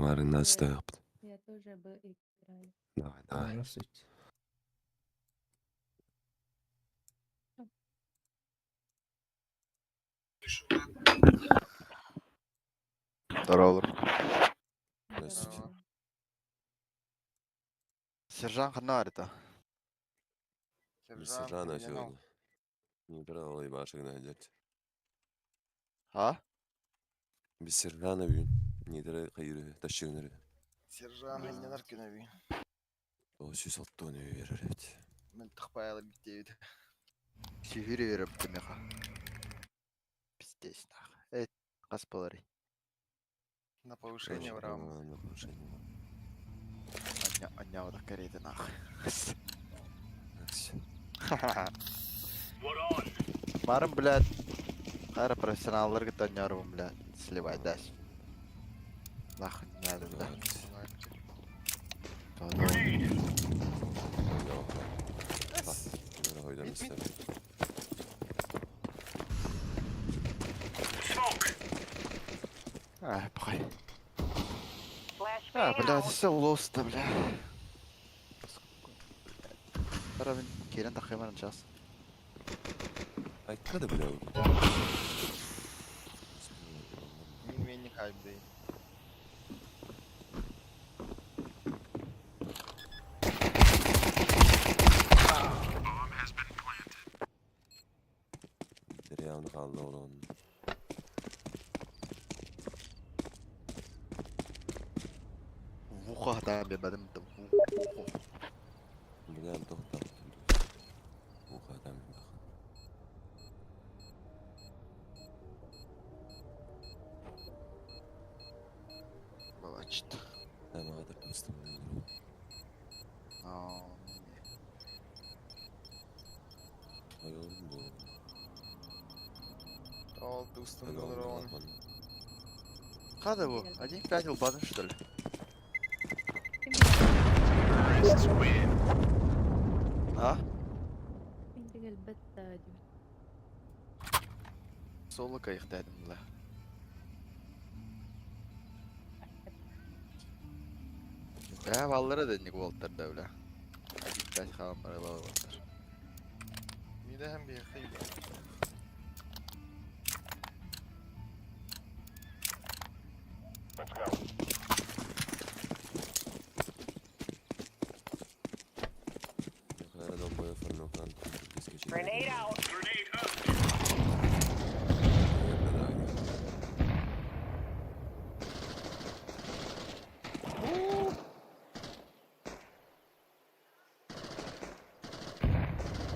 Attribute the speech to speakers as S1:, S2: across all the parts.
S1: Маарыҥнаан
S2: Я,
S1: сытыахпыт.
S2: я тоже бы играю.
S1: Давай, давай.
S3: Здравствуйте.
S4: Здорово.
S1: Здравствуйте.
S2: Здорово.
S4: Сержант ханна это?
S1: Без
S5: Сержант
S1: сержана
S5: Ильинов.
S1: сегодня. Не брал ебашек найдете.
S4: А?
S1: Без сержана бүгүн. Нидere кайыры тащыгынары.
S5: Сержант Ильинов күнөбүй.
S1: О 160 берер эбит.
S5: Мөлтөх байалы биттебит.
S4: Сүүрэ берем меха. Пиздец нах. Э, хас болары.
S5: На повышение в рам.
S1: На повышение.
S4: Аня, аня, вот кареты нах. Марым, блядь. Кара профессионаллар гытанярым, блядь. Сливай дальше. Нахуй не надо, да. Да, да.
S5: Мид, мид.
S4: А, похуй. А, блядь, все лоста, бля. Кара мин кирен тахыман час.
S1: Айтка да бля.
S5: Мин мени хайбдей.
S1: Реально қалды оның.
S4: Вуха там бедем там.
S1: Бля, тоқтап. Уха там
S4: Балачт.
S1: Тамаға да постым.
S4: А,
S1: Айолым бұл.
S5: Ол дустум доллар.
S4: Хада бу? Один пять улбадым что ли? А?
S2: Интегел бетта
S4: Соло кайыктадым бля. Бля, баллара да не болттар да бля. Один пять халам бар болттар.
S5: Миде hem bir хейб.
S6: Grenade out.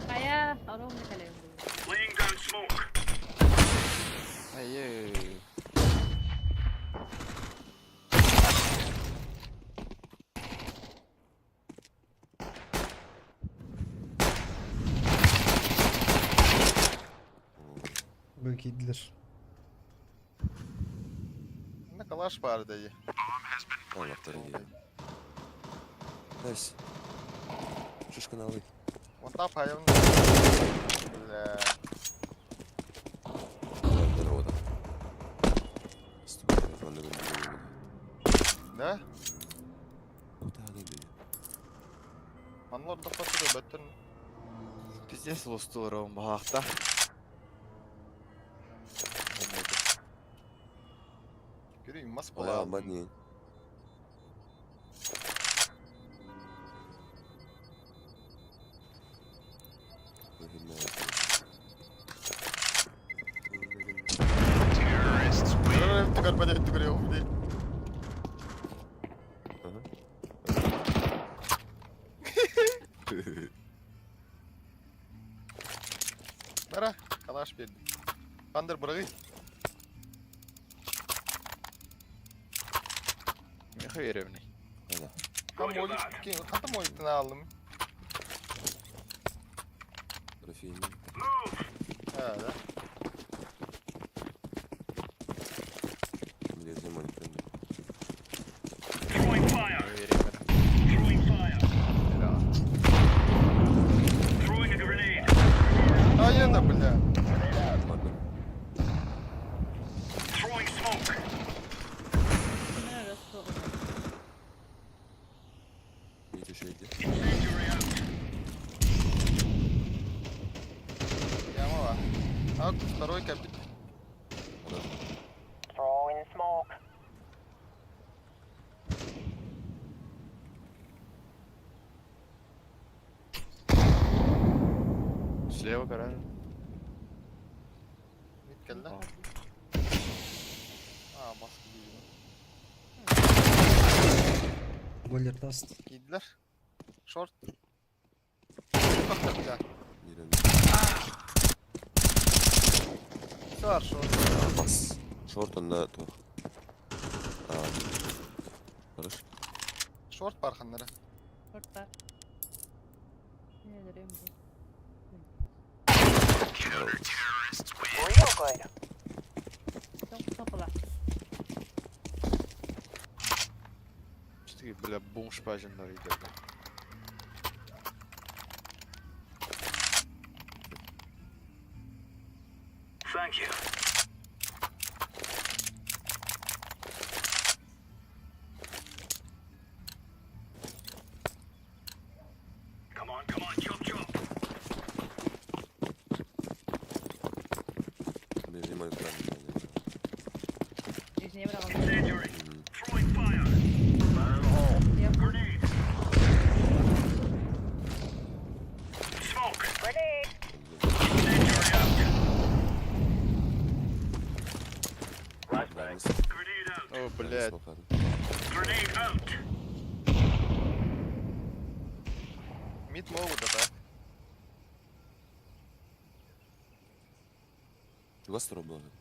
S2: Kaya, arong na
S4: Ай-эй.
S3: Бөкейділер.
S5: На калаш бар дейdi.
S1: Аллахтар дейді. Найс. Шишканы алый.
S5: Вон тап хайын. Бля.
S1: Здорово.
S5: Да?
S1: Куда дейді?
S5: Манлар да патыр бөттен.
S4: Пиздец лостулар бахта.
S5: Göreyim mas
S1: Ой,
S5: бола.
S1: алмадни.
S5: Түгөр бәдә түгөр yok ди. Бара, калаш берди. Пандыр быргый.
S4: Меха веревный.
S5: Там молик, ката моликтен алдым.
S1: Трофейный.
S5: Ha, да.
S1: Блин, маленький.
S5: А я бля.
S1: Ладно.
S2: Ano,
S5: А второй кэлбит.
S4: Слева гараж.
S5: Mid кэллэ. Аа, маска киирдэ.
S3: Бойлер даст.
S5: Киирдилэр. Short. Тохтор бля.
S1: Биир
S5: Все, short.
S1: Бас. Short онно туох. Аа. Хорош.
S5: Short бар ханнара.
S2: Short бар. Не дөрөм бу. Тоқ тоқла.
S4: Что ты, бля, бум шпажин идет.
S1: Ближний мой экран.
S2: Нижний быраҕыллар.
S4: О, блядь.
S5: Mid могут, а так.
S1: Чугас турар буолар.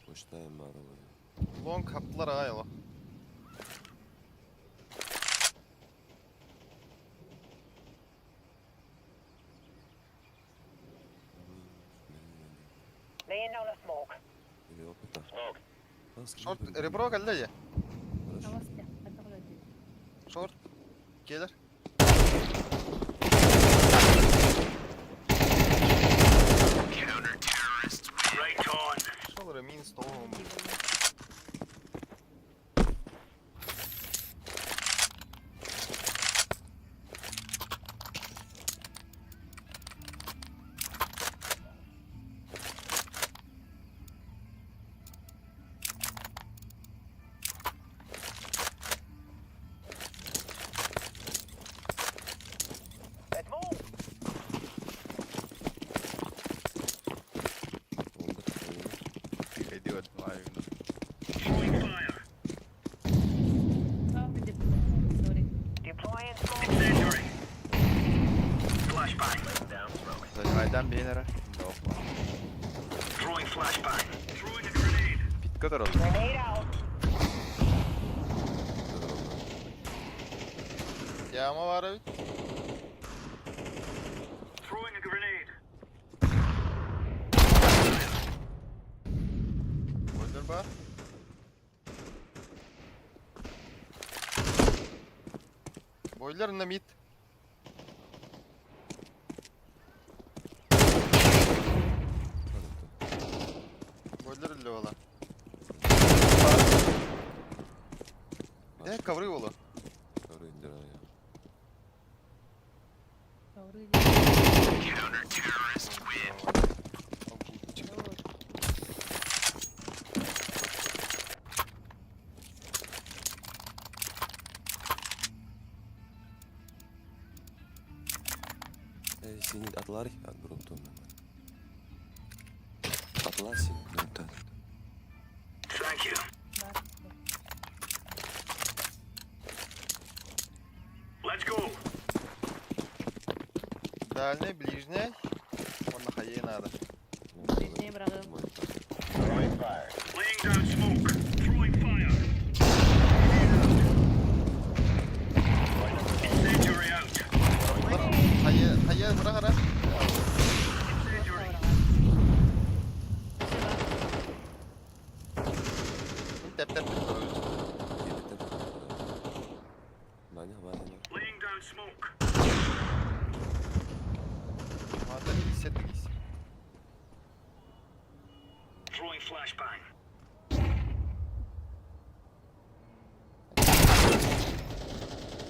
S1: Почтаем баар
S5: Long хаптылар аҕай олох. Short ребро кэллэ дии.
S2: Авасты. Атаҕа дии.
S5: Short. Кэлэр. Шолары минус тоҕо.
S4: Иди вот, лайв.
S2: Аа, бит. Sorry.
S4: Айдан бейнера. Питка турал.
S5: Яма бар эбит. Бойлер бар. Бойлер на мид. Бойлер үлэ буола. Дэ ковры буола.
S2: Ковры дии.
S1: Синий атлар дроптон. Атлар синий дроптон.
S2: Бар.
S5: Дальний, ближний. Вон на хае надо.
S2: Ближний быраҕым.
S5: Хае, хае быраҕара. Тэп тэп тэп.
S1: Маня, Маня.
S5: Мата 50 дегис.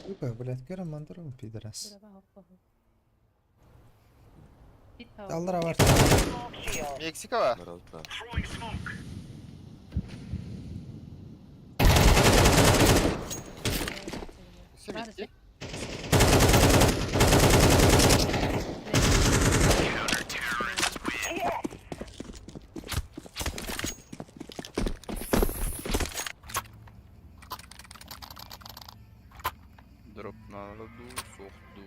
S3: Сука, блядь, керамандром, пидорас.
S2: Быраҕа хоппо. Бит.
S3: Аллара бар.
S5: Мексикаҕа.
S1: Баралта.
S5: Сибикки.
S6: Дроп надо дуу, суох дуу.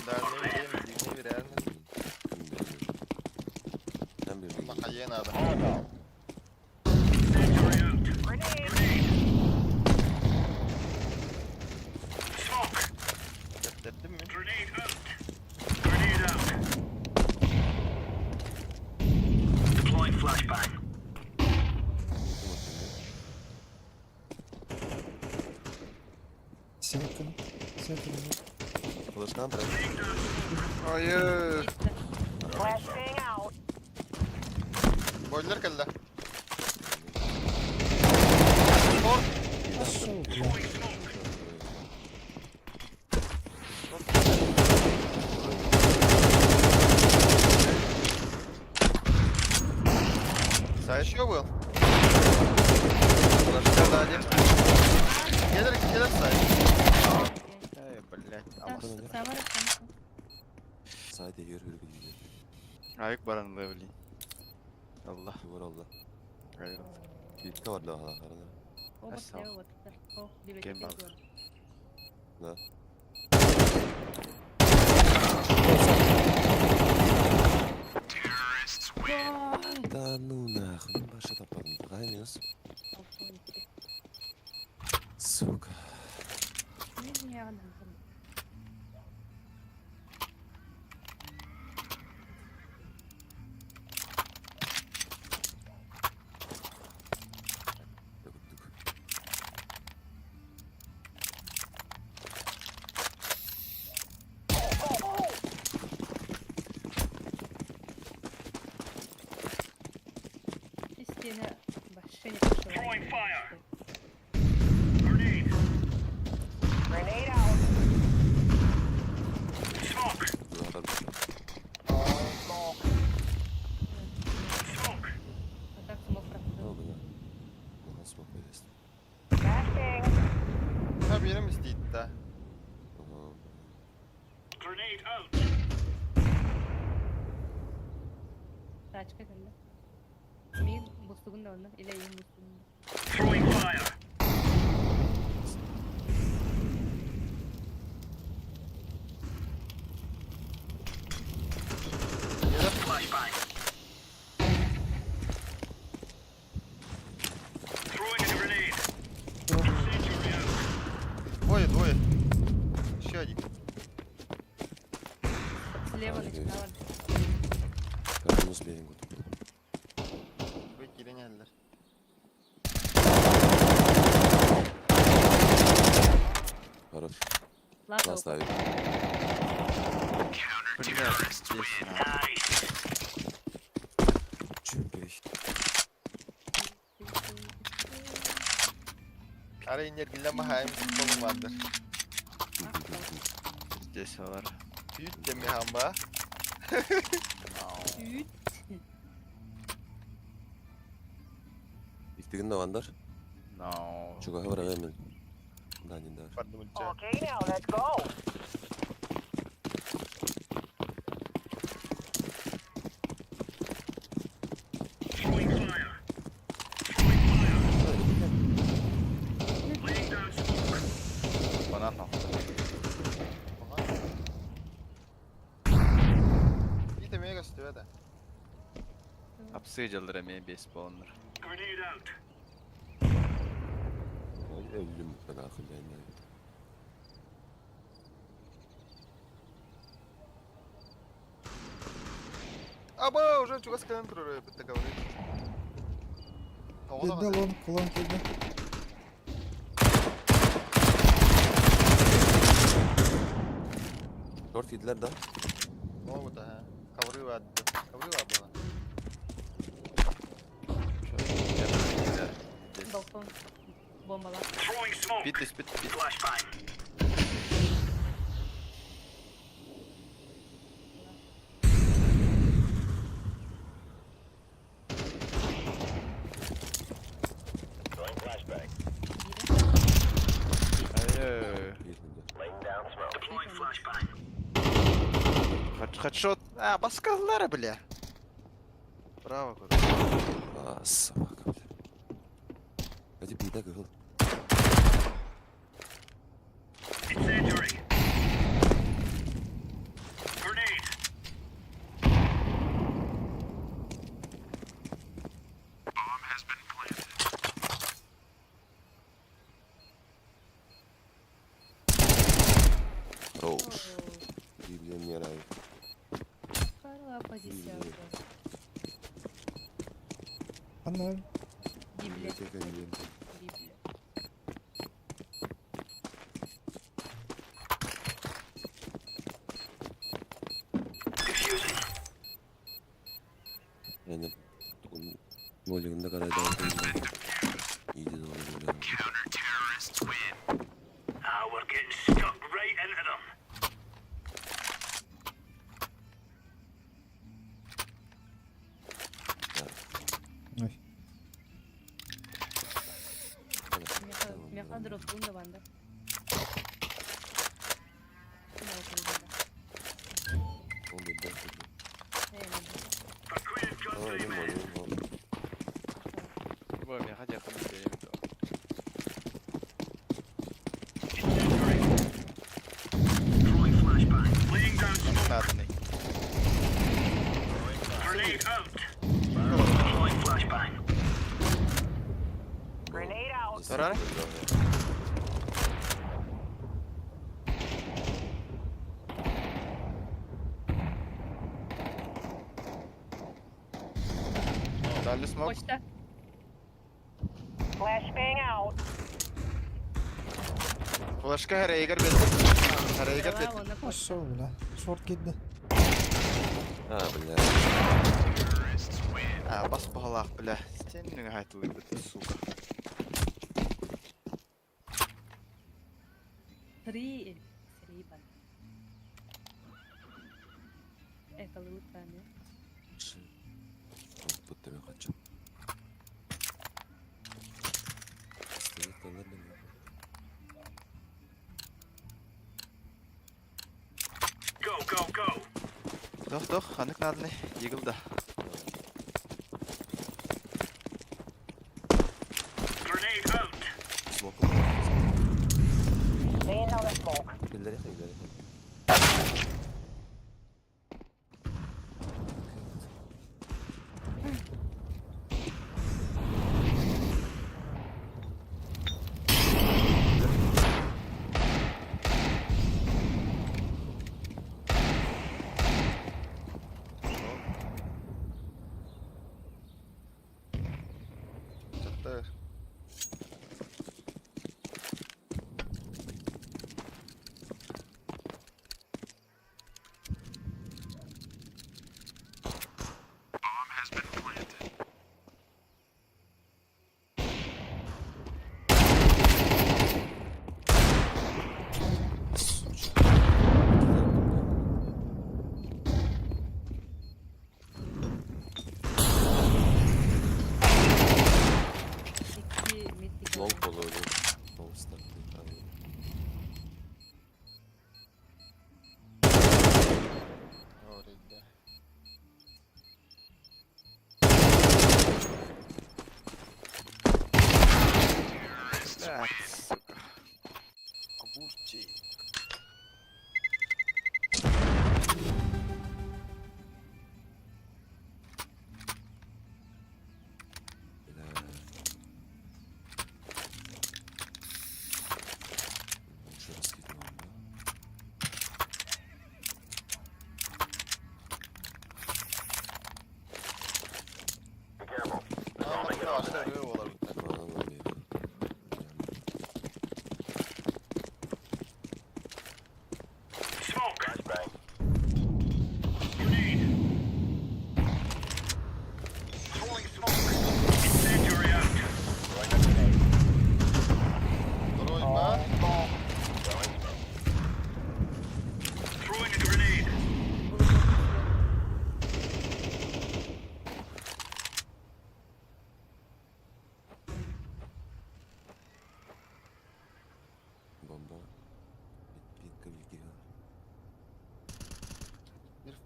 S5: Да, не время, не реально.
S1: Sen bir
S5: Онно хайыан аада. Кэптэрдим мин.
S3: Севкин. Севкин.
S1: Флешкан треба.
S5: Айы. Бойлер кэллэ. Шорт.
S3: Пошел, бля.
S4: Сайт.
S5: Еще был.
S4: Флешка да один.
S5: Келер, келер сайт.
S4: Эй, блядь. Амас.
S1: Сайда yer hürgü gidiyor.
S4: Ayık баран левли. Allah.
S1: Duvar oldu.
S4: Ayık.
S1: Birlikte var la arada. Да. Да ну нахуй, мен баша таппадым. Қай минус? Сука. Курдук.
S2: Истина вообще не пошла.
S1: Duvarlar bir şey.
S2: А так смог
S1: Ne
S2: проходил.
S1: oldu ya? Ulan smoke böylesin.
S5: Ha birim isteydi да.
S1: Aha.
S2: Тачка кэллэ. Мин бустугун да онно, или иин бустугун да.
S5: Келер. Двое, двое. Еще один.
S2: Слева
S1: Ай,
S2: начинала.
S1: Karnımız beyin kutu.
S5: Вы киренеллер.
S1: Хорош.
S2: Лата
S1: Класс abi.
S4: Блядь, здесь нахуй.
S1: Çünkü
S5: Ара энергия махайм kolum vardır.
S4: Здесь var.
S5: Büyük de mihamba.
S2: Үүт.
S1: İlk de vanдар.
S4: No.
S1: Чугаһы бар мен. Даниндар.
S5: Pardon.
S7: Okay, now let's go.
S4: Банан нахуй.
S5: Bir de mega gösteriyor da.
S4: Апсыдилдер эми бес болоннор.
S1: Öldüm ben akıl yani.
S5: Аба, уже чугас кэлэн турар битте говорит.
S3: Килде лонг, лонг килде.
S1: Short yediler da.
S5: Могут, ага. Ковры баар. Ковры баар буолан.
S2: Балкон. Бомбалар.
S6: Бит түспүт, бит. Ай-ой.
S4: Хедшот. А, баскаллары, бля. Браво, куда.
S1: А, собака, бля. Эти пида кыһыл. Хорош. Библия не рай.
S2: Хорошая позиция.
S3: Анна,
S2: Библия.
S1: Библиотека не.
S2: Библия.
S1: Yani Молигында карай да. Иди doğru бля.
S3: Ой.
S2: Меха дроптун да банда.
S1: Он bir bok dedi. Aa, benim var, benim var.
S6: Бу миэхэ диэххэ биэриэм дуо.
S4: Надо. Турар? Дали смок.
S2: Почта.
S4: Флешка Рейгер бетти. Рейгер
S2: Давай,
S4: бетти.
S2: вон на почта.
S3: Пошел, бля. Шорт киирдэ.
S1: А, бля.
S4: А, бас баҕалаах, бля. Стеннің айтылы бітті, сука.
S2: Три. Три бан. Это лучше, не?
S1: Тут мен хочу. Пистолет алар мен.
S4: Тох, тох, ханнык наданы. Игл да.
S1: Смок. Биллери хай, биллери.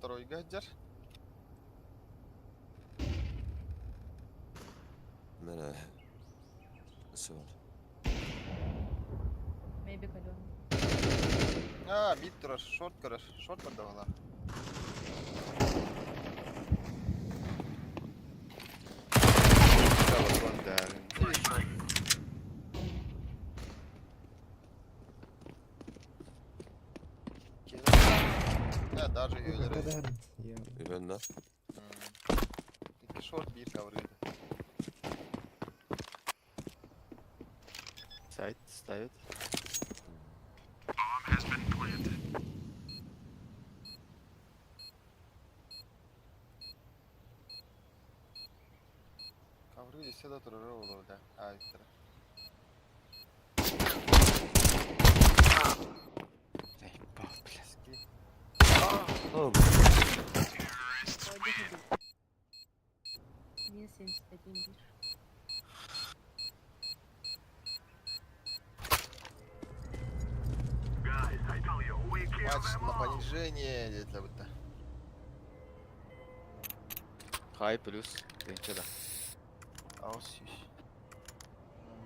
S5: Второйга сылдьар.
S1: Nere? Nasıl var?
S2: Maybe kalon.
S5: А, mid турар, short көрөр. Short бар да бала.
S6: Телефон дәрін.
S5: Да, даже üyeleri.
S3: Kadar. Ya.
S1: Ürün lan.
S5: İki short bir cover geldi.
S4: Сайт ставит.
S5: Cover geldi de durur olur da. Ha, yukarı.
S4: Заебал, блядь.
S1: Oğlum.
S2: Orada hadi. 1071 1.
S5: Матч на понижение для будто.
S6: Хай плюс. Тынча да.
S4: Аус юсь.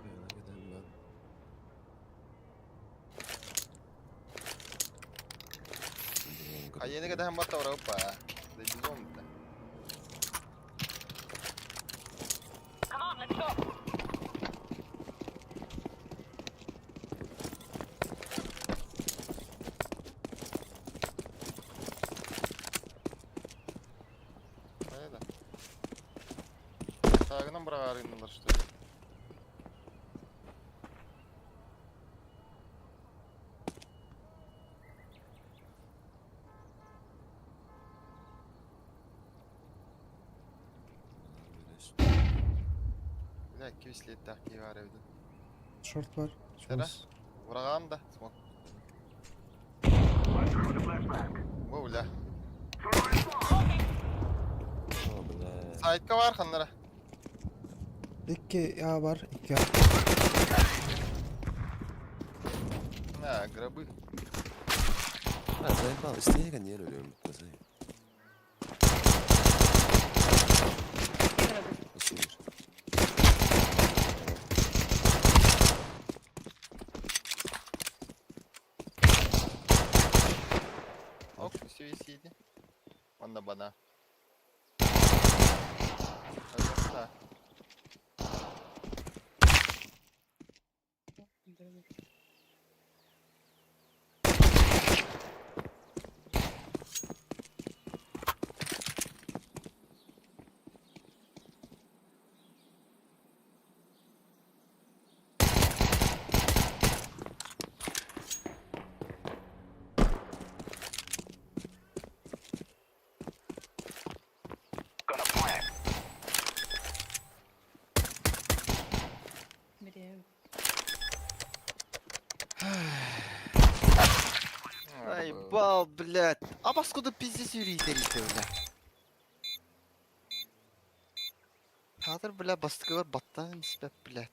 S1: Yana giden ben.
S5: А yeni kadar hem batta var hoppa. Dedim bitti. Öyle. Sağından buraya arayınlar işte. Bir dakika bir tahkiyi var evde.
S3: Short var.
S5: Sera.
S3: Short.
S5: Vurağım da. Smoke. Bu bile. Saytka var kanlara.
S3: 2 A var. 2 A.
S5: Ha, grabı.
S1: Ha zayıf al. İsteyerek niye ölüyorum bitmez hayır.
S2: İki grabı.
S1: Nasıl bir?
S5: Ok, seviyesiydi. Bana bana. Hadi.
S2: Grabı. Biri
S4: Заебал, блядь. А поскуда пиздец юрий бля. Хатыр, бля, бастыкы бар баттан ниспеп, блядь.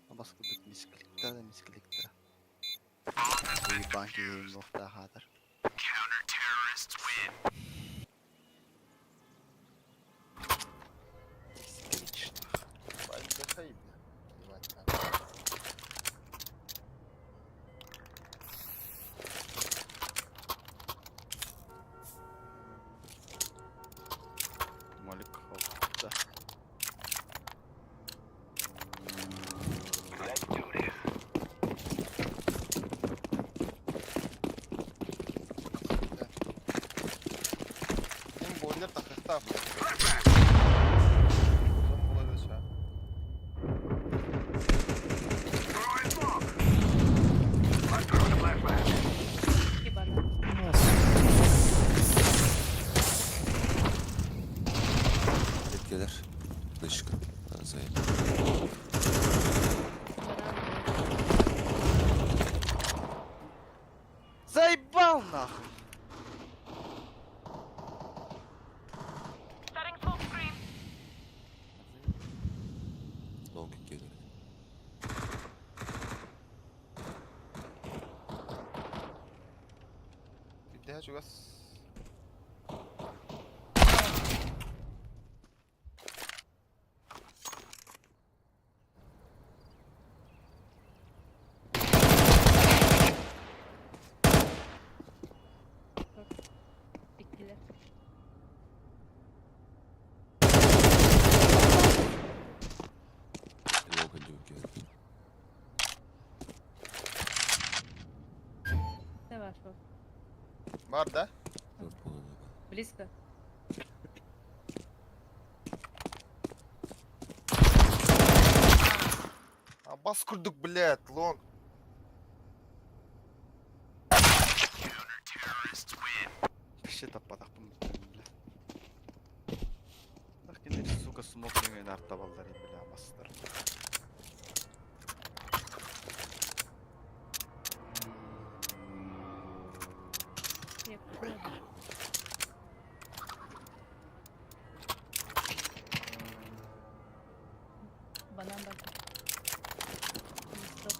S4: А баскуда мискликта да мискликта. Уебанки нохта хатыр.
S5: Ben de kayıp. Ебать,
S6: Молик. Да.
S5: Benim boiler takıktı abi. Uzun bulabilir şu an.
S2: İki bana.
S1: Etkiler. Dışkı. Ha zayıf.
S2: Bana
S4: Заебал нахуй.
S1: Long gelir.
S5: Bir daha çok az. Бар да?
S1: Short буолуон сөп.
S2: Близко.
S5: Абас курдук, блядь, long.
S4: Вообще таппатахпын бля. Так кинилэр сука смок нөҥүөн артабаллар бля мастар.
S2: Я понял. Банан бар. Стоп.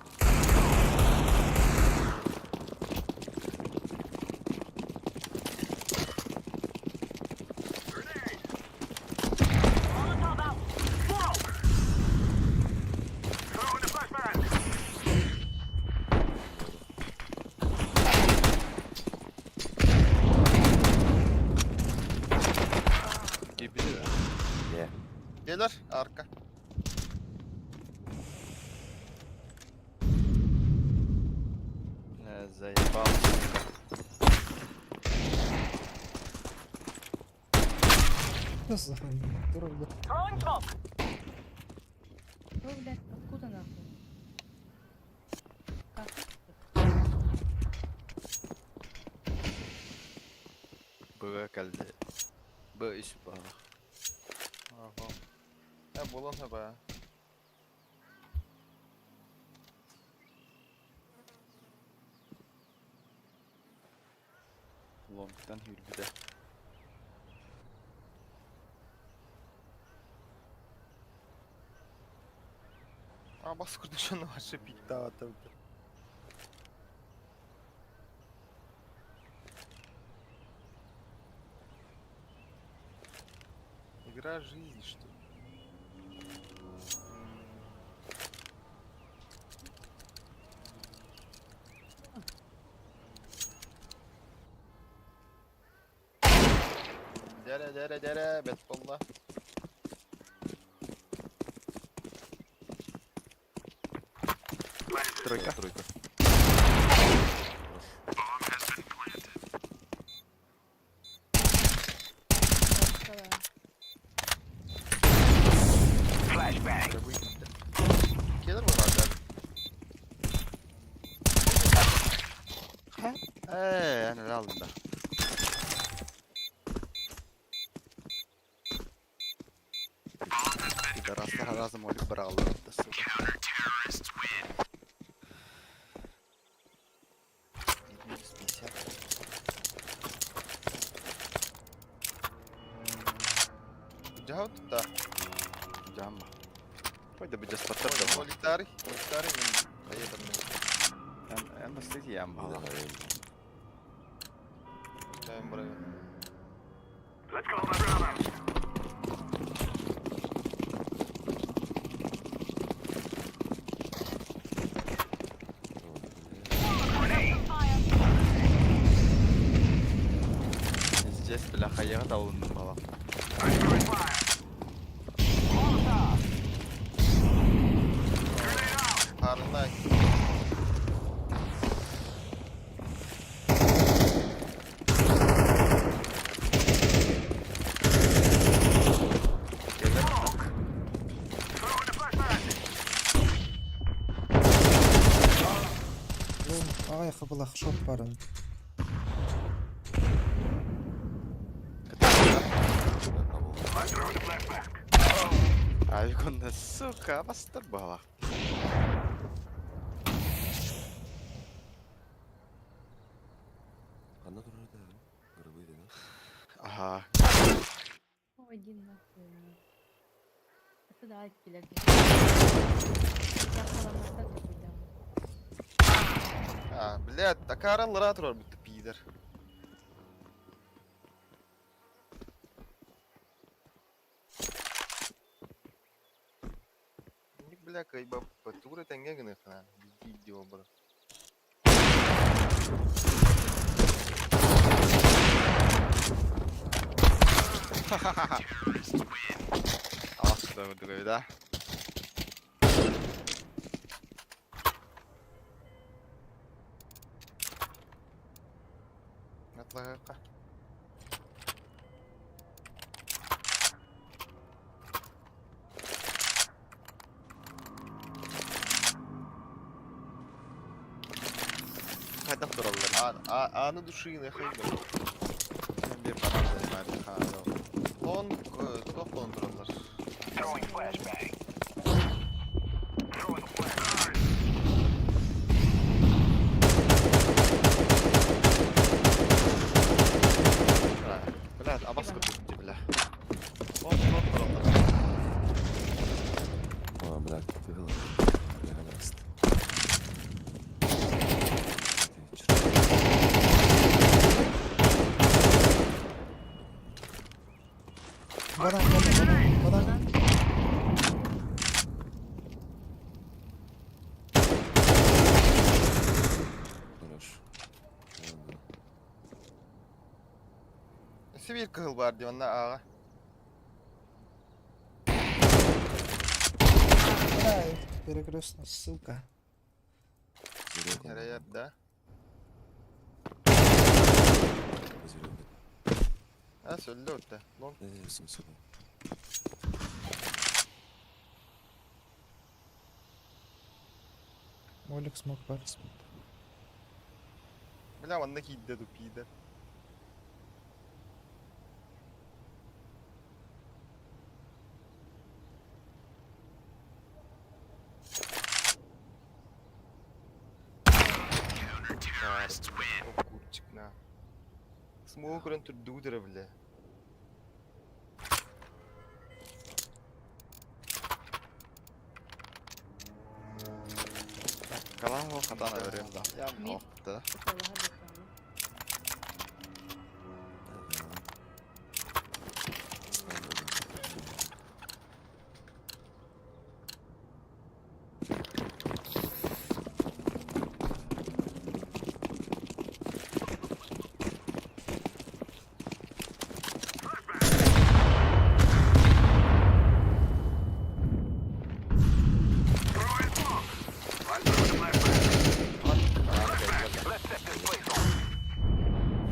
S6: Киирбитэ да?
S1: Yeah.
S5: Gelir arka.
S4: Э, Заебал.
S3: Дура,
S2: Ой, блядь, откуда нахуй? Как?
S4: Б кэллэ. Б үс баҕа.
S5: Ага. Э, буолуон сөп ээ.
S4: Лонгтан үүрбүтэ.
S5: Абас курдук дьону вообще пиктаата. Игра жизни, что ли? Dere dere dere bet буолла.
S4: Тройка.
S1: Тройка.
S5: Gelir mi herhalde?
S4: Ээ, эн эрэ алында. Пидорастар разом өлүп быраҕаллар да, сука.
S5: Минус 50. Дьаһал тутта.
S4: Дьаама. Пойду бы дьаспаттар да.
S5: Молитарий, молитарий мен поедем.
S4: Эн эн бастыйы ям баҕа.
S5: Ставим брови.
S4: Здесь бля хайаҕа табылынным баҕа.
S5: Харынай.
S3: Ай, хабылах шот барын.
S4: Авиконна, сука, бастар баҕа.
S1: Ханна турар да? Гробы да?
S4: Аха.
S2: Ой, иди нахуй. Это да, киллер.
S5: А, блядь, такара лыра турар бүтті пидор. Ник, бля, кайба патура тәңге гына хана. Видео бар.
S4: Алас да другой, да?
S5: Лаһыахха.
S4: Хайдах тураллар?
S5: А, а, ааны душины хайда.
S4: Син биир банан занимает хаалал.
S5: Лон, туох буолан тураллар?
S4: Блядь, абас курдук бля.
S5: Лон, лон тураллар.
S1: А, блядь, кыһыл. Бля, раст.
S3: Банан, банан, банан, банан.
S2: Банан.
S1: Хорош. Ладно.
S5: Сибирь кыһыл баар дии онно ааҕа.
S3: Бля, перекрестно, сука.
S1: Козырек он.
S5: Эрэйэр да.
S1: Козырек.
S5: А, сөллө өттө. Лон.
S1: Смысл.
S3: Молик смог бар.
S5: Бля, онно киирдэ тупида. Курчик на. Смоу көрөн түрдүү бля.
S4: Калан хатана өрөм да. Я
S2: Мид.
S4: да.
S2: Солаһар баттаҕына.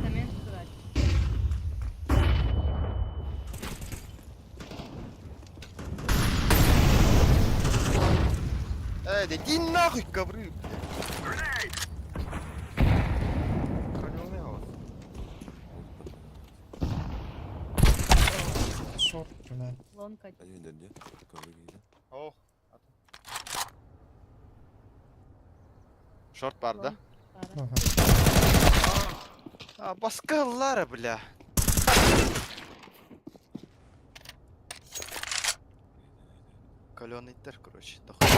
S2: Цемент турар.
S5: Эй, да иди нахуй, ковры, блядь. Калёный вот.
S3: Шорт, бля.
S2: Лонг один.
S1: Один дэнди. Ковры киирдэ.
S5: Ох.
S4: Шорт бар да?
S2: Лонг баара.
S3: Ага.
S4: А, баскаллара, бля. Каленый тер, короче. дохуя.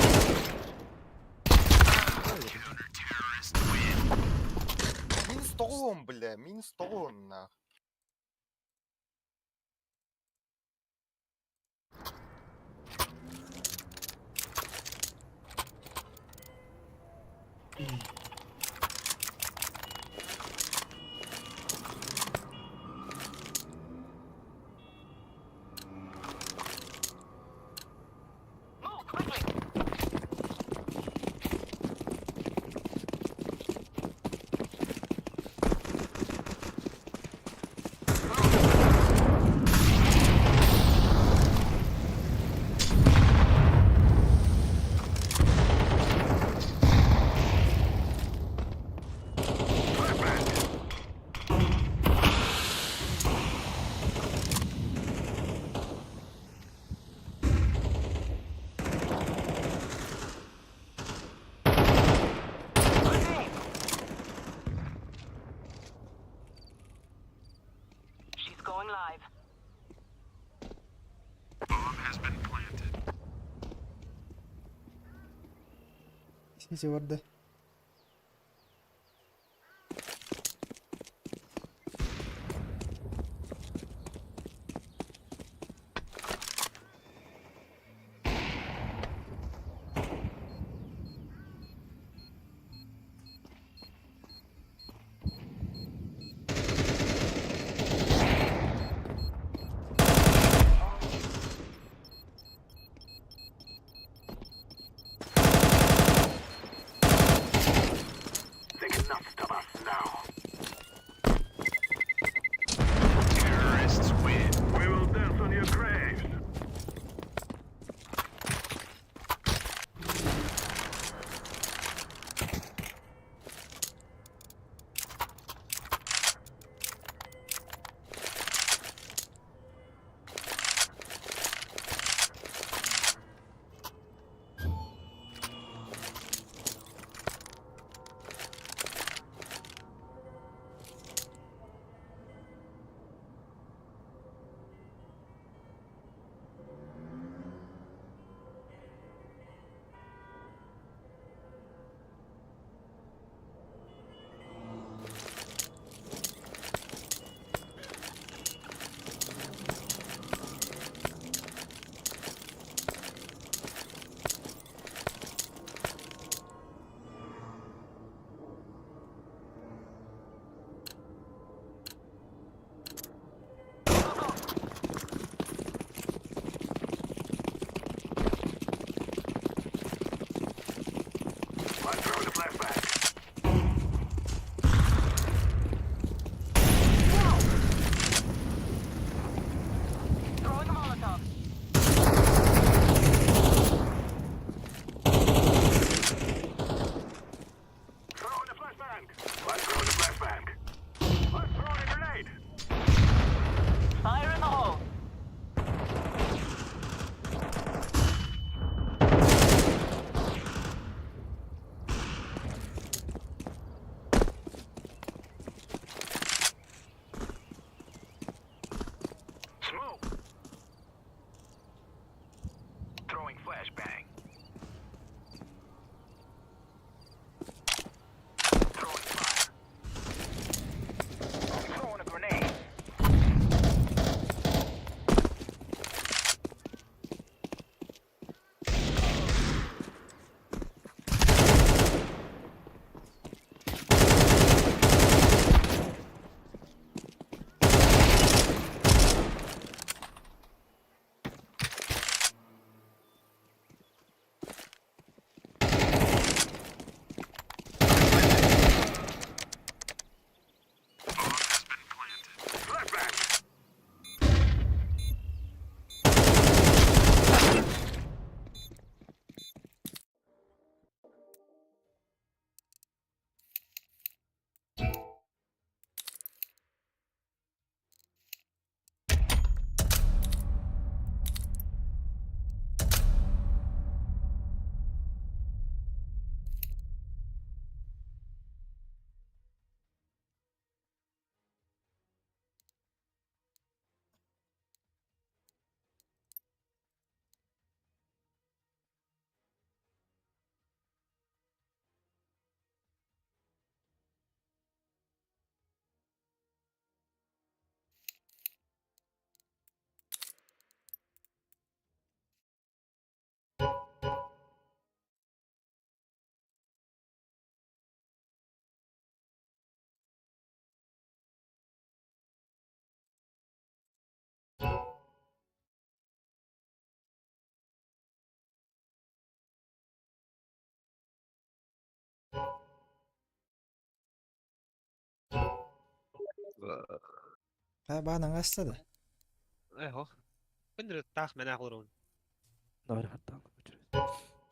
S5: Минус тоҕуон, бля, минус тоҕуон, нах.
S7: She's going live.
S3: Сити барда. Ha баан аҥаста да.
S8: Эхо. Күндүр таах мэнэ олорон.
S6: Давай хаттаан.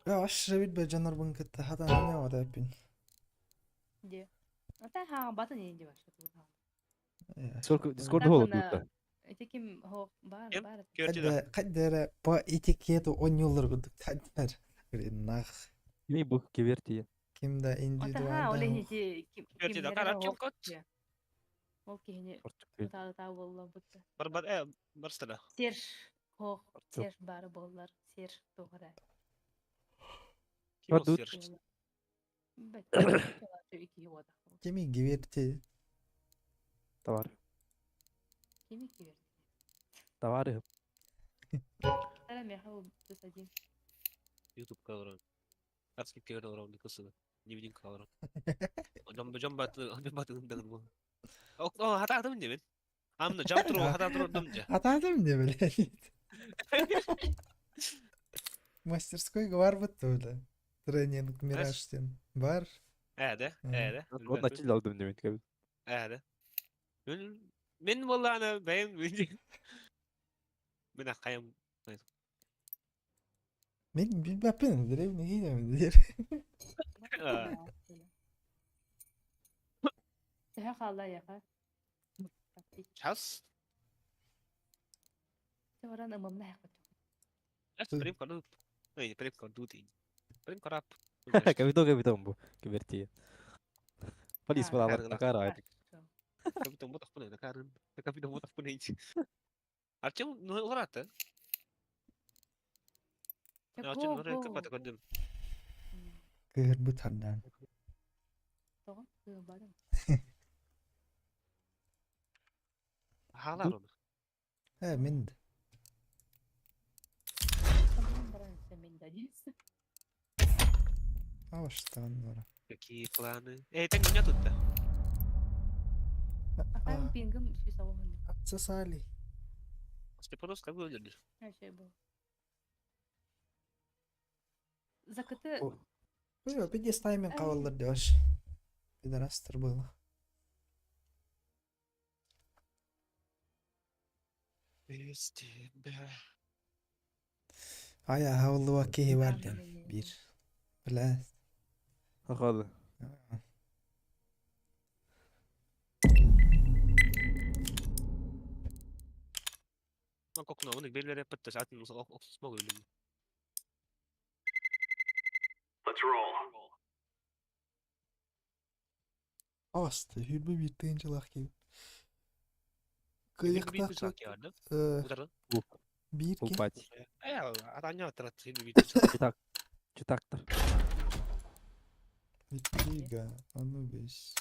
S3: Аш бит бе жанар кытта хатан не ода эппин.
S2: Де. Ата ха батын инди баша.
S6: Дискорд Дискорд холо дутта.
S2: Эти ким хо бар
S8: Ким?
S2: бар.
S8: Көрдү
S3: Каддера по этикету онюллар гудук таддар. Нах.
S6: Кими бу кеверти.
S3: Ким да
S2: Ата ха оле
S3: индивидуально.
S2: хити ким
S8: Көрдү да кара ким кот.
S2: Ол кихини та та болла бутта.
S8: Бар бар барстара.
S2: Сер хо сер бар боллар сер тоғра.
S8: Ким ол
S6: Бар
S8: сер?
S2: Бет. Ики ода.
S3: Кими гиверти.
S6: Товар.
S2: Кими кивер.
S6: Товары.
S2: Ара меха плюс один.
S8: YouTube калорон. Арски кевер олорон дикусына. Невидимка олорон. Жом жом баты жом баты ындагын бу. О хата атым дебин. Амны жам туру хата туру дымжа.
S3: Атадым не блядь. Мастерской бар бит бля. Тренинг Мираштин. Бар.
S8: Әде, әде.
S6: Он начал алдым демет кебит.
S8: Әде. Мен мен болланы бәйм мен акайым.
S3: Мен билбеппин, деревне кийдем дер.
S2: Тэхэ хаалла яха.
S8: Час.
S2: Тэваран ымамна хакат.
S8: Прим кону. Ой, прим кону дути. Прим корап.
S6: Капитан капитан бу кеверти. Полис
S2: А,
S6: была
S8: Кара.
S6: кара.
S8: Капитан ботах пуне, накарын. Капитан ботах пуне. Артем, ну урата. Артем, ну капата кондым.
S3: Кыр бут хардан.
S2: Тоҕо? Кыылбадым.
S8: Халар оны.
S3: Э, мен
S2: Тамам баран сен дадис.
S3: Аваштан бара.
S8: Какие планы? Эй, так меня тут да.
S2: Ахан пингым сүйсауын.
S3: Отсосали.
S8: Степанов как выглядит?
S2: Her был. Закыты
S3: Ой, опять тайминг каваллар деш. Пидорастер было.
S8: Без тебя.
S3: Ая хавлуа кихи варден. Бир. Бля.
S6: Хады.
S8: Ну как на, он их беллере пытта саатын смог өлүм.
S3: Асты, хүрбе бир тыынчылах кип.
S8: Кыйык
S3: Кыйыктак
S8: сак ярды.
S3: э
S8: Удары.
S3: бир ки.
S6: Улпать.
S8: Атаанньа трат
S9: Читак. Читактар.
S3: Итига, Анубис.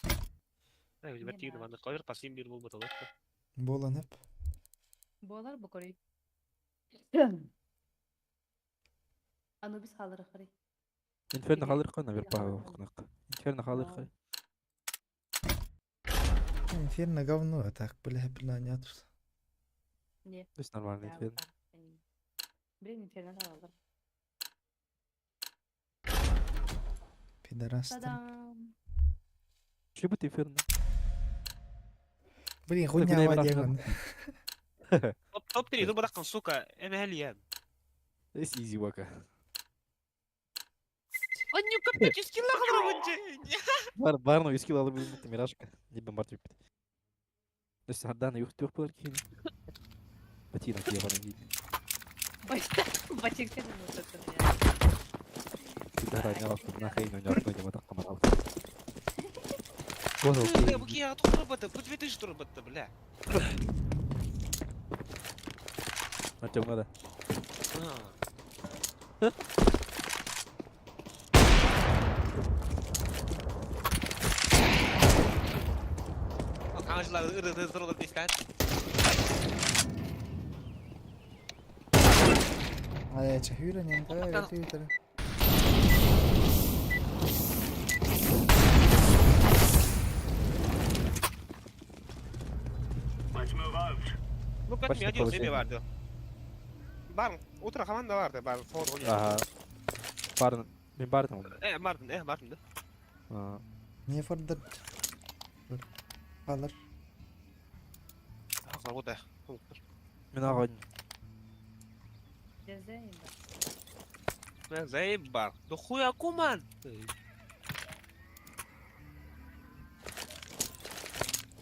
S3: Буолан эп.
S2: Буолар бу корей. Анубис хаалар хорей.
S9: Инферно халыр кой, наверх пахнак. Инферно халыр кой.
S3: Инферно говно, а так, бля, бля, нет.
S2: Не.
S9: То есть нормальный инферно.
S2: Блин, инферно хаалар.
S3: Пидорастер.
S2: Та-дам!
S9: Че будет инферно?
S3: Блин, хуйня
S9: Блин,
S3: вадегон.
S8: Топ-3, ну бадаккан, сука, эмэлиэн.
S9: It's easy waka.
S8: Анню капец, скилла
S9: Бар барно искил алып билбит мирашка. Либо мартып бит. То есть хардана юх түх булар кин. Батина кия бана гид.
S2: Бачик сен мусорты.
S9: Пидора не лапты на хейно не лапты не батакка марал.
S8: Бу кия турбата, бу 2000 турбата, бля.
S9: Артем надо.
S8: Аңжылар ыры-ыры дестен.
S3: Ай, ча хюрен, да, ты
S8: Look at me, один себе vardı. Бар, утро команда vardı, бар, фор
S9: Ага. Барн, мен бардым.
S8: Э, бардым, э, бардым да.
S9: А.
S3: Не фордер. Алыр.
S8: Ага, вот э.
S9: Мен агын.
S8: Заебал. Да хуя куман.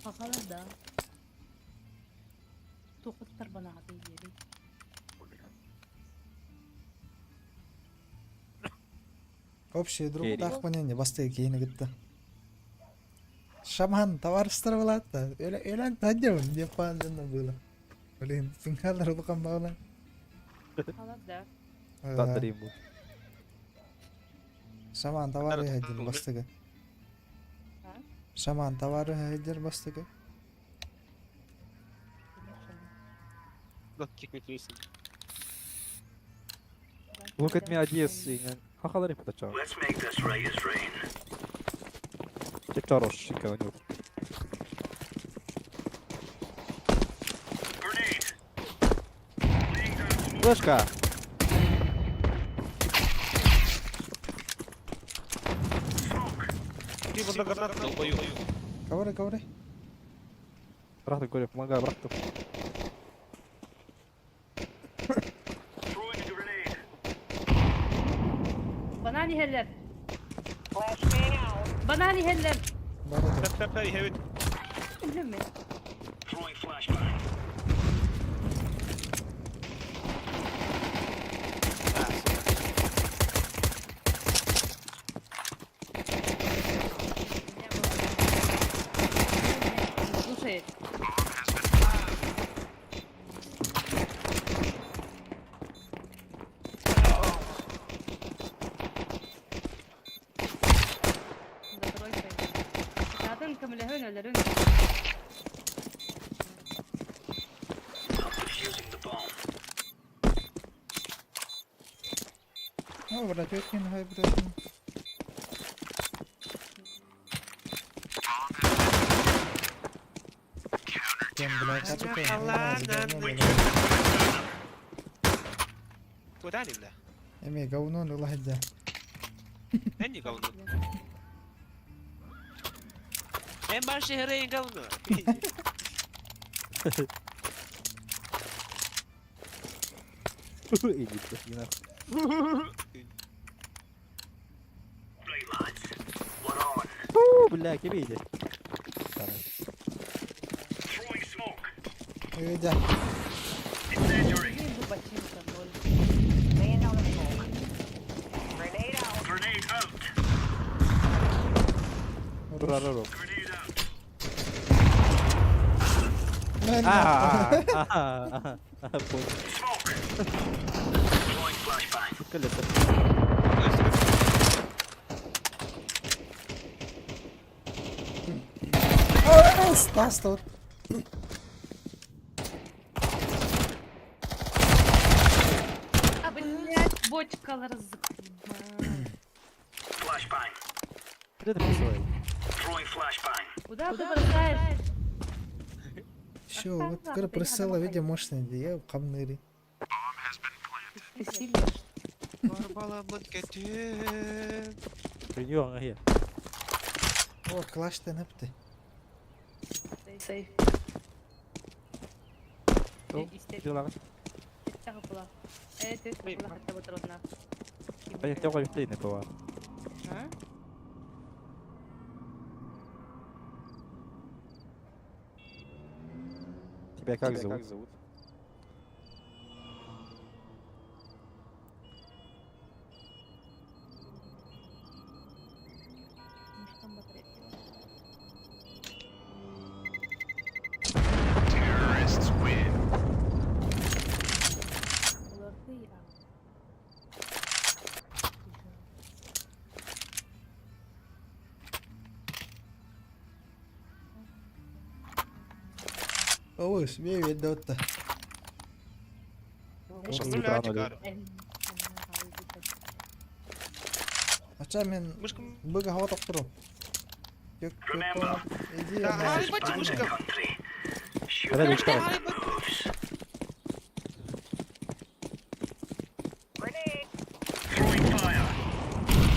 S2: Хахалар да. Тухуттар бана аты ери.
S3: Общий друг тахманен басты кейini gitti. Шаман, товарищтар болады. Өле өлен тадемін деп панжында было. Блин, сыңхалар улукан бағылан.
S2: Халар да.
S9: Тандырым бу.
S3: Шаман товары хәдер бастыгы. Шаман товары хәдер бастыгы.
S9: Look at me ideas in хахалар им подача.
S10: Let's make this Reyes rain.
S9: Чек чарош, шика на Флешка!
S3: Ковры, ковры.
S9: Брахтык, говорю, помогай, брахтык.
S2: Банани хеллер. Банани хеллер. Билемин. Слушай. Zaten kamilehön ölürün.
S3: Ну, братюкин, хай, братюкин. Кем, бля,
S8: Куда они, бля?
S3: Эми, говно, ну ладно.
S8: Энни говно. Эм баши хрен говно.
S9: Иди, нахуй. Бля, кем иди?
S3: Иди.
S9: Ура, ура, ура.
S3: А,
S9: а, а, понял. Колесо.
S3: Стас тут.
S2: А, блядь, бочкалар
S9: Куда ты присылаешь?
S2: Куда ты бросаешь?
S3: Все, вот когда присыла, видя мощный, я камныри.
S2: Ты сильный.
S9: Принял, ага.
S3: О, клаш ты напты.
S2: Сейф.
S9: Дела.
S2: Э,
S9: Я хотел бы была.
S2: А?
S9: Тебя как зовут?
S10: Terrorists win.
S3: Ой, смею, я дота. Ача мен быга хава тоқтыру. Иди,
S8: Да, ебать, мышка.
S9: Когда мечта?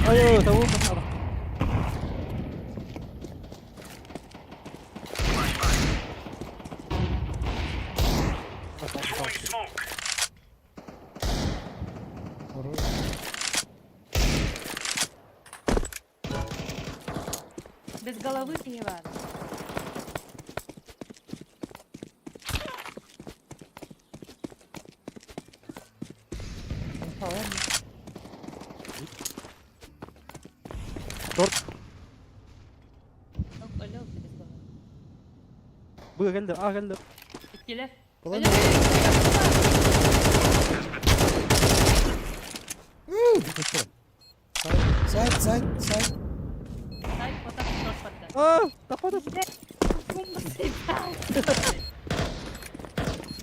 S9: Ой, того надо.
S2: Без головы ты не важно.
S9: Торт.
S2: Алло, без головы.
S9: Быга келді, а келді.
S2: Келе.
S3: Сайт, сайт, сайт.
S2: Сайт, потом торт поддай.
S9: А, да подожди.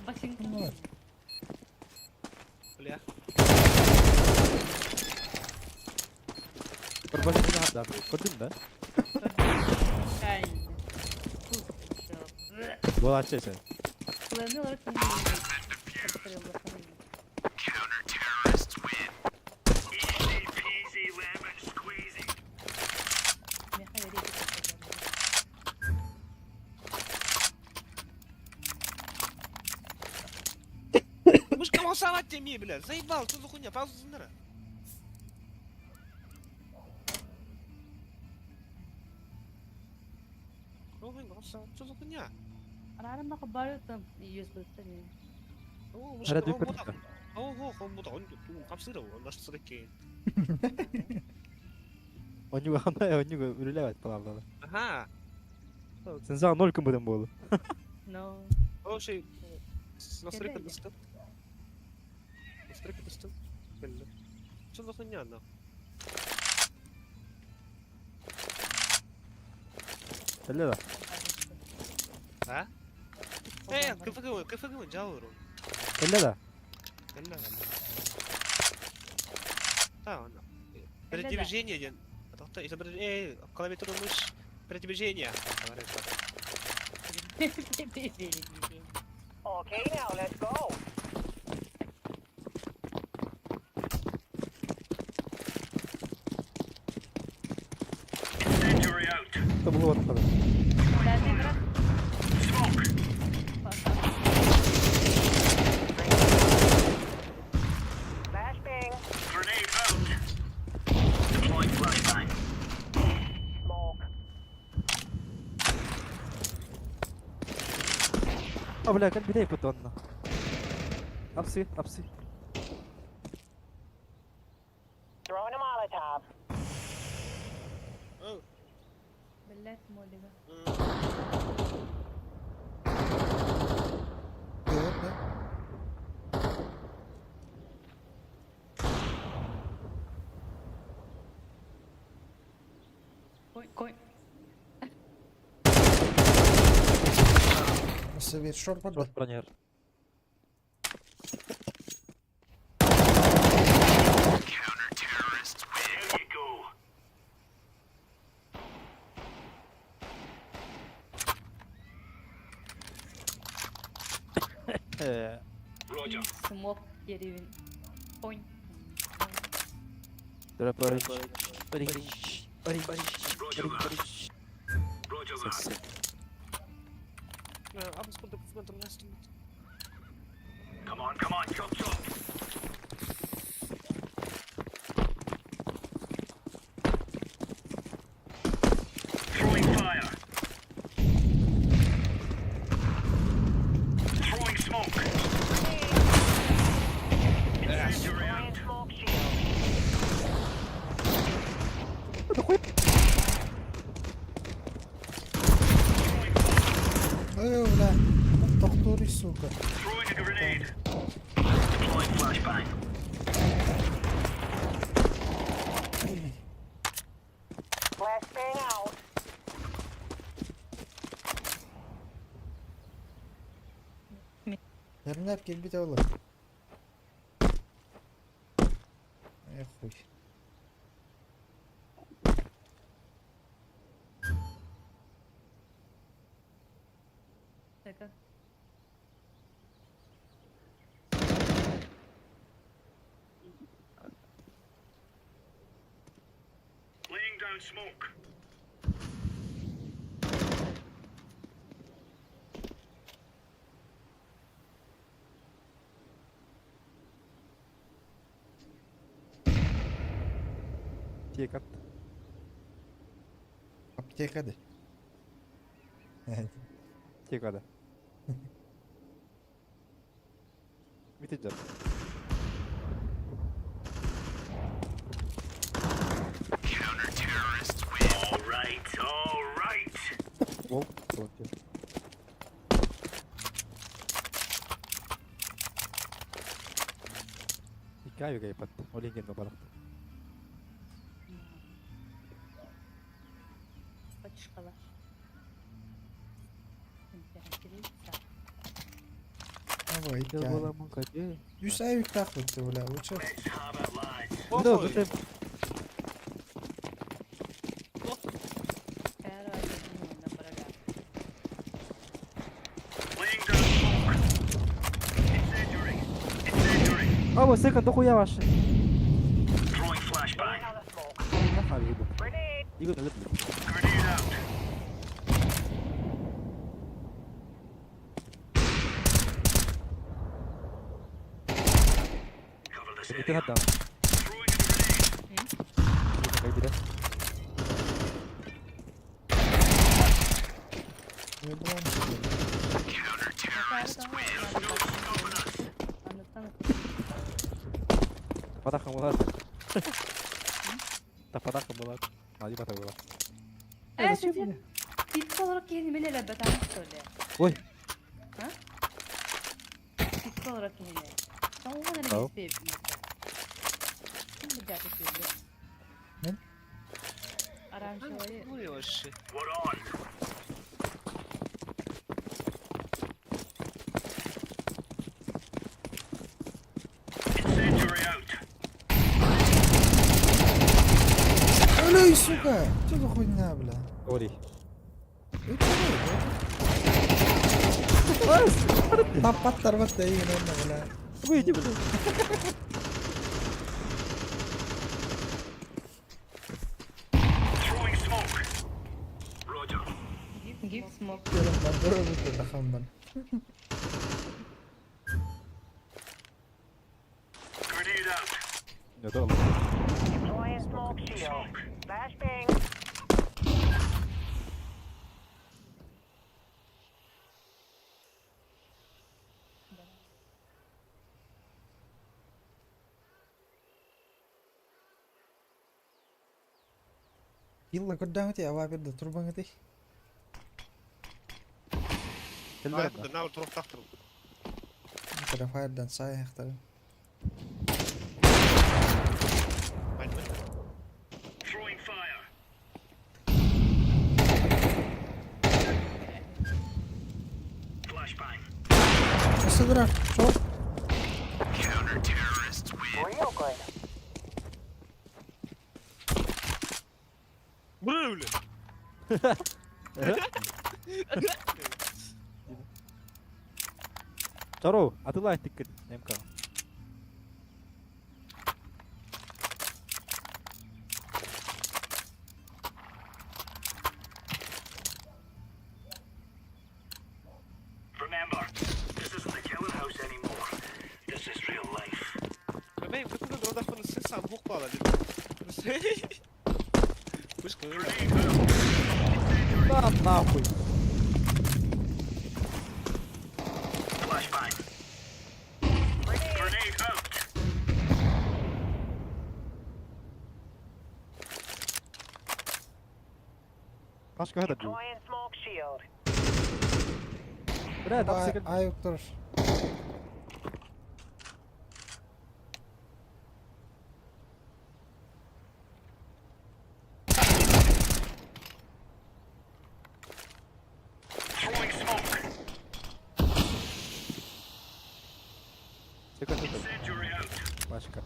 S2: Башың.
S8: Бля.
S9: Бір башыңды хатта. Көрдің бе? Бол açı sen.
S10: Counter-terrorists win. Easy peasy lemon squeezy.
S8: Мышка голосовать тебе, бля. Заебал, что за хуйня? Паузу зындыра. Что за хуйня?
S9: Хара дүп көрдүк. Онюга андай, онюга үрелебет балалар.
S8: Ага.
S9: Сен саған ноль күн болду.
S2: No.
S8: О, şey, настройка доступ. Настройка доступ. Что за хуйня, нахуй?
S9: Теле да.
S8: А? Э, КФГ, КФГ, жауыру.
S9: Теле да.
S8: Теле да. Да, Передвижение, ден. Изображение, клавиатуру мышь, передвижение.
S7: Okay, now let's go.
S10: Incendiary out.
S9: Тобулу бар.
S10: Smoke.
S7: Flashbang.
S10: Grenade out. Deploying flashbang.
S7: Smoke.
S9: А, бля, как бедай потонна. Апсы, апсы.
S7: Throwing a Molotov.
S2: Блять, молига. Кой.
S3: Өссө биир шорт барда.
S9: Шорт бронер.
S10: Counter-terrorists win. There you go. Roger.
S2: Smoke yerivin. Point.
S9: Drop orange. Orange. Orange.
S10: Roger that. Roger that. Come on, come on, chop chop. Throwing fire. Throwing smoke. Incendiary
S7: Deploying
S10: out.
S7: smoke shield.
S3: Ой, бля. Тохтуур, сука.
S10: Throwing a grenade. Deploying flashbang.
S7: Flashbang out.
S3: Нэрнэр кэлбит оҕолор. Эх, хуй.
S2: Sakın.
S10: Laying down smoke.
S9: Тек атты.
S3: Аптека да.
S9: Тек ада. Митеджер.
S10: Counter-terrorists win. All right, all right.
S9: Гол. Фронте. Икка югай пат. Олинген барахта.
S2: Батюшкалар. Императрица.
S3: Ой, я. Үс авик тахвыт, бля, лучше.
S10: Let's have it, lads.
S9: Да, зачем?
S2: Eğer ayrıldım oyunda para geldi.
S10: Laying down smoke. Incendiary. Incendiary.
S9: Ава, секонд, дохуя ваши.
S10: Throwing flashbang.
S7: Another smoke.
S9: Нахуй ебу.
S7: Grenade.
S9: Игорь, налеплю.
S10: Grenade out. Cover this
S9: Это
S10: area.
S9: надо.
S10: Throwing a grenade.
S3: Не было.
S10: Counter-terrorists win. No stopping us.
S2: Anlatsana.
S9: Патаха была. Та патаха была. А, не патаха была.
S2: Evet,
S9: Зачем
S2: evet.
S9: мне?
S2: Tipik olarak kendimi neler beter söyle.
S9: Ой.
S2: Ha? Tipik olarak kendini. Sen o kadar
S9: Tamam.
S2: isteyip Kim bu dert ediyor?
S3: Ne?
S2: Aranjovayı
S8: Ну и вообще.
S10: We're on. Incendiary out.
S3: Өлей, сука! Что за хуйня, бля?
S9: Ори.
S3: Таппаттар батта именно, бля.
S9: Выйди, блин.
S10: Throwing smoke. Roger.
S2: give smoke.
S3: Gelin ben böyle bir ben.
S10: Grenade out.
S9: Я дал.
S7: Deploying smoke shield.
S10: Smoke.
S7: Flashbang.
S3: Illa көрдөңүт я бир да турбаңыт.
S8: Набор турук тактыр.
S3: Кара фаердан сай хактар.
S10: Throwing fire.
S3: Тахса турар. Шорт.
S7: Real good.
S8: Bu ne öyle?
S9: Чаро, атылай тиккит МК.
S10: Remember, this isn't the killing house anymore. This is real life.
S8: Бэйм, кытына дrodахпын сен сам хук бала дип. Пусть
S9: Да нахуй.
S10: Flashbang. Grenade out.
S9: Пашка это бил.
S7: Deploying smoke shield.
S9: Бля, там
S3: Ай,
S9: все
S3: ай турар.
S10: Throwing smoke. Incendiary out.
S9: Пашка.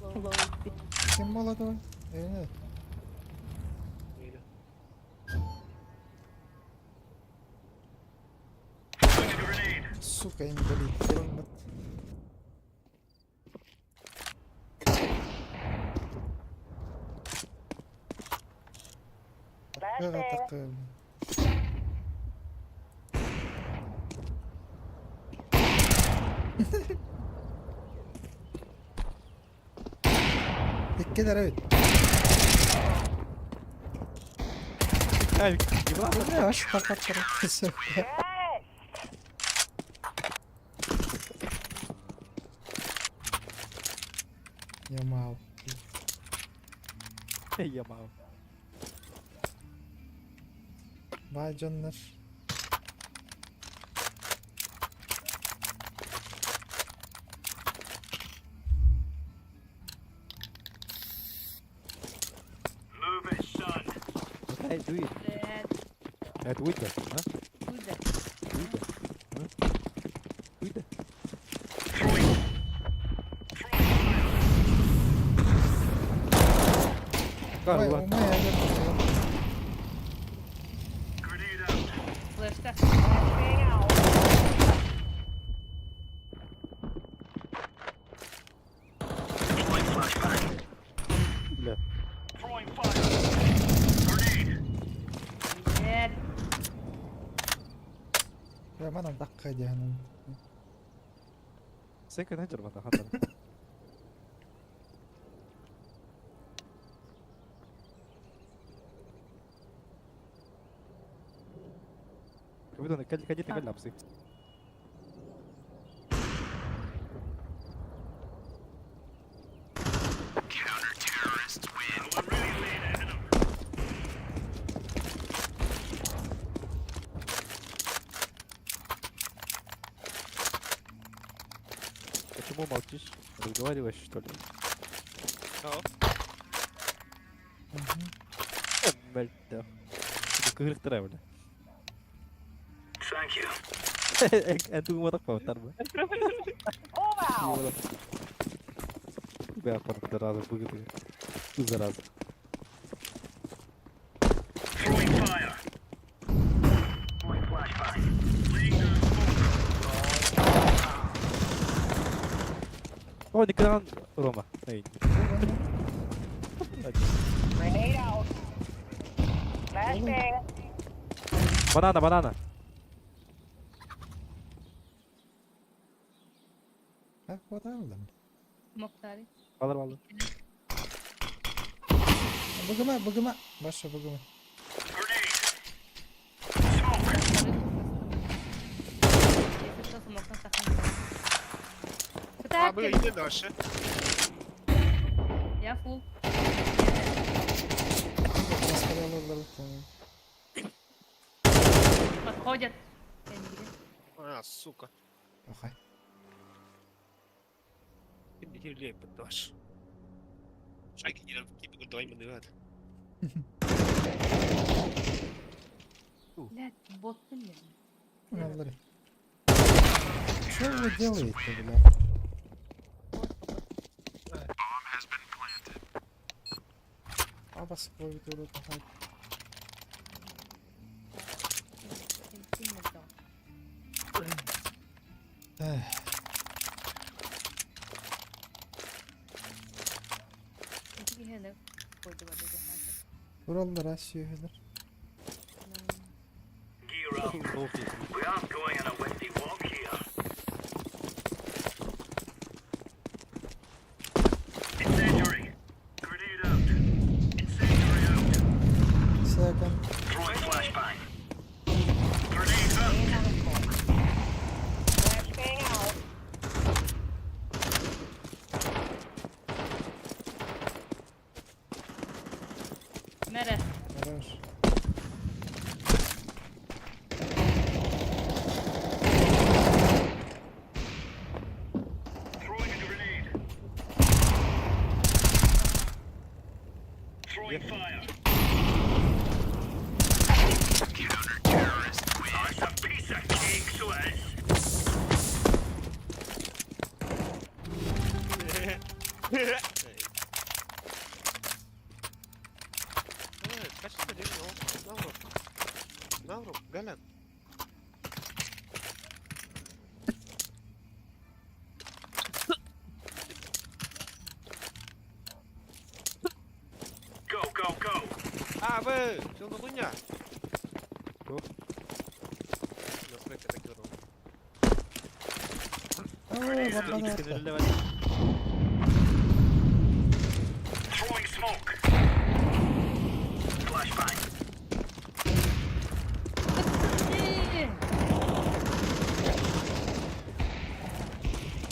S2: Low.
S3: Ким болады ол? Эне.
S10: Throwing a grenade.
S3: Сука, инвалид. Көрүлмөт. Такы такы. Икки дәрәбит.
S9: Ай, не было?
S3: Бля, аш такат турар.
S7: Yes.
S3: Ямал.
S9: Я мал.
S3: Бай дьоннор.
S10: Move it, son.
S9: Блядь, дует.
S2: Блядь,
S9: Это уйда, а?
S2: Уйда.
S9: Уйда. А? Уйда.
S10: Throwing.
S3: Ой,
S9: Карла.
S3: умай әле.
S10: Grenade out.
S2: Флешка.
S7: Flashbang out.
S10: Deploying flashbang.
S9: Бля.
S10: Throwing fire. Grenade.
S2: Блядь.
S3: Я манан такка диһанын.
S9: Секен хеджер бата хатар. Кабидон, кали кали ты ляпсы.
S10: We're really laying it in 'em.
S9: Почему молчишь? Разговариваешь, что ли? Блядь, Кыгырык тыра, бля.
S10: Thank you.
S9: Энтугу матак павтар, бля.
S7: Move out.
S9: Бля, пар, зараза, выгоды. Зараза.
S10: Throwing fire. Throwing flashbang. Laying down smoke.
S9: О, экран Рома. Эй.
S7: Grenade out. Flashbang.
S9: Банана, банана.
S3: Ha, куаталым.
S2: Смок тары.
S9: Алар, алар.
S3: Бугума, бугума. Баша бугума.
S10: Grenade. Smoke.
S2: Если что, смоктан сохранил.
S8: Abi yine de aşı.
S2: Я фул. Подходят. Я не видел.
S8: А, сука.
S3: Охай.
S8: Şimdi kirli yapıttı var. Sanki yine gibi doymadı.
S2: Блядь, бот пын
S3: Аллар. Что вы делаете, бля? Абас клавиатуру тахат. Эх, Ураллар ас сүөһүлэр.
S10: Gear up. We aren't going on a windy walk here. Incendiary. Grenade out. Incendiary out.
S3: Second.
S10: Throwing flashbang. Grenade out.
S7: Flashbang out.
S2: Nere?
S3: Хорош.
S10: Throwing a grenade. Throwing fire. Counter-terrorist win. Oh, it's a piece of cake, so it is.
S8: Качество дерьмо. Навру. Навру, Галян.
S10: Go, go, go.
S8: А, вы, все на хуйня.
S9: Что?
S8: Настройка такие вот.
S3: Ой, бапаната.
S10: Throwing smoke. Flashbang.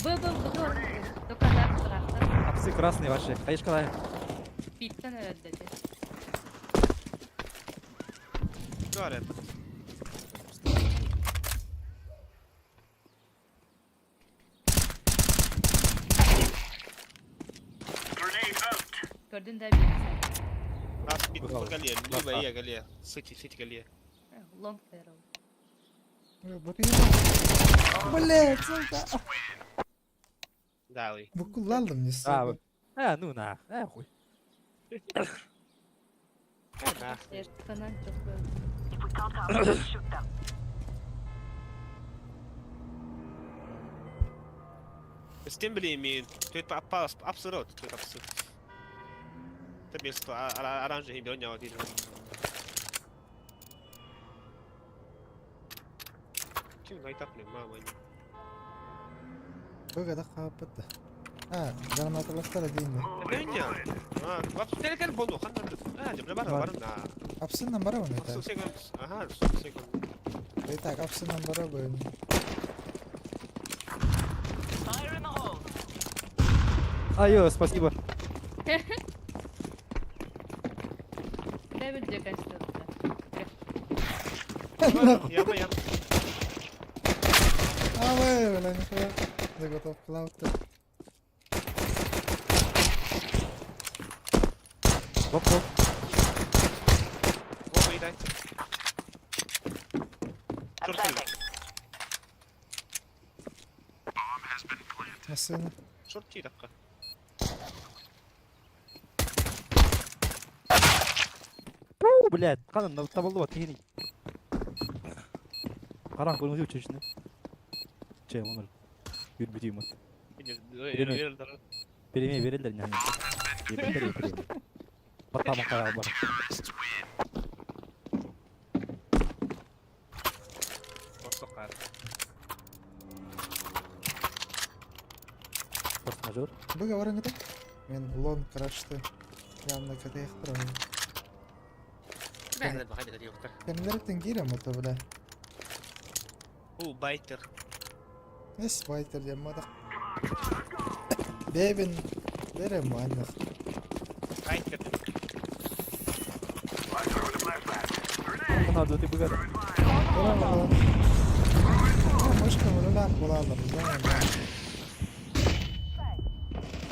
S2: Б, Б, Б, Только завтра.
S9: А псы красные ваши. Хаешка
S2: Биттен herhalde.
S8: Говорят.
S10: Grenade out.
S2: Gördün de bir
S8: Раз бит
S9: Бывало.
S8: гале, либо я гале. Сыти, сыти гале.
S2: sen. Long term.
S3: Блять, сука.
S8: Да, ой.
S3: Букулалым не
S9: А,
S3: сука.
S9: вы- А, ну на. А, хуй.
S8: На.
S2: Falan çok
S7: If we can't have them, shoot them.
S8: Стембли имеет. То это абсолют, то это абсолют. Тебе что, оранжевый броня один. Чем гайтап ли, мама?
S3: Быга да капытты. А, гранаталастар дейин.
S8: Броня. А, вообще телекер бону, хан. А, жабра бара бара на.
S3: Апсыннан бара оны это.
S8: Секунд. Ага, секунд.
S3: Итак, апсыннан бара бу.
S7: Fire in the hole.
S9: Айо, спасибо.
S2: Ne bilecek açtı.
S8: Яма, яма.
S3: А, вы, бля, нихуя. Заготовка лаута.
S9: Оп, оп.
S8: Вот, дай.
S7: I'm planting.
S3: Масына.
S8: Шорти такка.
S9: Пу, блядь. Канан табылды вот кихини. Каран көрүңүз чечини. Че, онор. Юрбүтүйм от. Премия берелер не. Берелер премия. Батама кара бар. Форс-мажор.
S3: Быга барың это. Мен лон крашты. Явно катаяқтыр. Кемлерден кирем это, бля.
S8: О, байтер.
S3: Эс байтер дем мадақ. Бебин берем аннах.
S8: Байтер.
S9: Надо ты быга.
S3: Браво. Мышка мұрылақ болады, да.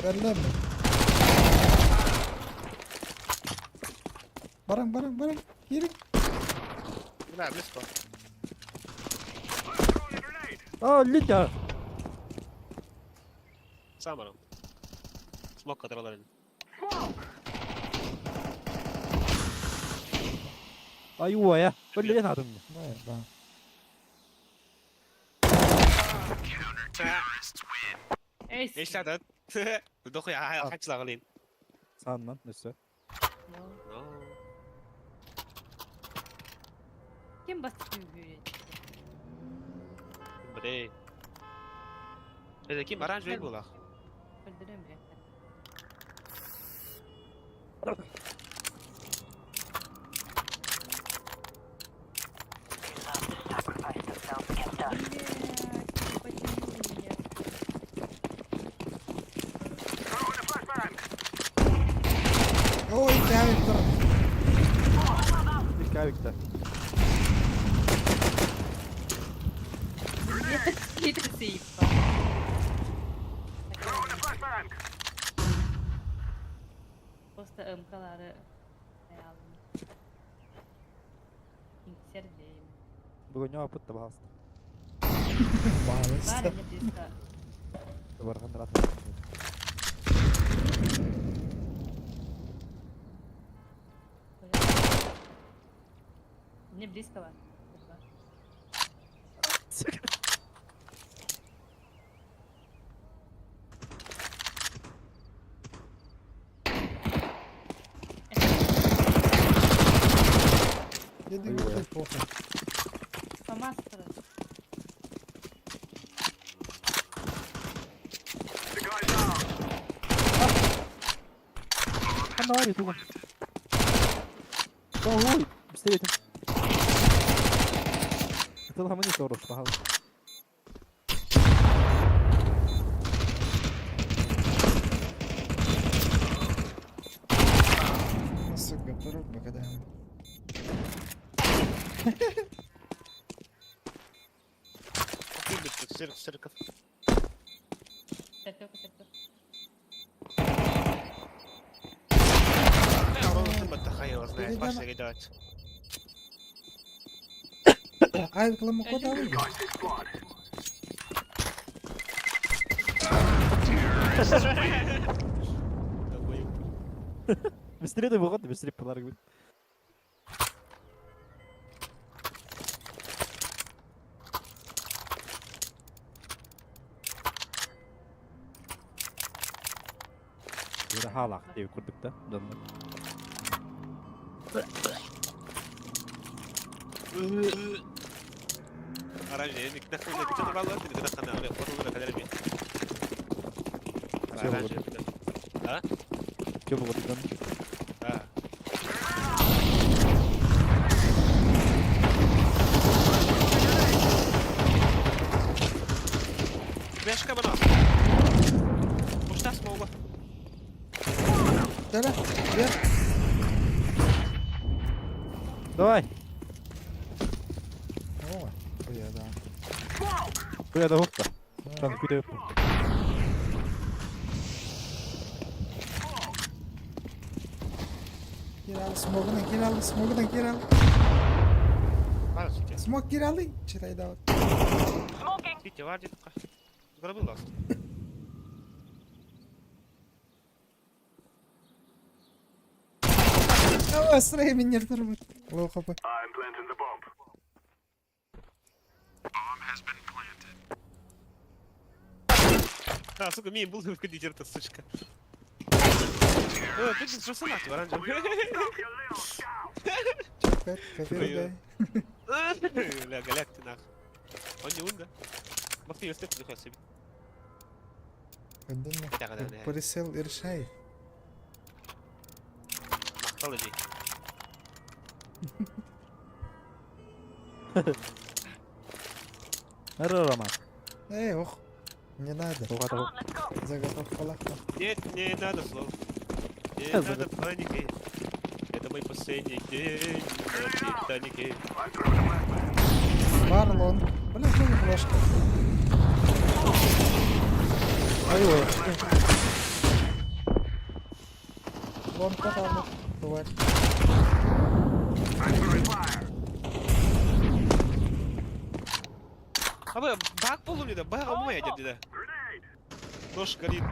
S3: Берлем. Барың, барың, барың. Кирик.
S8: Бля, близко.
S9: А, литя!
S8: Сам барам. Смок катараларын.
S9: Ай, Өлген адым.
S3: Да, да.
S2: Эйс.
S8: Эйс ладат. Дохуй хачлагалин.
S9: Саннан, өссө.
S8: No.
S2: Ким басты бүйет?
S8: Бре. Это ким оранжевый булах.
S2: Öldürüyorum bile.
S7: They love to sacrifice themselves against us.
S2: Блядь, потянули меня.
S3: Ой, тявик тұр.
S9: Кавикта.
S2: Блядь, сейф. Просто МКлары aldım. Сердейм.
S9: Бүгін опыт табаласты.
S3: Балыста.
S2: Бары не близко.
S9: Барған рат.
S2: Не близко бар.
S3: Деді
S9: Ой,
S3: похуй.
S2: Фомастера.
S9: Ханна туган. Ой, быстрее там. Это ламани торос, пожалуйста.
S3: Сука, тұрып бакадаем.
S8: Цирк, цирк.
S2: Церковь, церковь.
S3: Ай, кылымы код алый.
S9: Быстрее ты выход, быстрее подарок будет. Böyle halak diye kurduk da. Dönme. Чё было там?
S8: Бешка бана. Пушта смога.
S3: Дара, бер.
S9: Давай.
S3: О, бля, да.
S9: Бля, да хопта. Там куда
S3: Gir al, smoke'una gir al, smoke'una gir al. Smoke gir al. Читай да.
S7: Smoking.
S8: Витя, вардик. Гробыл вас.
S3: О, срей меня тұрып. Лоу хп.
S8: А, сука, мин был в кондитер-то, сучка. Э, ты что сама, ты оранжевый.
S3: Копир, да.
S8: Бля, голяк ты нах. Он не ун, да? Бах ты ее степ нихуя себе.
S3: Присел решай.
S8: Махтал иди.
S9: Роман.
S3: Эй, ох. Не надо.
S7: Come on, let's go.
S3: Заготовка лахта.
S8: Нет, не надо слов. Не надо паники. Это мой последний день на Титанике.
S3: Барлон. Бля, что не флешка?
S9: Ай, ой.
S3: Лон потом. Тварь.
S8: Абы баг буоллум диэтэ, баг алмай дьэ диэтэ. Нож горит.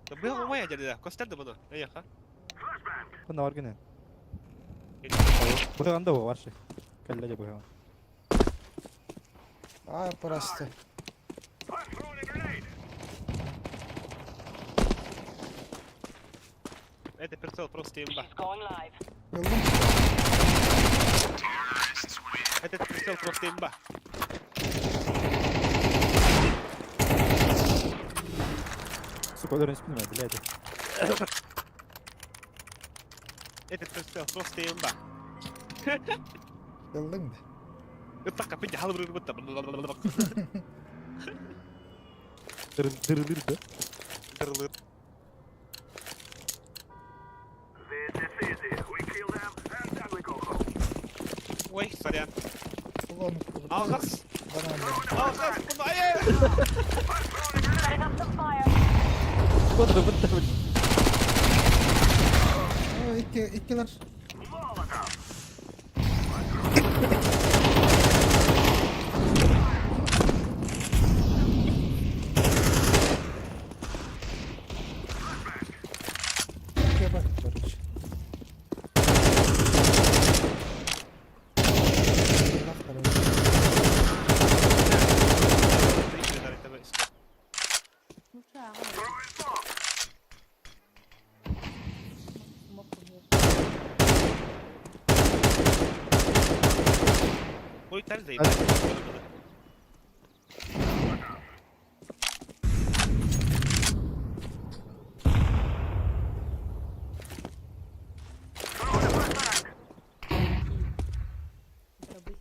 S8: Да быһах умайа дьэ диэтэ. Көстөр да бұны. Эйэхэ.
S9: Бұны бар гене. Быһаҕын да бар ши. Кэллэ дьэ быһаҕын.
S3: А, просто.
S8: Это прицел просто имба.
S3: Ыллым.
S8: Этот прицел просто имба.
S9: Сука, өлөрөн испин блядь.
S8: Этот прицел просто имба.
S3: Ыллыҥ да.
S8: Ыттакка пидде халыбырыр бытта.
S9: Дырылыр да.
S8: Дырылыр. Ой, сорян.
S3: Улан.
S8: Алгас!
S3: Банан.
S8: Алгас! Бұны ай-ай!
S9: Куда бытта, блядь.
S3: О, икки, иккилэр. Икки бар, короче. Бах, короче.
S2: Ну что, ага. Смок умер.
S8: Ой, тәл заебать.
S2: Гробы.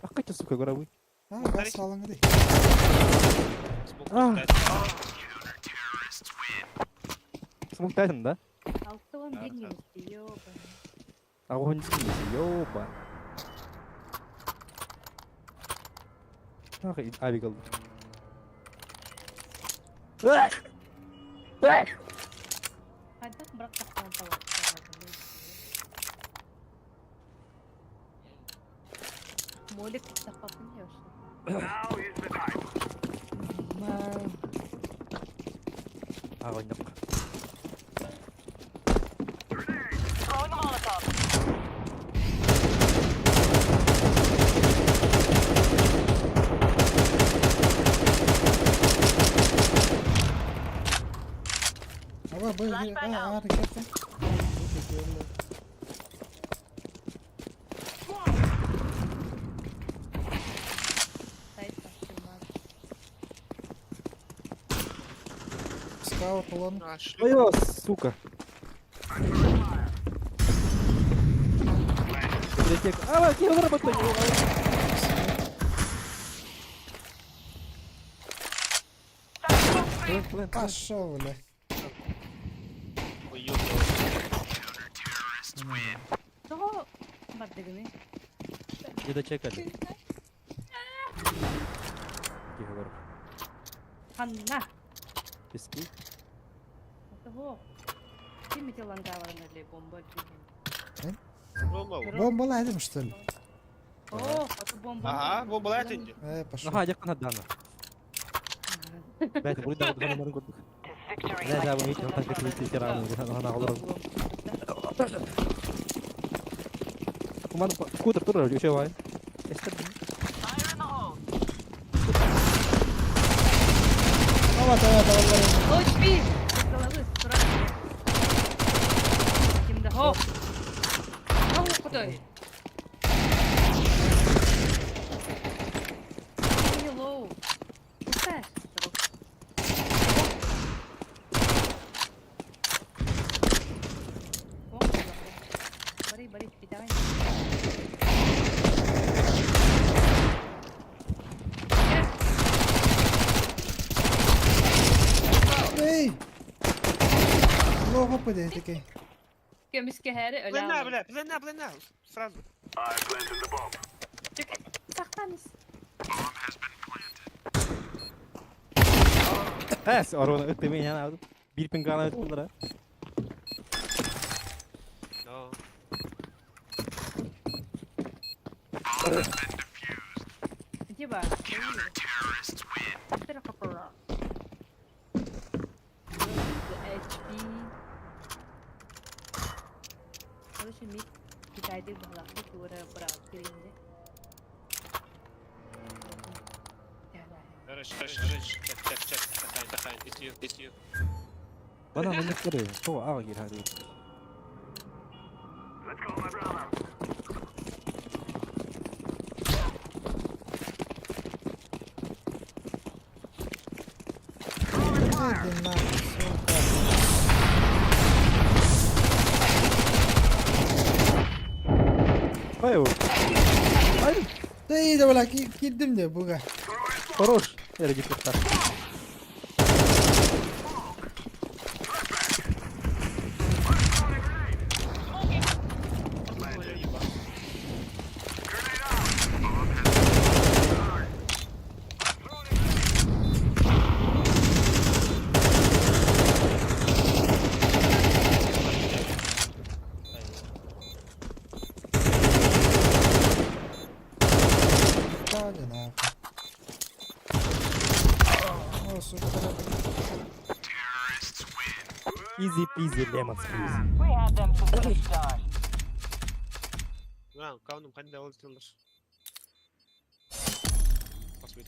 S9: Ах, Катя, сука, горовый.
S3: А, газ салыңы ди.
S9: А. Смог тайтын, да?
S2: Алты он bir минус, ёбаный.
S9: Огонь ёба. Ах, авик алды.
S2: Хайдах бырах тахтан талап. Молик тахпапын ёши.
S9: Огонь.
S3: Аба, бу, а, а, ракета.
S2: Сайт тахтырмар.
S3: Скаут улан.
S9: Ой, сука. Блядь, А, я работаю.
S3: Пошел, бля.
S8: Ой, ёбаный.
S2: Того бардыгыны.
S9: Не дочекали. Тихо, говорю.
S2: Ханна.
S9: Пески.
S2: Того. Ким метеллангаварына ле бомба деген.
S8: Бомба.
S3: Бомба ладим, что ли?
S2: О, это бомба.
S8: Ага, бомба лайтинди.
S3: Пошел.
S9: Ага, я Дана. Блядь, будет да, да, да, Бля, да, вы видите, вот так как летит тиран, она олорон. Куман, кутер тур, еще вай.
S3: Давай, давай, давай, давай.
S2: Ой, спи! С головы, с Кимде? О! О, кудай? Hello. Куда? Бери, бери, давай.
S3: Эй! Лого пойди, такой.
S2: Көмүскэһээри
S8: Блина,
S2: өлөм.
S8: бля, блина, блина. Сразу.
S2: Сахтаныс.
S9: Эс, орона өттө мен яна алдым. Бир пингана өттү булар.
S8: No.
S2: Типа. HP. Короче, мид Китайдыы быһалаахтык туора быраҕып кириинде.
S8: Гараж, гараж, гараж. Чек, чек, чек. Тахайн, тахайн. It's you, it's you.
S9: Bana ne yapıyor? Çoğu ağa gir hadi.
S3: Иди нахуй, сука.
S9: Павел.
S3: Да и давай, кирдим де буга.
S9: Хорош. Эрги туттар.
S3: Да, иди нахуй. О, сука.
S9: Easy peasy lemon squeeze.
S7: We had them since the start.
S8: Lan, кавным ханда ол тылыр.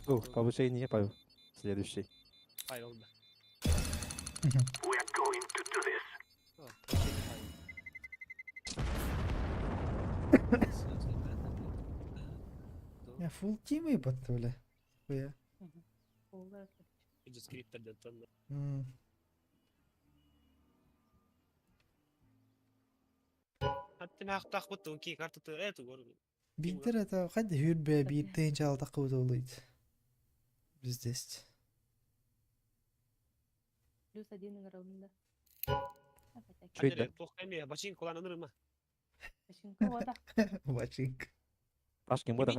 S9: О, повышение, Павел. Следующий.
S8: Hayır oldu.
S10: We are going to do this.
S3: Я фул тимы ебать, бля. Хуя.
S2: Олар.
S3: М. Биитер это хадди хүрбэ бииртэн чаалта кыбытылыйт. Биздест.
S2: Плюс один ыҥырылынна.
S9: Чё это?
S2: Бачинка уота.
S3: Бачинка.
S9: Пашкин бода.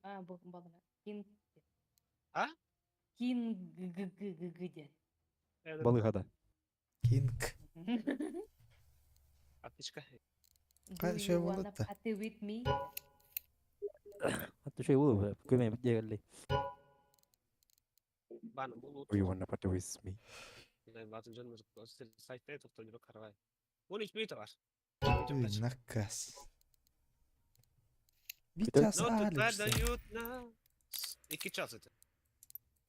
S2: А, бу балына. Кин.
S8: А?
S2: Кин г г г г г диэн.
S9: Балыгада.
S3: Кинг.
S8: Аптечка.
S2: Do
S3: Шөй
S2: you wanna
S3: болот да.
S2: party with me?
S9: Атты шөй болу. Көмө дегелли.
S8: Баны бул
S9: You wanna party with me?
S8: Оны hiçbir var.
S3: Үй, наказ. Bir час алипсен.
S8: 2 час это.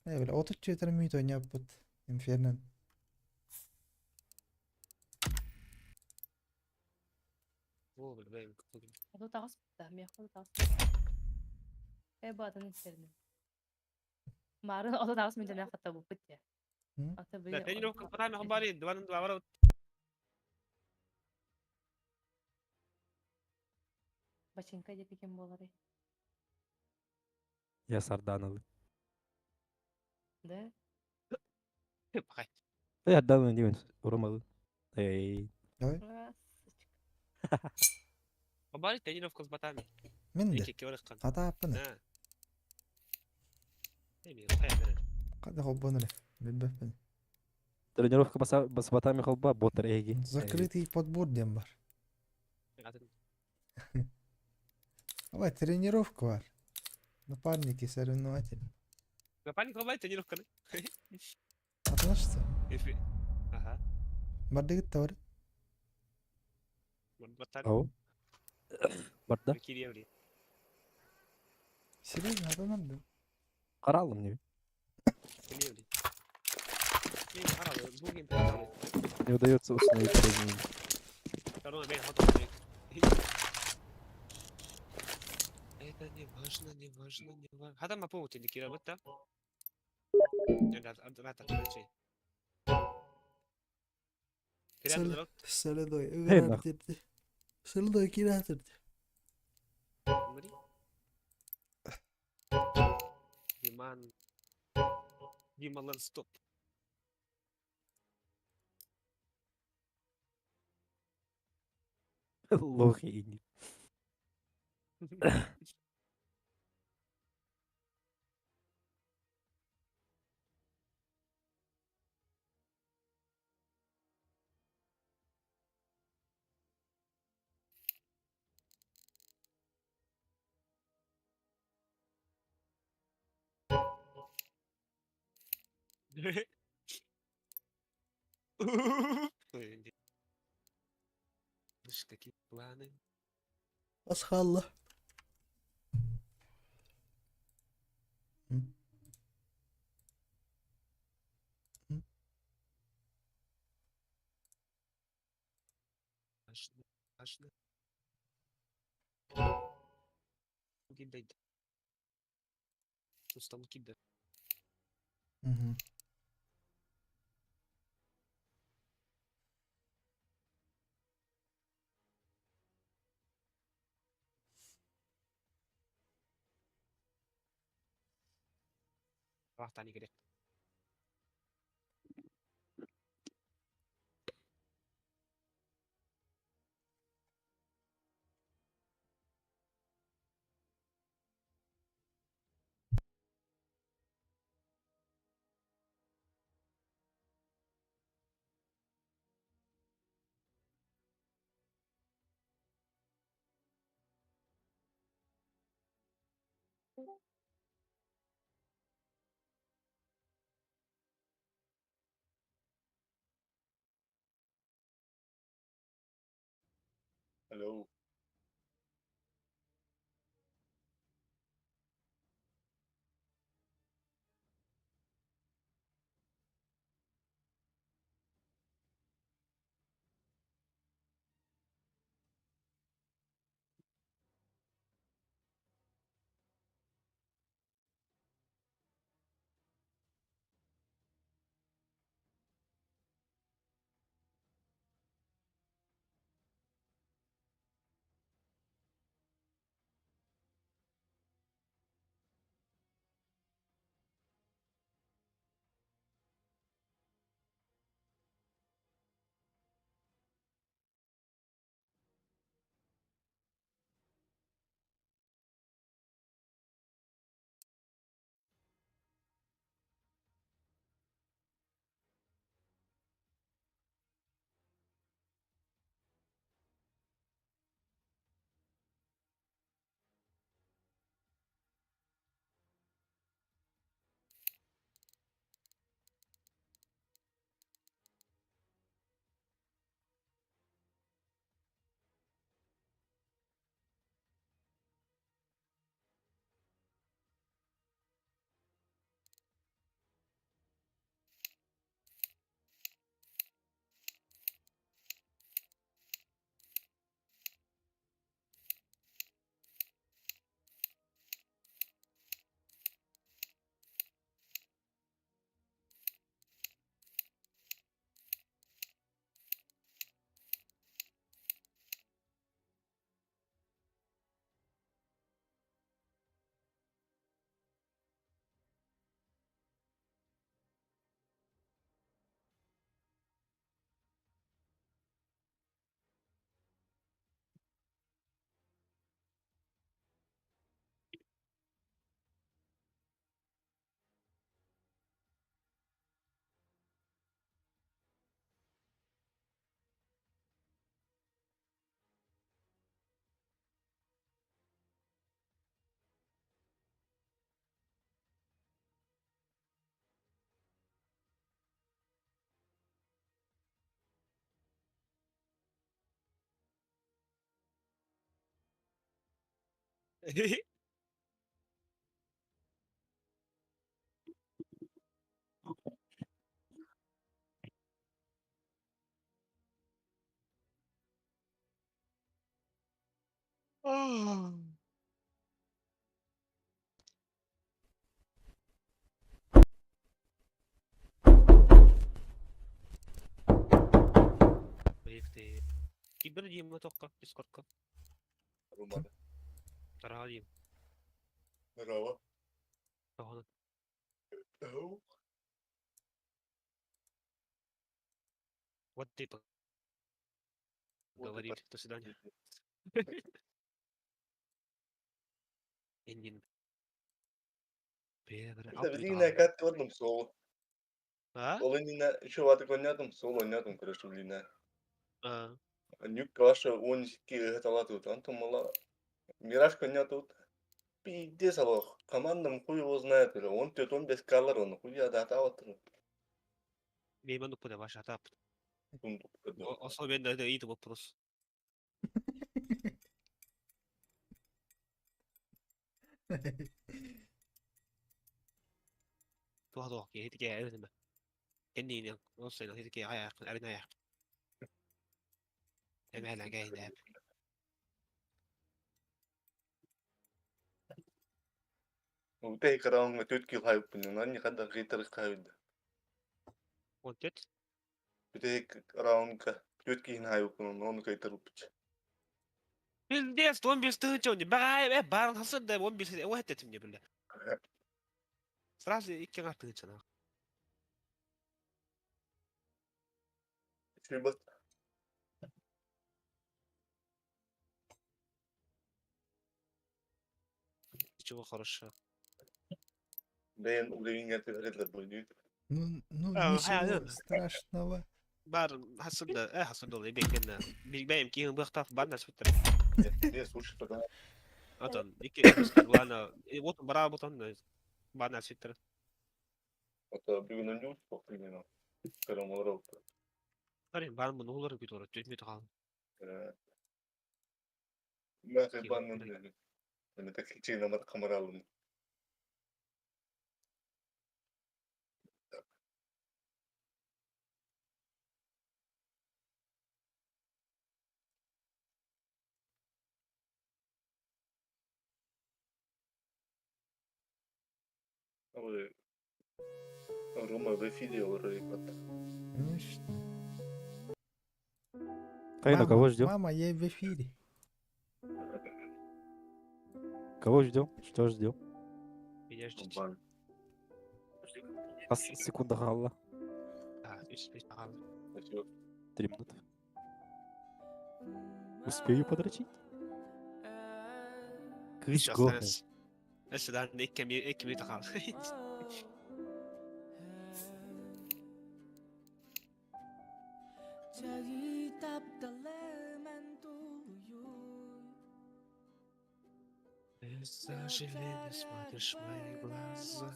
S3: Не, бля, 34 минут ойнаппыт. Инферно.
S8: О, бля, бля.
S2: Ото таҕыс да, миэхэ ото таҕыс. Э баатын истэриним. Марын ото таҕыс мин дьэнэ хатта буппут дии. Ото
S8: Да, тренировка потами хабари, 2 на 2 ворот.
S2: Бачинка диэки ким буоларый?
S9: Я сарданалы.
S2: Да?
S8: Пахай.
S9: Я Ардановы деймин. Урмалы. Эй.
S3: Давай.
S8: Хабари тренировка с ботами.
S3: Мен де.
S8: Эки кеорыккан.
S3: Ата аппын.
S8: Да. Эми, хая берер.
S3: Када холбонуре. Билбеппин.
S9: Тренировка с ботами холба, боттер эги.
S3: Закрытый подбор диэн бар. Давай, тренировка бар. Напарники, соревнователи.
S8: Напарник холба тренировка.
S3: Относится?
S8: Ага.
S3: Бардыгыт бар.
S8: Ботар.
S9: Ау. Барда.
S8: Киреври.
S3: Серьезно, ата надо.
S9: Каралым не.
S8: Киреври.
S9: Не удается установить тренинг.
S8: Это не важно, не важно, не важно. Хата ма повод или кира бутта?
S3: Солидой.
S9: Эй, нахуй.
S3: Солидой киратыр.
S8: Диман. Дималан стоп.
S9: Лохи и
S8: Слышь, какие планы?
S3: Асхалла. М. М.
S8: Важно, важно. Кидай. Устал кидай.
S3: Мгм.
S8: راحت عليك كده.
S5: Hello.
S8: Кибер дима тоққа, дискордқа.
S5: Румада.
S8: Тараға деймін.
S5: Здорово.
S8: Тоғынан.
S5: Ау.
S8: Вот ты
S5: Вот и
S8: говорили. До свидания. Индин.
S5: Билина кат сол.
S8: А?
S5: Ол иннинэ үчүгэй оонньоотум, суол оонньоотум, короче, билинэ.
S8: А.
S5: Нюк ваша 12 ыһыталаатыбыт, онтон мала Миражка оонньоотубут. Пиздец алох, командам хуй его знает, бля, он 4 15 калар, он хуя да атаабаттар.
S8: Бейман уппута баш атааппыт.
S11: Сундукка да.
S8: Особенно это это вопрос. Туох туох киһи киһи эбитимэ. Кэнниинэн ол сайын киһи айаахпын арин айаах. Эмэһэлэ кэһинээп.
S11: Үтэй караонга төт кил хайыппын, онон никада гыйтар хайыппын.
S8: Он төт?
S11: Үтэй раундка төт киһин хайыппын, оны кайтар уппут.
S8: Пиздец, 11 тысяч он. Багай, барын хасан да 11 о это мне бля. Сразу 2 тысяча нах.
S11: Шибат.
S8: Чего хорошо.
S11: Бэйэн уровень түһэрэллэр буйдуу.
S3: Ну,
S8: А,
S3: ничего
S8: а,
S3: страшного.
S8: Бар хасан да, хасан да беккен. Биг бэйм киһин быхтаф бар насыптыр.
S11: Не слушай потом.
S8: Отон, икки главное, вот бара бутон бар насыптыр.
S11: Это бүгүн өнү спокойно. Карамалар.
S8: Барин бар муну улар күтөр, төтмөт калын.
S11: Мен баннын. Мен так чейин камералым. Ой. Рома в эфире олорор.
S3: Ну что?
S9: Кайна, кого ждем?
S3: Мама, я в эфире.
S9: Кого ждем? Что ждем?
S8: Меня ждите.
S9: Ас секунда халла.
S8: А,
S9: 3 минуты. Успею подрочить? Кыш го.
S8: Өссө 2 минута калды. Без сожаления смотришь в мои глаза.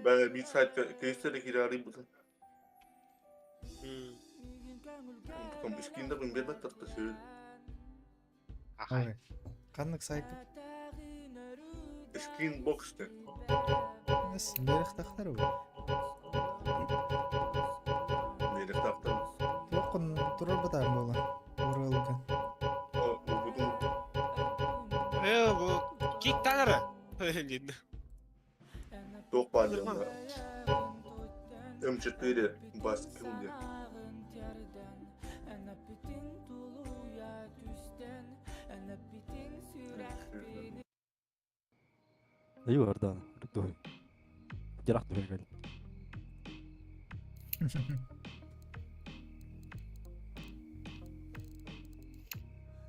S11: Бә bir saat көстер кирari бу. Компискинда бин бер тартта сөй.
S3: Ой. Ханнык сайт.
S11: Скрин боксты.
S3: Нас берехтахтар бу.
S11: Берех тахтар.
S3: Туоххун турар бытаар буола. Уралга.
S11: О, бу
S8: Э, бу кик танара.
S11: Туох баар дьонно. М4 бас килди.
S9: ايوه اردانا ردوه جرحته في قال.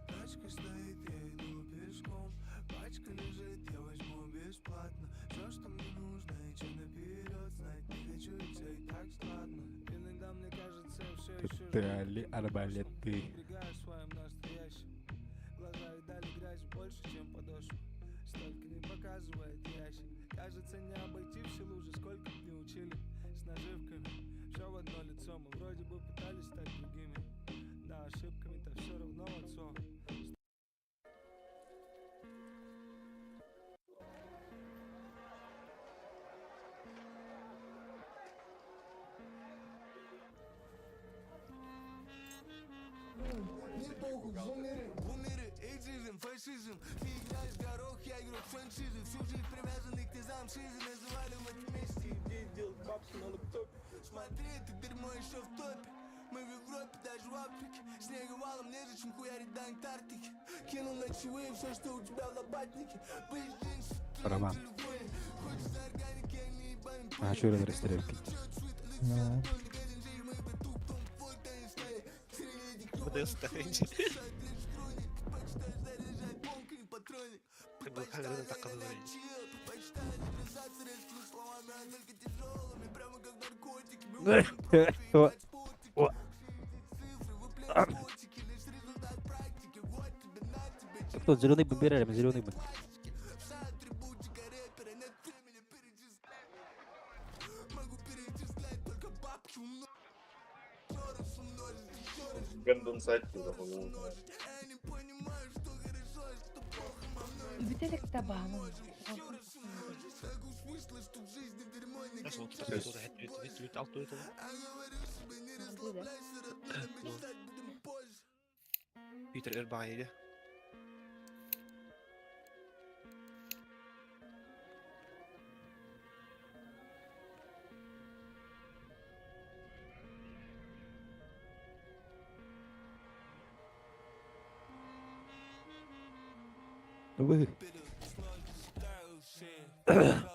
S12: Тачка стоит, я иду пешком. Пачка лежит, я возьму бесплатно. Все, что мне нужно, и чем наперед знать не хочу, и все и так складно. Иногда мне кажется, я все еще
S9: Тали арбалеты.
S12: Прибегаю своим настоящим. Глаза видали грязь больше, чем подошву. Столько не показывает ящик. Кажется, не обойти все лужи, сколько б не учили. С наживками, все в одно лицо. Мы вроде бы пытались стать другими. Да, ошибками-то все равно в отцов. Мне похуй, бумеры, бумеры, эйджизм, фашизм. Ты играешь в горох, я игрок франшизы. Всю жизнь привязанный к тезам шизы. Называли вместе идеи делать бабки на лэптопе. Смотри, это дерьмо еще в топе. Мы в Европе, даже в Африке. Снега валом нежели, чем хуярить до Антарктики. Кинул на чаевые все, что у тебя в лопатнике.
S9: Роман. А что это растерялки?
S3: Ну.
S8: БДС Был камераны так
S9: О. Кто зеленый бы берер, зеленый бы.
S11: Гандон сайт туда было.
S2: Бүтэ илик табааны.
S8: Питер Эрбайли.
S9: Вы.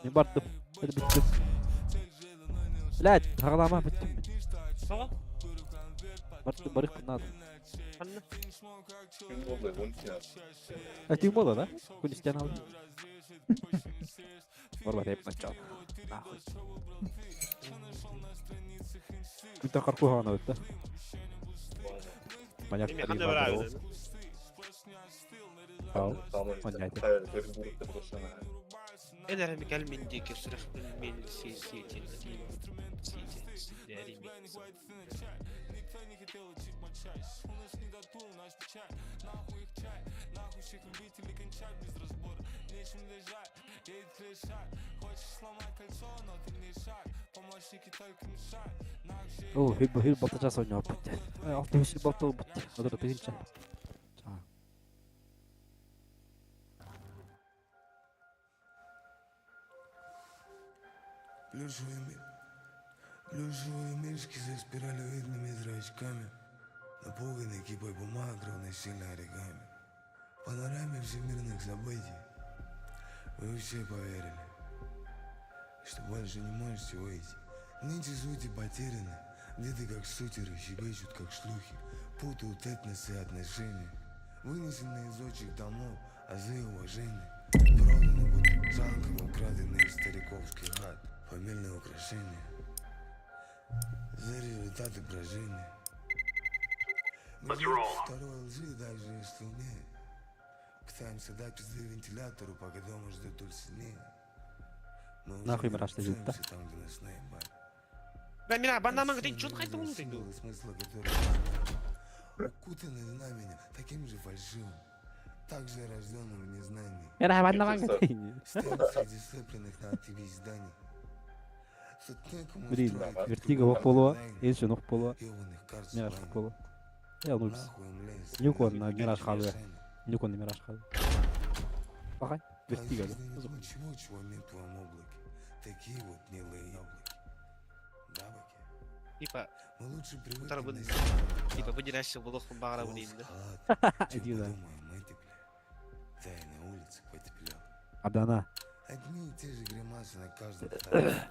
S9: Не бардым. Это биттим. Блядь, хагалама биттим.
S8: Тоҕо?
S9: Бардым барых надо.
S8: Ханна?
S11: Күн болды, он сен.
S9: А ты мола, да? Күн истен алды. Барба деп начал. Нахуй. Күн тақар қойған өтті. Маньяк
S8: Эми ханна барабыз?
S9: Ау. Маньяк.
S8: Эн эрэ кэл мин диэки сүрэхпин мин сиэтин сиэтин
S9: О, хил хил балта жас ойнап бітті. Алты хил балта бітті. Одыр тыгынча.
S12: Плюшевые, плюшевые мишки со спиралевидными зрачками, напуганные кипой бумаг равносильно оригами. В панораме всемирных событий вы все поверили, что больше не можете выйти. Нити сути потеряны, деды как сутеры, щебечут как шлюхи, путают этносы и отношения. Вынесенные из отчих домов, азы уважения, проданы будто джанком украденные из стариковских хат, фамильные украшения. За результаты брожения. Мы второй лжи, даже если умеем. Пытаемся дать пизды вентилятору, пока дома ждет Дульсинея. Мы уже
S9: Нахуй
S12: не
S9: мрачно жить, да?
S12: рубцуемся там, где нас наебали.
S8: Бля, мира, баннаман гытын чун хайта улуу тейду.
S12: Символы смысла, которые укутаны знаменем, таким же фальшивым, также рожденным в незнании.
S9: Мира, баннаман гытын.
S12: Стоим среди слепленных на ТВ зданий. Тут некому
S9: Блин,
S12: строить
S9: вертиго ох болуа, эншин ох болуа.
S12: ёбаных карт
S9: Мираж
S12: желаний.
S9: болуа. Я нубс.
S12: Нахуй им лезть,
S9: Нюкон на
S12: на
S9: Мираж хабы.
S12: решение.
S9: Нюкон на Мираж хабы. Бақай,
S12: Твоя
S9: вертиго.
S12: жизнь нет ничего, чего нет в твоем облаке. Такие вот милые яблоки. Да, Баки?
S8: Типа,
S12: Мы лучше привыкнем
S8: Тарабын.
S12: носить
S8: типа выделяшься болохун багара
S12: волос,
S8: билейин да.
S12: халат, чем
S9: Иди, да.
S12: подумаем о тепле. Да и на улице потеплело.
S9: Адана.
S12: Одни и те же гримасы на каждом втором бля.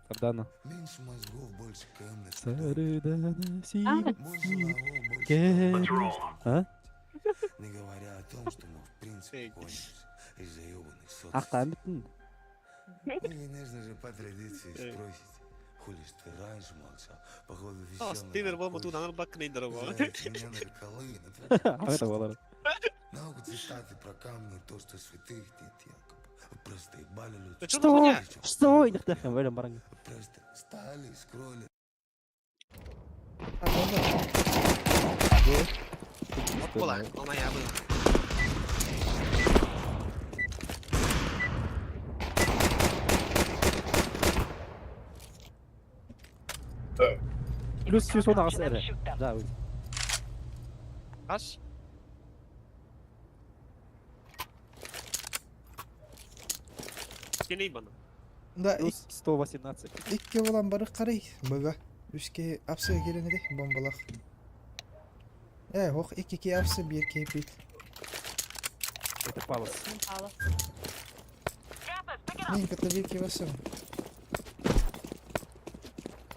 S9: Сардана.
S12: Меньше мозгов, больше КМ на спине.
S9: Сардана
S12: Больше лавов, больше
S9: си. А?
S12: Не говоря о том, что мы в принципе кончимся из-за ебаных соцсетей.
S9: Ақтан біттін.
S12: Вы, конечно же, по традиции спросите, хули ж ты раньше молчал, походу висел на
S8: Стивер болма
S12: наркозе.
S8: туун анар баккын
S12: Вызываете меня нарколы, на
S9: Абета болар.
S12: Наука цитаты про камни, то, что святых нет якобы. Вы просто ебали людей.
S9: Что? Что? Инықтақын, бөлім барың.
S12: Вы просто стали и скролли.
S8: Бола, она я был.
S9: Плюс 110 ағысы әрі. Да, өз.
S8: Аш? Сеней бана.
S3: Да,
S9: Плюс 118.
S3: икки болан бары қарай. Быға. Үшке апсы келені де бомбалақ. Э, ох, икки ки апсы, bir ки бит.
S9: Это палас.
S2: Палас.
S3: Мен кытта bir ки басым.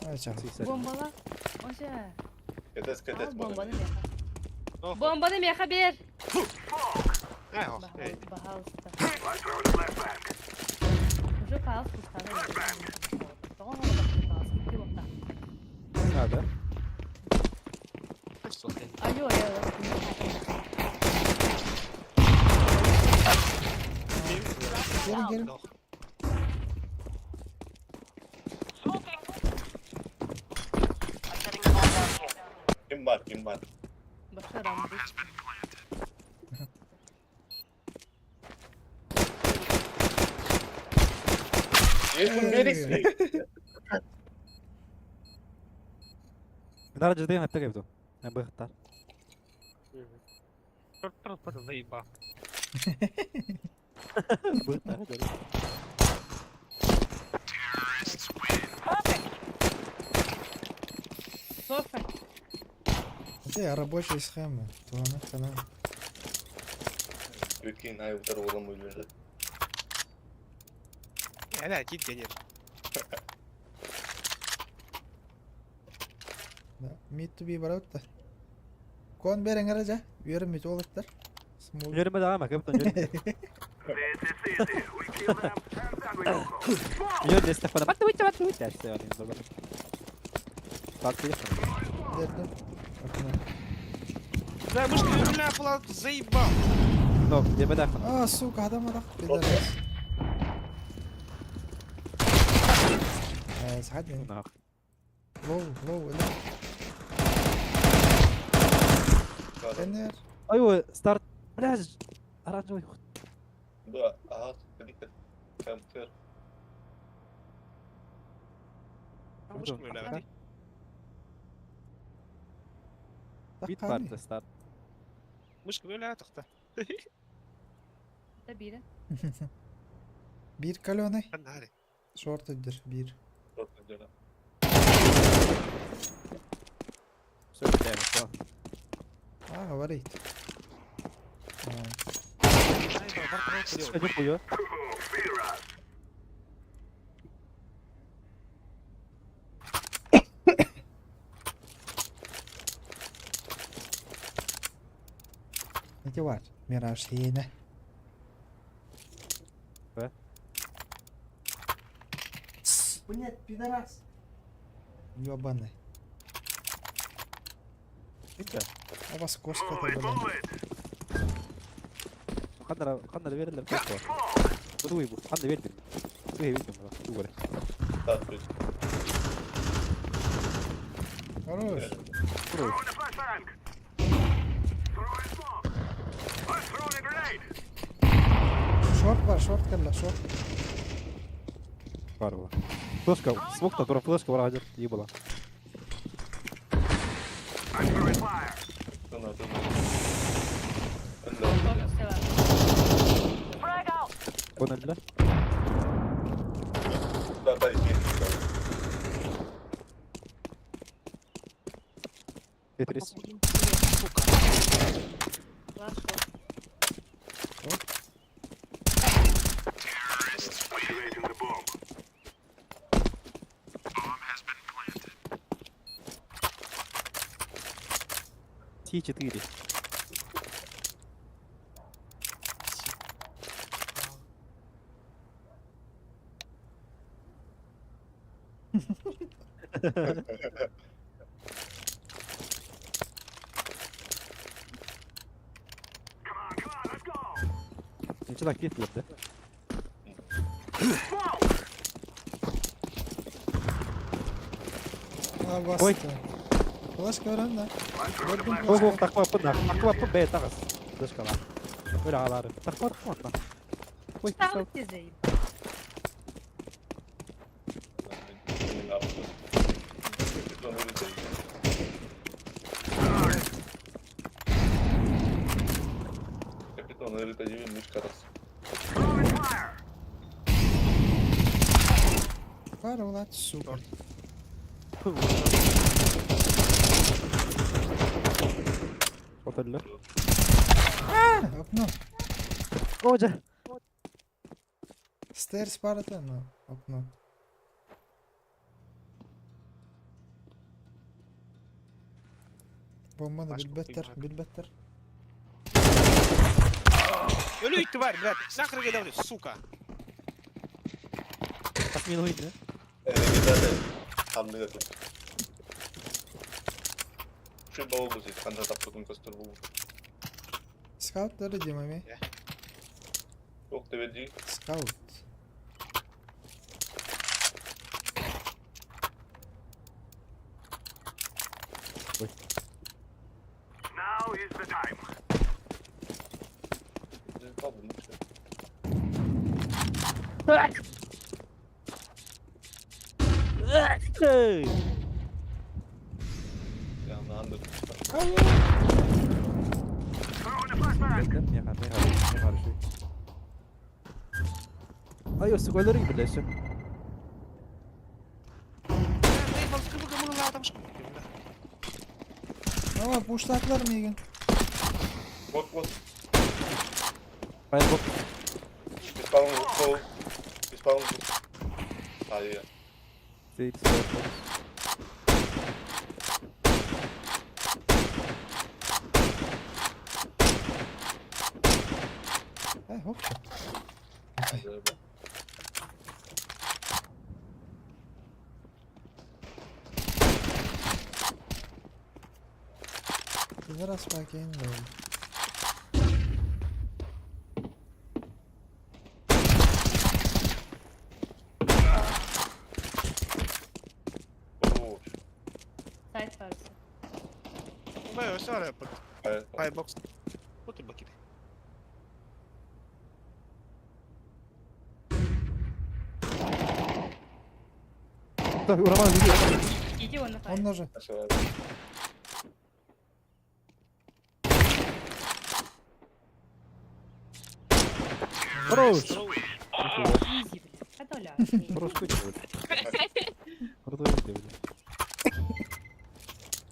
S3: Ай, ча.
S2: Бомбала. Оша.
S11: КТС,
S2: Ал
S11: КТС.
S2: бомбаны меха. Бомбаны меха бер. Пожалуйста. Уже палас пустаны.
S9: А, да?
S2: Айо, айо.
S3: Gelin gelin.
S11: Kim var kim var?
S2: Баша рамбы.
S11: Ee,
S9: Нар жиден атта кепто. Быхтар.
S8: Заебал.
S9: Быхтар.
S2: Perfect.
S3: Это рабочая схема. Туана хана.
S11: Прикинь, ай утар оламы үлелер.
S6: Она один генер.
S3: Да. Mid to be бараутта. Кон берен аража. Үйөрүм мит олыттар. Смол.
S9: Yürüme devam et kaptan yürüme. Yürü destek bana. Battı bitti battı bitti. İşte yani dur bak. Farklı yapma.
S3: Дердим. Окно.
S6: Да, мышка бля, была заебал.
S9: Yok deme de
S3: А, сука, адам адам. Пидорас. Э, садни. Лоу, лоу, лоу. Энер.
S9: Айва старт. Бля, оранжевый.
S11: Да, ага, кликер. Компьютер.
S6: Мышка бля,
S9: Bit vardı start.
S6: Мышка бля, тохта.
S2: Это бире.
S3: Бир каленый.
S6: Канари.
S3: Шорт өддөр, бир.
S11: Шорт өддөр.
S9: Все, все.
S3: А, говорит.
S9: Что хуё?
S3: Эти var. Мираж хейне.
S9: Б.
S3: Блять, пидорас. Ёбаный.
S9: Битте.
S3: А вас коска-то, блин.
S9: Ханнара ханнара verirler kaç var. Bu bu. Hanna verdim. Bu verdim bak. Bu böyle.
S3: Хорош.
S9: Хорош.
S3: Шорт бар, шорт кэллэ, шорт.
S9: Бар была. Флешка, смок та тура флешка бар хажар iyi була. Bu ne lan?
S11: Да, да,
S9: Tetris. T4. Ничего так пить да?
S3: А,
S9: Ой.
S3: баста. Флешка баран да. Көрдүм
S9: Ох,
S3: флешка.
S9: ох, такма пына, такма пы бе тагыс. Флешка бар. Öyle ağlarım. Takma takma takma. Ой,
S2: Ставь ты заебал.
S11: Капитан Эрит один мышка раз.
S3: Бар улат, сука.
S9: Отеллер.
S3: А, окно.
S9: Ожа.
S3: Stairs барата, но окно. Бомбаны билбеттер, билбеттер.
S6: Өлүй, тварь, блядь, нахрен я давлю, сука.
S9: Tasmin oydu.
S11: Хамныга тут. Şu bavul bu ses. Kanda taptığım kastır bu.
S3: Скауттары демаме.
S11: Туох да бэрдии.
S3: Скаут.
S9: Ой.
S10: Now is the time.
S9: Эй! Ай, сугалары билесиң.
S3: Aa, pushlatlar миигин.
S11: Вот, вот.
S9: Firebox.
S11: Исполнил гол. Исполнил. А, я.
S9: Сейт Firebox.
S3: Эй, хоп. Раз покинул.
S2: Сайт varsa.
S8: Бай, ось ара Firebox. Вот и бакиты.
S9: Так, Роман, иди.
S2: Иди он на
S3: Он ножи.
S9: Хорош!
S2: Изи, блядь. Католя.
S9: Хорош, хуй блядь. Крутой блядь.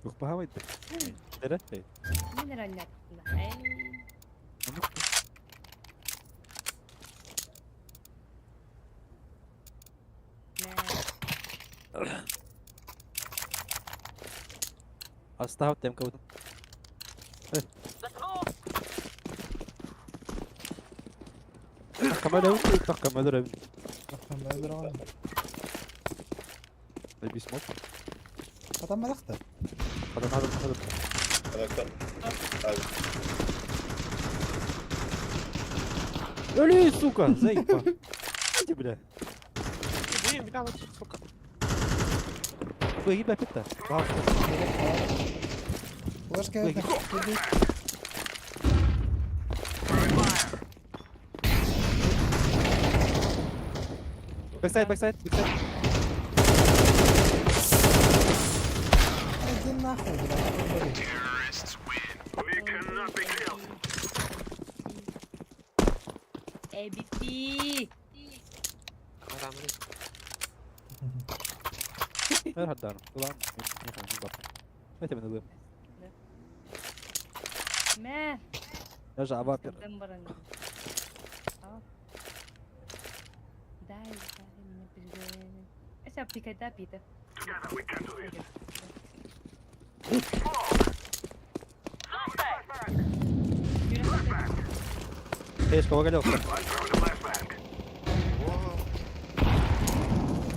S9: Ух, пагавай ты. Дere? Эй.
S2: Минеральный. Эй.
S9: Оставь тем кого-то. Камера, камера.
S3: Камера.
S9: Бисмок.
S3: Потом малахта.
S9: Потом надо, надо. Али, сука, заебал. Иди, бля.
S8: Блин, бля, вот, сука.
S9: Ой, ебать, это.
S3: Флешка это. Иди.
S9: Backside, backside, backside.
S3: Иди нахуй, блядь.
S10: We cannot be killed.
S2: ABP.
S9: Ver hatta. Ulan, ne dedim?
S2: Мә.
S9: Даже аватар.
S2: Дай, дай мне пизды. Эся пикай да пита.
S9: Эй, кого галел?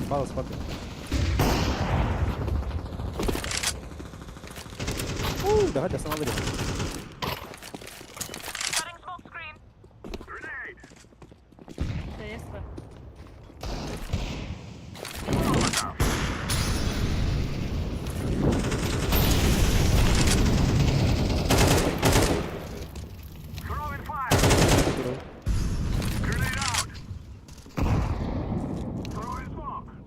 S9: Мало спаты. Давай, да, сама выйдет.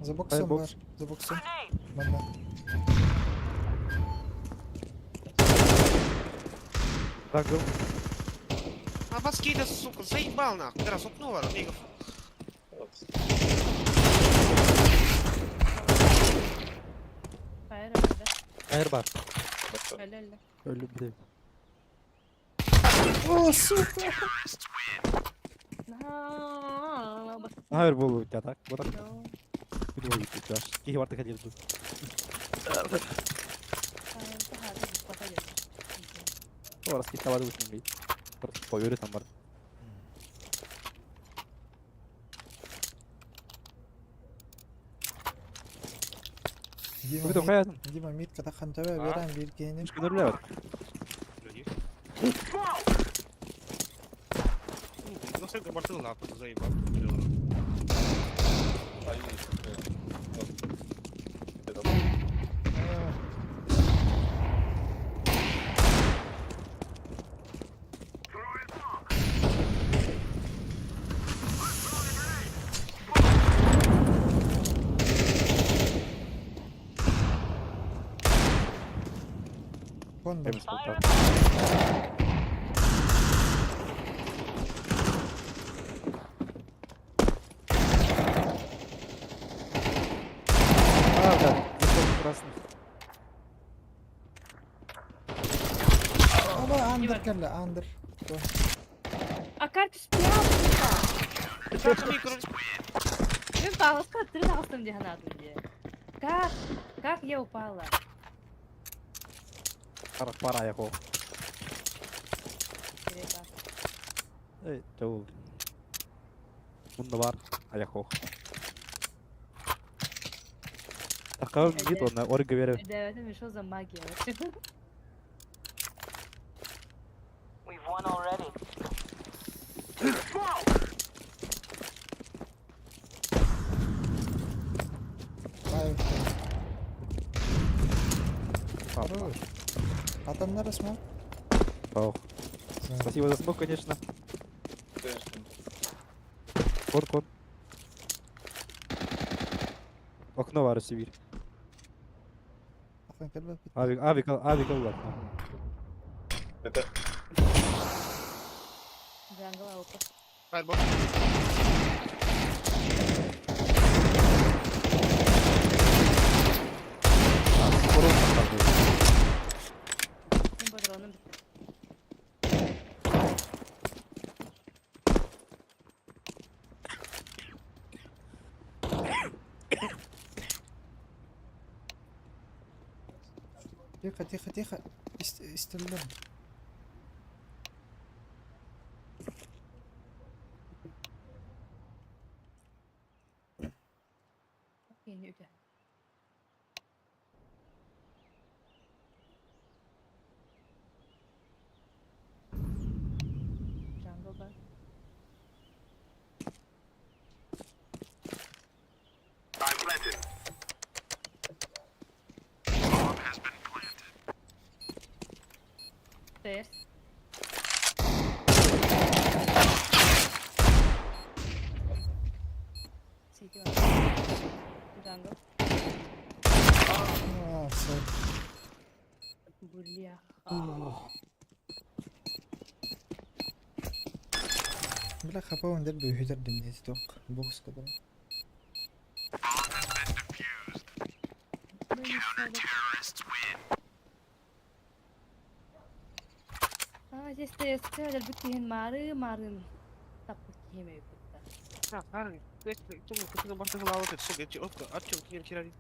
S3: За боксом, бар. За боксом. Манна.
S9: Так, го.
S8: А вас кейда, сука, заебал нахуй. Раз, окно вар, мигов.
S9: Фаер бар. Люблю.
S3: О, сука!
S9: Хайр был у тебя так? Вот так. Кихи варты ходил тут. О, раскидала душ не Просто поверю там бар.
S3: Дима,
S9: Вы
S3: мид, Дима, мид, когда хантовая, берем, биргенин.
S9: Шкодурляват.
S8: Сен бартыл лапы заебал.
S3: Вон бар.
S9: А, да, дефолт красный.
S3: Оба андер кэллэ, андер.
S2: А как ты спрятался? Мен пағысқа түрін ағыстым деген адым де. Как? Как я упала?
S9: Пара, пара аяқ
S2: Керек,
S9: Эй, жол. Мында бар, аяқ оқ. Тақауым гид оны, орга беріп.
S2: Это что за магия вообще?
S7: We've won already.
S3: Ай, Хорош. Атаннар смог?
S9: Ох. Спасибо за смог, конечно. Кон, кон. Окно бар Сибирь.
S3: Атын кэлбэ.
S9: Авик, авик, авик алла.
S11: Это
S2: Jungle аука.
S8: Фаербол.
S2: Мен патроным бітті.
S3: Тихо, тихо, тихо. Истелдем.
S2: Енді үті. Jungle бар.
S10: I'm planted. Bomb has been planted.
S2: Stairs. CT бар. Jungle.
S3: А, все.
S2: Бляха.
S3: Бля, хп өндер бүйүтер димнети тоқ. Бокс кадыр.
S10: Bomb has been defused. Counter-terrorists win.
S2: А, здесь ТСК, бүт мары марын. Таппыт киеме бітті.
S8: Бартыл лапы. Сука, отчё, кием кирали.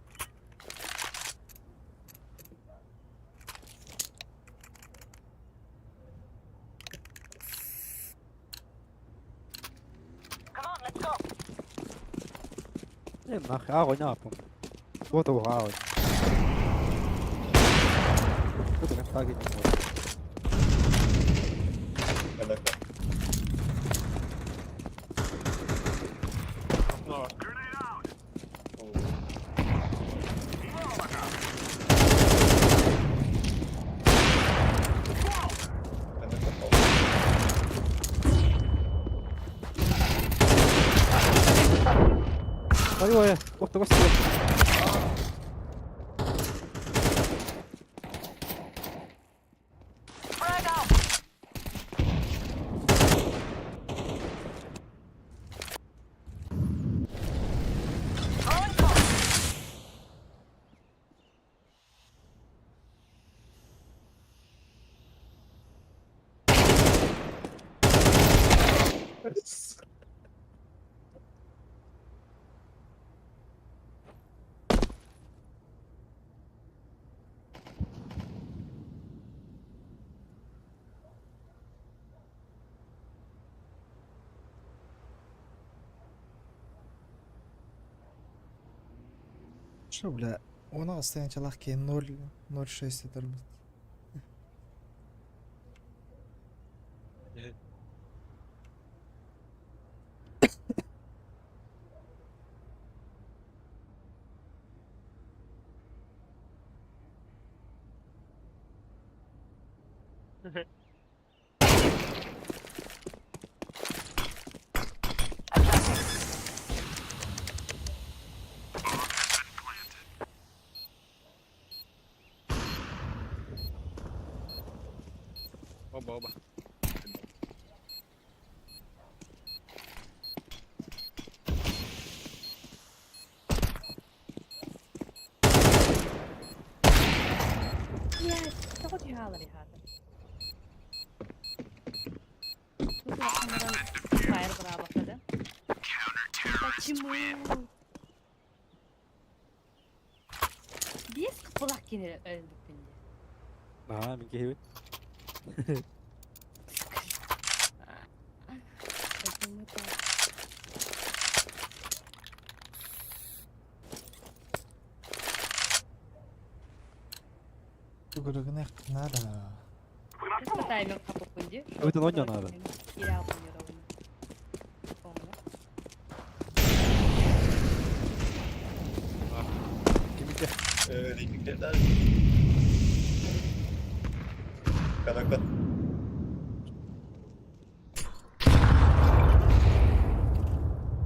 S7: Come on, let's go.
S9: Э, нахуй, агой напом. Вот его агой. Тут как так не может.
S11: это
S8: Окно.
S10: Grenade out.
S11: Это попал.
S9: Ой, ой, ох, ты господи.
S7: Frag out. Throwing smoke.
S3: Что, бля, у нас стоянчалах ке 0,06 это
S8: Оба, оба.
S2: Блядь, тоҕо түһаалар иһаатар. Фаер быраабакка да. Почему? Биэс кыпылах кинилэр өлбүппүн дии.
S9: Аа, мин киһибит.
S2: Почему так?
S3: Тугурыгынах надо.
S2: Просто таймер хапыппын дии.
S9: Это нодня надо.
S2: Киирэ албын Помню.
S9: Кимите?
S11: Рикиктердер. Каракат.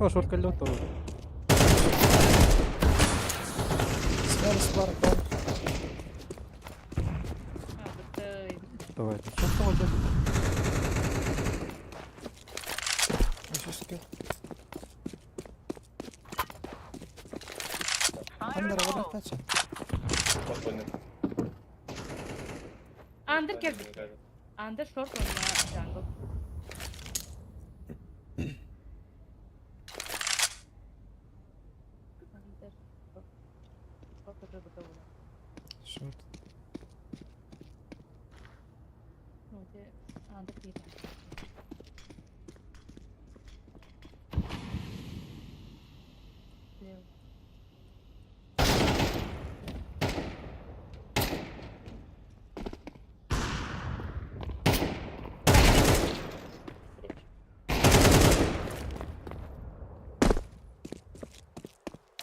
S9: О, шорт каллет тоже.
S3: Скорос бар, бар.
S2: А, бытай.
S9: Давай. Что там у тебя?
S3: Үсүскэ. Андер вадахтача.
S11: Понял.
S2: Андер кэлбит. Андер шорт уонна джангл. Андер шорт. Шорт уже готово.
S3: Шорт.
S2: Ну, ты Андер киирдэ. Лево.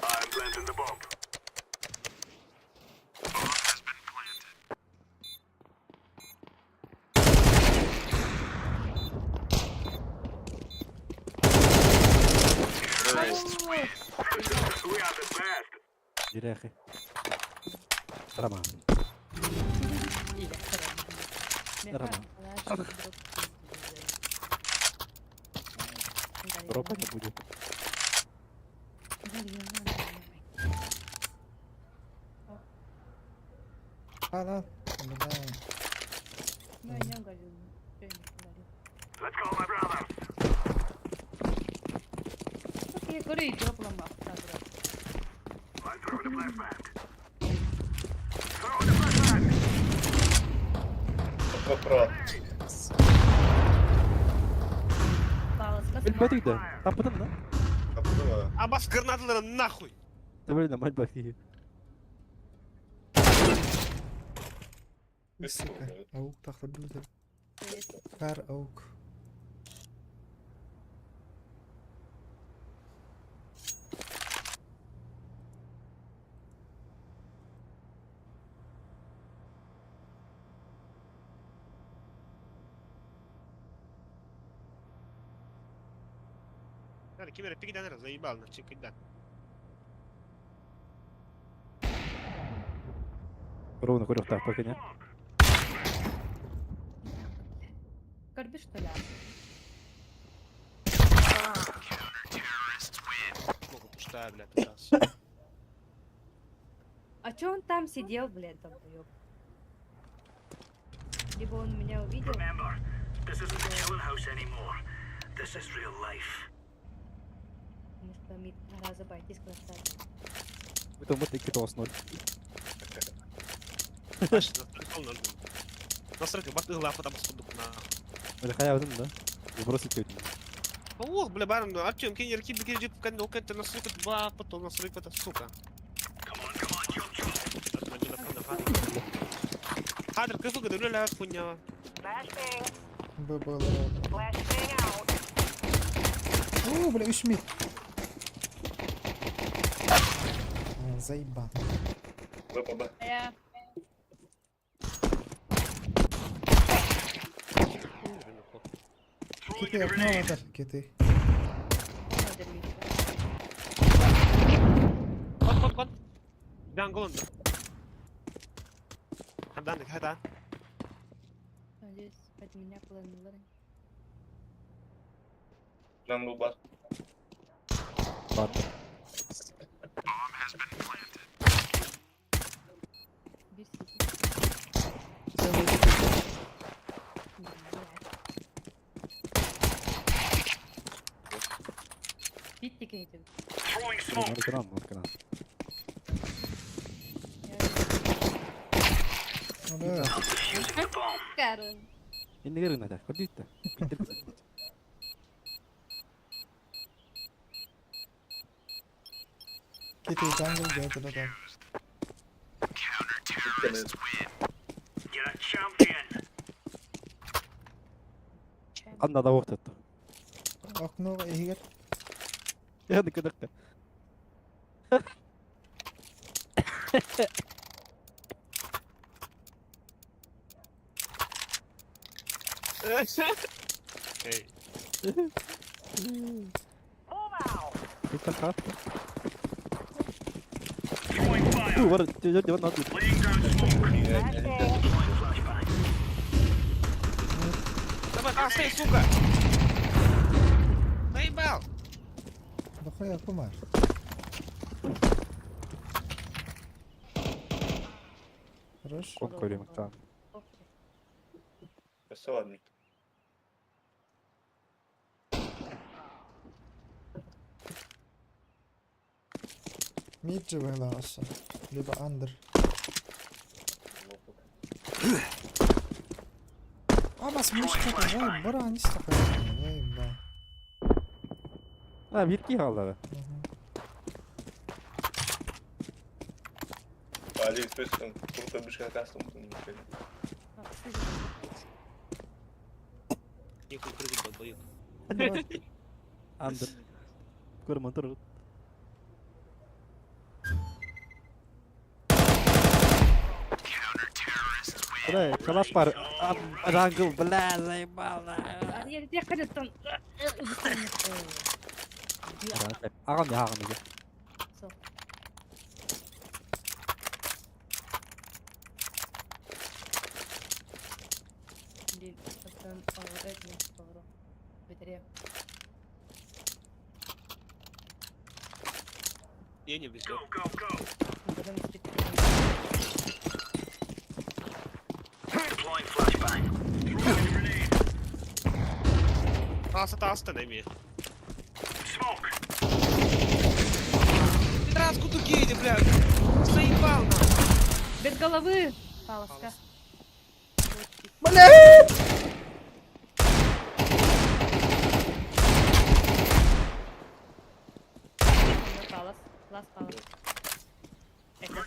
S10: I'm planting the bomb. Bomb has been planted. Terrorists win. We are the best.
S9: Диряхи. Роман.
S2: Или
S9: Роман. Дропа не будет.
S3: А, да. Да.
S2: Ну, я не угодил. Чё я не угодил?
S10: Let's go, my brothers.
S2: Окей, говори, дроплом бах.
S10: I'm throwing a flashbang. Throwing a flashbang.
S11: Копра.
S9: Бил да. Таппытын да?
S11: Капыдыма.
S8: Абас гранаталары нахуй!
S9: Блин, мать бахи.
S3: Сука. Аук тахыр Кар аук.
S8: Наверное, Кимера пигда, наверное, заебал, на чекай,
S9: Ровно көрөх таппа кене.
S2: Корби, что ли?
S8: Много пустая, блядь, раз.
S2: А чё он там сидел, блядь, долбоёб? Либо он меня увидел,
S10: Remember, this isn't the killing house anymore. This is real life.
S2: потому что мид раза обойтись красавец.
S9: Это мы таки тоос ноль.
S8: Насрать, бат лапа там скудук на.
S9: Это хая да? Сбросить тетю.
S8: Ох, бля, баран, Артем, кинь рки, беги, иди, кан, ну, кан, насрык, ба, потом насрык, это, сука.
S10: Come on, come on, chop, chop.
S8: Хадр, кыфы, говорю, ля, хуйня.
S3: Б было. О, бля, үс мид. Заебал.
S11: Б, Б, Б.
S2: Я...
S3: Кити окно ватар, кити.
S8: Кон, кон, кон. Jungle онда. Хандан, хата.
S2: Надеюсь, под меня планулар.
S11: Jungle бар.
S9: Бар.
S2: Бир сити. Битти кehitib.
S10: Throwing smoke.
S9: Марканан, марканан.
S3: Ода.
S10: Defusing the bomb.
S2: Карл.
S9: Иннигер гына да. Көрдүттэ.
S3: Кити jungle деді да.
S10: You're a champion.
S9: Анда да оқтатты.
S3: Окно егер.
S9: Яны кыдыкты.
S8: Эй.
S9: Это хат.
S10: Throwing fire.
S9: Ту, бар, жо, надо.
S10: Laying down smoke. Deploying flashbang.
S8: Давай, толстой, сука! Наебал!
S3: Дохуя кумар. Хорош.
S9: Кон көрем там.
S11: Все ладно.
S3: Мид же выглался. Либо андер. А, бас мышка давай, бара, не стахай. Давай, ба.
S9: А, бир ки халда.
S11: Алиэкспресстен крутой бышка кастом.
S8: Нихуй прыгать, долбоёб.
S9: Андер. Көрм андер. Бля, калаш бар. Jungle, бля, заебал.
S2: Я где ходят там?
S9: Ағам не, ағам не.
S2: Блин, оттан алгоритм скоро. Бетере.
S8: Я не везет.
S10: Go, go, go.
S2: Потом спит.
S10: Deploying flashbang. Throwing a grenade.
S8: Толста, толста, найми.
S10: Smoke.
S8: Пидораску тугейди, бля! Заебал нам!
S2: Без головы! Паласка.
S3: Блядь!
S2: Палас. Лас палас. Эко.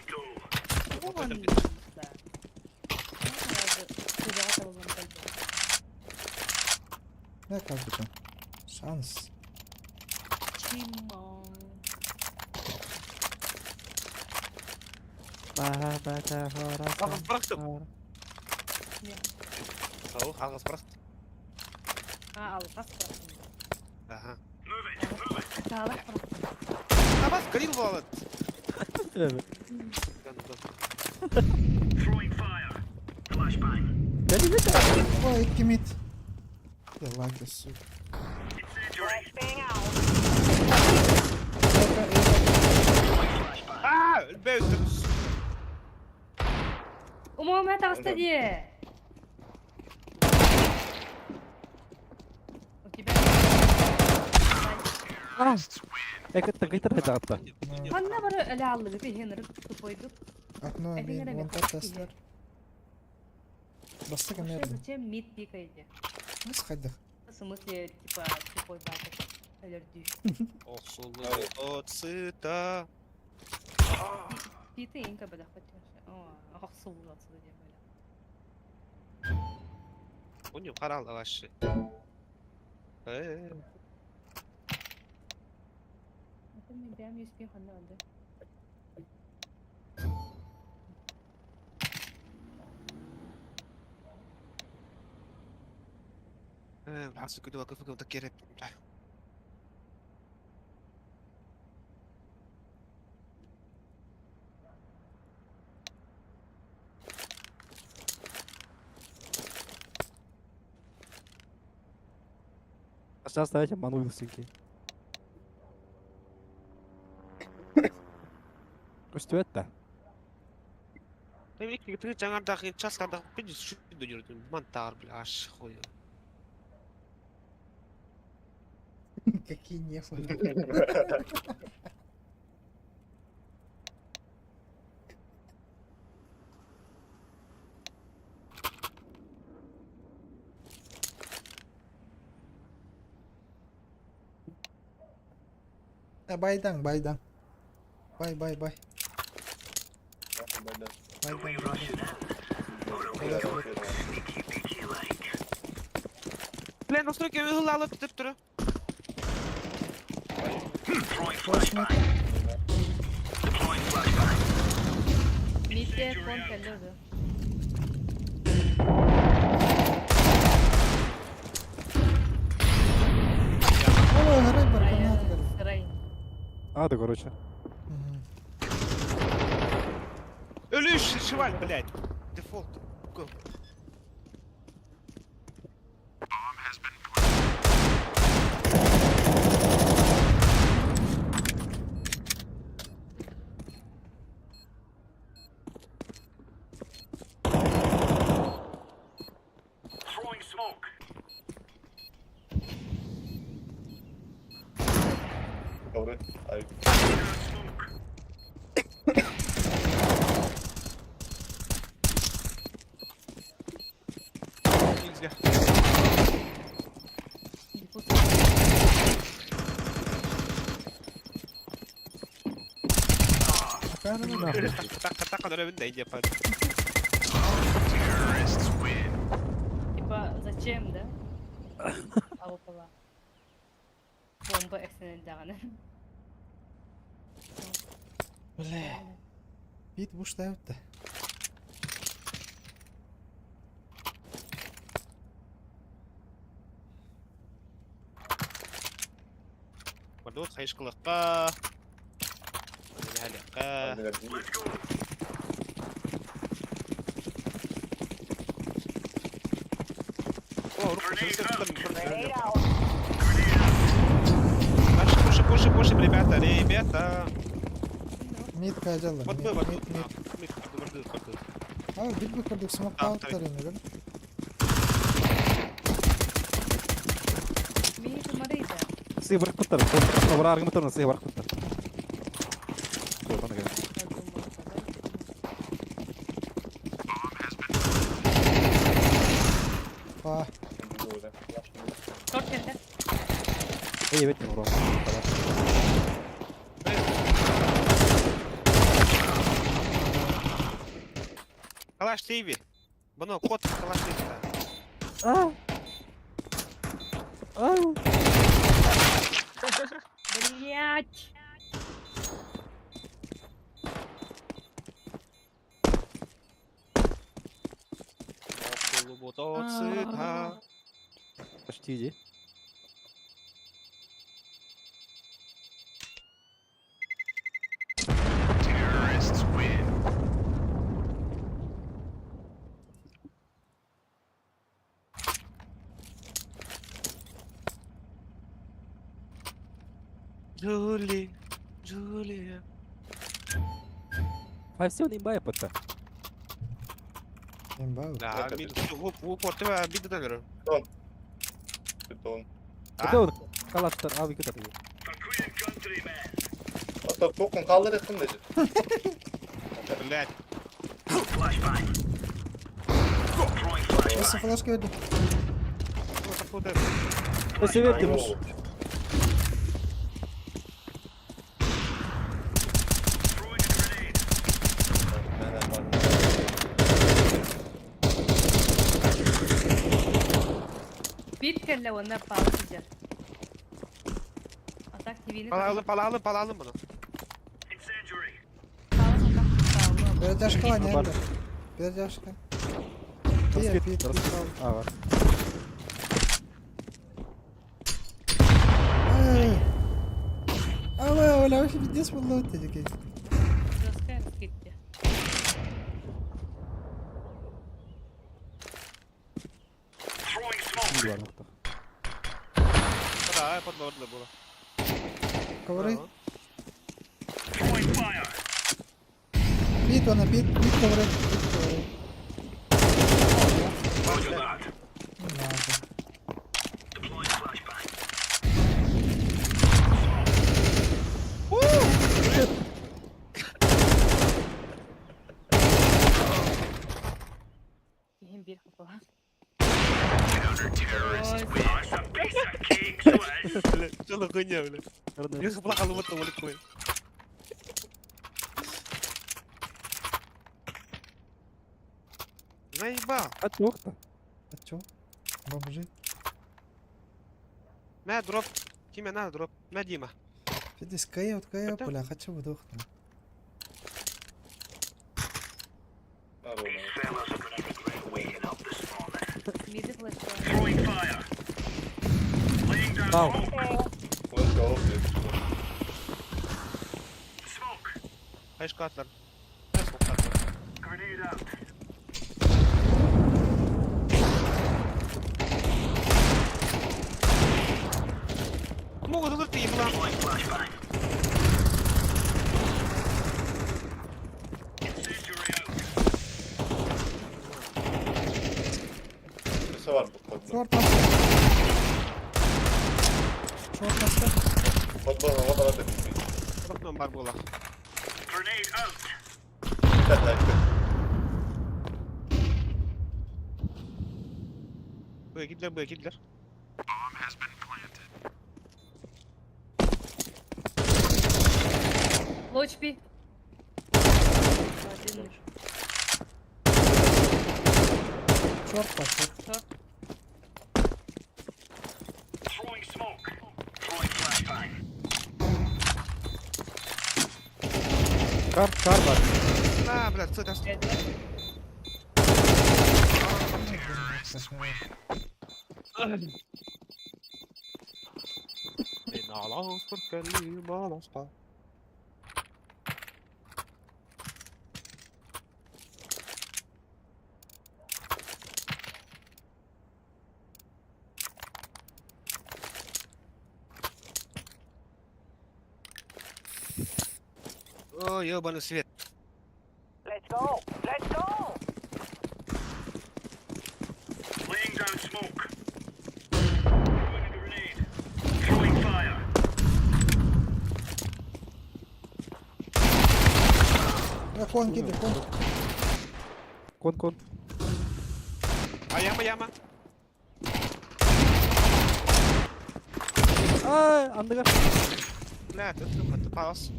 S10: Go.
S8: Вот это
S2: Да.
S3: Не, как это? Шанс.
S2: Чимон.
S8: Алғыз бұрақтым. Сау, алғыз бұрақт.
S2: А, алғас бұрақтым.
S8: Ага.
S10: Move it. Move it.
S2: Алғас бұрақтым.
S8: Табас, горил болады.
S10: Throwing fire. Flashbang.
S3: Ой, кимит. Я лаги, сука.
S10: Incendiary.
S8: А, бәүтім.
S2: Умома таҕыста дии. У тебя...
S9: Экеттен кайтар айтаатта.
S2: Ханна бары эле аллыгы хенерик тупойдук.
S3: Окно,
S2: Это
S3: мид,
S2: не
S3: вон
S2: равен.
S3: так тестер. Басты
S2: Вообще,
S3: камеру.
S2: зачем мид пикаете?
S3: Ну, сходи.
S2: В смысле, типа, тупой батя. Алердю.
S8: Осулы от сыта.
S2: Питы инка бада хоть. О, ах, суулатсы деп
S8: Уню қарал вообще.
S2: Это мен бәм юспен ханна алды.
S9: А сейчас давайте обманул сынки. Көстүбэт да.
S3: Какие нефы. А байдан, байдан. Бай, бай, бай. Байдан, байдан.
S8: Бля, настройки ыһылаалы түтүп туру.
S3: Флеш мид.
S2: Мидде кон кэллэ уже.
S3: Ой, гарай бар,
S2: Райан,
S3: граната бар.
S2: сырай.
S9: А, да, короче.
S3: Мгм.
S8: Өлүш, шиваль, блядь. Дефолт. Го.
S10: Throwing smoke.
S11: Добрый. Ай.
S10: Smoke.
S8: Нельзя.
S2: Диффуз.
S3: Акарына нахуй.
S8: Так, так, так, да, иди, пар.
S2: Типа, зачем, да? Ауыпала. Бомба эксенелдәгәне.
S3: Бля. Бит буштайып да.
S8: Бардуут хайышкылыкка. Халыкка.
S10: Let's go.
S8: О, руку,
S7: Grenade out.
S8: Дальше, пушим, пушим, пушим, ребята, ребята.
S3: Мид кажалар.
S8: Вот
S3: Мид,
S8: мы, вот
S3: мид, мид.
S8: мид, бардуут, бардуут.
S3: А, бит бу курдук смок
S8: А,
S3: таалттар эми.
S2: Мин марыйда.
S9: Сый барып куттар. Бар аргы моторна сый барып куттар. Вот она говорит.
S3: Па.
S2: Шорт кэллэ.
S9: Эй, бет урон.
S8: Калаш Тиви. Бұны код Калаш Тиви.
S9: А! А!
S2: Блять!
S8: Полумотоцикла.
S9: Почти иди.
S10: Terrorists win.
S8: Джули, Джулия.
S9: 5-7 имба yapıttı.
S3: Имба.
S8: Да, мид, в упор, тебя мид номер.
S11: Питон.
S9: Это калаштар abi kötü.
S10: For Queen and country, man.
S11: Ата токун калдыр эттим дечи.
S8: Блять.
S10: Flashbang. Throwing flashbang.
S3: Осы флешка берди.
S9: Өсе берди буш.
S10: Throwing a grenade.
S2: Бит кэллэ уонна паалы сылдьар. А так ТВ-ни
S8: Палалы, палалы, палалы бұны.
S10: Incendiary.
S2: Паалы сатах паалы.
S3: Перетяжка
S9: Бар.
S3: не. Перетяжка. Пи,
S9: Раскид,
S3: пи, пи,
S9: раскид.
S3: пал.
S9: А, бар.
S3: Ала, оля, вообще пиздец буолла дии.
S2: Жесткая раскидка.
S10: Throwing smoke.
S8: Да, подборно было.
S3: Ковры.
S10: Throwing fire.
S3: Пит, она пит, пит ковры, пит ковры.
S10: Roger that.
S3: Не надо.
S10: Deploying flashbang.
S2: Киһим биир хапала.
S10: Counter-terrorists win. That's a piece of cake, so it is.
S8: Бля, что за хуйня, бля? Я заплакал вот того ликует. Заебал.
S9: А туох-то?
S3: А чё? Бомжи.
S8: На дроп. Тиме на дроп. На Дима.
S3: Пиздец, кая, вот кая,
S8: Это?
S3: бля, хочу выдохнуть.
S10: These fellas are gonna regret waking up this morning.
S2: Миди флешка.
S10: Throwing fire. Laying down
S9: Ау.
S10: smoke.
S11: Let's go, блядь.
S10: Smoke.
S8: Хайшка атлар. Хайшка атлар.
S10: Grenade out.
S8: Могут ылыр ты еблан.
S10: Deploying flashbang. Incendiary out.
S11: Өссө бар бу подбор.
S3: Шорт аста. Шорт аста.
S11: Подбор вот надо бить.
S8: Окном бар было.
S10: Grenade out.
S11: Так, так.
S8: Б, Гитлер, Б, Гитлер.
S10: Bomb has been planted.
S2: Low HP. Один.
S3: Шорт па, шорт.
S2: Шорт.
S10: Throwing smoke. Throwing flashbang.
S9: Кар, кар бар.
S8: На, блядь, что это?
S2: Блядь, да?
S10: Terrorists win.
S8: О, ебаный свет.
S7: Let's go. Let's go.
S10: Laying down smoke. Throwing a grenade. Throwing fire.
S3: Я кон кидай, кон.
S9: Кон, кон.
S8: А яма, яма.
S9: А, андыга.
S8: Блядь, это это палас.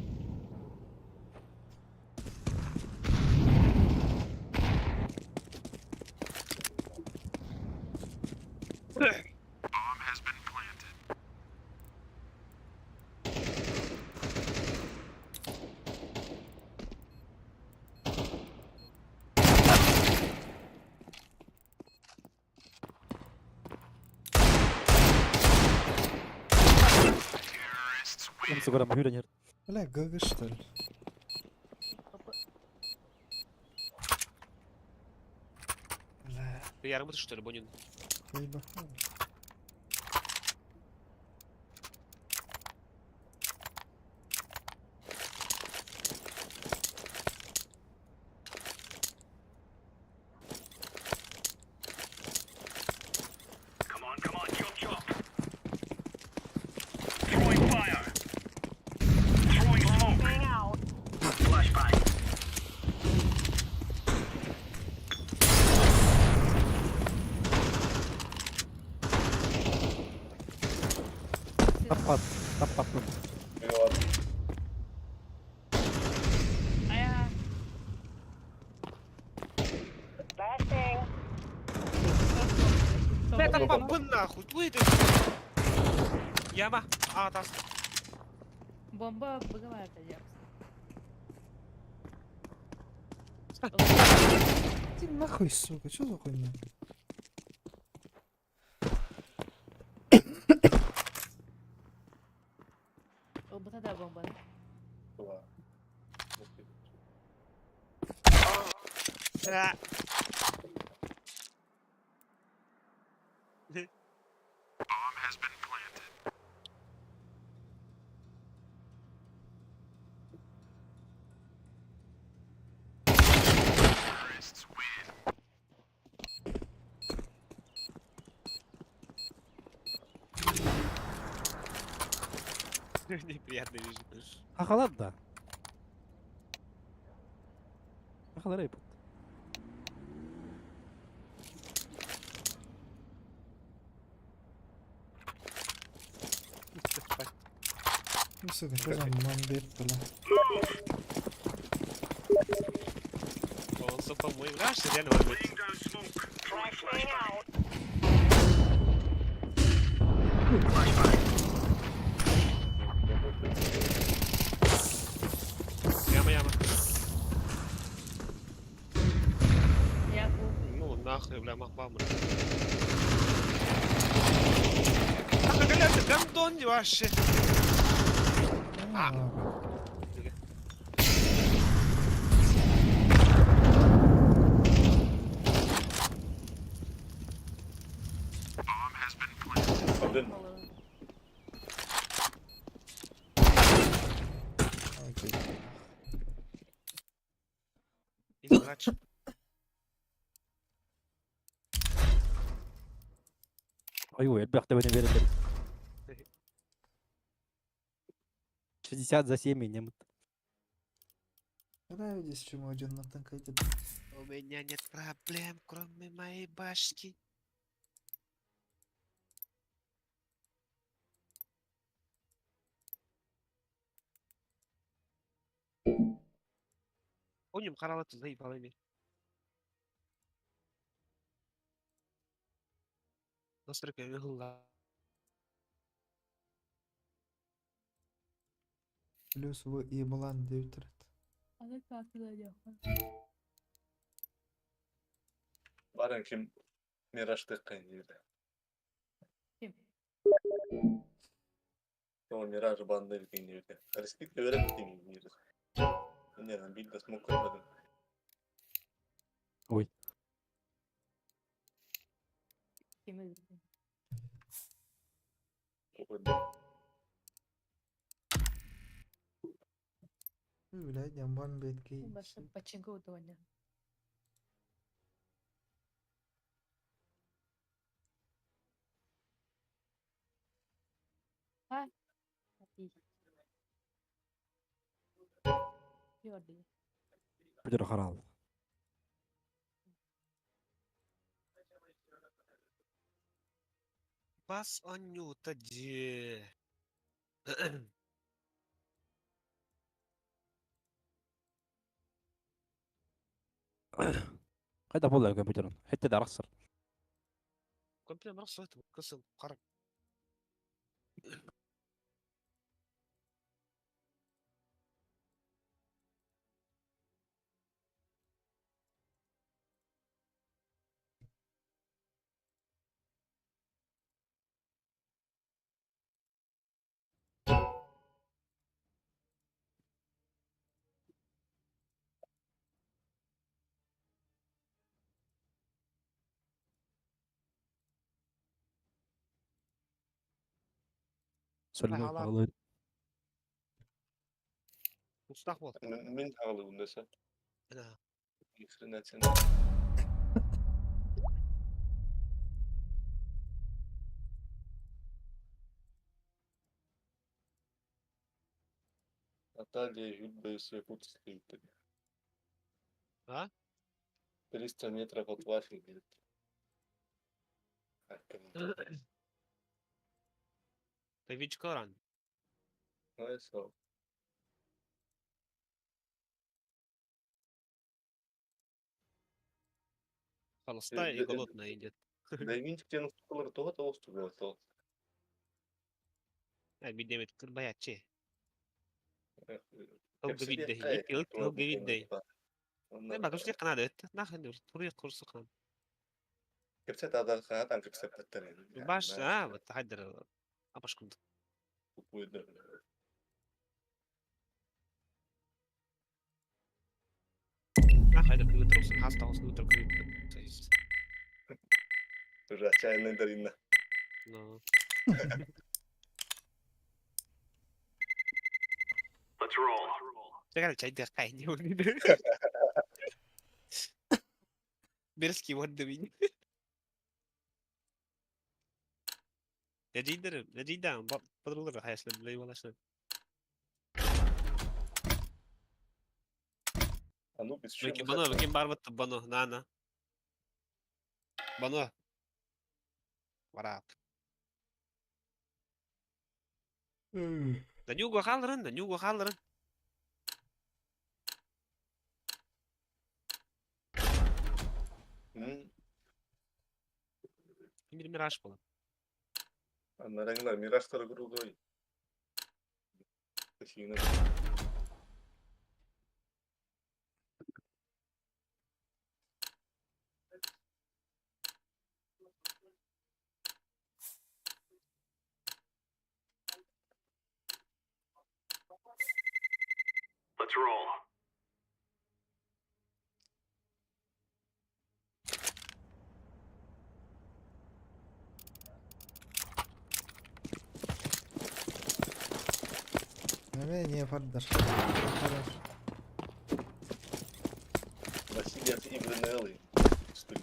S10: Bomb has been planted. Terrorists win.
S9: Он сугара махюренер.
S3: Бля, ГГ что ли? Бля,
S8: Я работаю, что ли, Бонин?
S3: ебать.
S10: Come on, come on, chop chop. Throwing fire. Throwing smoke.
S7: Hang out.
S10: Flashbang.
S9: Таппат. Таппат.
S11: Ладно.
S2: Ая.
S7: Flashbang.
S8: Бля, там бомбы нахуй. Твой ты. Яма. А, тас.
S2: Бомба быгывает одежда.
S3: Иди нахуй, сука, что за хуйня?
S8: Неприятный режим.
S9: Хахалар да. Хахалар айбыт.
S3: Сука, что за мамбет, бля?
S8: Он по-моему, Раш реально мамбет. Яма, яма.
S2: Я
S8: Ну нахуй, бля, махбам. Нахуй, блядь, гандон вообще.
S3: А.
S11: Один.
S3: Окей.
S8: Играч.
S9: Ой, элбэх да берелер. 60 за 7 немут.
S3: Нравитесь, чему один на танкайте.
S8: У меня нет проблем, кроме моей башки. Онюм каралат заебал эми. Настройка ыгылла.
S3: Плюс в еблан девять.
S2: Аны картада
S11: Баран ким Миражты кайнир.
S2: Ким?
S11: О, Мираж банды кайнир. Респект верен тим мир. Не, на бит да смог көрмөдүм.
S9: Ой.
S2: Ким
S3: Блядь, ямбан бетки.
S2: Башы пачинка удоня. А? Йорди.
S9: Бүтөр харал.
S8: Бас Анюта де.
S9: Кайда болду компьютерин? Хетте да арахсар.
S8: Компьютер мырак кысыл карап.
S9: Сөйлөмө
S8: Халал.
S9: калыр.
S8: Устах бол.
S11: Мен тагылыбын десе.
S8: Ана.
S11: Ни хрена сен. Наталья Юльбаева Якутска.
S8: А?
S11: 300 метров от Вафи, говорит.
S8: Ты видишь Коран?
S11: Ну и все.
S8: Холостая и голодная идет.
S11: Да и винтик колор того того то.
S8: Бидемет кырбаячы. Толга бидде. Толга бидде. Не ба курсы канады. Нахын тури курсы кан.
S11: Кепсет адар ханатан кепсет таттар.
S8: Баш, а, вот хадр. Апаш кунду. Хайда кыытыр olsun, хас таҕыс кыытыр кыытыр.
S11: Уже отчаянная Дарина.
S8: Ну.
S10: Let's roll.
S8: Чекай, чайдыахха ини уонна. Берски уонна мин. Нэдьийдэрим, нэдьийдээн, бадрылар хайаслар билей балашлар.
S11: Анубис, чем
S8: Бэки бано, бэки барбатты бано, нана. Бано. Барап. Данюга халырын, Данюга халырын. Мир мираж буолан.
S11: Аннараңлар миражтары крутой. Сина.
S10: Let's roll.
S3: Неме не фардар. Фардар.
S11: Василий от Ивренеллы. Стык.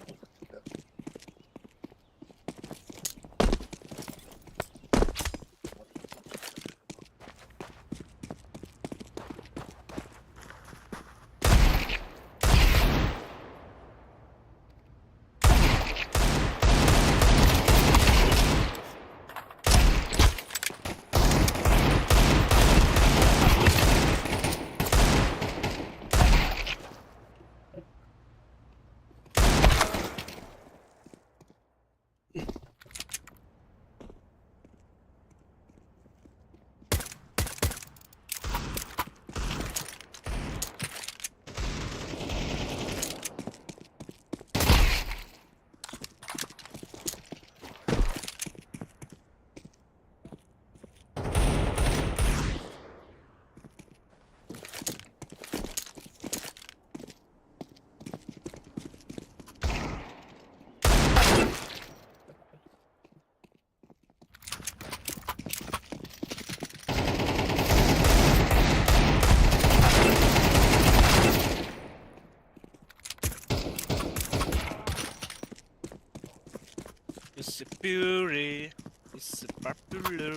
S8: It's a beauty. It's a popular.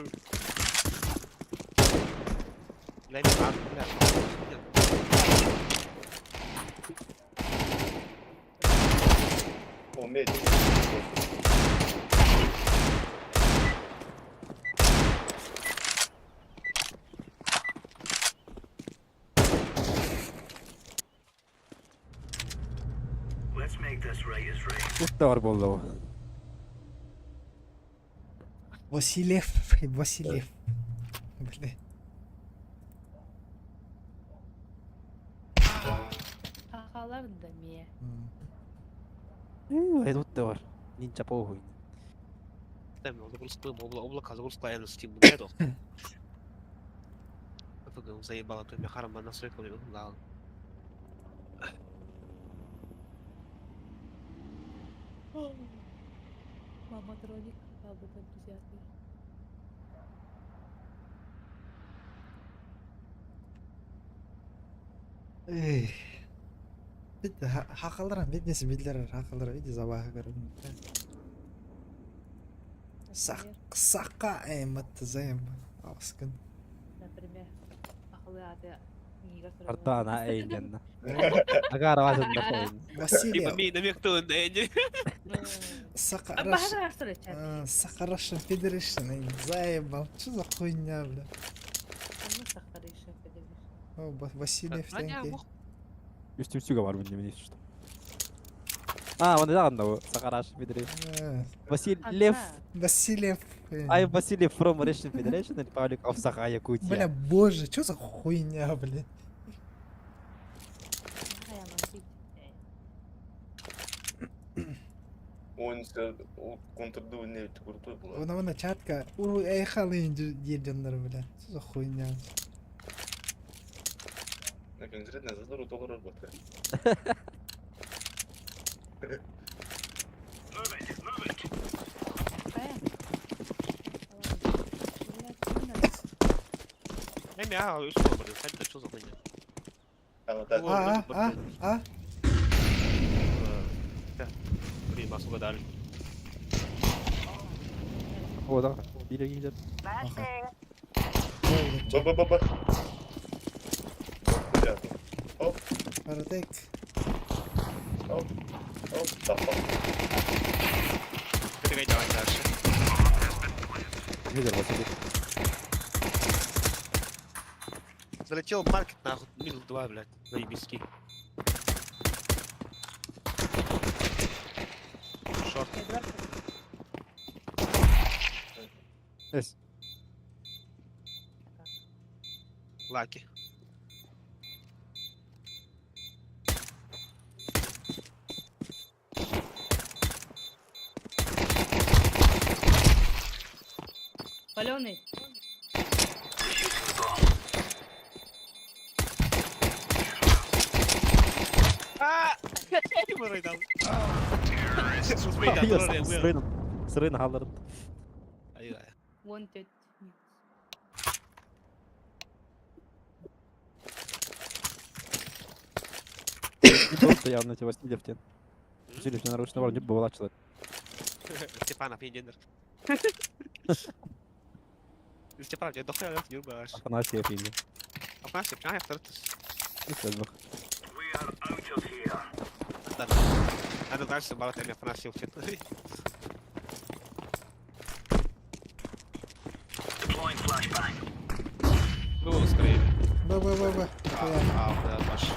S8: Let me out.
S11: О, медик.
S10: Let's make this right as rain.
S9: Тут бар буолла бу.
S3: Василев, Василев. Бля.
S2: Хахалар да мие.
S9: Ай тут бар. Нинча похуй.
S8: Там облако облако облако заебало, то мехаром настройка да.
S2: Маматроник бабыт энтузиастыр.
S3: Эй. Бит хақалар бит несі бидлер хақалар види забаха көрүм. Сақ саққа эмат займ. Аскын.
S2: Например, ахылы аты нигер
S9: Ардана эйден. Агара вазын да эйден.
S3: Василий.
S8: Типа ми намек то эйден.
S3: Сака
S2: Бахара что ли?
S3: Сака Russian Federation, заебал. Что за хуйня, бля? О, Василий в
S9: Үстүмсүгө бар бу немене что. А, он да анда Сахараш Federation. Василев.
S3: Васильев.
S9: I Василий from Russian Federation Republic of Саха Якутия.
S3: Бля, боже, что за хуйня, бля?
S11: Он контрдув не крутой был.
S3: Вона вона чатка. У эй халы дерденлер, бля. Что за хуйня?
S11: Конкретно за доллар работает.
S8: Эми аа үс болбор. Хайда чуза хуйня.
S3: А, а, а, а.
S8: Блин, басуга дали.
S9: О, да. Бире кийлер.
S11: Б, Б, Б, Б. Оп.
S3: Парадек.
S11: Оп. Оп. Тапа.
S8: Перегай давай дальше.
S9: Лидер Василий.
S8: Залетел в маркет нахуй, минус 2, блядь, заебиски. Шорт.
S9: Эс.
S8: Лаки.
S2: Паленый.
S8: А! Мырайдан.
S9: Сырын. Сырын халдырып.
S8: Айва.
S2: Wanted.
S9: Просто явно тебе Васильев тен. Васильев не нарушил не бывало человек.
S8: Степанов, иди. Степанов, я дохуя не убиваешь.
S9: Афанасьев имя.
S8: Афанасьев, а я второй. Надо дальше брать Афанасьев. Было скорее.
S3: Б, Б, Б, Б.
S8: А, да, Паш.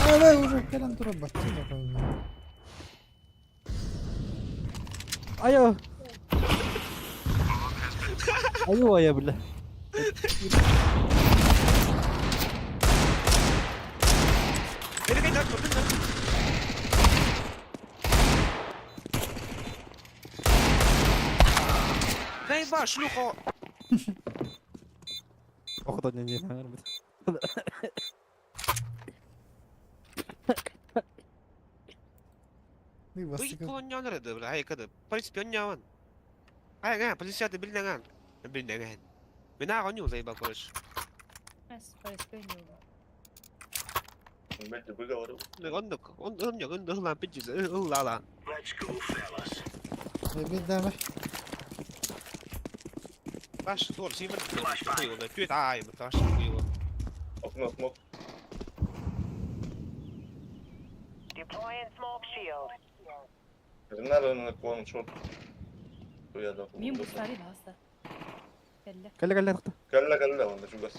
S3: А, да, уже кэлэн турар бачча
S9: Айо. Айо, я, бля.
S8: Перегай дальше, блин. Заеба, шлюха!
S9: Ох, да не, не,
S8: Вы колоннер это, бля, ай, когда, в принципе, он не он. Ай, га, позиция ты бильнаган. Бильнаган. Меня гоню, заеба, короче. Он, он, он, он, он, он, ла,
S10: Let's go, fellas.
S3: Бир
S8: Паш, тур, симон, түйет, ай, таш, хуйло.
S11: Окно, смок.
S7: Deploying smoke shield.
S11: Надо на клон шорт.
S2: Мин бустари баста. Кэллэ.
S9: Кэллэ кэллэ тохто.
S11: Кэллэ кэллэ онда чугас.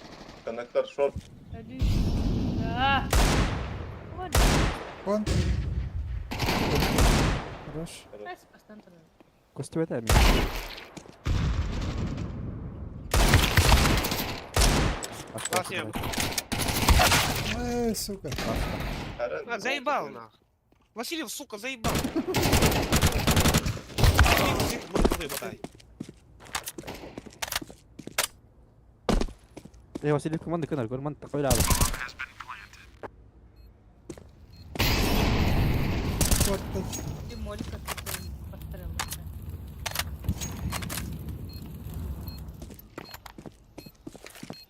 S11: Коннектор шорт.
S2: А.
S3: Вон. Хорош.
S9: Костюм это
S3: Эй, сука.
S8: А, заебал, нах. Васильев, сука, заебал.
S9: Эй, Васильев команда кынар, көрман такой лабы.
S3: Вот
S2: Ты молька пострелла.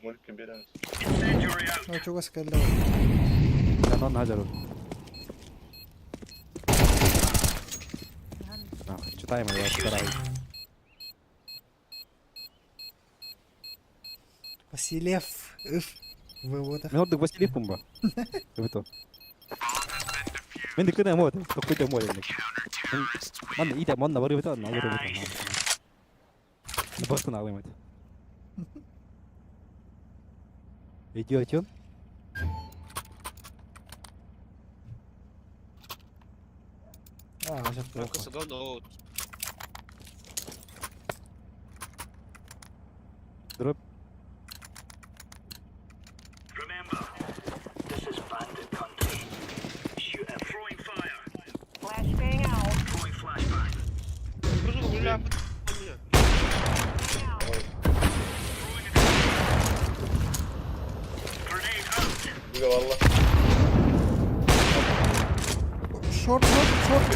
S11: Мульки берем.
S3: Ну, чугас кэллэ.
S9: Янон хажар. Читаем его, стараюсь.
S3: Васильев. Ыф. Вывода.
S9: Мен ордук Васильев пумба. Это. Мен диккene мод, токкуйда мод. Ман ите манна бар бит, на бар бит. Бахтын алым. Идиот он.
S3: А, уже плохо.
S9: Дроп.
S10: Remember, this is bandit country. Shoot it. Throwing fire.
S7: Flashbang out.
S10: Throwing flashbang.
S11: Быга валла.
S3: Шорт, шорт, шорт.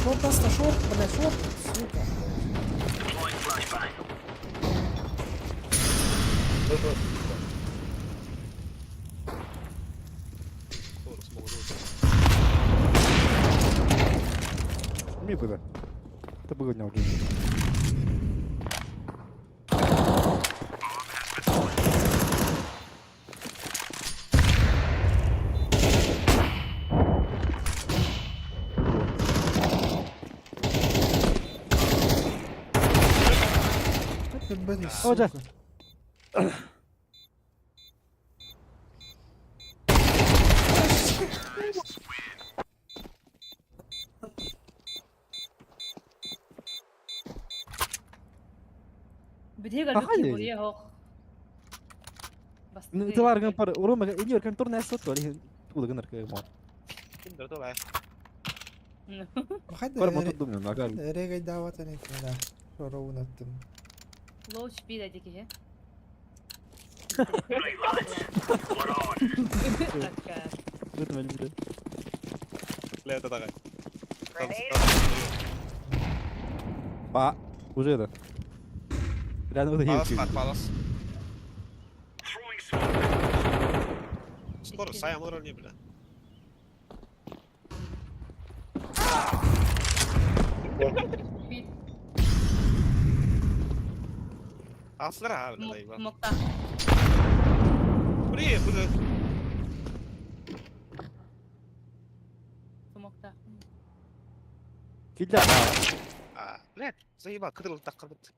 S3: Шорт аста, шорт, бля, шорт. Сука.
S9: Ми быга. Это быга не уже.
S3: Это, блин,
S9: О,
S3: сука.
S2: Бүтэһик
S9: Аха,
S2: өлбүт
S9: дии.
S2: киһи оһох. Бастакы
S9: Тыларгын пар урума иньор кан турна сот вали тулыгын арка мо.
S8: Ким дөртө баа.
S3: Хайда
S9: Кор мотот думна нагар.
S3: Регай дават ани да. Шороун аттым.
S2: Лоу HP деді киһи.
S10: Right, lads. We're on.
S2: Такка.
S9: Өтмө биле.
S8: Бля, это тагай.
S9: Ба, уже это. Реально вот
S8: Палас,
S9: это.
S8: пат, палас.
S10: Throwing smoke.
S8: Скоро сая олорор не бля.
S2: Бит.
S8: Аслар а бля, дай ба.
S2: Мокта.
S8: Бри, бля.
S2: Смокта.
S9: Килда.
S8: А, блядь, заебал, кыдырыл так кырбыт.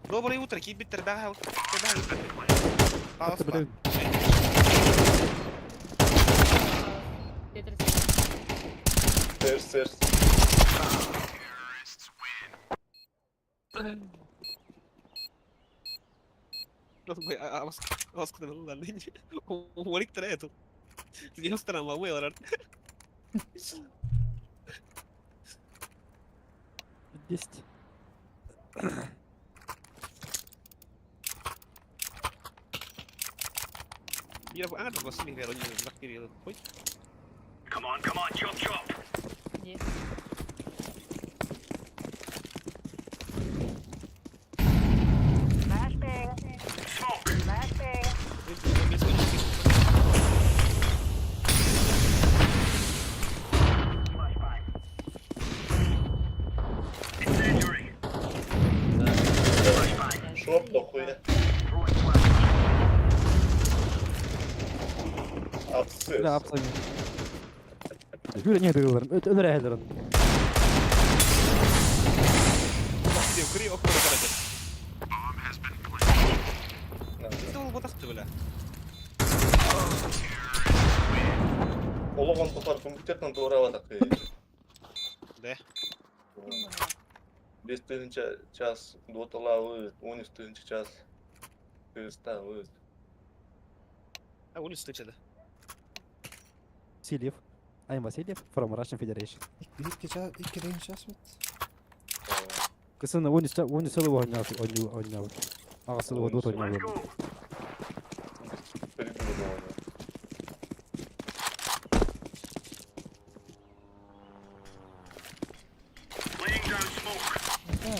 S8: Доброе утро, кийбиттер бага. Палас.
S9: Это, блин.
S2: Тетрис.
S11: Сэр, сэр.
S8: Уолик трээту. Диостана ма уэларар.
S9: 10.
S8: Я бы ана бас ми веро не закирил. Ой,
S10: Come on, come on, chop, chop.
S2: Не.
S10: Smoke. Incendiary. Flashbang.
S11: Шорт дохуя.
S10: Throwing flashbang.
S11: Апсы.
S9: Бля, апсами. Жүр не дыгылар. Өт өнөр әһелер.
S8: кри окно короче. Ты ол ботакты бля.
S11: Ологон тохар компьютерден туурабатак.
S8: Да.
S11: 5 час доталабы, 13 час кыргызстабы.
S8: А он встреча
S9: Васильев. I'm Васильев from Russian Federation.
S3: Икки час, икки ден час вот.
S9: Кысын 13 13 сылы ойнап ойнап. Ага сылы вот
S10: Let's
S9: ойнап.
S10: go. Laying down smoke.
S3: Да.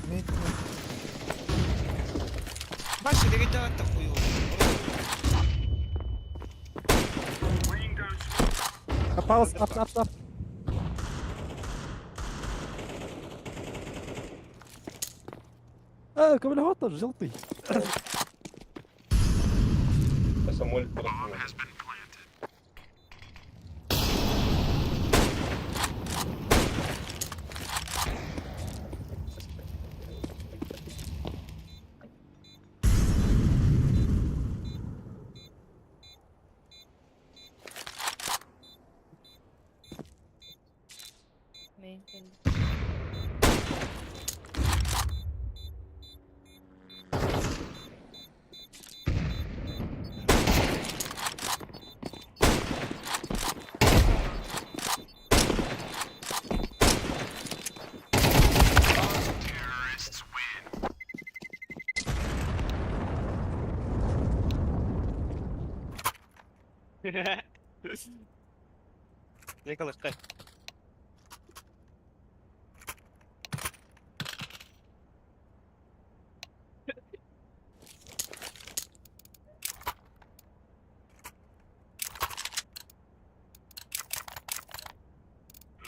S3: Мейт.
S8: Баши деген жагатта кую.
S10: Laying down smoke.
S9: Палас, ап, ап, ап. А, кому хватает, желтый.
S11: Самолет просто.
S2: Мейн келди.
S8: Yakaladık.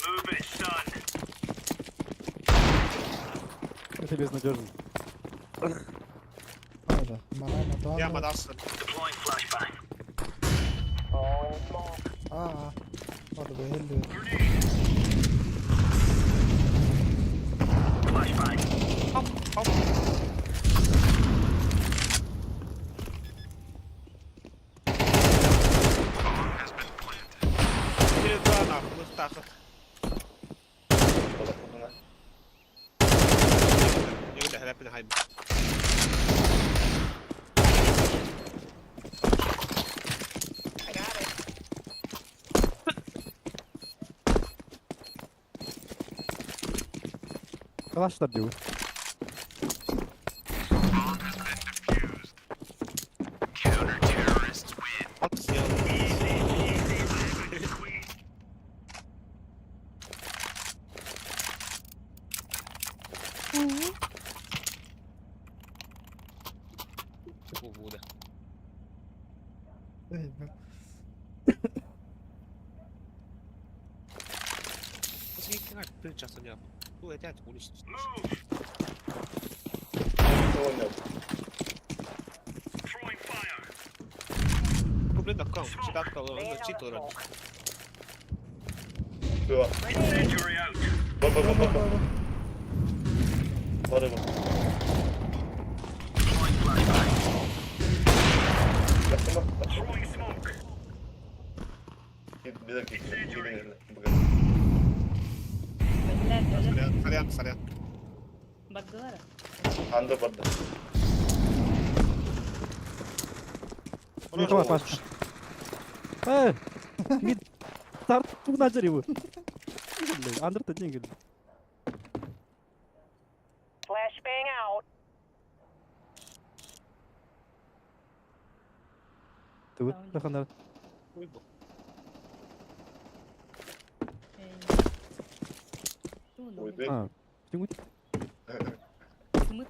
S10: Move it, son.
S9: Это безнадежно.
S3: Ара, манана
S8: Я
S3: тоана.
S8: мадасın.
S10: Deploying flashbang.
S3: Аа. Hadi be hello.
S10: Grenade. Flashbang.
S8: Hop hop. Bir daha ne yapılır? Takı.
S11: Балаконуна.
S8: Yürü de hep hayır.
S9: Калаштар диу.
S8: At ya. Bu bu da.
S3: Эй, б-
S8: Bu etet konuştu.
S10: Move.
S11: Понял.
S10: Throwing fire.
S8: Problem da kam, çıkart kalır, onu çit olur.
S11: Все.
S10: Incendiary out.
S11: Ба-ба-ба-ба. Бары-ба.
S10: Deploying flashbang.
S11: Тахтыма, тахтыма.
S10: Throwing smoke.
S11: Беда киирдэ.
S2: Öldüler öldüler.
S8: Sarıyan, sarıyan, sarıyan.
S2: Baktılar.
S11: Анда барда.
S9: Не калаш, Паш. Э! Мид. Старт тугна жаривы. Андер та деньги.
S7: Flashbang out.
S9: Ты таханар.
S11: Ой, да.
S9: А, тингут.
S2: Сымыт.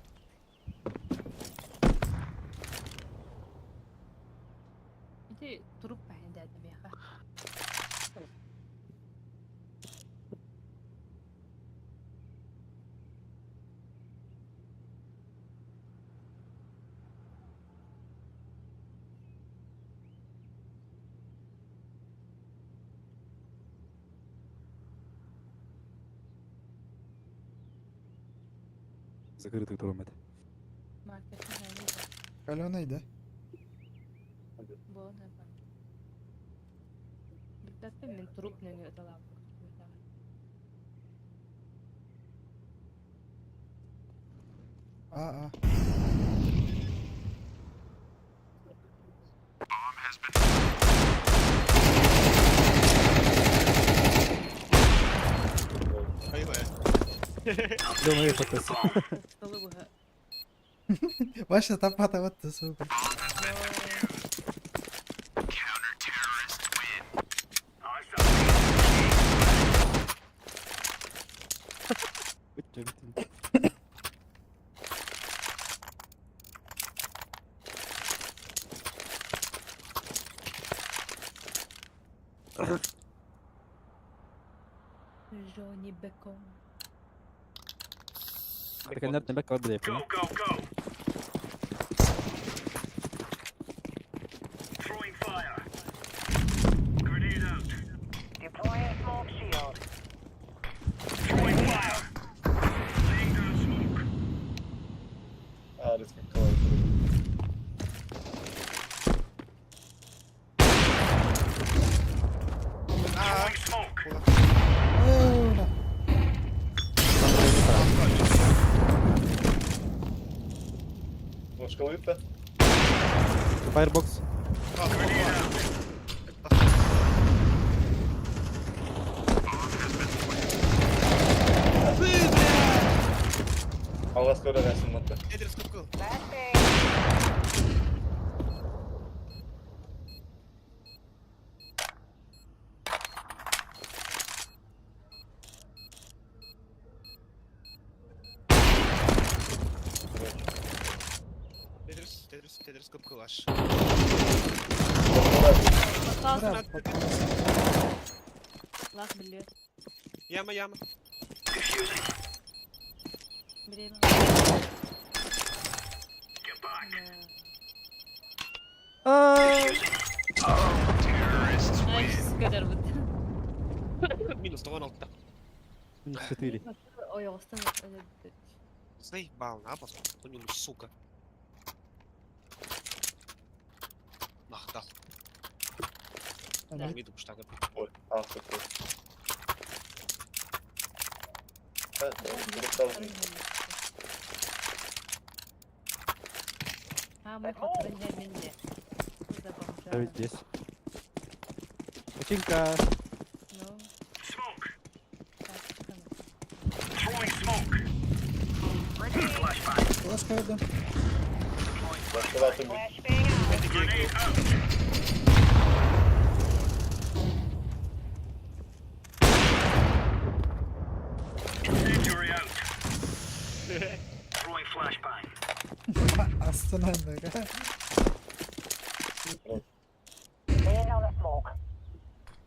S2: Ити туруп баһын дәдім яха.
S9: Закрытый турмет.
S2: Marketin hayli.
S3: Каленый, да?
S2: Буолан бар. Билбэппин мин туруп нөҥүө ыталаабыт.
S3: Аа, аа.
S8: Hayır be.
S9: Лена ФТС.
S2: Столы быһа.
S3: Ваша тапата вот ты, сука.
S2: Джонни Бекон.
S9: Таханар не бэк
S10: Go, go, go. Throwing fire. Grenade out.
S7: Deploying smoke shield.
S10: Throwing fire. Laying down smoke.
S11: Аа, рискин калаш.
S10: Throwing smoke.
S3: Оо, на.
S11: Ложка выпта.
S9: Firebox.
S11: Алға скоро рәсім матта.
S8: Edris kukul.
S7: Flashbang.
S8: Тедрис кып-кылаш.
S3: Бра,
S2: Лах билиэ.
S8: Яма, яма.
S2: Время. Ай, көтөрбүт.
S8: Минус 96.
S9: Минус 4.
S2: Ойоҕостон өлөрбүт.
S8: Заебал, на, просто. Понял, сука. Махтал.
S2: Да.
S8: Виду, что так.
S11: Ой, а, какой. Да, да, он
S2: А, мы хотим не
S9: А ведь здесь. Починка.
S2: Ну.
S3: Флешка веду.
S11: Флешка
S3: Астынан да.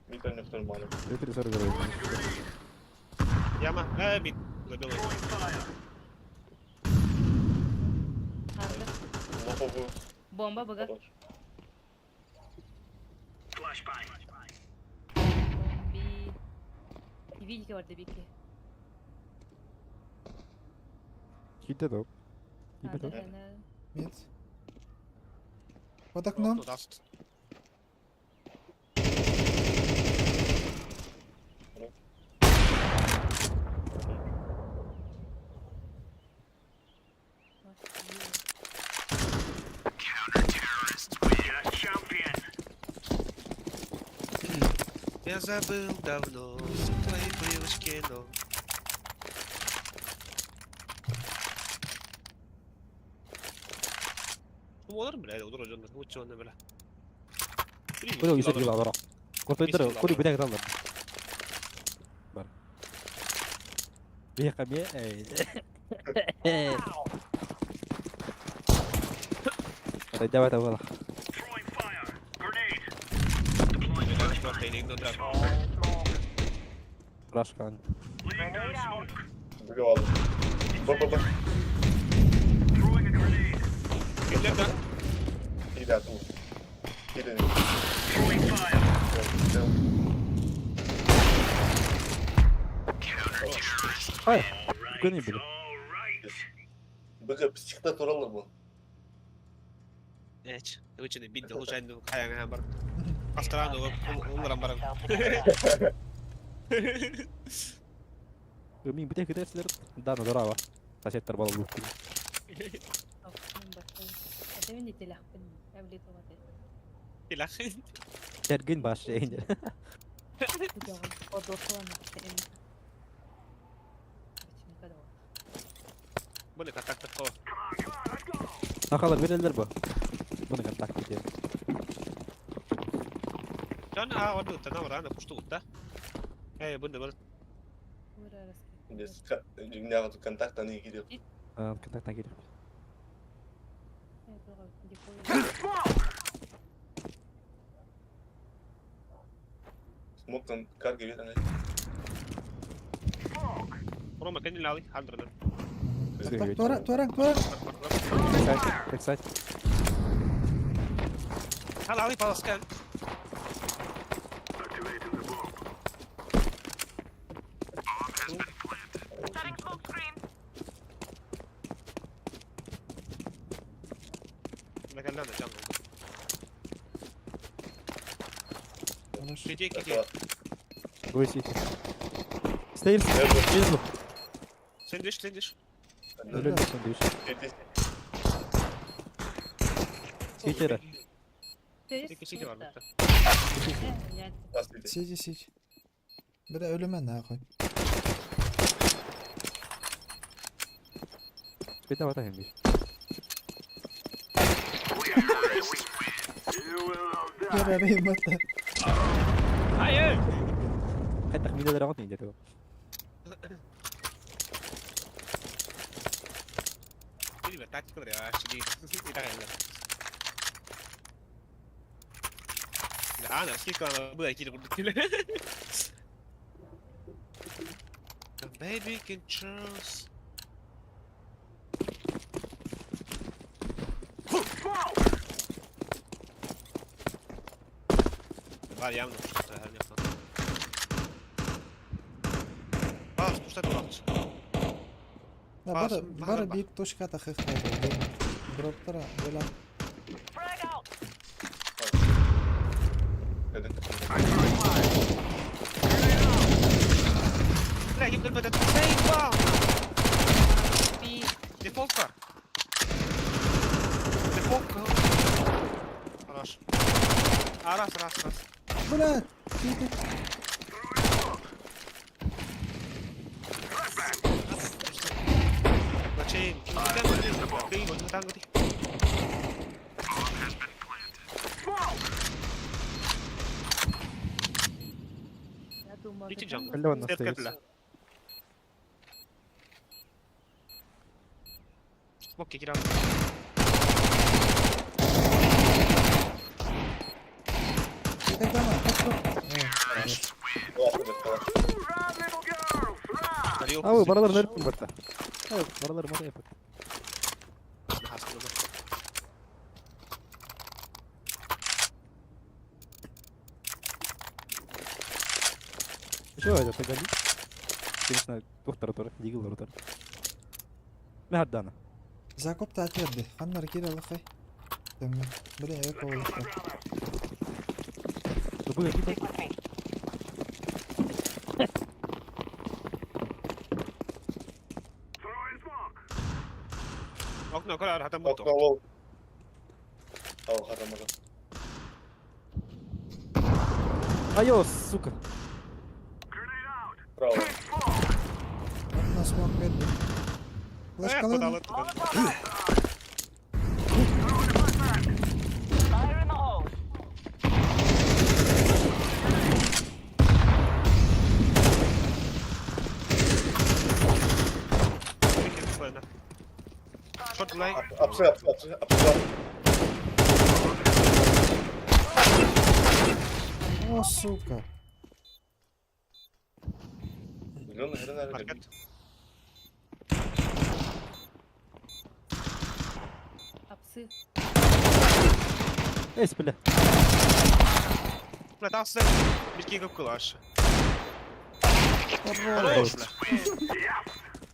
S11: Микро нормально.
S9: 3.40.
S8: Яма. Мид. Забил.
S11: Лоховую.
S2: Бомба быга. Би. Видите бар бики.
S9: Киде доп. Киде доп.
S3: Нет. Под окном.
S8: Я забыл давно все твои привычки, но... Олар, бля, олар жондар, лучше он, бля.
S9: Куда уйсет дела, бро? Куртойдер, кури битек талдар. Бар. Бия каме, эй. Давай, давай, Рашкан.
S11: Б, Б, Б. Киде тут. Киде.
S9: Ай, гони, блин.
S11: Б, психта туралы был.
S8: Эч, өчүнө бидде случайно каяңа бар. Астрану оларан барам.
S9: Мин битек китесилер. Да, ну дорава. Сосеттер бала лук.
S8: Тилах.
S9: Терген баш эйнер.
S8: Буны контакт ко.
S9: Ахалар берелер бу. Буны контакт диye.
S8: Жан а орду тана варана пушту утта. Эй, буны бар.
S11: Здесь контакт они киде.
S9: Контакт кире.
S11: Смок кон карга верен.
S8: Рома кенди лали, хандран.
S3: Тура, тура, тура.
S9: Бэксайд, бэксайд.
S8: Халали паласкан. Накаллана джангл. Киди, киди.
S9: Гой сити. Стейрс, снизу.
S8: Сэндвич, сэндвич.
S9: Өлө сэндвич. Ситера.
S8: Сити бар бутта.
S3: Сиди, сиди. Бля, өлүмө нахуй.
S9: Бета бата хемби.
S3: Көрөрөй бата.
S8: Ай, эй!
S9: Хәтта мине дә рагат инде ту.
S8: Или тактика бля, шиди. И так. Аана, скидкалана быа киирэ курдук кэлэ. The baby can choose. Бар явно, что Паус, пуштат паус.
S3: Да,
S8: Паус,
S3: бары, бары
S8: бары
S3: биир точка тахыхтар. Дроптара, бела.
S7: Frag out.
S11: Dedim.
S8: Бля, ким көрбөт Заебал!
S2: Би
S8: Дефолтка! Дефолтка! Хорош. А, раз, раз, раз.
S3: Бля, ты
S8: Зачем? Ким ким ким
S2: я думала.
S8: Идите джангл.
S9: Каллеон
S8: Свет
S9: остается.
S8: капля. Смок кидал.
S3: Ты дома,
S8: Хорош.
S9: А вы баралар нерпин батта. Баралар мата япат. Что это тогда? Конечно, доктор тор, дигл тор. Не хаддана.
S3: Закоп та атверди. Ханнар кире лахай. Тэммэ. Бля, я кого лахай.
S9: Быга кита.
S7: Stick with me.
S8: Окно, кора, хатам бутто.
S11: Окно лоу. Ал харамага.
S9: Айо, сука.
S11: Право.
S3: Окно смок берди.
S8: Э,
S3: Флешкалын.
S8: куда
S7: Fire in the hole.
S8: Шорт лай.
S11: Апсы апсы апсы апсы.
S3: О, сука.
S11: Миллион хрена
S8: Маркет.
S2: Апсы.
S9: Эс, бля.
S8: Бля, там все. Бирки көп кылаш.
S3: Хорош.
S8: Хорош, бля.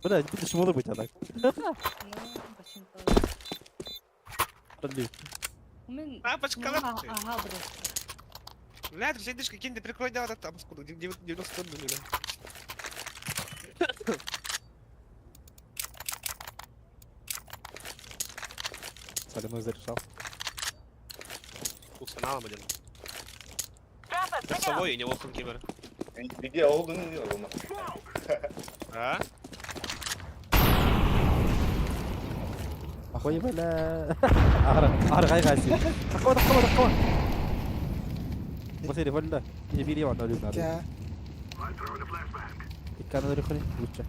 S9: Бля, ты шмолы быть, а так.
S2: Ну, почему-то.
S9: Продли.
S2: Мен
S8: А, пачкала.
S2: Ага, бля.
S8: Бля, ты сидишь, какие-то прикрой да, там сколько, 90 тонн, бля.
S9: Соляной зарешал.
S8: Устанала один.
S7: Drop it. Pick it up.
S8: Часовой и не волком кибер.
S11: Беги olduğunu diyor ama.
S8: А?
S9: Ой, бля. Ара, ара, гай, гай. Такого, такого, такого. Босери, валла. Ебири, ванна, любна.
S3: Кя.
S9: Иккана рихли, лучше.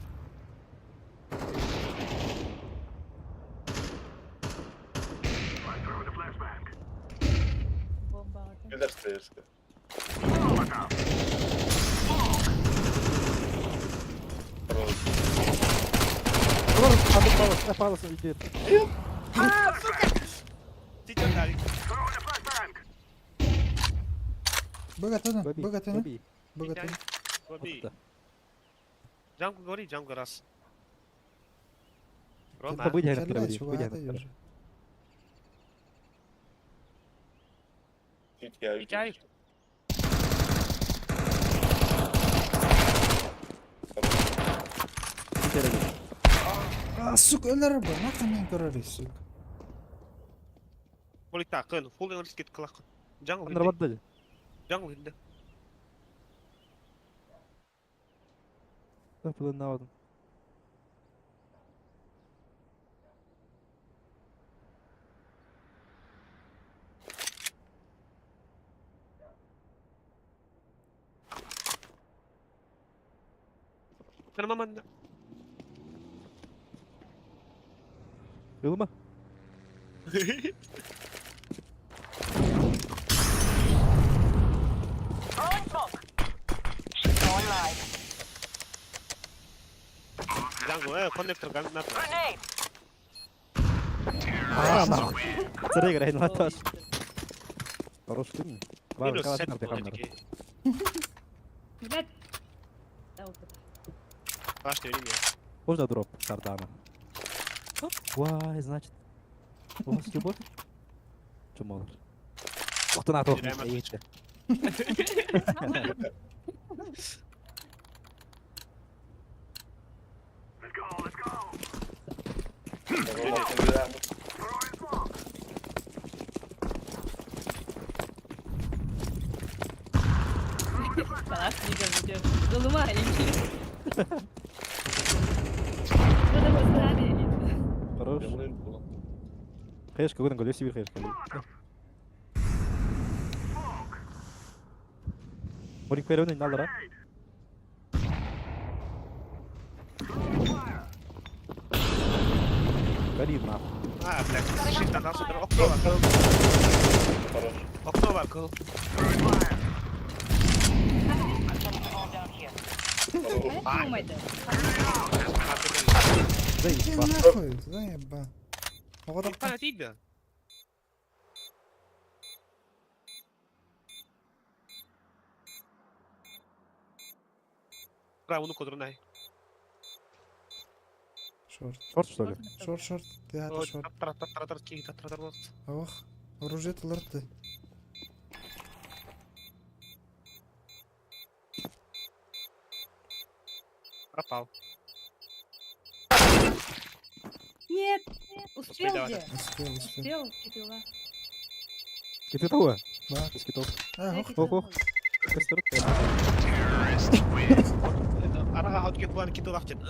S2: Бомба.
S11: Güler sayısı.
S9: Палас, палас, палас, идет.
S8: А, сука! Ты чё, Дарик?
S3: Богатына,
S9: Баби,
S3: богатына,
S9: баби.
S3: богатына.
S8: Баби.
S9: Вот
S8: Джамку говори, джамку раз. Рома.
S9: Это выйди,
S3: Калла,
S9: выйди,
S3: чего
S9: выйди.
S3: это южи.
S11: Hiç ya.
S8: Чай.
S3: А, сука, өлөр бу. Нахуй мен көрөр, сука.
S8: Боликта, кын, фул энергетик кылак. Джангл.
S9: Нарбатты.
S8: Джангл хинде.
S9: Планавадым.
S8: Нормально.
S9: Ылма?
S7: alive.
S8: Jungle, connector, gun, not.
S7: Grenade.
S9: А, нахуй. Сыры играй, ну тоже. Хорош ты. Ладно,
S8: Минус
S9: калаш
S8: сет
S9: на
S8: был,
S2: Блядь. Да, опыт.
S8: Калаш не время.
S9: Можно дроп Сардана? Вай, значит. У вас любовь? Че молор? Ух ты на то.
S8: Реально.
S10: Let's go, let's go.
S2: Калаш не говорю. Голума или Надо поздравить.
S9: Хорош. Хаешка, көтөн көл, өсө бир хаешка. Морик переөнө налара. Гори нахуй.
S8: А, блядь, щит на нас удар. Окно вакыл.
S11: Хорош.
S8: Окно вакыл.
S7: Down here.
S2: Думайте.
S3: Иди
S9: Заеба.
S3: нахуй, заеба. Оҕо
S8: Фанатидно. Браво, ну кодронай.
S3: Шорт.
S9: Шорт что ли?
S3: Шорт, шорт. Театр шорт. Ох, оружие тылырты.
S8: Пропал.
S2: Нет, успел
S8: давай.
S2: где?
S3: Успел, успел.
S2: Успел, кипела.
S9: Киты того?
S3: Да.
S9: Без китов.
S3: А, ох,
S9: Ох, ох. Костер.
S8: Арага хотки план киту лахтен.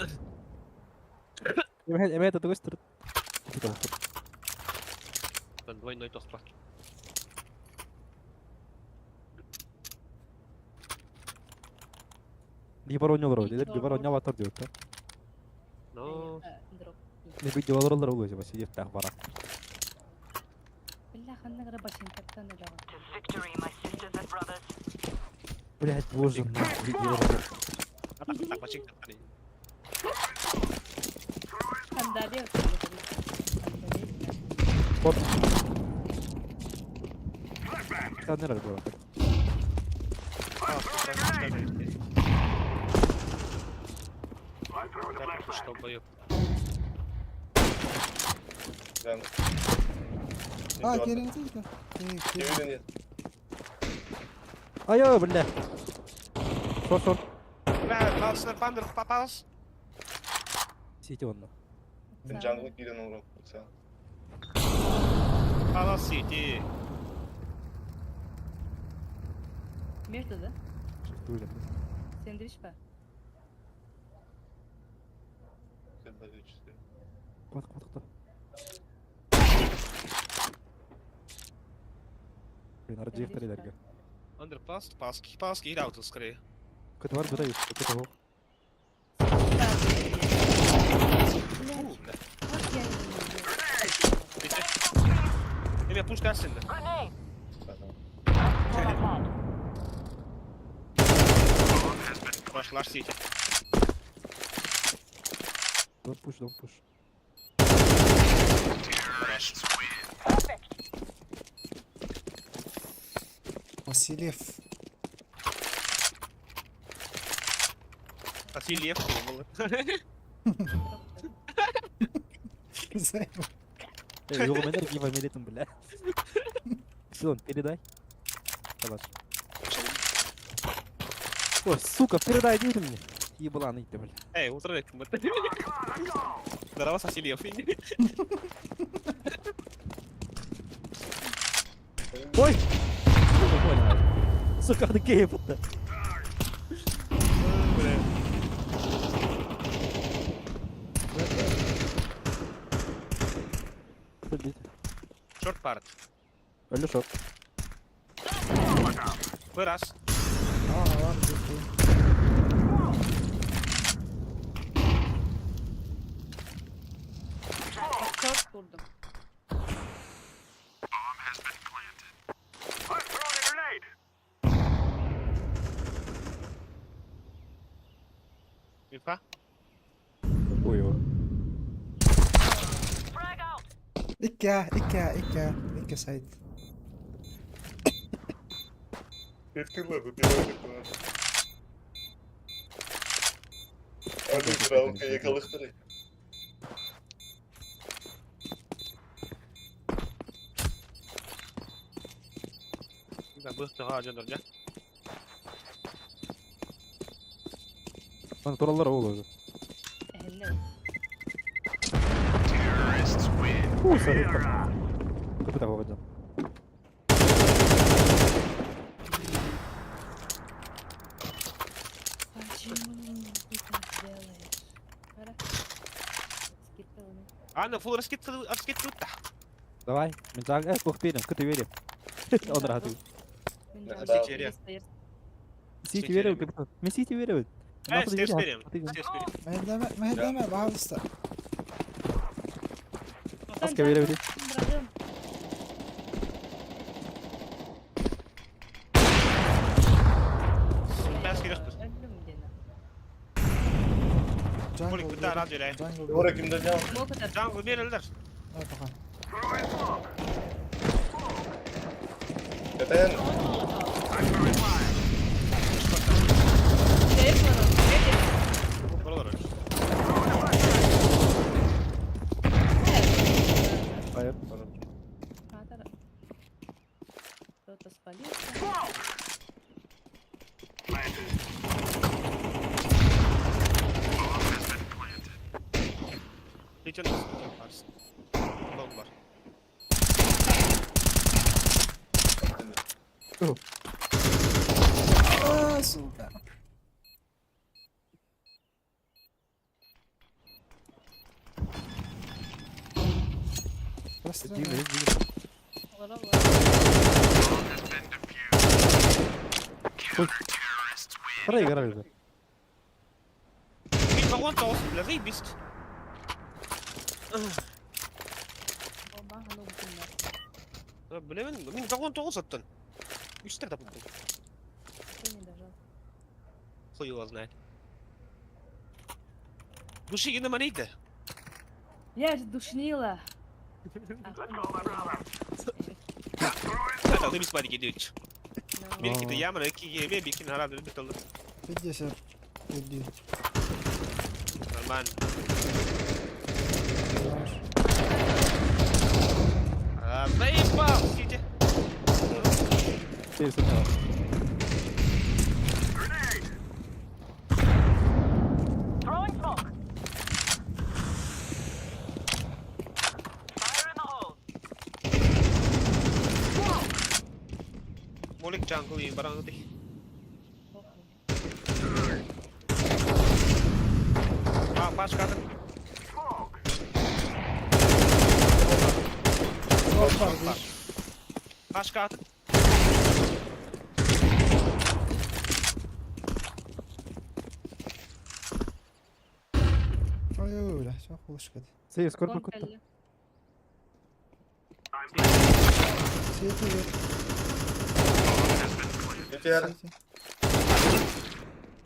S9: Эме это костер. Китов.
S8: Двойной тохпа.
S9: Либо ронял роль, либо ронял атор делает, да?
S8: Ну,
S2: Дроп.
S9: Не видел роллер улы, сидит так бара.
S2: Бля, ханна гра башинкаттан өлөҕө.
S7: To victory, my sisters and brothers.
S9: Блять, боже, нахуй, видео.
S8: так бачик
S2: Сандалия отсюда.
S9: Вот. Та не роль было.
S8: Что
S11: Ben.
S3: А, келин дейді.
S11: Yemin
S9: Ай, бля. Шорт, шорт.
S8: Бля, палс, пандер, палс.
S9: Сити он.
S11: Ben jungle'a giren olurum. Sen.
S8: Палас сити.
S2: Между, да?
S9: Дуля.
S2: Сэндвич па?
S11: Sen de üç.
S9: Кот, кот, кот. Блин, RGF 3 дорога.
S8: Андер палс, палс, палс, кидал скорее.
S9: Кот вар бирай, кот того.
S8: Фу, бля. Эме пуш dersin de.
S7: Grenade.
S11: Zaten.
S8: Başlar сити.
S9: Don't push, don't push.
S3: Васильев.
S8: Васильев был.
S3: Заеба.
S9: Эй, его энергии фамилия там, бля. Силон, передай. Калаш. Ой, сука, передай дверь мне. Ебланый ты, бля.
S8: Эй, утро Здорово, Васильев.
S9: Ой! Сука, понял. Сука, ты гей-то.
S8: Шорт парт.
S9: Алло, шорт.
S8: Выраз.
S3: А, var dedi.
S2: Шорт vurdum.
S10: I'm throwing a grenade.
S3: Икки А, икки А, икки А, икки сайт.
S8: Да, быстро дьоннор дьэ.
S9: Мана тураллар ол уже.
S2: Эһиннэ.
S9: Фу, сорри. Кыпыта хоҕодьон.
S2: Почему ты так делаешь? Ара. Скидка уну.
S8: Аны фул раскидка раскидка та.
S9: Давай, мен жаг э туох берем, кыты берем. Онор хаты.
S2: Мен
S11: Да.
S2: жагы
S8: Сити
S2: стоит.
S9: Сити берем, кыпыта. Мен сити берем.
S8: Э, стерс берем. Стерс берем.
S3: Мэһдэмэ, мэһдэмэ, баһалыста.
S9: Аска берем.
S2: Брадым.
S8: Бәс керек біз.
S2: Өлдүм дена.
S3: Jungle
S8: Молик бітті радио ләй.
S3: Jungle
S11: Ora kimde ne var?
S2: Мокотар.
S8: Жаңғы берілдер.
S3: Ой, пока.
S11: Neden?
S2: Эп бар.
S8: Buralar öyle.
S9: Hayır.
S2: Атара. Кто-то спалился.
S8: Лейтенант барсын. Лон бар.
S3: А, сука. Прострел.
S2: Олар бар.
S9: Проиграли.
S8: Мен вагон тоғыз, бля, заебись.
S2: Бомба хануу бүтүннөр.
S8: Білемін, мен вагон тоғыз аттын. Үштер тапыптым.
S2: Кто не дожал?
S8: Хуй его знает. Души гена манейді.
S2: Я же душнила.
S8: Это заебись маленький дичь. Bir iki de yamına iki yeme bir iki herhalde bir tane.
S3: 50 1.
S8: Нормально. А, заебал, сиди.
S9: Стерс это.
S7: Throwing smoke. Fire in the hole.
S8: Молик jungle и баран ты. А, пашка ты.
S3: Опа,
S8: Пашка ты.
S3: Ой, бля, все, хулышка.
S9: Стерс скоро кутта.
S3: Сити,
S11: Yeter.
S3: сити.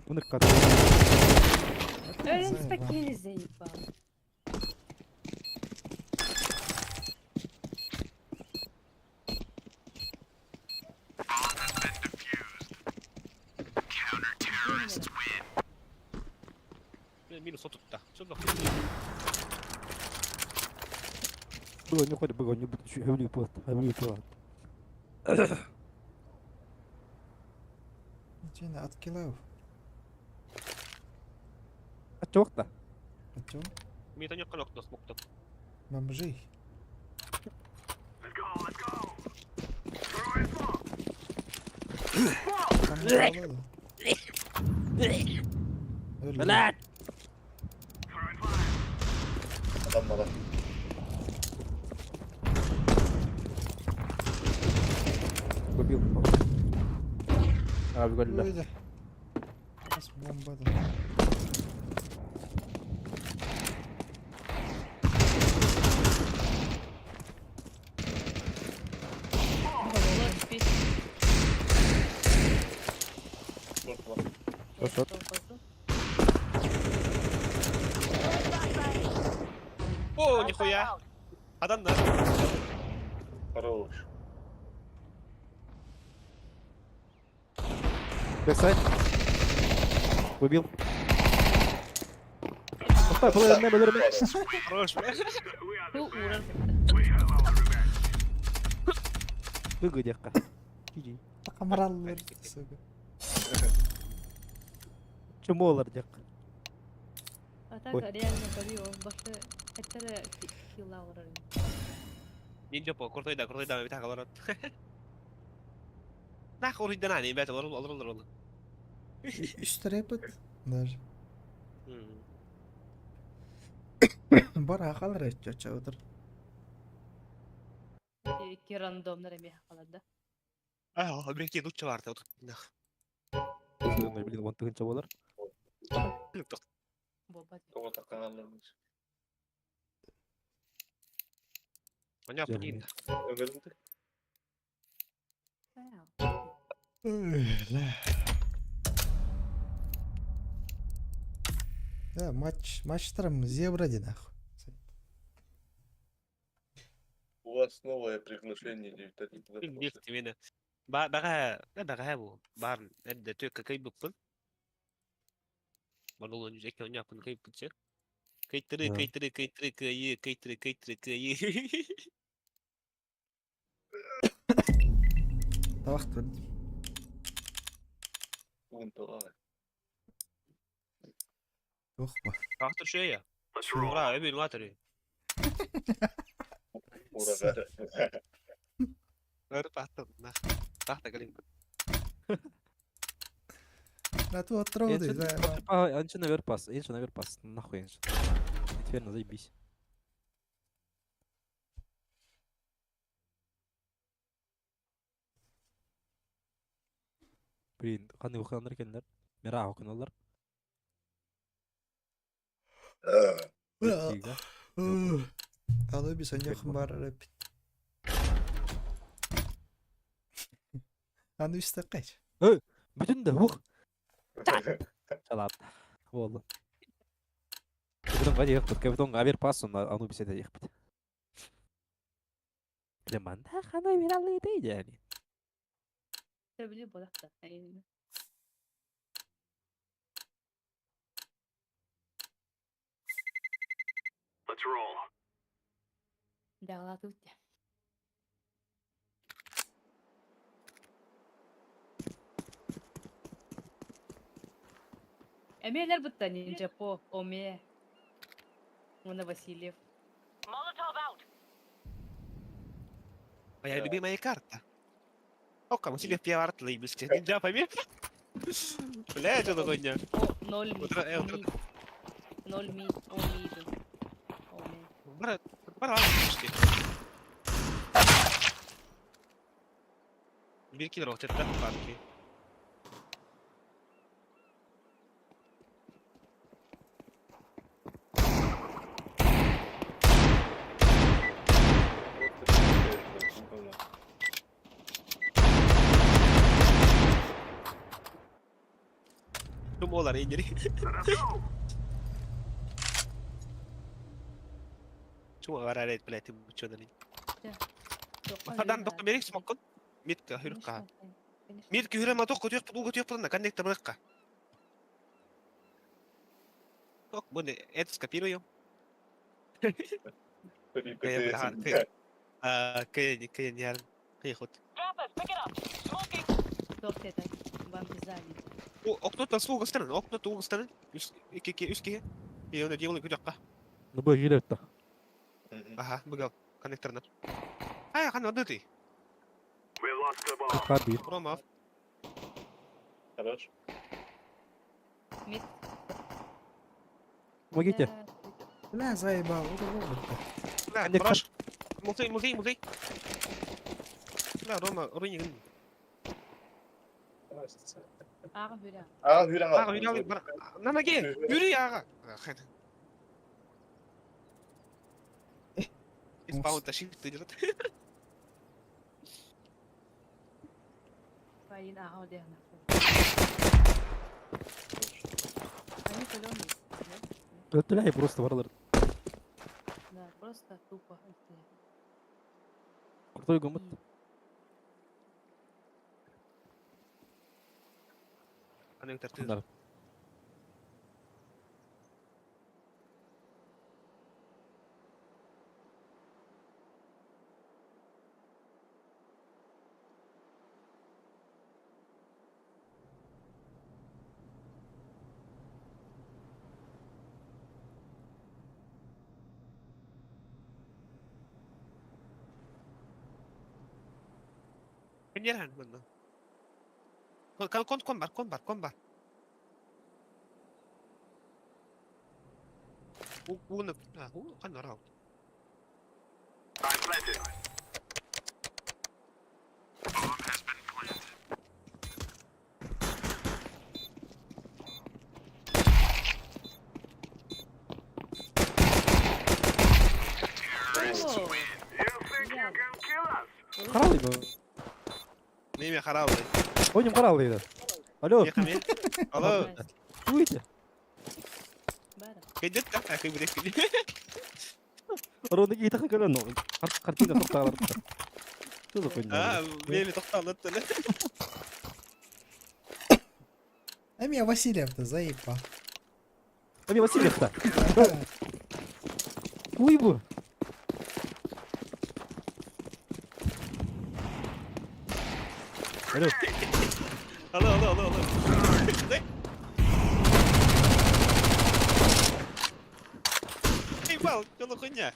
S9: Уныр кат.
S2: Өлүм спокойно заебал.
S8: Минус отутта. Что
S9: Быгоню хоть быгоню хөвлүү пот. Хөвлүү пот.
S3: Чина, откилав.
S9: Ачокта.
S3: Хотел?
S8: Мен таня канок нас мокто.
S3: Бомжи. Там не было.
S9: Блядь.
S11: Adam bana.
S9: Убил. А, бегали.
S3: Ой, Сейчас бомба да.
S11: Korkma.
S9: Шот.
S8: О, нихуя. Адам да.
S11: Хорош.
S9: Backside. Убил. Постой, половина, половина.
S8: Хорош, бля.
S2: Бу уурар
S9: Выгодяка. GG.
S3: Камараллар, сука.
S9: Чумолар дек.
S2: А так
S9: Ой.
S2: реально көрүө башы эттере килла олорор.
S8: Ниндзя по, крутой да, крутой да, бит хагалар. Нах уруйдан ани, бәт олор олор олор олор.
S3: Үс трепет даже. Бар ахалар өччө отыр.
S2: Икки рандомнар эмиэ халар да.
S8: Аа, бир лучше бар да. Нах.
S9: Блин, вон тыгынча болар.
S2: Буолбат.
S11: Тоҕо такканалларбыт.
S8: Понятно,
S9: Жамин.
S11: Öngörüldü.
S3: Да, матч, матчтарым зебра ди нахуй.
S11: У вас новое приглашение 9.1.
S8: Бир тимene. Ба бага, бага бу. Бар, эдде төккө кый буппун. Бар ол жеке оняпын кый бутчы. Кыйтыры,
S9: Да.
S8: кыйтыры, кыйтыры, кыйы, кыйтыры, кыйтыры, кыйы.
S3: Табак тур.
S11: Унталар.
S3: Ох ба.
S8: Автор шея. Ура, эбин латери.
S11: Ура.
S8: Өр паттым, нах. Тахта калин.
S3: На ту отроды, да.
S9: А, Анчи наверх пас, Энчи наверх пас, нахуй Энчи. Теперь на заебись. Блин, қандай оқығандар екендер? Мира оқығандар.
S3: Алы бис аньяхын бар рэп. Аны үсті қайч.
S9: Бүтін де, ух. Жалап. Болды. Капитан қайда ехпіт? Капитан авер пас, он Анубис это ехпіт. Блин, манда қандай миралы дейді яғни.
S2: Төбүлү буолахта.
S10: Let's roll.
S2: Дагала тут. Эмиэлэр бутта ниндзя по оме. Мона Васильев.
S8: Моя любимая карта. Ока, Васильев пиаварт лейбиске. Ниндзя пойми. Бля, что такое дня?
S2: О, ноль ми.
S8: Утро, утро.
S2: ми. Ноль ми, о миду. Оме.
S8: Бар, бар, бар, Бир килер отетта банки. Кым олар индери. Чума барар эт, блядь, ты чё Хадан доқ мерек смоккон. Митка хүрүкка. Митка хүрема тоқ көтөк бу көтөк буна коннектор быракка. Ток буны это скопируем. А, кэ кэ не кэ хот. О, окно слуга стороны, окно туга стороны. Үс ики ки үс ки. И он делает көтөкка.
S9: Ну, бой киреп та.
S8: Аха, бугал коннекторна. А, хан ты.
S9: Хабир.
S8: Рома.
S11: Хорош.
S2: Мит.
S9: Помогите.
S3: Бля, заебал.
S8: Бля,
S9: Коннектор.
S8: хорош. Музей, музей, музей. Бля, Рома, руйни.
S2: Ага, хүрэ.
S11: А, хүрэн
S8: Ага, үйрәли бар. Нанаге, yürü ага. Испаун тащи, ты делать.
S2: Байын ага одеһна. Они колони.
S9: Өттіләй просто барлар.
S2: Да, Просто тупо альты.
S9: Крутой гуммут.
S8: Аны тартыы. Кэннерэн манна. Кон кон кон бар, кон бар, кон бар. Уну, а, у, ханна раут.
S9: Харалыйды.
S8: Неме харалый.
S9: Ойнум харалыйды. Алло.
S8: Алло.
S9: Чуете?
S8: Кайдет та, а кай будет.
S9: Роны гейта хакара, но картина тоқталар. Что за хуйня?
S8: А, мели тоқталды.
S3: А меня Васильев-то заебал.
S9: А меня Васильев-то. Уйбу. Алло.
S8: Алло, алло, алло, алло. Эй, бал, что за хуйня?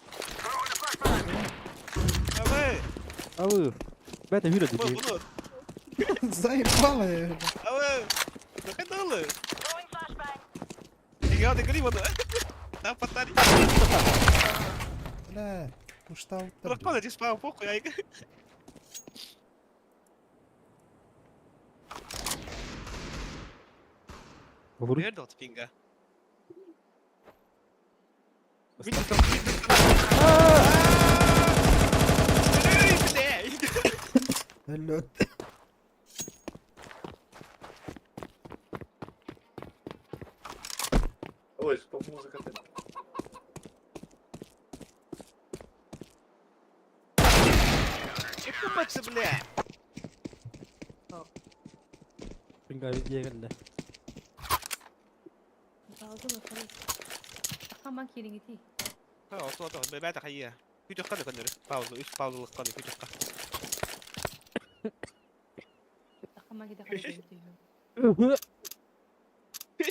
S8: Авэ!
S9: Авы. Бәті хүрі дейді.
S3: Заебало.
S8: Авэ! Захайдалы! Я не говори, вода. Да, потари.
S3: Бля, устал.
S8: Рахман, я спал, похуй, ай. Вердот пинга.
S3: Лед.
S11: Ой, стоп, музыка.
S8: Бля.
S9: Пинга видео келді.
S2: Хаман кириңити.
S8: Ото ото бэбэ хайя. Күтөх каны көннөрү. Пауза, үс паузалык каны күтөх ка.
S2: Хаман киде хайя.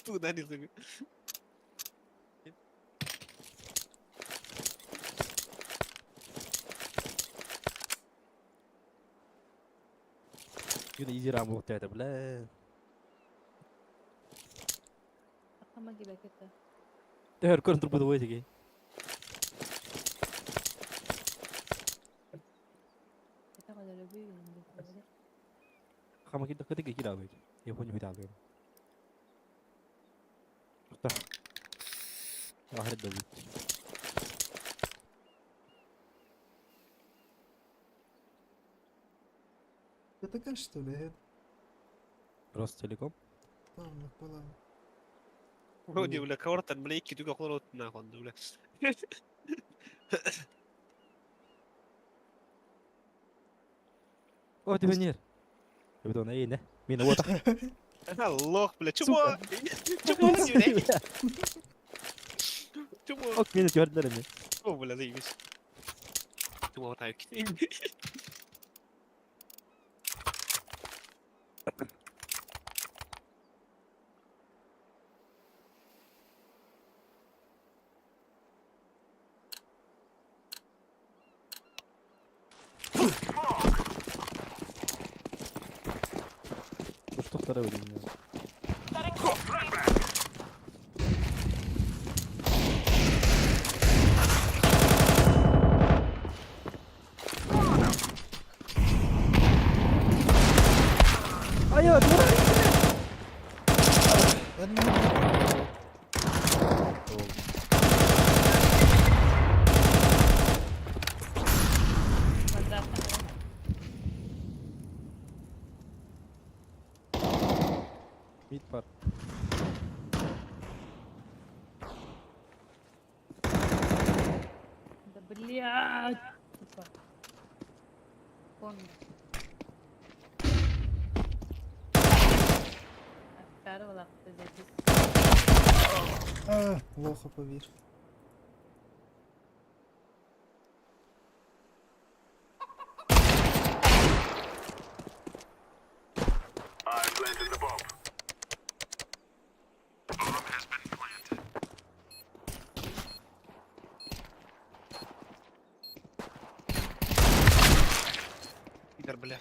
S8: Туда не зыгы.
S9: Юда изи рам болып это, бля.
S2: Хаман киде кетті.
S9: Тәһәр көрін тұрбыды ой теге. Хама киде кытыгы кире албайт. Япония бит албайт. Тоқта. Ахыр да бит.
S3: Это что ли?
S9: Ростелеком.
S3: Там, была.
S8: Вроде, бля, кавартан, бля, икки түгө колор нахуй, бля.
S9: О, ты венер. Это он, эй, не? Мина, вот.
S8: Лох, бля, чмо? Чмо, бля? Чмо?
S9: Ок, мина твердо мне.
S8: О, бля, заебись. Чмо, так.
S9: Тоқтара берейін. Айо, Mid бар.
S2: Да блин. Блядь. Сука. Кон.
S3: А, лоха повір.
S8: Пидор, бля.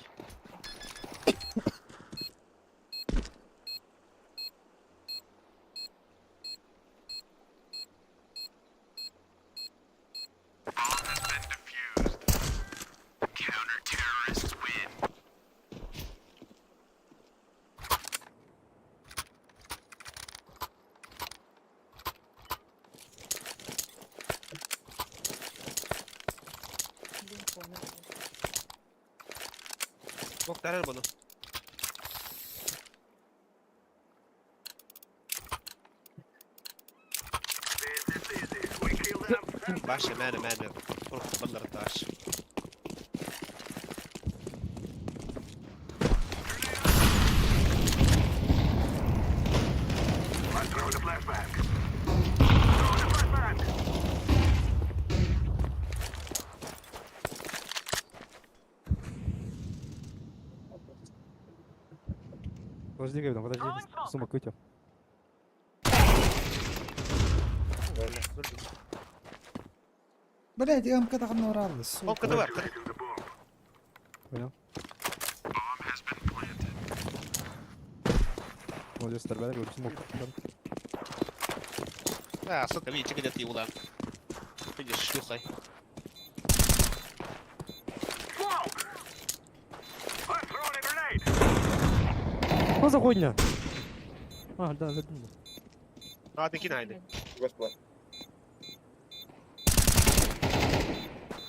S8: Bok derer bunu. Баша, мәне, мәне. Korkup balları taş.
S9: Подожди, капитан, подожди. Сумок вытер.
S3: Блядь, МК тағын оралды, сука.
S8: Омка да бар.
S9: Понял. Молодец, торбелер, говорю, смок.
S8: А, сука, видите, где ты улан. Видишь, шлюхой.
S9: Что за хуйня? А, да, да, да.
S8: А, ты кинайды.
S11: Господи.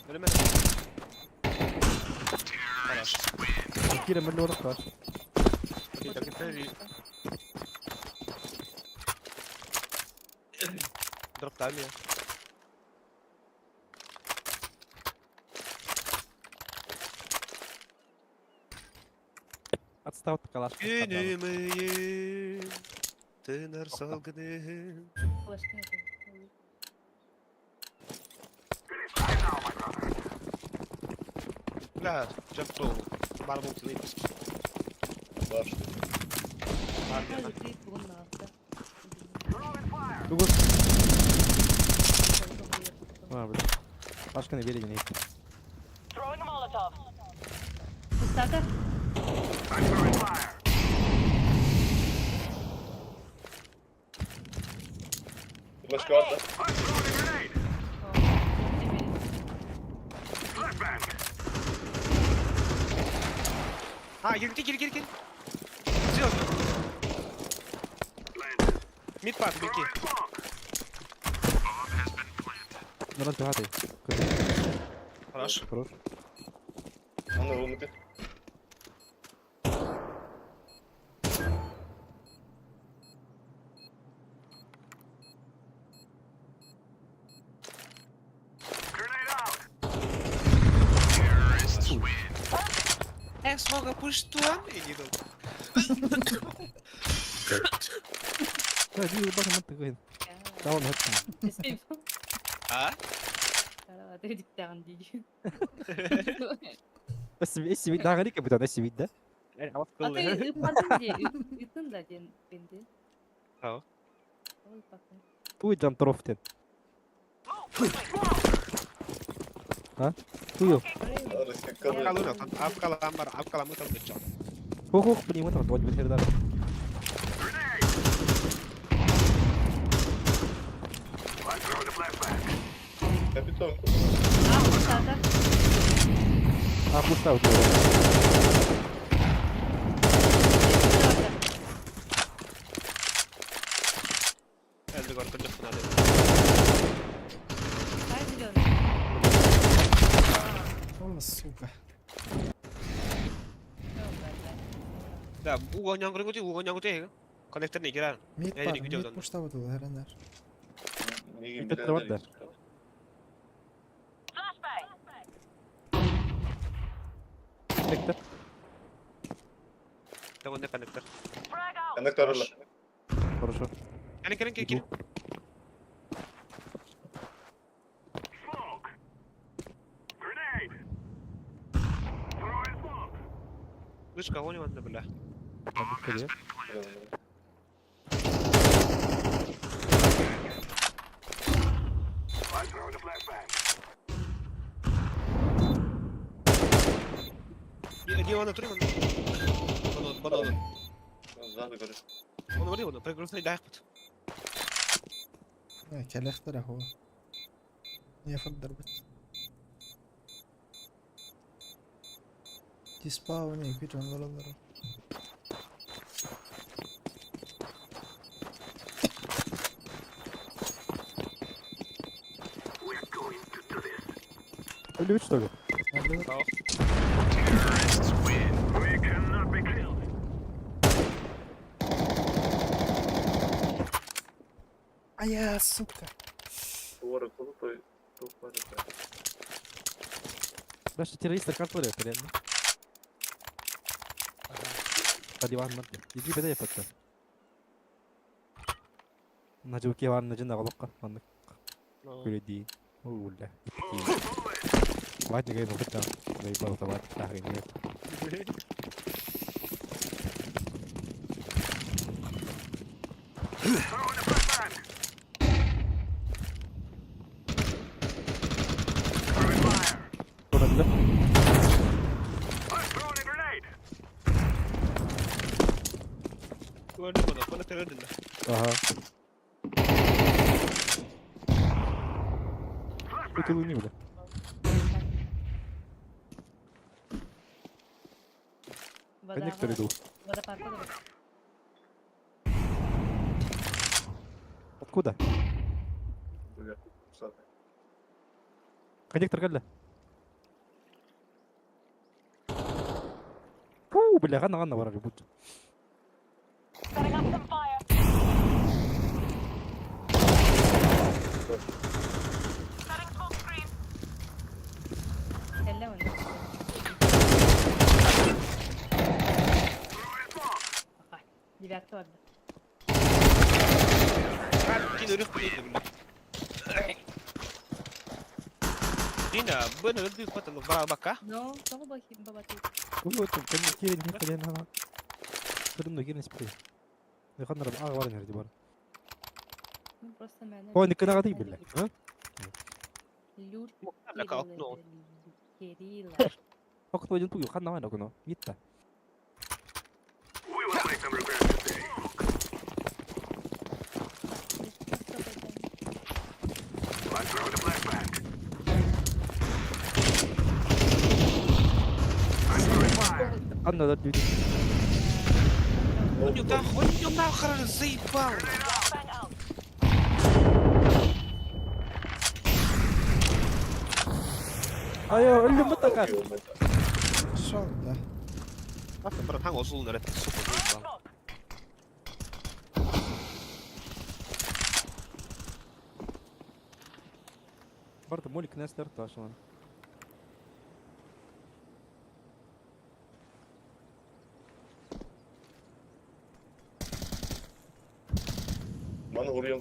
S8: Öyle mi? Хорош.
S9: Кира, мы лёрка.
S8: Дроп там я.
S9: Отстал от калаш.
S8: Günümüyüm, Tınar salgınım. Бля, жамптрол. Бар болты выпуск.
S11: Бар.
S9: Дугус. А, бля. Пашка на береге не.
S2: Пустата?
S11: Başka var da.
S8: А, gir gir gir gir. Все. Мид пас, беги.
S9: На рампе хатой.
S8: Хорош.
S9: Хорош.
S11: Onu vurmadı.
S8: Э, смога пуштуан и не дал.
S9: Да, иди, бака, мат ты Да, он это.
S8: А?
S9: Эсси, да, говори, капитан, эсси, да?
S8: А.
S9: Туй джамтров тен. А? Туй.
S11: Arası kalıyor.
S8: Апкалын, апкалан бар, апкалан мы там бычал.
S9: Хух, хух, блин, вот вот вот да.
S11: Kapitan.
S9: А, пуста вот.
S8: Эльдегор, көрдөх надо.
S3: О, сука.
S8: Да, угон яңгырын көтү, угон яңгырын көтү. Коннектор не керар.
S3: Мид
S8: Я
S3: бар,
S8: не видел
S3: мид
S8: там.
S3: пушта бутыл, хәрәннәр.
S11: Neyin
S9: Bitti, var da. Коннектор.
S8: Там не коннектор.
S11: Коннектор ылла.
S9: Хорошо.
S8: Кэлин кэлин кэлин. Вышка, вон он, бля. Где он, тури, он. Банан, банан. Он вали, он, пригрузный дайхпут.
S3: Кэлэхтэрэ хоо. Нефордарбыт. Диспауны күт онлороллоро.
S9: Өлүбүт что ли?
S3: Ая, сука.
S11: Уора кулупай тух барыта.
S9: Баш террористтер карта бар реально. Диван мат. Иди беде япатта. Нажуки бар нажын агалыкка. Маннык. Күле Уля. Ватя гай бухта. Гай балта ват тахин. Ага. Ты луни, бля. Коннектор иду. Откуда?
S11: Бля,
S9: Коннектор кэллэ. Фу, бля, ханна ханна барар бут.
S7: Setting up some fire. Setting smoke screen.
S2: Кэллэ он. Девятка барда.
S8: Кин өрөх бля. Дина, бына өлдүк бата бара бакка.
S2: Но, тоҕо бабаты.
S9: Ой, там кирен не кирен хана. Кырым кирен спри. Не ханна ага бар нерди бар.
S2: Ну просто мен.
S9: Ой, никына гады бля. А?
S2: Люр. Кирилла.
S9: Окно один тугил ханна вайна окно. Витта. Ханна да люди.
S8: Он нахрен заебал.
S9: Айо, өлүм бутака.
S3: Шол, да.
S8: Брат, хаң осул нэрэ сука заебал.
S9: Барда молик нестер ташылан.
S11: Маны уруйан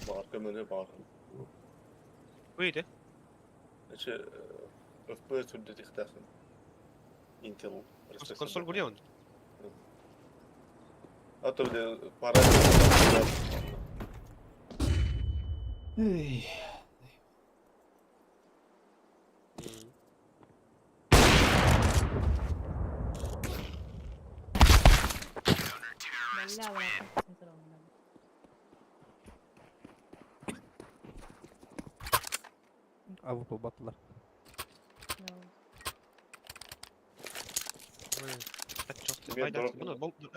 S11: Баар көмөнө баар.
S8: Выйди.
S11: Эче FPS үрдэ тихтахын. Intel.
S8: Консоль гуре он.
S11: А то бля пара.
S3: Эй.
S2: Бля,
S9: Авто батлар.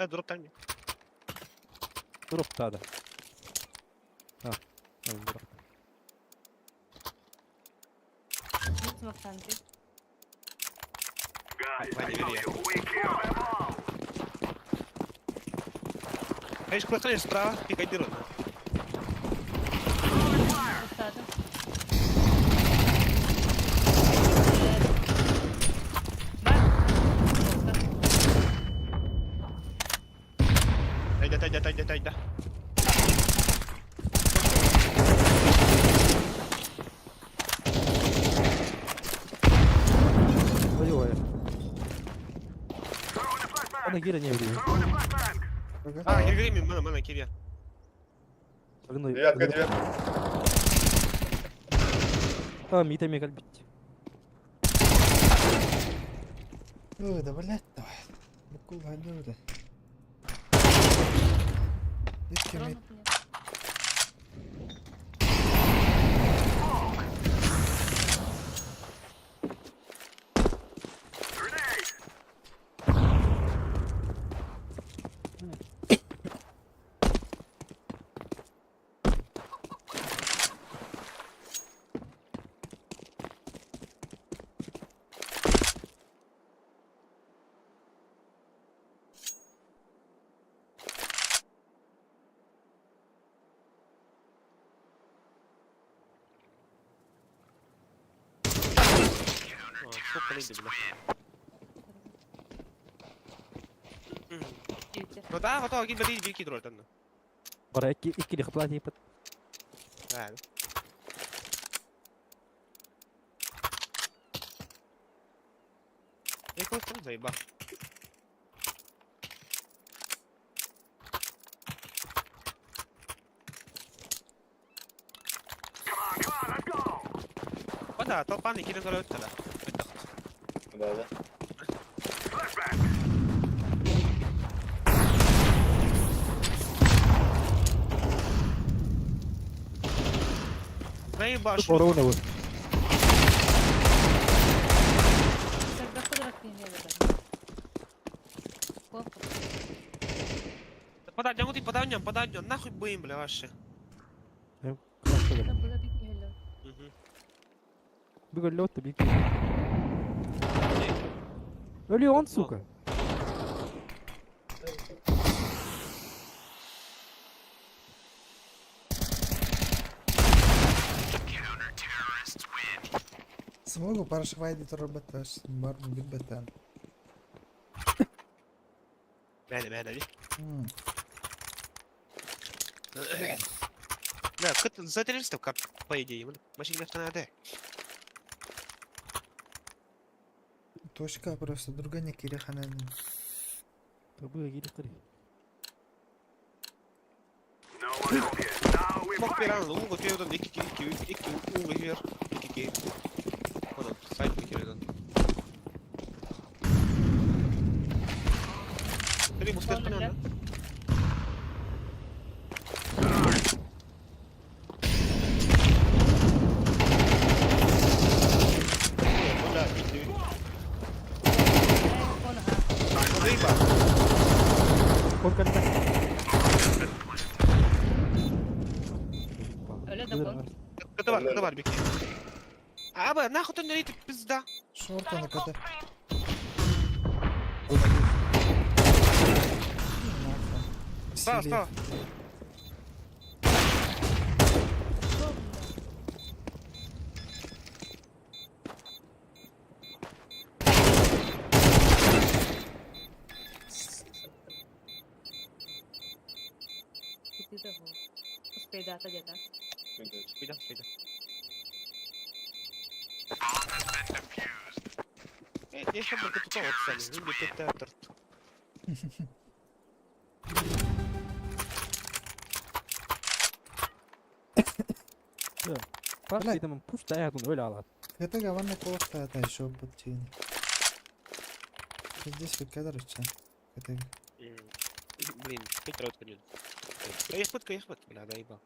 S8: Дроп там.
S9: Дроп тада. А, дроп.
S8: Конечно, куда справа, пикадирует.
S9: Ана киирэн иһэбит.
S8: А, киргирим мана мана кирия.
S11: Девятка, девятка.
S9: А, мита мегаль бит.
S3: Ой, да блядь, давай. Букул гадюда.
S2: Дрон от меня.
S8: Сколько лиди, бля. Ну да, готово, кин бери, бери дроль там.
S9: Бара икки икки хыпла типа.
S8: Да. Я просто заебал. Да, толпа не кидает тогда.
S11: Да, да.
S8: Заебаш.
S9: Корона вот.
S2: Тогда куда не
S8: Подай, подай, подай, нахуй будем, бля, ваши.
S9: Бігал лёт, биг. Öyle он, сука.
S3: Смогу парашвайди торбаташ, бар бит бетен.
S8: Бәне, бәне, Да, кыт за 300, как по идее. Машина надо.
S3: Точка просто другая не киреханан.
S9: Табы гири кыри.
S8: Мог пиран, уго кирдон, ики ики ики уго кир, ики ки. Ладно, сайт кирдон. Три мустер панан. Кыты бар, кыты бар, беке. Аба, нахуй ты не пизда.
S3: Шорта на КТ.
S8: Справа, справа.
S2: Успейдата где-то.
S8: Спида, спида. Я еще бы тут вот сами, не театр.
S9: Bak dedim push da ayağını öyle al.
S3: Это говно плохо, это еще ботин. Здесь вот короче. Это
S8: Блин, пять рот блин. Ехать, ехать, бля, доебал.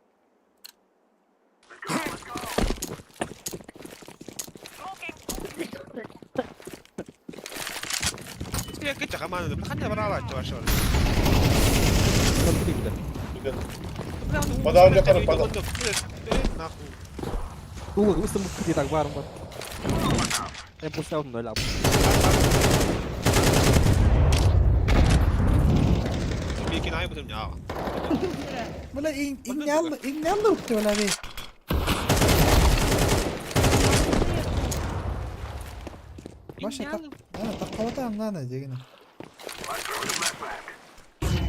S11: Подал мне пару, подал.
S9: Уго, устам кыти так барым бар. Я push out öyle al.
S8: Бекин ай бутым я.
S3: Бля, иннял, иннял уктула би. Маша, так, да, так кого-то надо, дегene.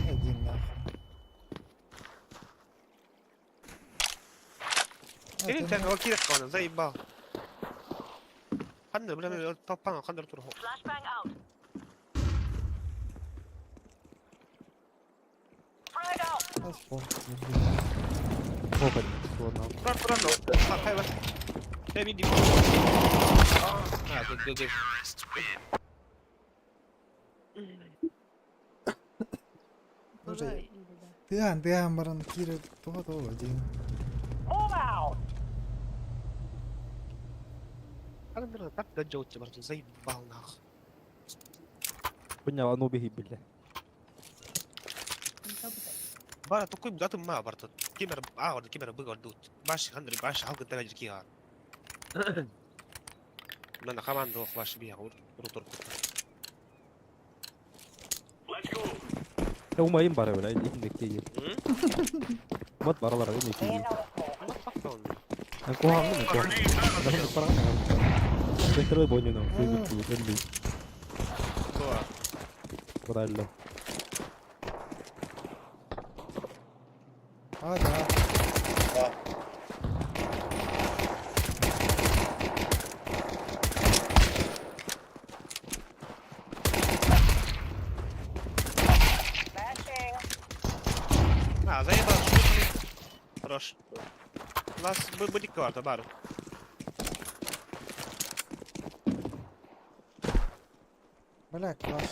S3: Один нахуй.
S8: Senin sen o kire kalan заебал. Ханна, бля, топпан ханна турхо.
S3: Нас пох.
S9: Опа, суона.
S8: Турар турар. Хай бар. Э мен А, гы гы гы.
S3: Уже тыан тыан баран кире того того дин.
S8: Аны так да жолчу бар заебал нах.
S9: Punya anu bihi bile.
S8: Бара такой датым ма бар тут. Кемер а орды кемер быг орды. Баш хандры баш халгы тәвәҗ ки га. Мана команда ох баш бия ур тур.
S10: Let's go.
S9: Umayım bara böyle indek değil. Mat bara bara indek değil. Aku hamil aku. Aku parang Betul bonyo no. Betul betul. Borallo.
S3: А, да.
S11: А.
S8: А, заебал. Хорош. У нас будет карта, бар.
S3: Бля, клаш.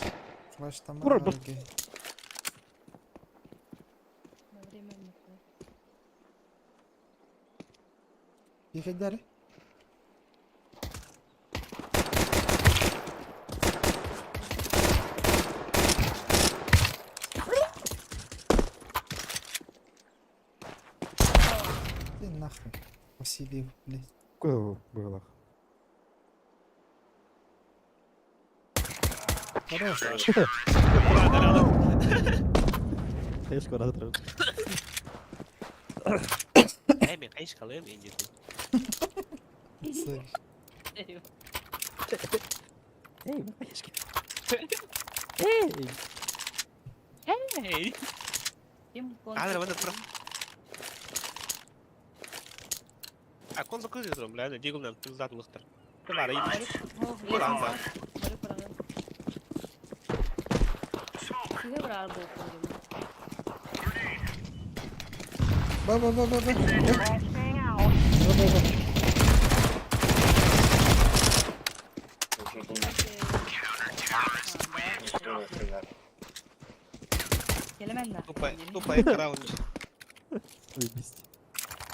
S3: Клаш там.
S9: Ура,
S3: Ехать Ты нахуй. Василий, блядь.
S9: Куда было?
S3: Хорош.
S9: Эш кора турар.
S8: Э, мен кайшы калым энди.
S3: Слышь.
S9: Эй, кайшы. Эй.
S8: Эй. Азыр мында тур. А кон закрыли турам, бля, дигулнан тызат лыктыр. Бар, иди. Куран
S3: Ба ба ба ба ба. Ба ба ба.
S8: Тупая, тупая краунд.
S9: Уебись.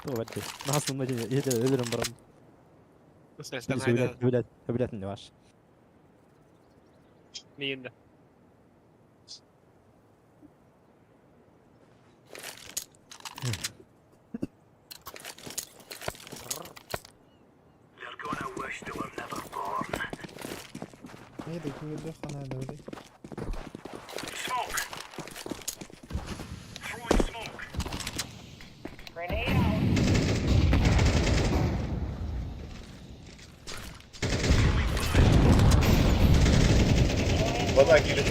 S9: Давайте. Нас на день, я тебе барам. Блядь, блядь, не ваш.
S8: Миенде.
S10: They're gonna wish they were never born.
S3: Neydi kuyruğu хана да
S10: Smoke. Throwing smoke.
S7: Grenade out.
S11: Вода киирэ.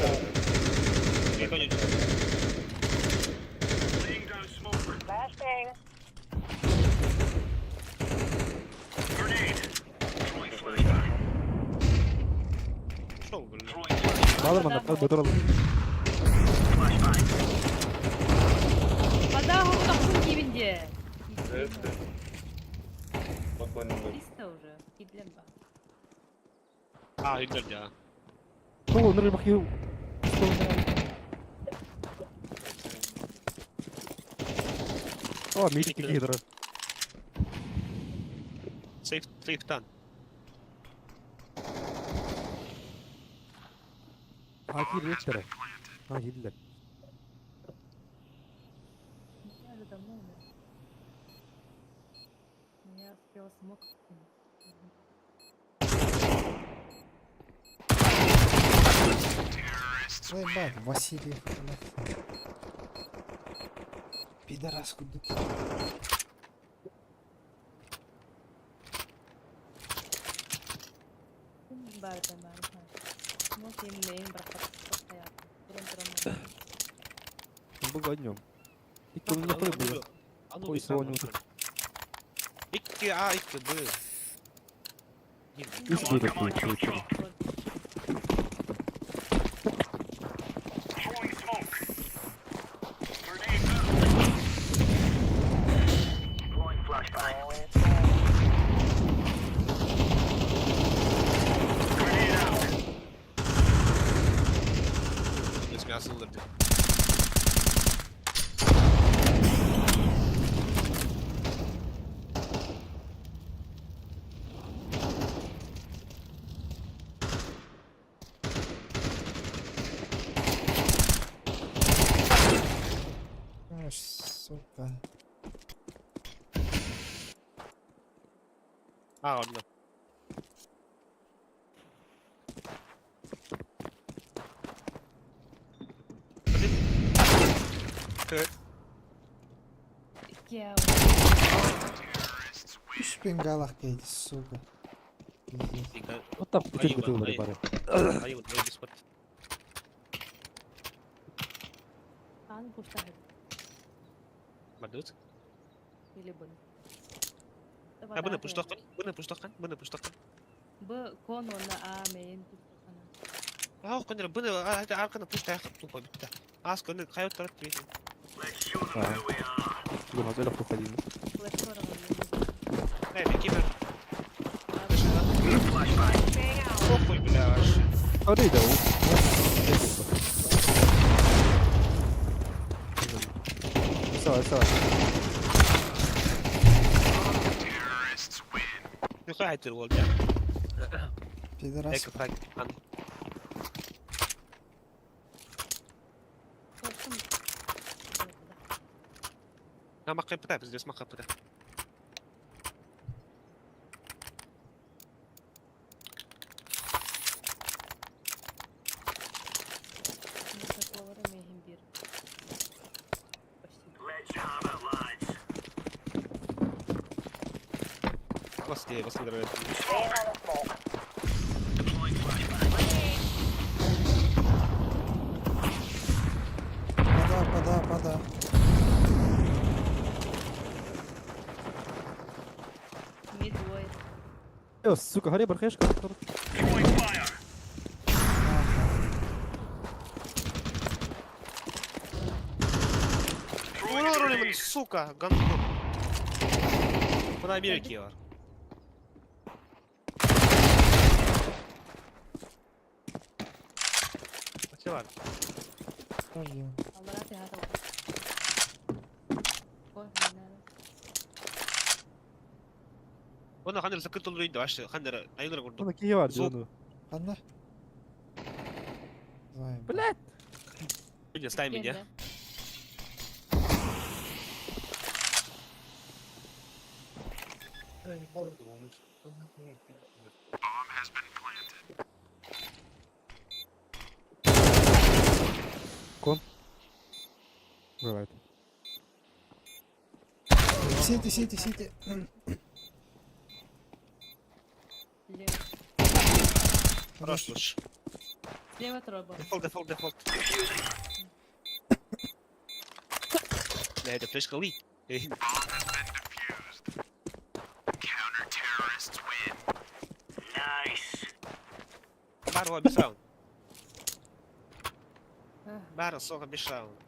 S10: Laying down smoke.
S7: Flashbang.
S10: Grenade. Throwing flashbang.
S8: Шоу, блин.
S10: Throwing flashbang.
S9: Балыр манда, бөтөр.
S10: Flashbang.
S2: Вода тахсын кибинде.
S11: Спокойно.
S2: 300 уже. Кидлен ба.
S8: А, идлер я.
S9: О, ныры бакы. О, мишки кидр.
S8: Сейф, сейф тан.
S9: А, кирлер. А, кирлер.
S2: Я же давно умер. Я успела смог кинуть.
S3: Ой, бать, Василий, блядь. Пидорас куда ты?
S2: Бар бар. Смог им мейн брахат. Туран туран.
S9: Был днем. Икки не было. Ой, Соню.
S8: Икки А, икки Б.
S9: Үс б деп.
S10: Throwing smoke. Grenade out.
S8: А, ладно.
S2: Икки
S3: Үс бенгалах кейди, сука. Пиздец.
S9: Вот там күтер күтер бары.
S8: Айым, айым,
S2: Аан пуштаһыт
S8: Мадут.
S2: или быны.
S8: А быны пуштаққан, быны пуштаққан, быны пуштаққан.
S2: Б кон онна а мейин пуштахана.
S8: А, қандыр, быны арқаны пуштаяқ тупа бітті. Ас көні қайот тарат бейсін.
S9: Бүгін аз өліп тоқта деймін.
S8: Эй, мен кемер. Похуй, бля, вообще.
S9: Арыйда ол. Сава, сава.
S8: Yukarı айтыр ол, я.
S3: Пидорас.
S8: Эко фраг. Намақ қипыта, бізде смақ қипыта. Господи, господи, дорогой.
S3: Пода, пода, пода.
S2: Мидвой.
S9: Э, сука, харе бархешка.
S8: Сука, гандон. Куда Америки бар? Бар.
S3: Подожди.
S8: Оны қандыр закрыт олыр үйді вообще, қандыр айылыр құрды.
S9: Оны кие бар, оны.
S3: Ладно. Знаем.
S9: Блядь.
S8: Видя, ставим меня.
S9: Кон. Бывает.
S3: Сити, сити, сити.
S8: Хорош, лучше.
S2: Слева троба.
S8: Дефолт, дефолт, дефолт. Бля, это флешка ли. Бар ол бес раунд. Бар соға бес раунд.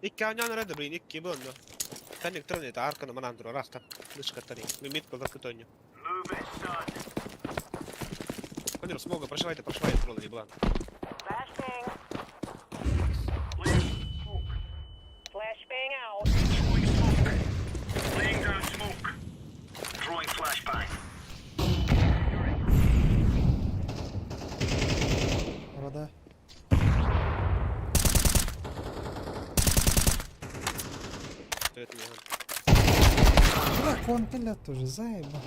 S8: Икки анян рады, блин, икки был, но. Танник трон это аркана манандру, рахта. Лышка тани. Мы митку закрытоню. Конер, смога, прошивайте, прошивайте трон, не была.
S3: Вода.
S8: Что это не
S3: Бля, кон пилят тоже, заеба.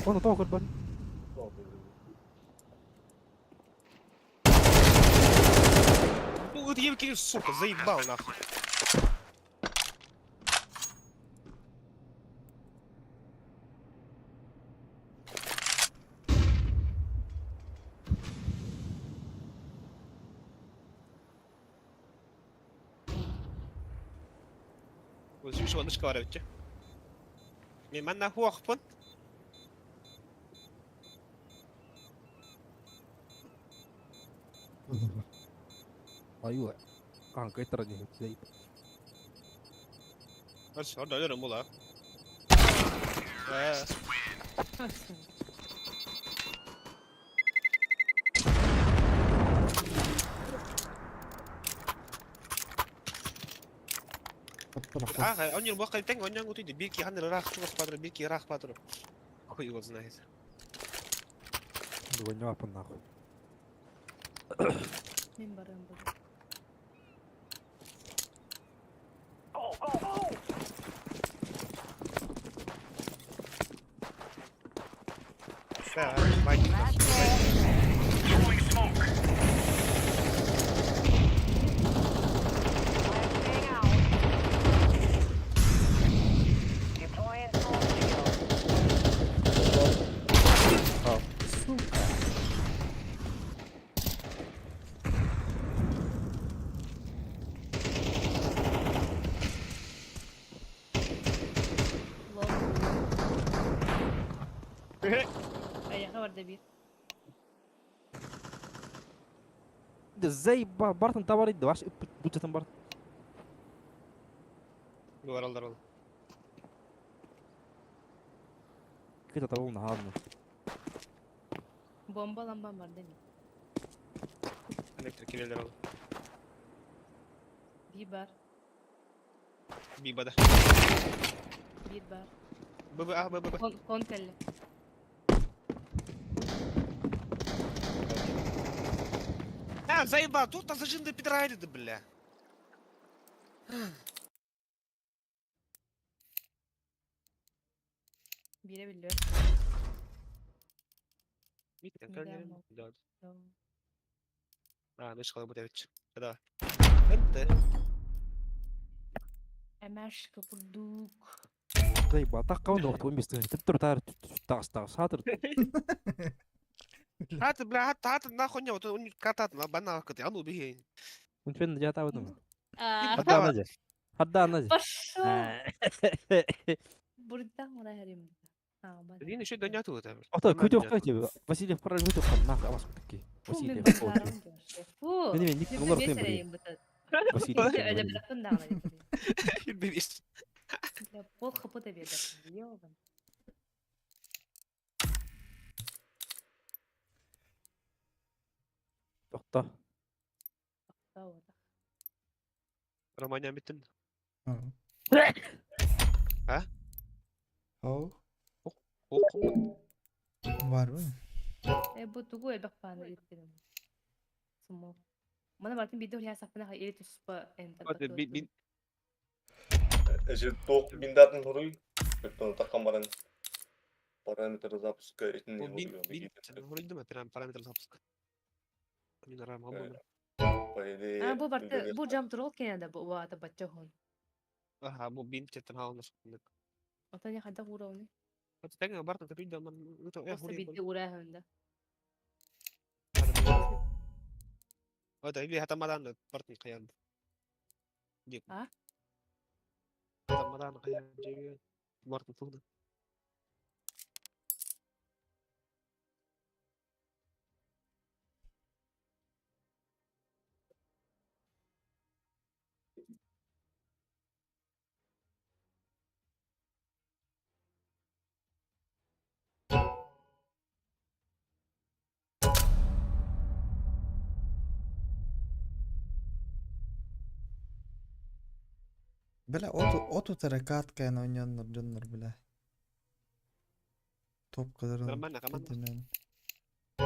S9: Оны тау көрбін.
S8: Ну вот ебки, сука, заебал нахуй. Вот здесь еще одна шквара, Мен нахуй ахпын.
S9: Аюла. Канка итара не зей.
S8: Хорошо, да, я була.
S9: Нахуй.
S8: Ага, он не мог хотеть, он не мог идти. Бирки ханнер рах, чувак падр, бирки рах падр. Хуй его знает.
S9: Дугоньяпын нахуй.
S2: Мин барыам буолуо.
S8: Да, байки.
S10: Throwing smoke.
S3: Сука.
S2: Лол. Эйиэхэ барда биир.
S9: ازاي бартын табар иди, ваш бюджетын бар.
S8: Баралдар ол.
S9: Кыта табыл нахадны.
S2: Бомба ламбам бар дemi.
S8: Электр кирелер ол.
S2: Биир бар.
S8: Бибада.
S2: Биир бар.
S8: Б Б А Б Б Б.
S2: Кон, кон кэллэ.
S8: А, заебал, тут зажим до пидорайда, бля.
S2: Биирэ биллэр.
S8: Митя,
S2: Мидам.
S8: Да. А, ну школа будет. Да. Это.
S2: Эмашка курдук.
S9: Заебал, так кого нохту уместно. Ты тар тас тас хатыр.
S8: Хат, бля, хат, хат, нахуй не, вот он катат на банах, а ну беги.
S9: Он фен я табы.
S2: А,
S9: Хадда нази. Хадда нази.
S2: Пошел. Бурда мурай харим. А, бана.
S8: Один еще доняту это.
S9: Ото күтө кайты. Васильев параль күтө кан нах абас таки.
S2: Фу, мин
S9: Васильев.
S2: базарым дьэ. Фу.
S9: Мен мен ник олар тем
S2: Бесерейим быта.
S9: Васильев.
S2: Эдебрапын даҕаны.
S8: Бебис.
S2: Бля, пол хп да биэрдэ. Ёбан.
S9: Тохто.
S2: Таа.
S8: Романя биттин.
S3: А?
S8: А?
S3: Оу.
S8: О,
S3: Бар бу.
S2: Э, бу тугу элбэх пааны иттирим. Сумо. Мана бартын биирдэ үрһэ саппына ха или туспа энтер.
S8: Би
S11: Эже тоқ биндатын хуруй. Көптөн таккан баран параметр запуска этин
S8: бин бин вроде прям параметр запуска. Мин рам
S11: По идее.
S2: А, бу барты бу жам турол кенеда бу уата бачча хон.
S8: Ага, бу бин тетен хаунас.
S2: Ота не хада уровни.
S8: Вот так бартын тепин да ман это я
S2: Просто
S8: хури.
S2: биирдэ ураа хөнда.
S8: Вот иби хатамадан бартын каян. Дик.
S2: А?
S8: Хатамадан каян жеге. Бартын тугда.
S3: Бля, оту оту таракатка на ойноннор дьоннор бля. Топ кыдырын.
S8: Нормально, команда.
S3: Кыдынан.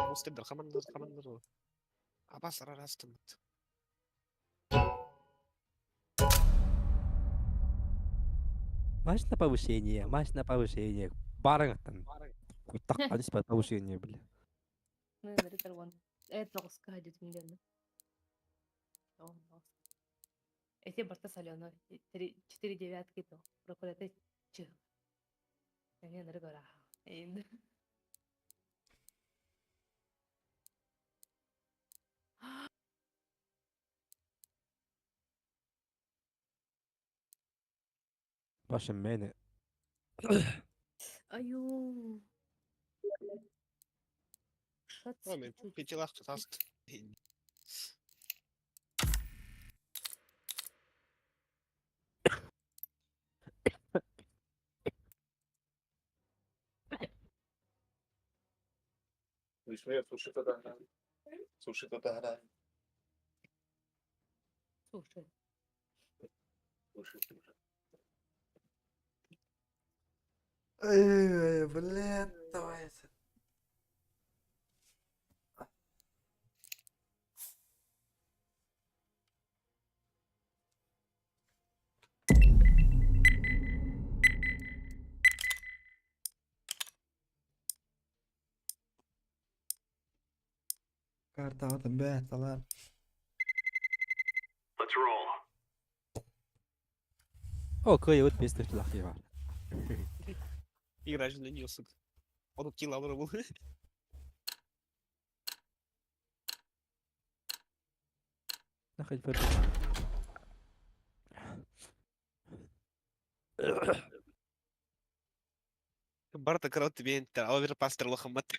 S8: Мустебдер хамандар хамандар. Абас арарастым.
S9: Маш на повышение, маш на повышение. Барың аттан. Так, адис по повышение, бля.
S2: Ну, наритар вон. Э, тоҕуска хадьытым диэн. Эти барта солено. Три, четыре девятки то. Прокураты чы. Эмиэ нары гора. Эйн.
S9: Башым мени.
S2: Аю. Шат.
S8: Мен петелах таст.
S11: Слышь, слушай, тогда играй. Слушай, тогда играй.
S2: Слушай.
S11: Слушай, слушай.
S3: Эй, блин, давай. Картаҕытын бэйэталар.
S10: Let's roll.
S9: О, кыайыбыт биэс тыһыынчалаах киһи баар.
S8: Игра же на нее, сука. Он килл был.
S9: Нахай бер.
S8: Барта крот бентер, оверпастер лохомат.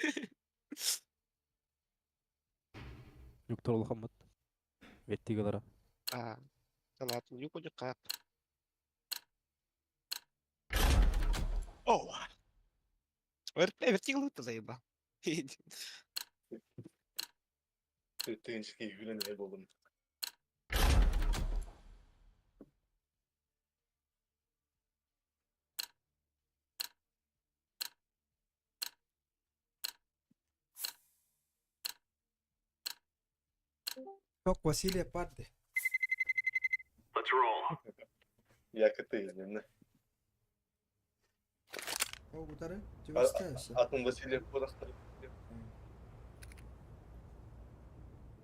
S9: Юктор улахаммыт. Веттигалара.
S8: А, ладно, юку не кап. О! Вертигл ты заебал.
S11: Тыынчки күлэн болдум.
S3: Ток Василия Парди.
S10: Let's roll.
S11: Якыты измене.
S3: О, гутары, чугастайся.
S11: Атын Василий Кудахтар.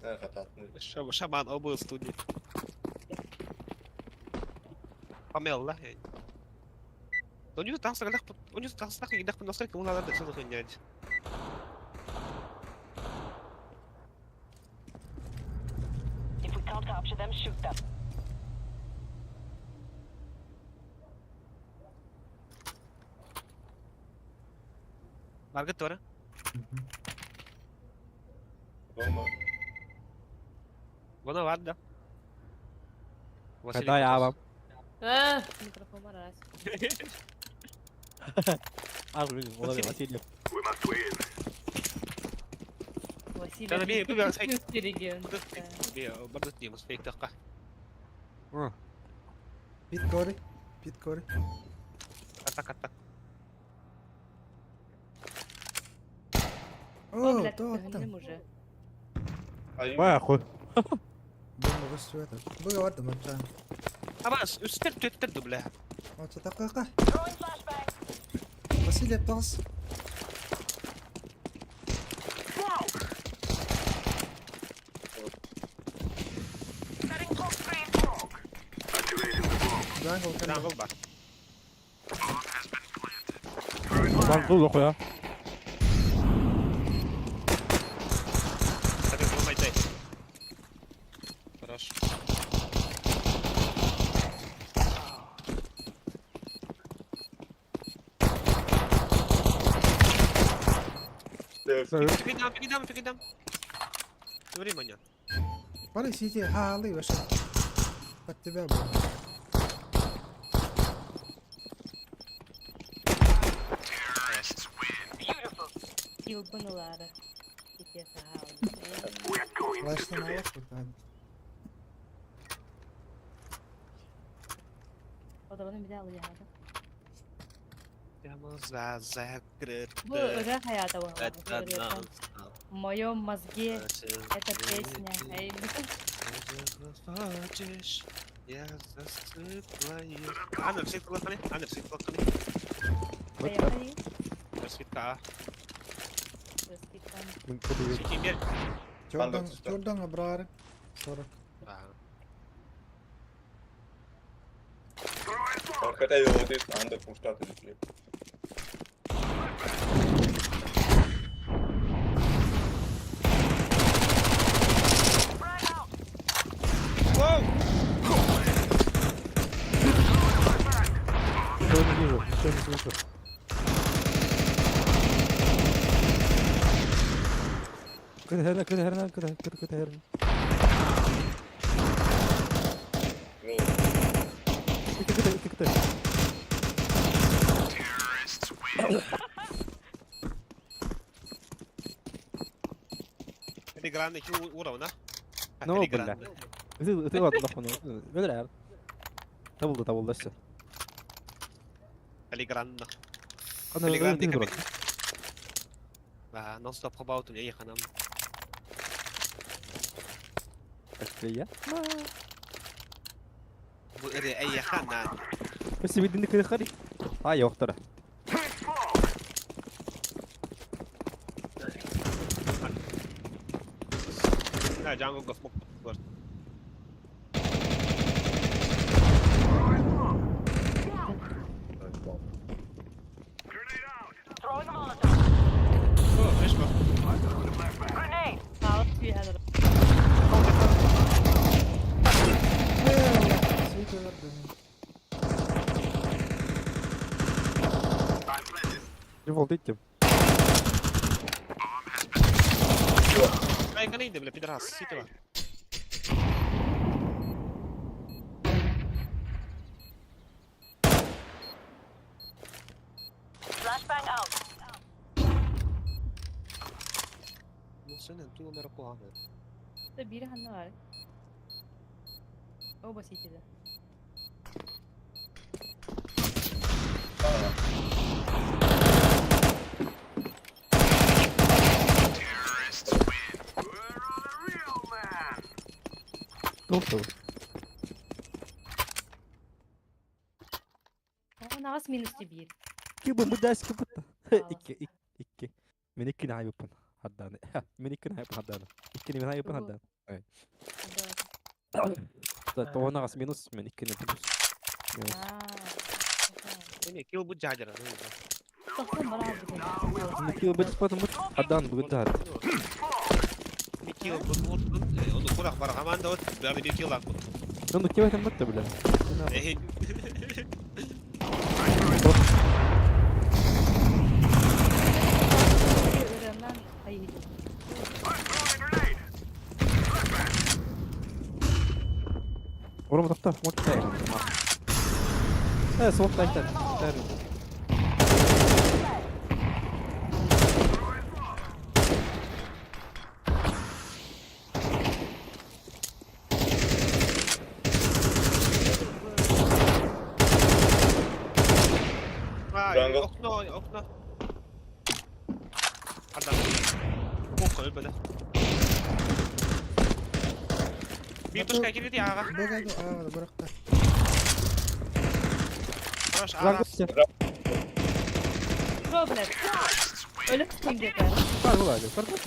S11: Хататын.
S8: Шаман обыл студии. Помел, да? У него там у него там ему надо все охренять.
S7: If we can't capture them, shoot them.
S8: Маргет Тора.
S11: Рома.
S8: Вона ладно.
S9: Когда я вам.
S2: А, микрофон раз.
S9: А, блин, Василий. Василий.
S10: We must win.
S2: Василий.
S8: Да, бей, бей, бей.
S3: Пит кори. Пит кори.
S8: Атак, атак.
S3: О,
S2: Блядь,
S3: то
S2: ты
S3: там.
S2: уже.
S9: Вай, хуй.
S3: Бомба высуета. Было ладно, мача.
S8: Абас, үстер төттер дубля.
S3: Вот это кака. Василий Палс. Jungle,
S8: Jungle бар.
S9: Jungle лохуя.
S8: Хорошо. Пикидам, пикидам, пикидам. Времени.
S3: Пали сиди, ха, вообще. Под тебя было.
S2: Килбанулары.
S3: Флеш на лавку там.
S2: Одобрını bir daha alacağım.
S8: Прямо за закрыто.
S2: Бу ыра хаята В моем мозге эта песня. Эй,
S8: Хочешь, я засыпаю. Анна, все плакали? Анна, все плакали?
S2: Поехали.
S8: Расцвета.
S2: Расцвета.
S3: Jordan, Jordan Abrar 40.
S11: Hakikaten yolda anda kurtar dedi.
S9: Ничего не вижу, ничего не слышу. Кыда кыда херна, кыда кыда кыда херна. Кыда кыда кыда.
S8: Телеграмный уровня.
S9: Ну, бля. Ты ладно, нахуй. Бля. Табылды, табылды, все.
S8: Телеграмна.
S9: Ханна
S8: Телеграм
S9: ырыа
S8: дика
S9: турар.
S8: Ба, нон-стоп хобаутун эй ханам.
S9: Приятно.
S8: Бу ырыа эйиэхэ анаан.
S9: Өссө бидинни кырыхари. Ай, охтара.
S8: Да, Django гофмок бар.
S7: Throwing a Molotov.
S8: О, знаешь, вот.
S7: Grenade.
S2: Хаалып түйэ олорор.
S3: Сити олордум.
S9: Револт иттим.
S8: Ай, кана иди, бля, пидорас, ситова.
S7: Flashbang out.
S8: Ну, сен, ту номер куганы.
S2: Да бири ханна бар. Оба ситиде.
S9: Туох
S2: Аҕыс минус биир.
S9: Кибы мудас кыбыта.
S2: Хаалас.
S9: Икки икки. Мен иккини хайыппын. Хаддааны. Мен иккини хайыппын хаддааны. Иккини мен хайыппын
S2: Тугу?
S9: хаддааны. Тоҕон аҕыс минус, мен иккини плюс. Минус.
S2: Аа.
S8: Эми килл бу жажара.
S2: Тохтон бараа бу.
S9: Мен килл бит спатым бут. Хаддааны бүгүн таар.
S8: Ми килл бу бу ону курах бар команда вот, бары бир килл ак бу.
S9: Ну кем это бутта, бля.
S8: Эй.
S2: Ырыанан айы.
S9: Ором тохто, вот так. Э, суох тайтан. Тар.
S8: А,
S11: Jungle.
S8: окно, окно. Адам. Ок, өлбөдө. Бир точка кирди ага.
S3: Бага аа быракта.
S8: Хорош, ага.
S9: Jungle.
S2: Шо, блядь? Өлүп түстүм где-то.
S9: Кар була, кар була.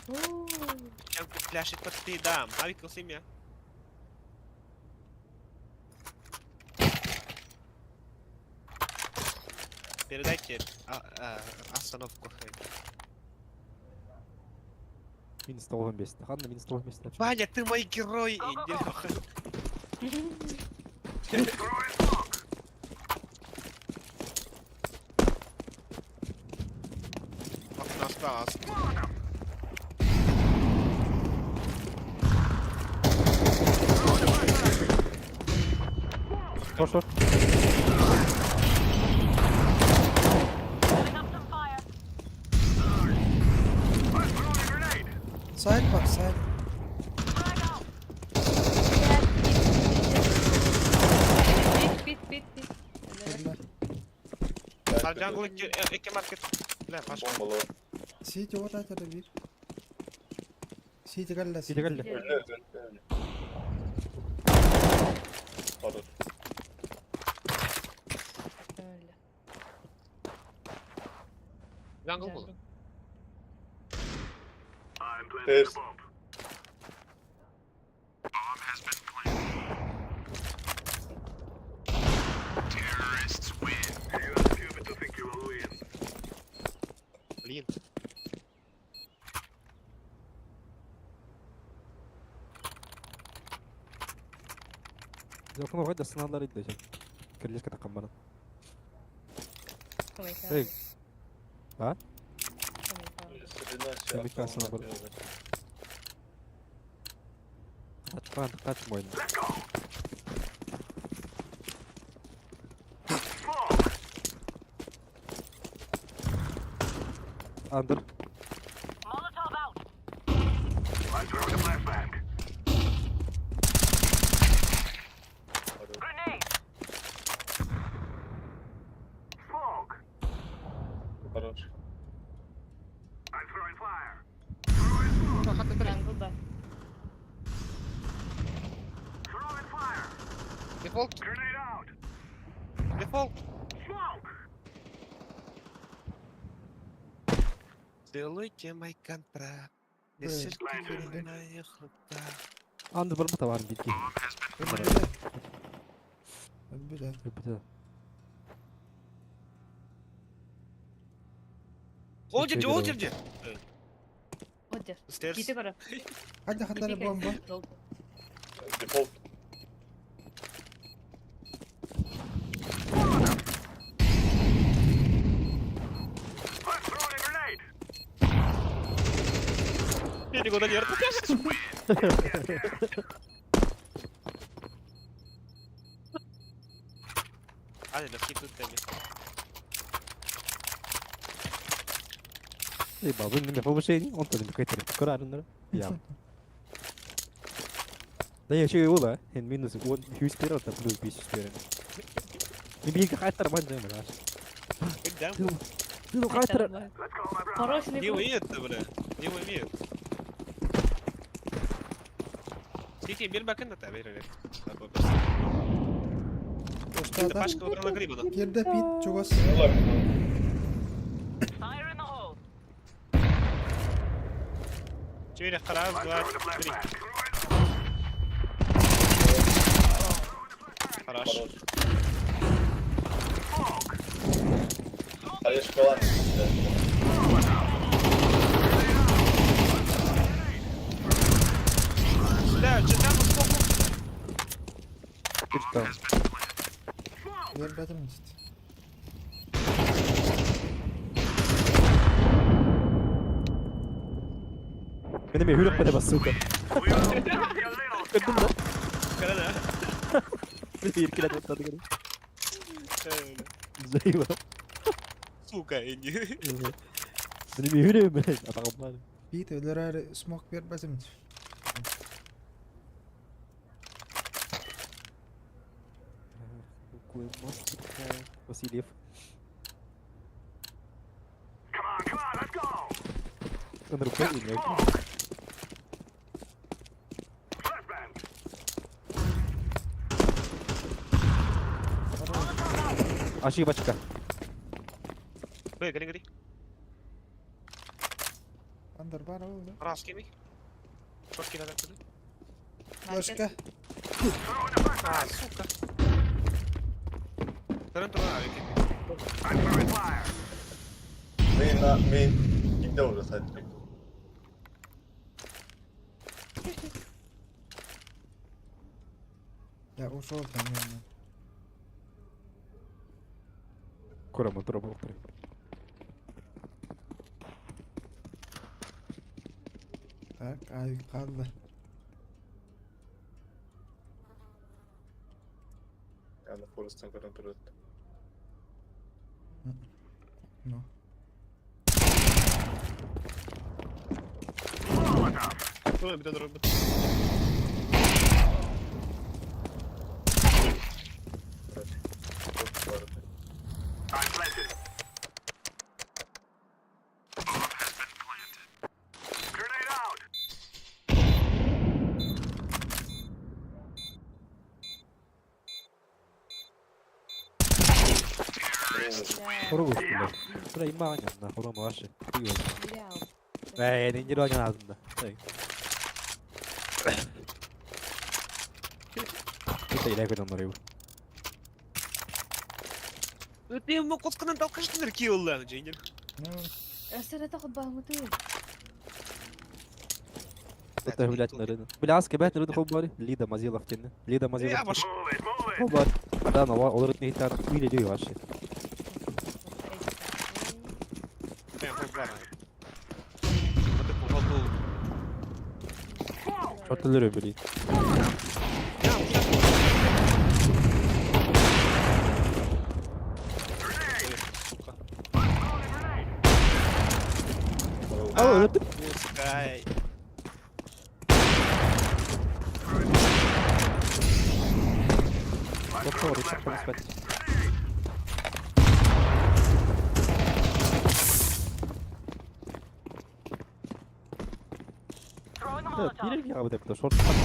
S2: Уу.
S8: Jungle флешит под ты дам. Авик семья. Передайте остановку.
S9: Минус 95. Ханна минус 95.
S8: Ваня, ты мой герой! Иди нахуй. Окно осталось.
S9: Шор, шор.
S7: Setting up some fire.
S3: Сайт бар, сайт.
S7: Frag out.
S2: Бит, бит, бит, бит.
S3: Өллө.
S8: Сар jungle икки икки маркет. Бля, пошел.
S11: Бомбалар.
S3: Сити вот это бир. Сити калла.
S9: Сити калла.
S11: Öldü öldü öldü. Pardon.
S2: Өллө.
S8: Jungle был.
S11: Ters.
S8: Блин.
S9: Окно вайда сыналар иди жан. Кирилишка таккан бана.
S2: Эй.
S9: Эй. А? Камикадзе бар. Качкан, кач мойн. Андер.
S7: Molotov out. Grenade.
S11: Хорош.
S2: Jungle бар.
S5: Дефолт. Дефолт.
S8: Целуйте мой контракт.
S3: Б. Кирдэ.
S8: Моих руках.
S9: Анды барбыта баар биирги.
S3: Өлбүтэ.
S9: Өлбүтэ.
S8: Ол жерде, ол жерде.
S2: Отдер.
S8: Stairs.
S2: Кити көрө.
S3: Хайда хатары бомба.
S11: Дефолт.
S8: Я никуда не Ане, да скид тут теми.
S9: Эй, бабын неме повышение, он тоже кайтыр. Көрәрүнөр. Я. Да я еще ула, эн минус он хүйс берет, а плюс бис берет. Не биг кайтар бан жайм раш.
S8: Когда?
S9: Ты ну кайтар.
S2: Хороший
S8: Не умеет, бля. Не умеет. Сити бир бакын да та бер.
S3: Устата.
S8: Пашка выбрала гриба.
S3: Кирдэ пит чугас.
S8: Четыре, раз, два, три. Хорош.
S11: А я шоколад.
S8: Бля, что там сколько?
S9: Ты там.
S3: Бербетим дит.
S9: Мен эме хүрөк бата сука. Көрдүм да.
S8: Когда?
S9: Бир килет оттады көрдүм. Зайва.
S8: Сука, иди.
S9: Мен эме хүрөм блядь, атагым бар.
S3: Пит өлөрөр смок бербетим.
S9: Какой мастер Васильев. Ынырып қой, Ошибочка.
S8: Эй, гори, гори.
S3: Андер бар ол да.
S8: Раз, кеми. Шотки надо отсюда.
S3: Флешка.
S8: А, сука. Вторым трудно,
S11: Мейн на мейн. Кигде уже сайт.
S3: Я ушел там. наверное.
S9: Көрөм отура болуп тур.
S3: Так, авик қалды.
S11: Я на форестен көрөн турат.
S3: Ну.
S8: Ой, беда робот.
S9: Хору үстүлөр. Тура имма аñанна, хору машы. Эй, нинжир аñан азында. Эй. Это илай көдөн нору.
S8: Ты ему котканан талкаштыныр ки олланы жеңер.
S3: Ну,
S2: Өсөр это худбаңы
S9: Это блядь нору. Бля, аска бәт нору хоббари. Лида Мазилов тенне. Лида
S8: Я
S9: Мазилов.
S8: баш.
S9: Хоббар. Да, но олар не тар уйле дүй вообще.
S8: Я хоббар. Вот это хоббар.
S9: Шортылыр били.
S8: Сука.
S9: А, өлтүр.
S8: Пускай.
S9: Доктор, рецепт спать. Биир киһи хаалбыт эбит, шорт хат.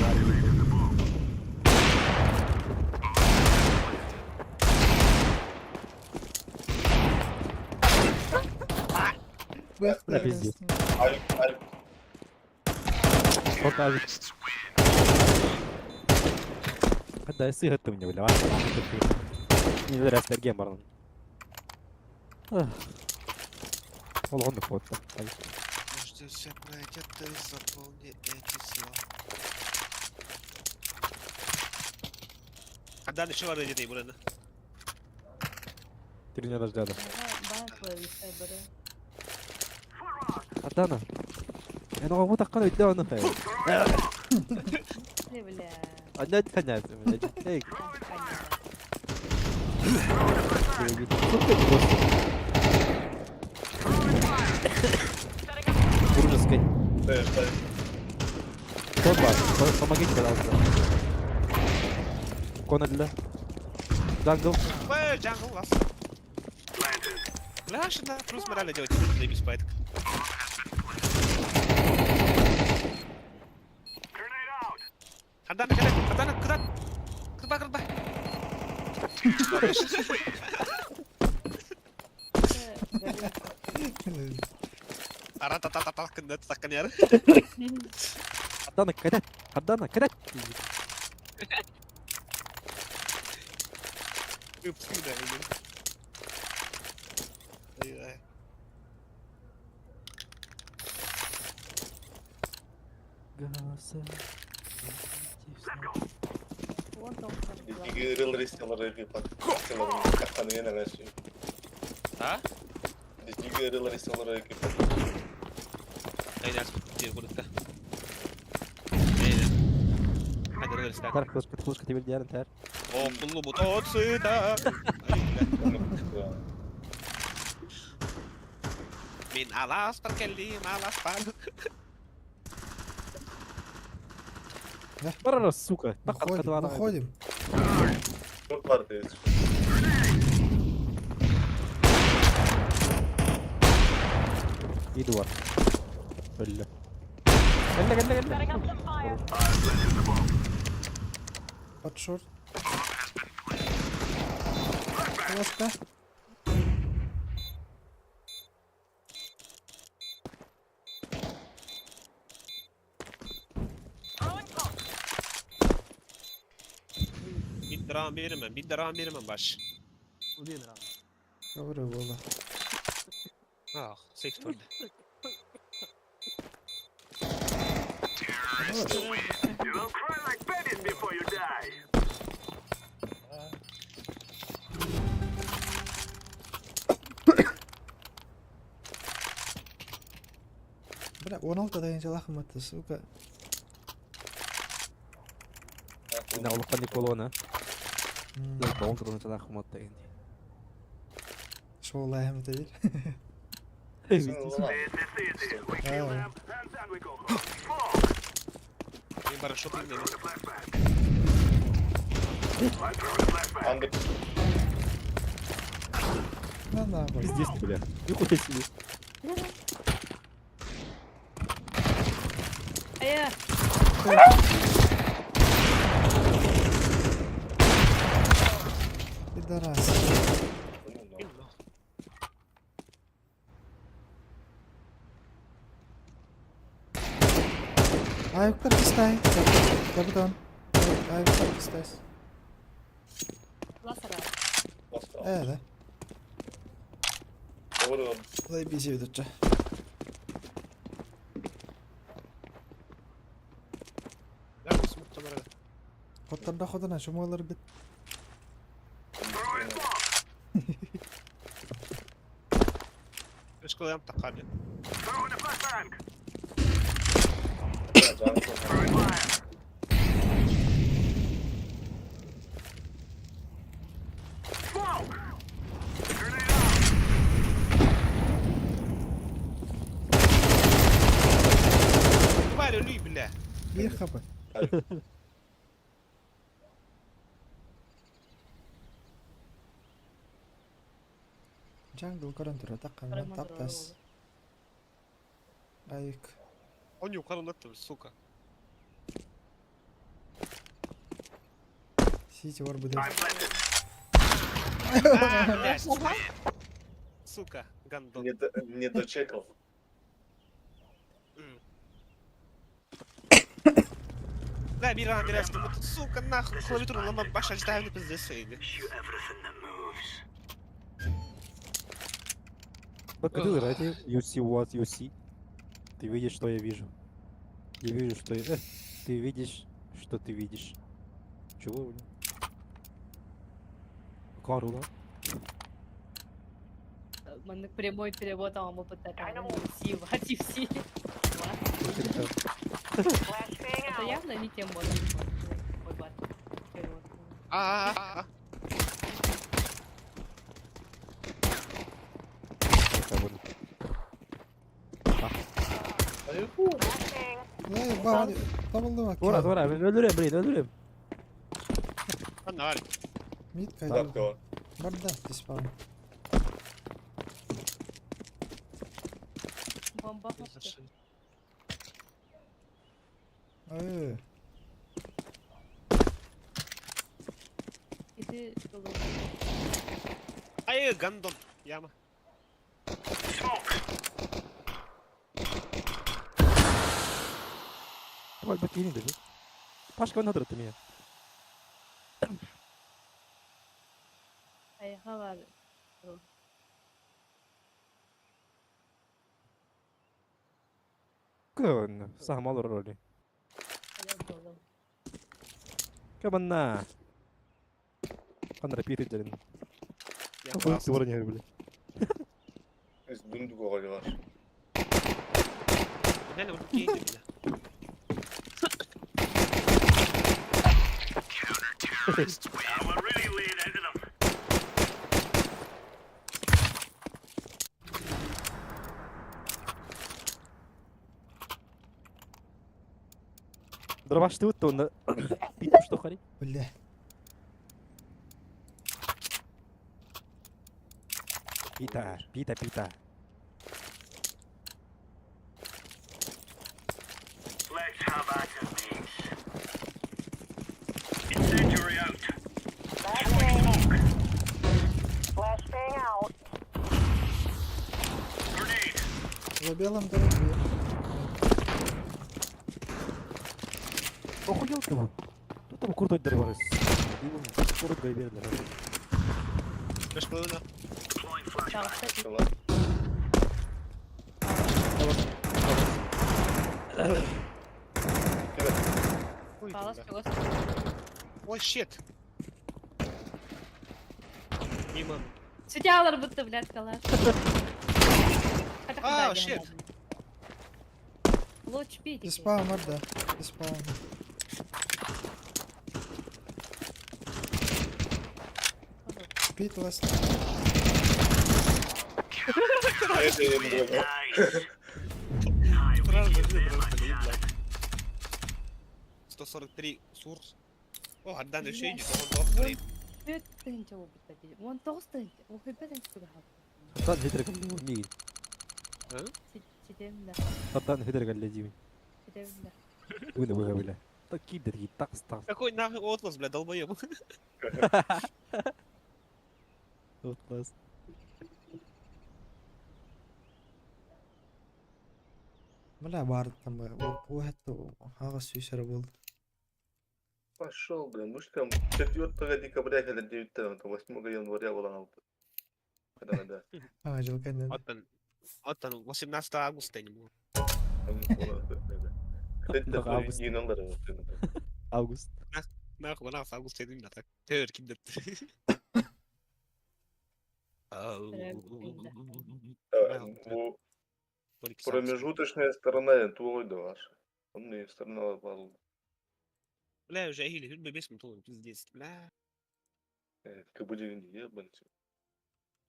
S9: Бля, пиздец.
S11: Алик, Алик.
S9: Шорт авик. Хадда сыһыттым мне, бля. Не зря Сергей баран. Ол оннук буолта.
S6: Может, все пройдет, ты заполни эти слова.
S8: Хандан еще бар дедей бураны.
S9: Три дня дождя.
S2: Баар бары.
S9: Хаддана. Эн оҕоҕу таххан өйдө ону.
S2: Не, бля.
S9: Аннять ханять, блядь. Эй,
S2: Понятно.
S9: просто. Дружеской. Кто бар? Помогите, пожалуйста. Конор для. Jungle.
S8: Эй, jungle вас. Бля, на плюс морали делать, заебись поэтому. Хандан, хандан, куда? Куда, куда? Ара-та-та-та-та, кында таккан яр.
S9: Хаддана, кадет. Хаддана, кадет.
S8: Ыпсы да, или. А?
S9: Тар, флешка, флешка, тебе диярын тар.
S8: О, куллу мутацита. Мин алас паркелли, алас пар.
S9: Барара, сука.
S3: Выходим, выходим.
S9: Иду бар. Өллө. Кэллэ, кэллэ, кэллэ.
S3: Под шорт. Флешка.
S8: Bir dram беремен, bir dram беремен баш.
S3: Говорю, было.
S8: Ах, сейф турду.
S10: You will cry like babies before you die.
S3: Бля, 16 дайынчалах мытты, сука.
S9: На улахан Николона. Дон кырын чана хумат деген.
S3: Шола эм дейр.
S10: This is easy. We kill them and then we go home.
S8: Мен бара шопинг дедим.
S11: Андер.
S3: На нахуй.
S9: Пиздец, бля. Нихуя себе.
S2: Ая,
S3: Пидорас. Ayaklar pistay. Капитан. Ayaklar pistay.
S2: ласара.
S3: Да. Заебись ведут. Хоттарда ходана шумалар бит.
S8: Школам такали. Тварь, люй, бля.
S3: Bir хп. Jungle көрөн турар таккан таптас. Айык.
S8: Он не укарылаттым, сука.
S3: Сити бар быда.
S8: А, блядь. Сука, гандон.
S11: Не дочекал.
S8: Да, Миран, Миран, сука, нахуй, клавиатуру ломам, баша, ждаю, пиздец, или.
S9: Look at it, right? You see what you see. Ты видишь, что я вижу. Я вижу, что я... Ты видишь, что ты видишь. Чего, блин? Карула.
S2: Маннык прямой перевод аҥаммыппыттар. Си, вати, си. Это явно не тем ботом. Ой, бат. Перевод.
S8: А-а-а.
S3: Э, ба, табылды
S9: Тура, тура, öldüreyim блин, öldüreyim.
S8: Анар.
S3: Мид
S11: Так,
S3: кайда.
S11: то.
S3: Барда, диспаун.
S2: Бомба хапты.
S3: Э,
S2: Ити толу.
S8: Ай, гандон. Яма.
S9: Давай, бакини, да. Пашка, он надо меня.
S2: Айха бар.
S9: Көн, сам алыр роли. Кабана. Андра пирит дерин.
S8: Я
S9: Ты вроде не блин.
S11: Дундук оҕолор.
S8: Реально, вот такие бля.
S10: Now we're really laying into them.
S9: Дробаш ты вот то Пит что хари?
S3: бля.
S9: Пита, пита, пита.
S10: Let's have at it, mates. Incendiary out. Throwing smoke.
S7: Flashbang out.
S10: Grenade.
S3: За белым дорогу.
S9: Охуел ты его? Кто там крутой дробаш? Крутой гайбер дробаш.
S8: Беш половина.
S10: Deploying flashbang.
S2: Таҕыста
S8: Ой,
S2: Палас
S8: бля.
S2: чугас.
S8: Ой, щит. Мимо.
S2: Сутялар бутты, блядь, калаш.
S8: А, shit.
S2: Луч пить.
S3: Диспаун барда. Диспаун. Пит ласт.
S10: Nice. I will
S8: Сразу
S10: give
S8: же
S10: them a
S8: просто,
S10: salad.
S8: блядь. 143 сурс. О, отдан еще идет, он дох,
S2: Түөрт тыһыынча буолбут дии. Уон тоҕус тыһыынча. Уһуйбат тыһыынча
S9: Тан хитрик мигин.
S2: Ситем да.
S9: Тан хитрик ледими.
S2: Ситем да.
S9: Уйна бля бля. Такие дорогие, так так.
S8: Какой нахуй отлас, бля, долбоеб.
S9: Отлас.
S3: Бля, бар там. Уһатты хаҕас сүүсэрэ буолду.
S11: Пошел, блин, мы ж там 4 декабря, когда 9, там 8 января была. Когда да.
S3: А, жылканнан.
S8: Оттан, оттан, 18 августа не было.
S9: Август. Август.
S8: Нахуй, нахуй, август едим да так. Төр ким деп.
S11: Бу промежуточная сторона твой да ваша. Он не сторона был.
S8: Бля, уже или хүрбе 5 мың доллар, пиздец, бля.
S11: Кабыли не ебанцы.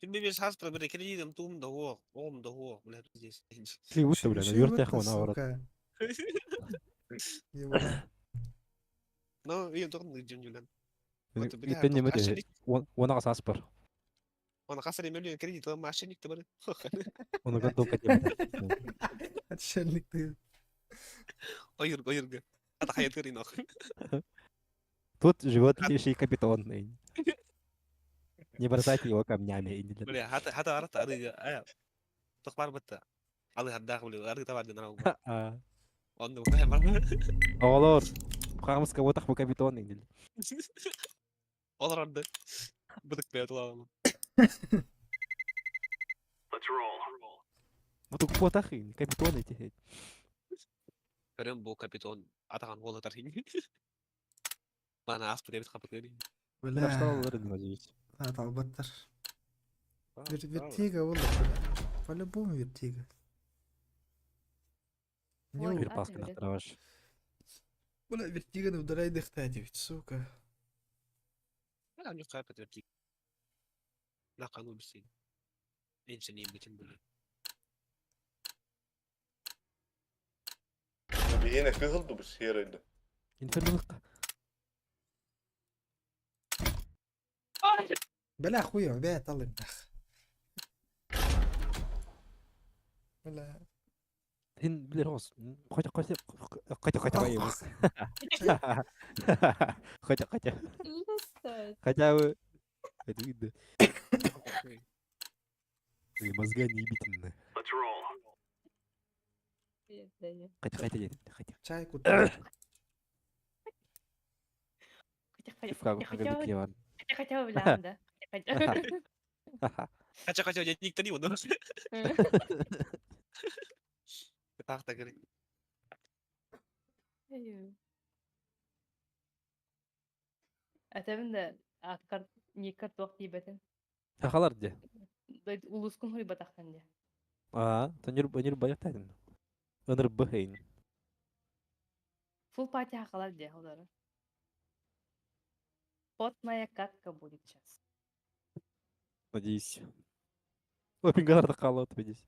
S8: Хүрбе 5 хаспа бір кредитім туым да о, оғым да о, бля, пиздец.
S9: Ты будто, бля, юртях он наоборот.
S8: Ну, и тоғын жем жулан.
S9: Итен неме де, он ағас аспар.
S8: Оны қасыр емелі кредит, ол мошенник бар.
S9: Оны готовка деп.
S3: Отшельник ты.
S8: Ойырг, ойырг. Ата хаят көрін ох.
S9: Тут живет леший капитан. Не бросайте его камнями.
S8: Бля, хата хата арата арыга ая. Тохпар бытта. Алы хаддаах били арыы табар ден арау. Онно бу бар.
S9: Оҕолор, хаамыска буотах бу капитан диэн.
S8: Олор арды. Бытык бэйэ тулаҕын.
S10: Let's roll.
S9: Бутук буотах капитан эти.
S8: Көрөн бу капитан атахан уолатар хин. Мана ааспыт эбит хапытыыр.
S3: Бля.
S9: Что надеюсь.
S3: А, талбаттар. Вертига ол. По-любому вертига.
S2: Ой,
S9: Бир
S2: а,
S9: паска
S2: блядь.
S9: натраваш.
S3: Бля, вертиганы ударай дыхтать ведь, сука.
S8: Ала нюх капет вертига. Нақану бисин. Инженер битин били.
S11: Биһиэнэ кыһыл ду серый ду.
S9: Инферно.
S3: Бля, хуя, бля, талым нах. Бля.
S9: Һин билер хос. Хотя хотя хотя хотя байыбыз. Хотя хотя. Хотя бы это видно. Ой, мозга не ебите.
S10: Let's roll.
S9: Хотя хотя дедим, хотя.
S3: Чай кутта.
S2: Хотя хотя хотя бы да. Хотя.
S8: Хотя хотя я никто не буду. Таах та кери.
S2: Атабын да аккар никкар туох диибэтин.
S9: Хахалар де.
S2: Улускун хуй батахтан де.
S9: Аа, тонир өнир баяктайдын. Өнир бхейн.
S2: Фул пати хахалар де олары. Потная катка будет сейчас.
S9: Надеюсь. Опингалар да калат видись.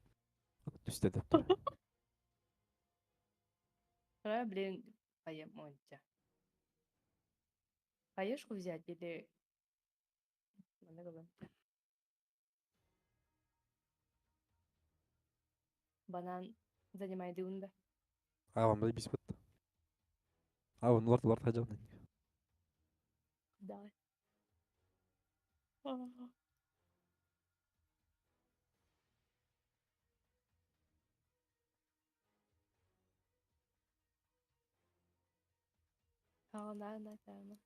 S9: Түстө деп.
S2: Вторая, блин, поем онча. Хаешку взять или... Банан занимай дыунда.
S9: А, вам бис бит. А, вон лорд лорд хажал.
S2: Давай. А, на, на, на, на.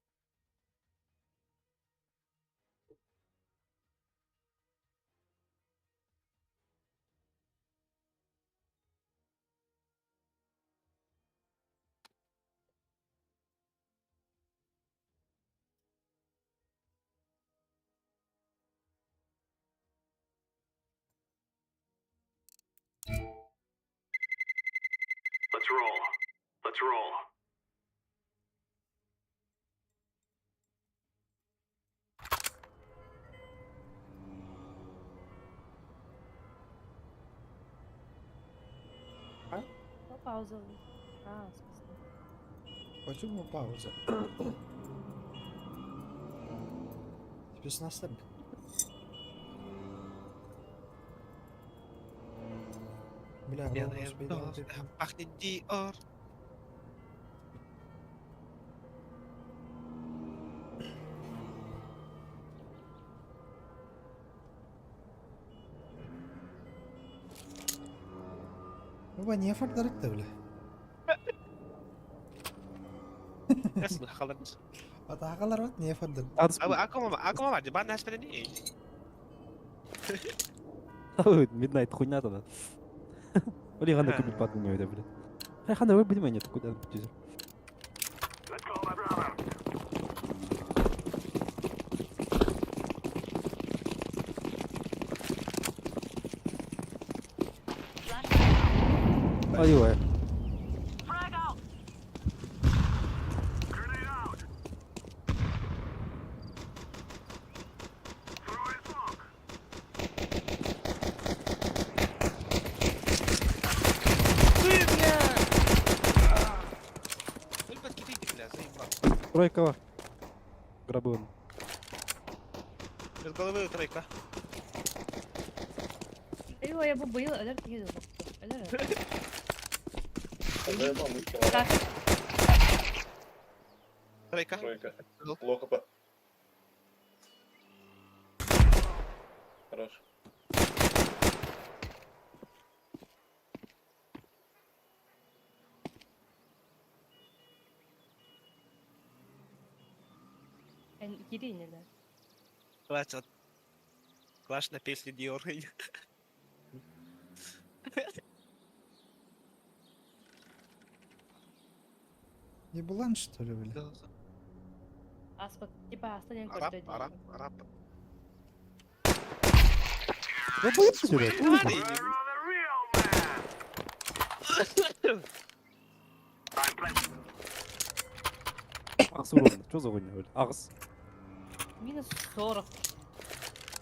S10: Let's roll. Let's roll.
S2: О, пауза. А, спасибо.
S3: Почему пауза? Спецназ там. Бля,
S8: Белая
S3: ровно успел.
S8: Пахнет Диор.
S3: Баба не фардарык да, бля.
S8: Эсме халар.
S3: Атағалар бат не фардар.
S8: Аку аку мама, бан нас педени.
S9: Midnight хуйня тогда. Оли гана купить патну не это, бля. Хай хана вы будем нет куда путизер.
S10: Let's go, my brother.
S9: Ой ой.
S7: Frag out.
S10: Grenade out. Throwing smoke.
S8: Ты, бля! Өлбөт кетейді, бля, заебал.
S9: Тройка. Грабун.
S8: Без головы тройка.
S2: Ой, я бы был, элер тиги Элер.
S11: Заебал, мы
S2: Так.
S8: Тройка.
S11: Тройка. Плохо по. Хорош.
S2: Эн кииринилэр.
S8: Класс. Класс на песне Диор.
S3: Еблан, что ли, бля?
S2: Аспыт, типа аста диэн
S8: Араб,
S2: көрдө дии.
S8: араб, араб.
S9: Да боится сюда. Аҕыс урон. Что за хуйня, бля? Аҕыс.
S2: Минус 40.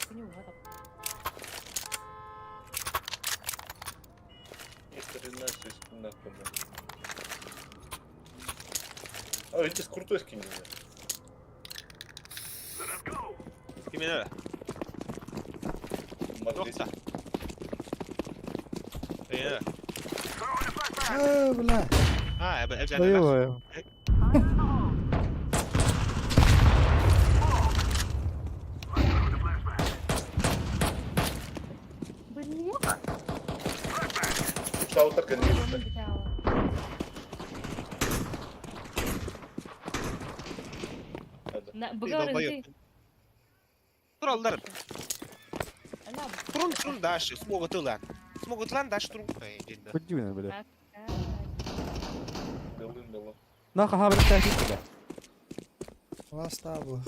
S2: Күнү уһа тап.
S11: Ни хрена себе, нахуй, бля. А, эти с крутой скинь меня.
S8: Кимин
S11: Мак
S8: Доктор.
S11: 10.
S8: Э.
S3: А, бля.
S8: А,
S9: Да
S8: это
S9: ё-моё.
S2: Блин.
S11: Шаутер, конечно.
S2: На,
S8: Ты
S2: быга
S8: долбоёб. Тураллар.
S2: Ана.
S8: Турун, турун дальше. Смогут ылан. Смогут ылан дальше турун. Эй, динда.
S9: Поддюйна, бля.
S11: Белым, белым.
S9: Нахуй, ха, бля, тахит, бля.
S3: Ласта был.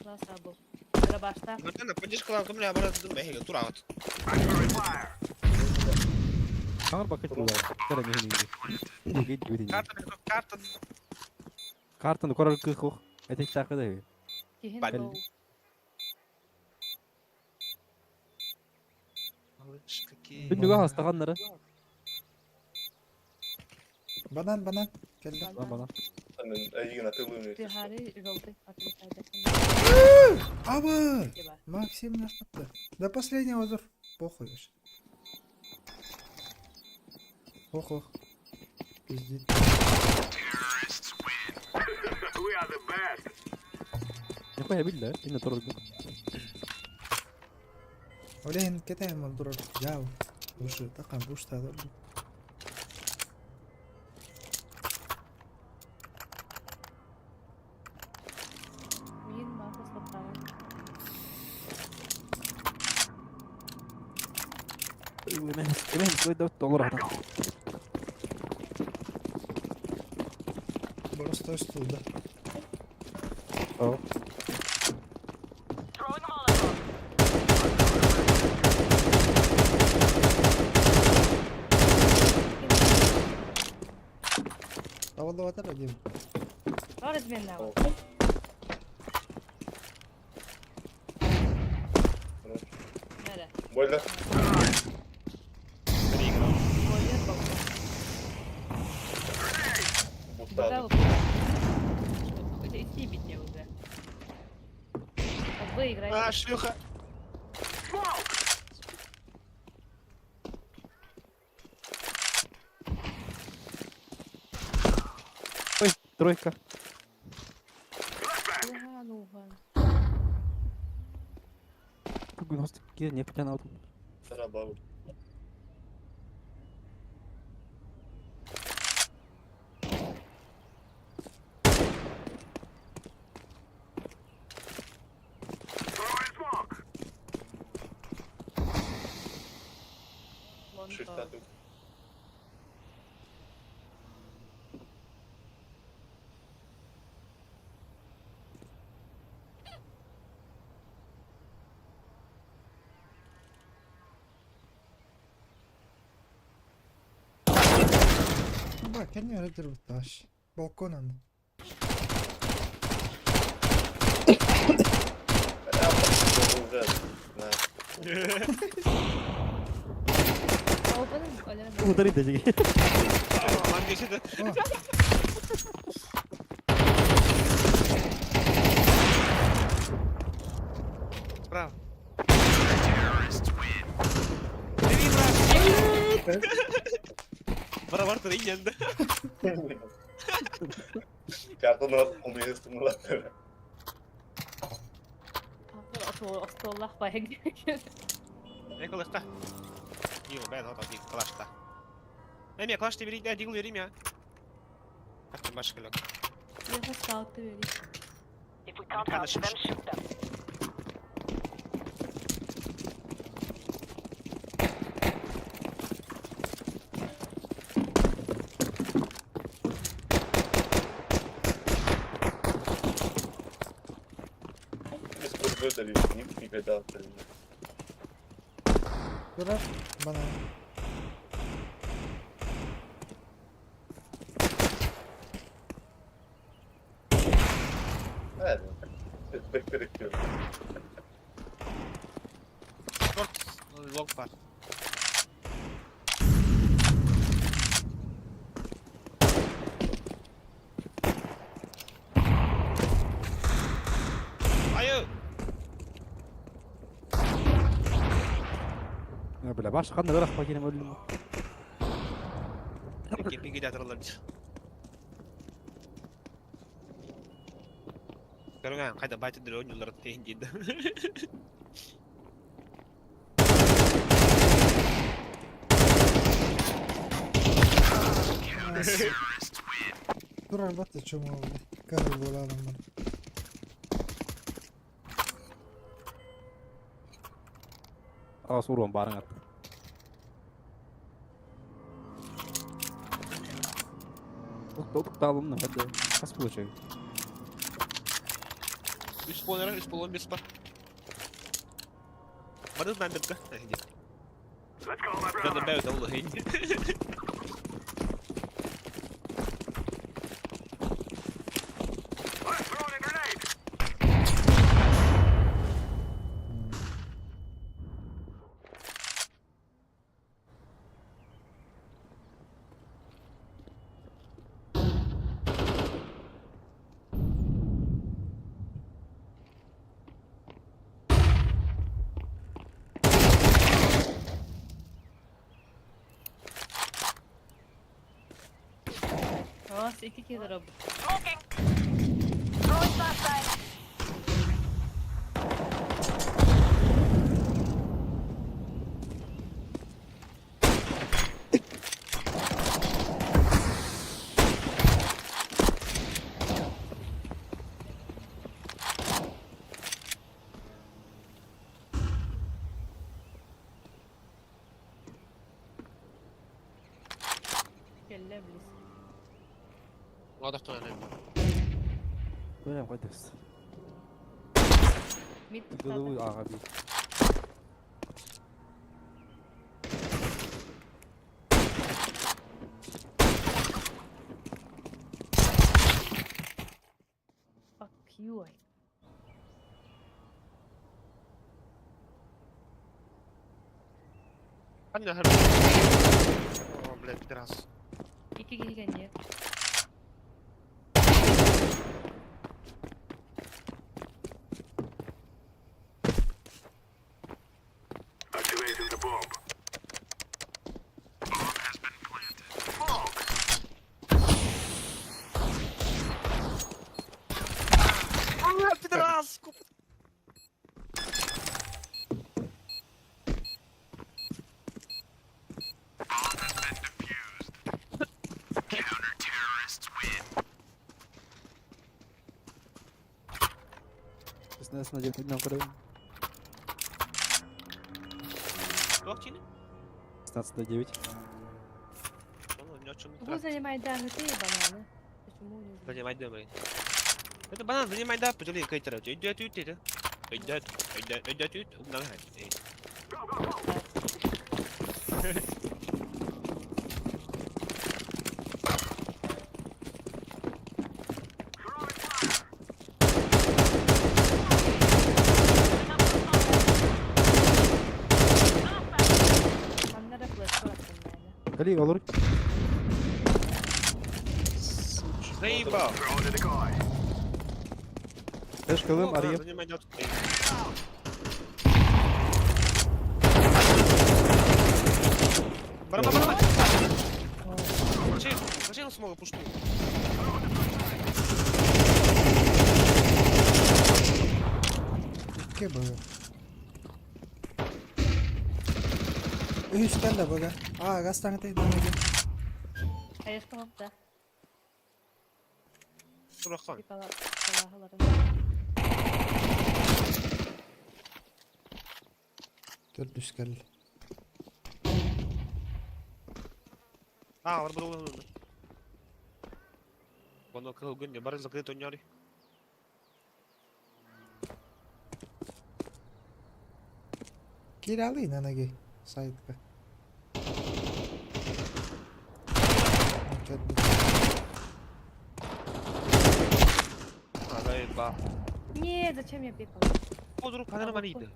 S2: Ласа был. Дробашта.
S8: Нормально, поддержка лан кымля барат дым бэхиге турагат.
S9: Хаңар бакыт була. Кара не не. Не гейт бит.
S8: Карта, карта.
S9: Картаны корор кых. Это чакы да.
S2: Киһин
S8: Бал.
S2: лоу.
S9: Бүнүгө хастаганнары.
S3: Банан, банан. Кэллэ.
S9: Lan bana.
S11: Айгин, а ты вымер.
S2: Тыһары желтый отрицательный.
S3: Абы!
S2: Типа.
S3: Максим нахуй. До последнего зур. Похуй вообще. Ох, ох. Пиздит.
S10: We are the best.
S9: Нихуя билде, инне турар.
S3: Олен кетем он дурар. Яу. Слушай, такан бушта.
S2: Мин мапа слаптала.
S9: Эмен, эмен, кой доллар ата.
S3: Просто стул, да.
S9: О.
S3: Тавалла ватар один.
S2: Бар изменна. Нere?
S11: Больно.
S2: Бойлер был.
S11: Бутан.
S2: Это идти бить уже. Вот вы играете.
S8: А, шлюха.
S9: Ой, тройка.
S2: Уга, ну уга.
S9: Бүгүн хостик не потян алдым.
S11: Тарабау.
S2: Лонто.
S11: Шифта тут.
S3: Ба, кәне өрөтөр буташ. Балкон аны.
S11: Уже. На.
S2: Албанын олерен.
S9: Ударит даже.
S8: Лан geçedi. Справа. Бара бар турын geldi.
S11: Картон умеешь.
S2: Остуоллаах байан.
S8: Эколыкта. Дио, бен, вот один, клашта. Эми, клашты бери, да, дигл берим я. Аттым башка лёг.
S2: Я скаутты бери.
S7: If we can't answer them, shoot them.
S11: Никогда.
S3: Турар банан.
S8: Шорт, лонг бар. Айы!
S9: Я, бля, баш қандай бірақ пакетім өлдім.
S8: Кемпинге де атырылар біз. Көріңен, қайда байтын ойнулар тейін дейді.
S3: Турар батты чому oldu. Kahır bolalım ben.
S9: Ағас урон барың ат. Тоқталым на Қас получаю.
S8: Үш пол үш пол 15 бар. Барды мен бітті. Жаны бәу даулы хейн.
S2: Aa, iki kere robot.
S7: Smoking. Throwing flashbang.
S2: Kelle bilis.
S8: واضح طبعا.
S9: Бөлем қайтасыз.
S2: Mid
S9: Дылы аға би.
S2: Fuck you. I.
S8: Қандай хар. О, блядь, пидорас.
S2: İki kişi kendi.
S10: Activating the bomb. Bomb has been planted. Smoke.
S8: А, пидорас!
S10: Bomb has been defused. Counter-terrorists win.
S9: Үстіне деп білмем қараймын.
S8: Тоқ чини?
S9: 16-9.
S8: Ну, не очень.
S2: Bu занимает да, ты бананы. Почему не знаю.
S8: Занимай да, Это банан, занимай да, пожалей, кайтера. Идет, идет, идет. Идет, идет, идет, идет. Умна.
S10: Go, go, go. Throwing fire.
S2: Onlara flash attım yani.
S9: Кали, олар.
S8: Заебал.
S10: Throwing a decoy.
S9: Флешкалым, арьеп.
S8: Занимай да. Бара, бара, бара. Зачем, зачем смогу пушту?
S3: Икки б. Үһүс кэллэ быга. Аа, газ таҥатай даҥаги.
S2: Айышка хопта.
S8: Турахан.
S3: Төрдүс кэллэ.
S8: Аа, бар буду. Ону кыл күн бары закрыт онньори.
S3: Киралы нанаги сайтка.
S8: Адай ба.
S2: Не, зачем я пикала?
S8: Подруг панерман иди.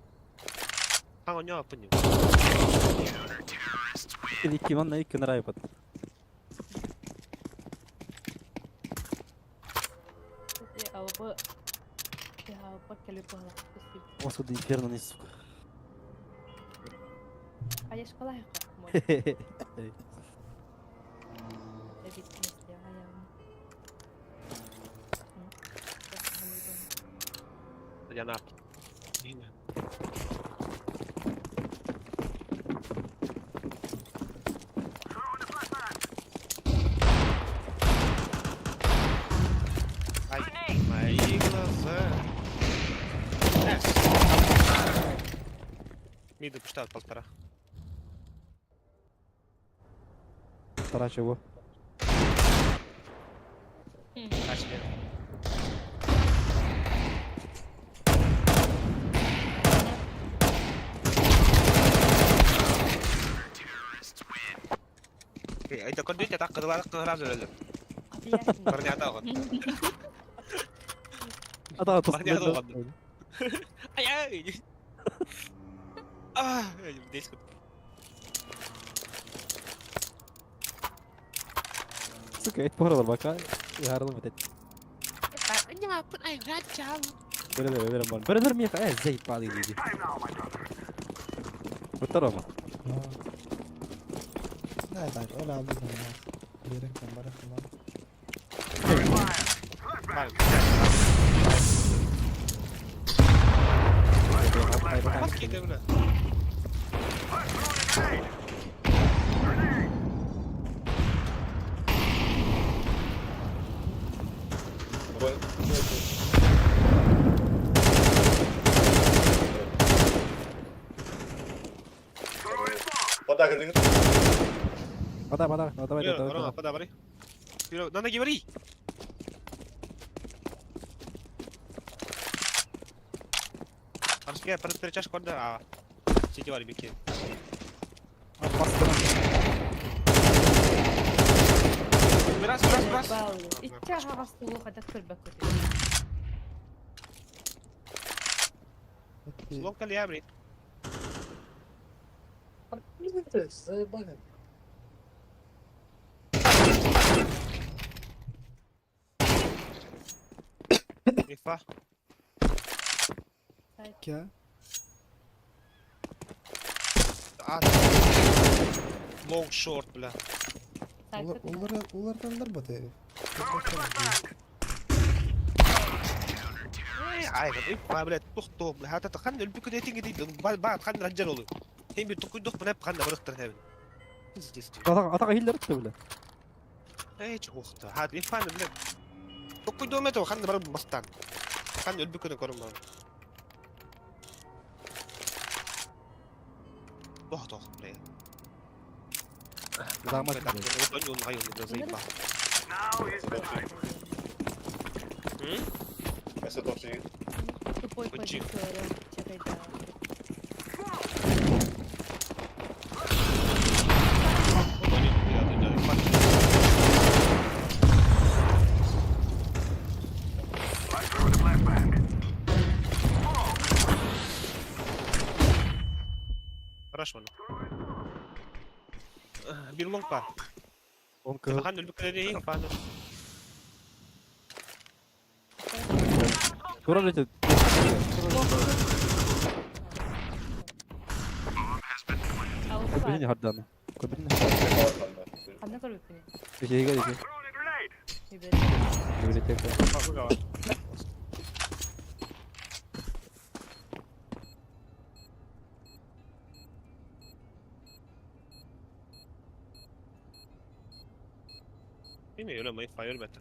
S8: Хаң онньо аппын.
S9: Икки манна икки нарайпат.
S2: Албы кэлип
S9: Господи, инферно не сука.
S2: Айышкалай.
S8: Яна. Ай, мои глаза. Миду пуштат полтора.
S9: Полтора чего?
S8: Начали. Это кондит, это кыдылар кыгыраз өлөлөр. Барня атагын.
S9: Ата
S8: Барня атагын. Ай ай. А, здесь.
S9: Сука, это пора бака. Ярдым этет. Бері бері бар. Бері бері меха, зей пали диди. Бутарама.
S3: Да, да, ола абы Берек там барак там.
S8: Маски бля.
S11: Вода, говорит.
S9: Подай, подай, ну давай, давай, давай.
S8: Подай, бери. На ноги бери. Арске, перечаш корда, а. Сити вари бики. Раз, раз, раз.
S2: Ичча хагастуу хадак көрбөк.
S8: Слонка ли Заебали. Ифа.
S3: Кя?
S8: А. Long short, бля.
S3: Олар олардандар бата.
S8: Ай, ифа, блядь, тухто, бля. Хата тхан өлбүкү дейтинги дейт. Ба хан раджар олу. Хем бир тукуйдук бля хан барыктыр хебин. Пиздец.
S9: Атака атака хиллер тты бля.
S8: Эй, чугухта. Хат ифа, бля. Тукуйду мето хан бар бастан. Хан өлбүкүнү көрүм бар. Тох тох, бля.
S9: Замат.
S2: Тупой позиция.
S8: Хорошо. Bir long var.
S9: Он кыл.
S8: Хан өлбүкүнө ифа.
S9: Тура летит. Кабине харданы. Кабине.
S2: Ханна көрбөкүнү.
S9: Бишеге деги. Библиотека.
S8: Imi өлө may fire бетте.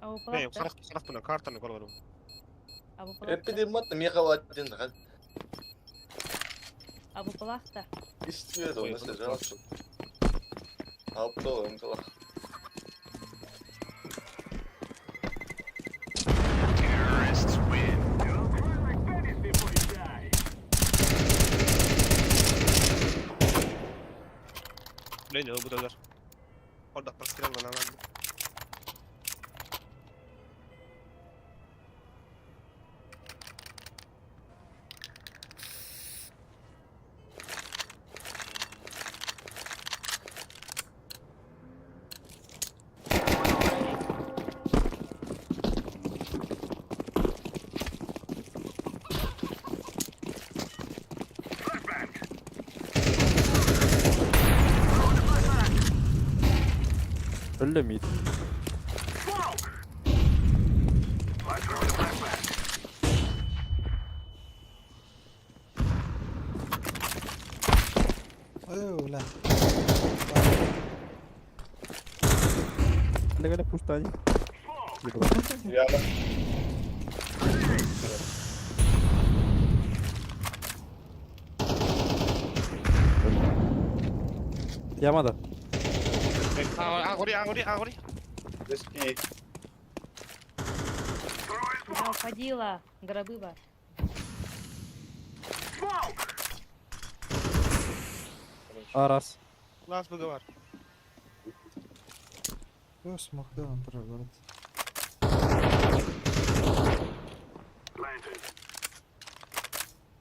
S2: Абы
S8: Не,
S2: палатта.
S8: харах харах бuna картаны көрөрүм.
S2: Абы палатта.
S11: Эпидемат меха один хан.
S2: Абы палатта.
S11: Истиyor da onu сажал. Алып то ымгыла.
S10: Terrorists win. You'll cry like Venice before you die.
S8: Ne bu da Orada paskiran lan lan.
S9: Öyle miydi?
S3: Ой, ла.
S9: Ne kadar push tane.
S11: Я
S9: Yamada.
S8: Агори агори агори.
S11: Подожди.
S2: Я уходила. Гробы бар.
S9: Aras.
S8: Last bug'ı var.
S3: Yo, смокта про город.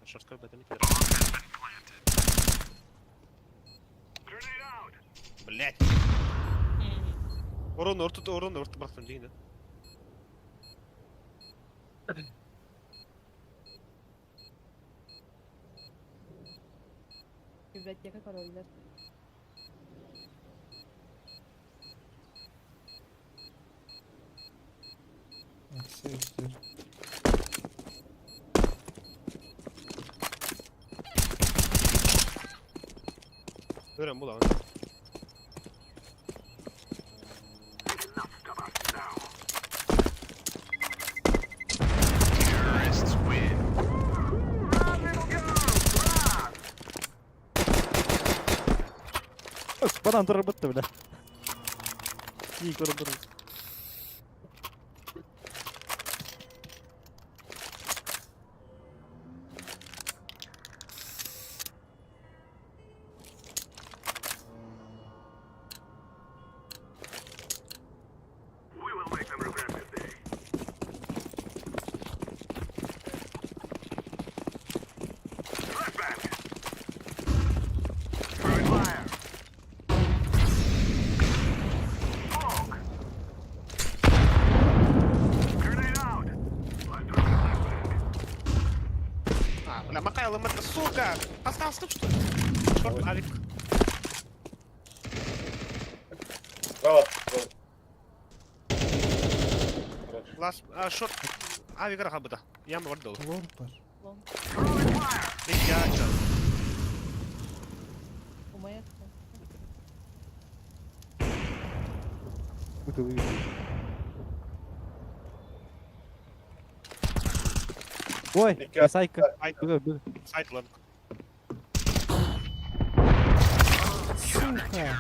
S8: Шорткой бетте не Блять. Орон орто орон орто бактым дейин.
S2: Библиотека короллер.
S3: Все, все.
S8: Öğren bu lan.
S10: Terrorists win. Run, little girl, run!
S9: Bana antrenör bile. İyi korundunuz.
S10: We will make them regret this day. Flashbang! Throwing fire! Smoke! Grenade out! I'm throwing a flashbang.
S8: А, бля, Макайло, это сука! Остался тут что ли? Шорт, авик.
S11: Справа. Справа.
S8: Last, а, шорт. Авик рахабыда. Яма бар дол.
S3: Лор бар.
S2: Лон.
S8: Я чё?
S2: Умая.
S9: Ой,
S11: Dikkat.
S9: sayka.
S8: Сайт, сайт лонг.
S3: Сука.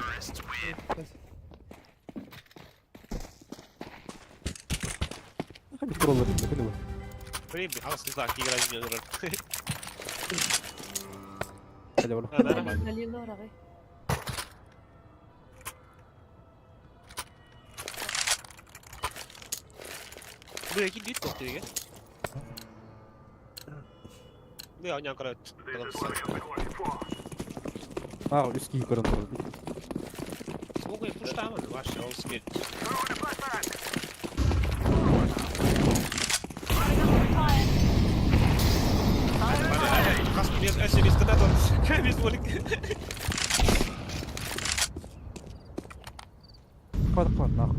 S9: Hangi kuralları ne bu?
S8: Блин, алыс не знаю, играть не нужен.
S9: Hadi oğlum.
S2: Залила орагы.
S8: Bu iki büyük koktu diye. Bu ya ne kadar
S10: This is what we have been waiting for.
S9: Aa üst giy korundunuz.
S8: Могу пуштамын, вообще, ол смерть.
S10: Throwing a flashbang!
S8: Хас без без без волик.
S9: Kapat kapat nah.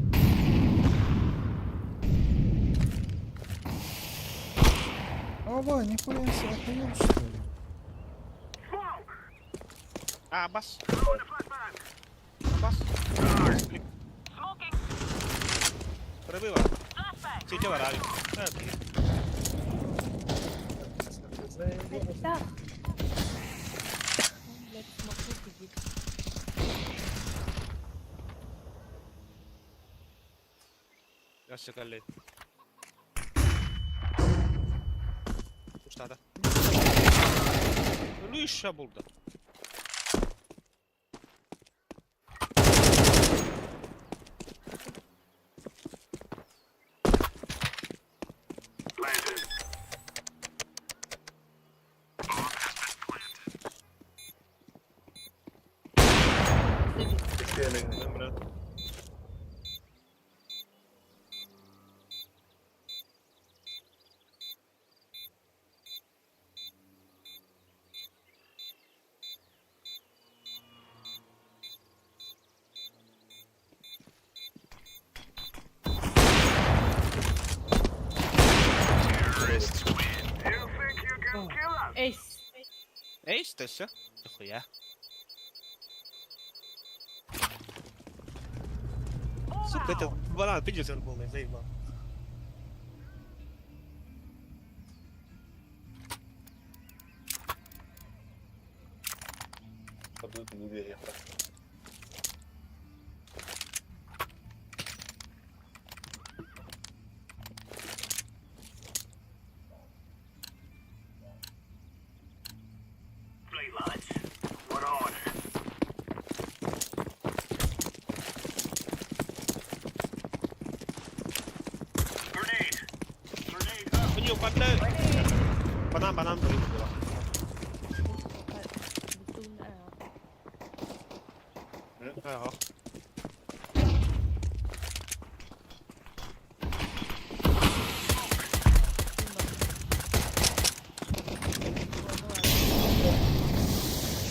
S3: Оба, нихуя себе, охуел, что ли?
S8: А, бас.
S10: Throwing a flashbang!
S8: Бас. Пробыва. Сити варали.
S2: Так. Блядь, смогу сидит.
S8: Өссө кэллин. Устата. Лүшә булды.
S2: Эйс.
S8: Эйс, ты все? Нахуя? Сука, это банан пиздец он полный, заебал.
S11: Абсолютно не верю.
S10: Right, lads. We're on. Grenade. Grenade out.
S8: У нее попадают. Банан, банан, блин, было. Ага.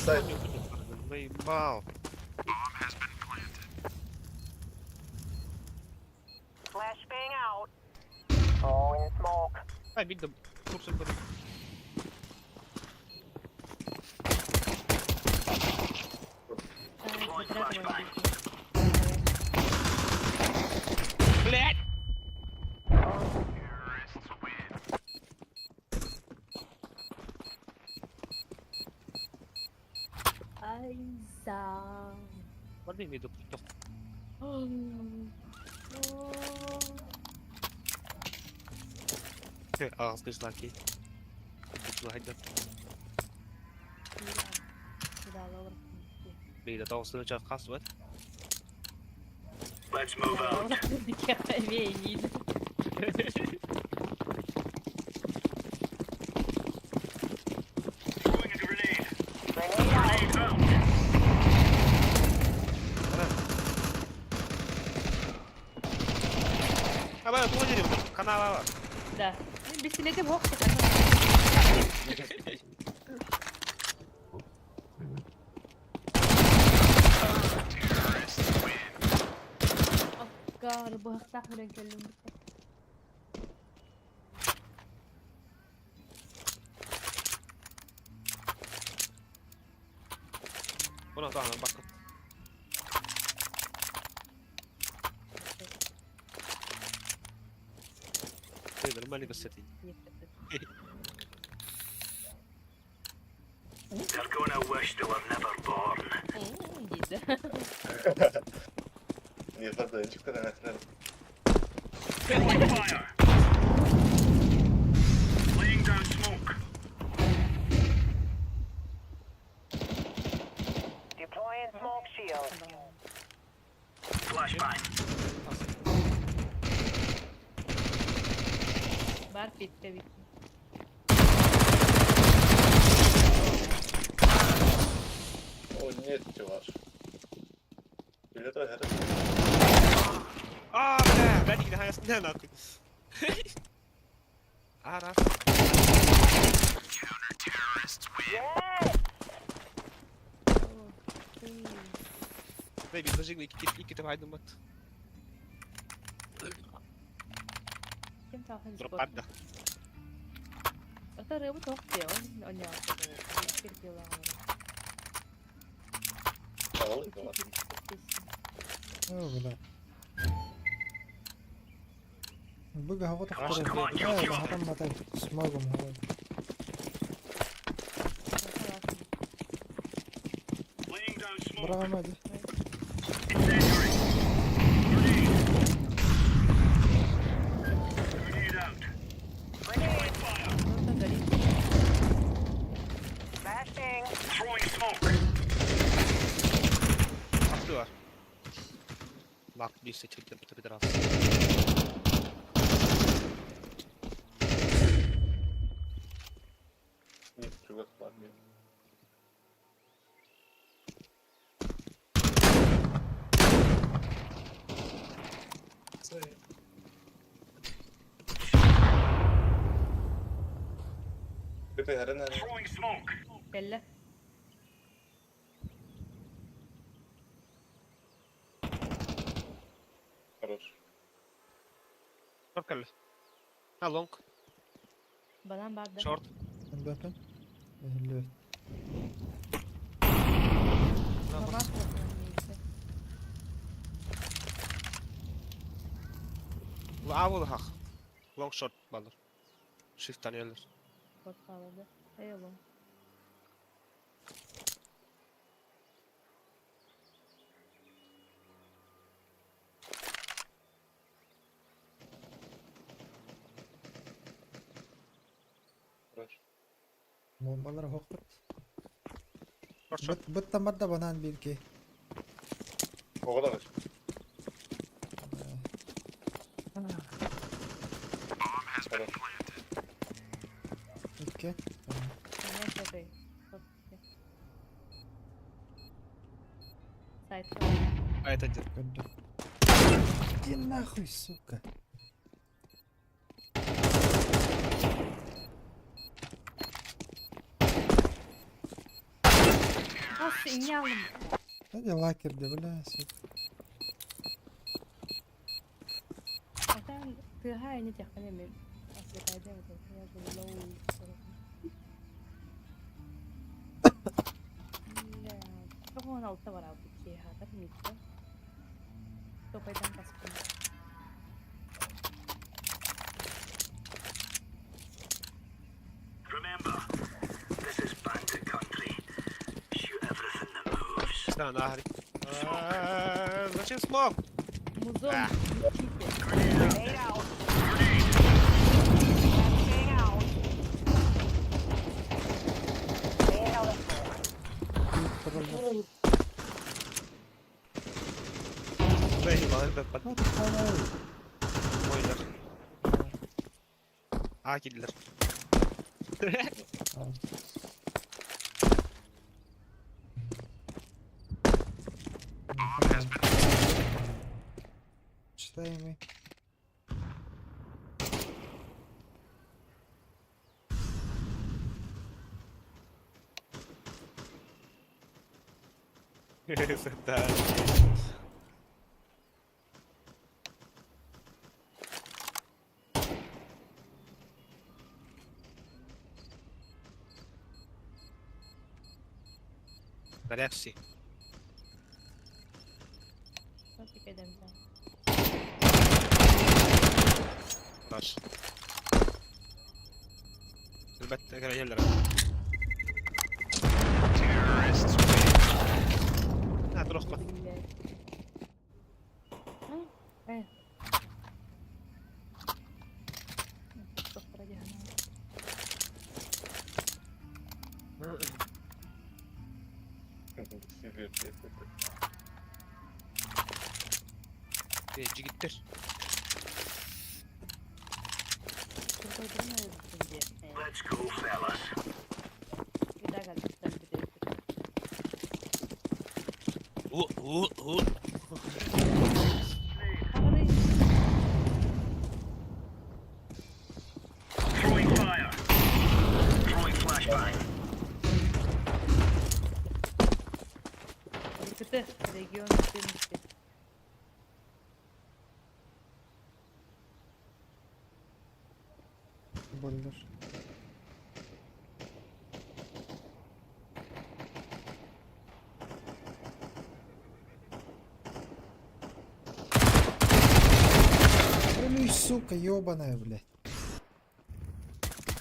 S11: Сайт.
S8: Заебал.
S7: Flashbang out. Throwing smoke.
S8: Ай, бить да курсом будет. Блять!
S2: Айза.
S8: Барби миду. Ах, ты знаки. Бейді тоғыз час қас вот.
S10: Let's move out. Throwing a grenade. Grenade out.
S8: А, бай, поняли, канал.
S2: Да. Бестилети бок. Аккар быһахтаах билэн кэллим битте.
S8: Бұны тағынан бақыт. Нормально кстати.
S10: They're gonna wish they were never born.
S11: Не, правда, çıktı ben
S10: Throwing fire. Laying down smoke.
S7: Deploying smoke shield.
S10: Flashbang.
S2: Бар битте бит.
S11: О, нет, чуваш. Или это это?
S8: А, бля, бля, не не нахуй. А, раз. Бэби, зажигни, ики там хайдумат.
S2: Кем тахын
S8: Дропанда.
S2: Это рыбу тохте, он он не
S11: Алый, да.
S3: О, бля. Быга хого
S8: Come
S3: тохторо.
S10: on, you
S3: Э,
S10: kill.
S3: хатан матай. Смогом хого.
S10: Laying down smoke.
S3: Браво, ди.
S10: Incendiary. Grenade. Grenade out. Throwing fire.
S2: Кто-то горит.
S7: Flashbang.
S10: Throwing smoke.
S8: Aklı var. Bak bir seçildi bir taraf.
S11: Нет, чувак, ладно. Pepe, harana.
S10: Throwing smoke.
S2: Кэллэ.
S11: Хорош.
S8: Short geldi. Ha long.
S2: Банан бар да.
S8: Short.
S3: Бэпэн. Лёт.
S2: Бабах
S8: Avul hak. Long short balır. Shift tanıyorlar.
S2: Вот да. Эй, лом.
S11: Хорош.
S3: Бомбалар хокпут.
S8: Short short.
S3: Быт быт тамарда банан бирки.
S11: Ого, давай. Хорош.
S3: Икки.
S2: Меня этой. Сайт.
S8: А это где?
S3: Көрдүм. Иди нахуй, сука.
S2: Ас, инялым.
S3: Hadi лакерде, бля, сука.
S2: А там ты хай не тех понемем. Я же лоу. Бля, он алта варал бики хатар митта. То пойдем поспим.
S10: Remember, this is bandit country. Shoot everything that moves.
S8: Да, нахрен. А, Зачем смог?
S2: Музон, чите.
S7: Grenade out. Flashbang out. Laying down the smoke.
S8: Eyvah, ben
S3: Вот халай.
S8: Oynar. A girdiler.
S3: Читаемый.
S8: Да. Наряд все.
S2: Вот и кайдам там.
S8: Наш. Elbette gelirler. Ha dur okla.
S2: Блядь. А, э. Что
S8: Жигиттер.
S10: Let's go, fellas.
S8: У, у, у.
S10: Throwing fire. Throwing flashbang.
S2: КТ, регион 14.
S3: Бойлер. Сука, ёбаная, блядь.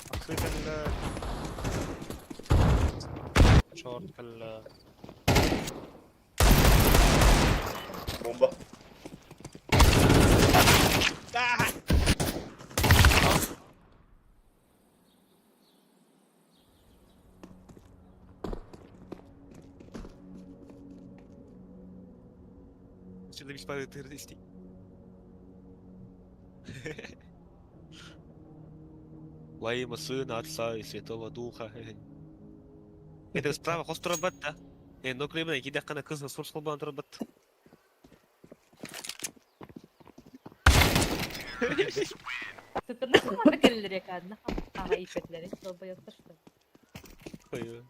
S8: Ахсыы кэллэ. Шорт кэллэ.
S11: Бомба.
S8: Şurada bir para teröristi. Во имя Сына, Отца и Святого Духа. Это справа хос турабатта. Но клеймена кидаккана кыз сурс холбан турабат.
S2: Сытырна хамара кэллэр каадна аға ипетлери долбоёбтар что.
S8: Ой.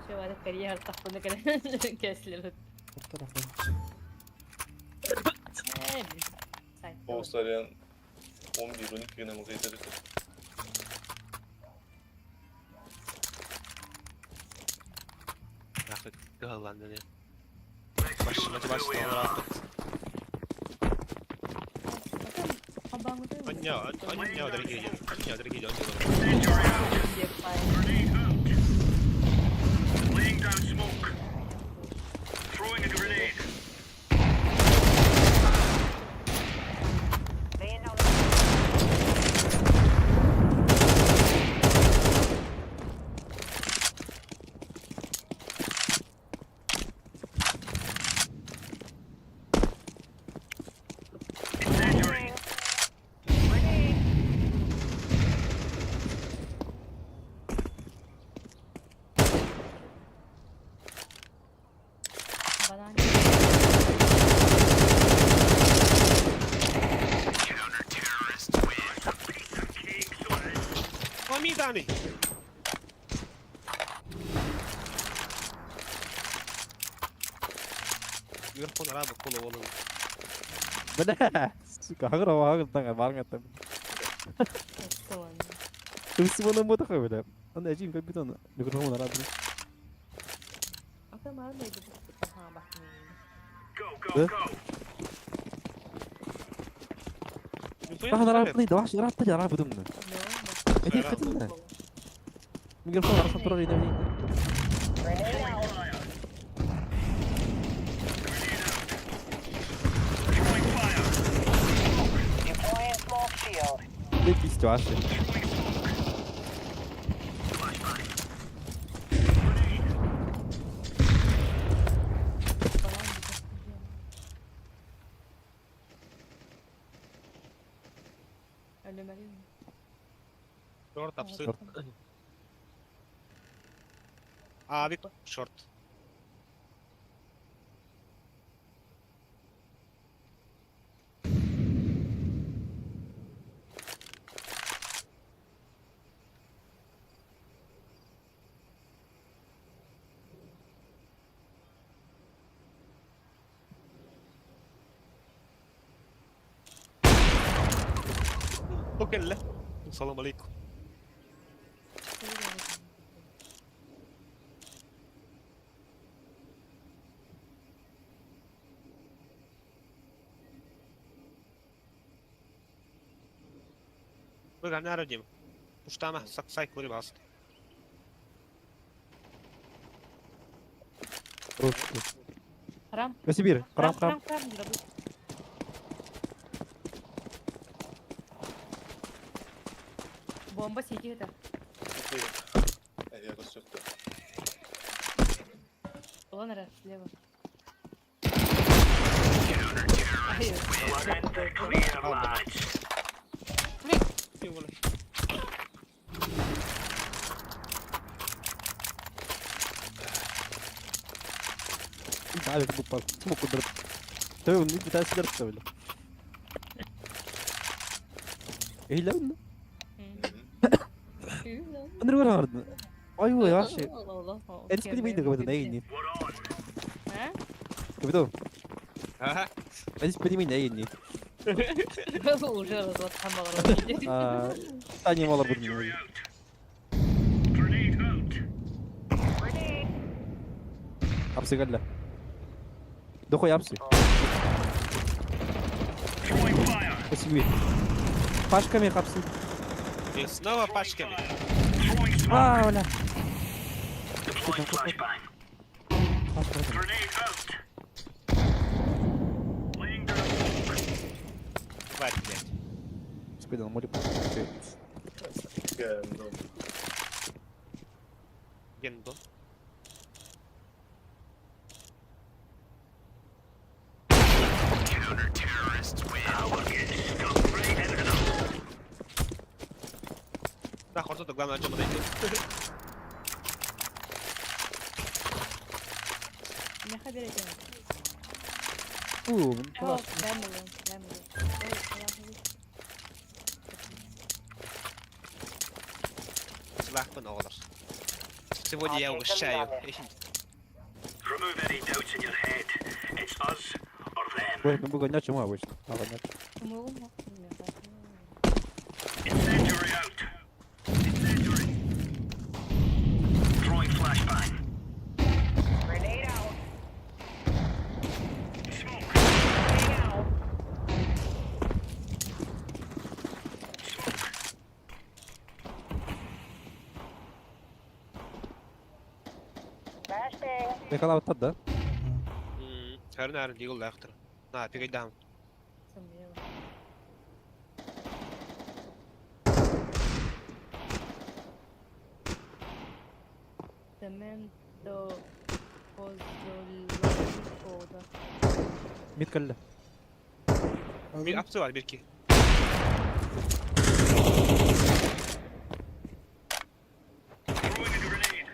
S2: Еще бары карьера тахпыны кэлэн кэслер.
S11: Оğuzlaryan 11-12 güne mı
S8: Нахуй Голландия. Баш, баш, баш, Анья, анья, дорогие, анья, дорогие,
S10: Laying down smoke. Throwing a grenade. Incendiary.
S2: Банан.
S8: Амидани. Микрофон араба кола волын.
S9: Бля, сука, агыр агыр таңа барың аттым. Тымсы бота бля. Анда әжейм компьютер микрофон араба.
S2: Ата маар нейди ха бахны.
S10: Go, go, go.
S9: راح راح طيب راح راح طلع راح بدمنا. أكيد ختمنا. ميكروفون راح ترى لي Лепись, Ваши.
S8: Шорт, апсы. Авик, шорт. Окей, Салам алейкум. Быга народим. Уштама саксай кури бас.
S2: Храм.
S9: Сибирь, храм, храм.
S2: Храм, храм. Бомба сети это.
S11: Я рассудил.
S2: Вон раз, слева.
S10: Clear, lads.
S9: انت عارف بوبا اسمه قدرت تمام انت بتاع سيدر ولا ايه لا انا وين هارد ايوه يا شي انت كنت بيدك قبل نايني
S2: ها؟
S9: كبدو
S8: ها
S9: انت بدي مين نايني
S2: Уже разлатхан
S9: Таня мало будет.
S10: Grenade out.
S9: Апсы قال دخو يا ابسي
S10: Throwing fire.
S9: Спасибо. Пачками хапсы.
S8: И снова пачками.
S9: А, бля.
S8: Тварь, блядь.
S9: Спидал, море.
S8: Гендон. Да, хорзо, главное, о чем подойдет.
S2: Меха беретен.
S9: Уу,
S2: Оо, бэм булуом, бэм булуом. Ой, салах.
S8: Сылаахпын оҕолор. Сегодня я угощаю.
S10: Remove any doubts in your head. It's us or them.
S9: Ой, мы будем гонять, обычно. А, гонять.
S2: Умугум меха.
S10: Incendiary out. Incendiary. Throwing flashbang.
S7: Grenade out.
S10: Smoke.
S7: Grenade out.
S10: Smoke.
S7: Flashbang.
S9: Михаил да?
S8: Хәрін әрін лигл лақтыр. На, пигайдам.
S2: Сымыйа. Cemento pozzolanico да.
S9: Мид кэллэ.
S8: Bir апсы бар, bir ki.
S10: Throwing a grenade.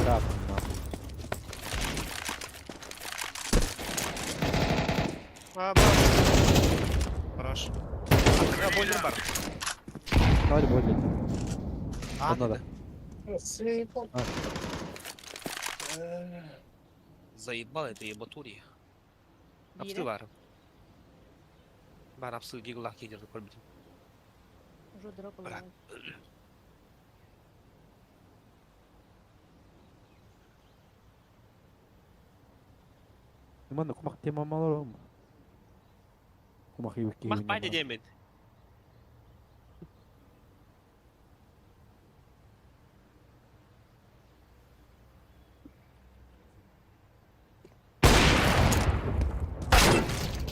S9: Да.
S8: А, бар. Хорош. А, бойлер бар.
S9: Давай бойлер.
S8: А,
S9: Одна, да.
S8: Заебал это ебатурия. Апсы
S2: Биирэ.
S8: бар. Бар апсы гиглах кидерді көрбітім.
S2: Уже дроп
S8: Бра.
S2: ылла.
S9: Манна кумах тема малором. Кумах юки.
S8: Мах пайды демен.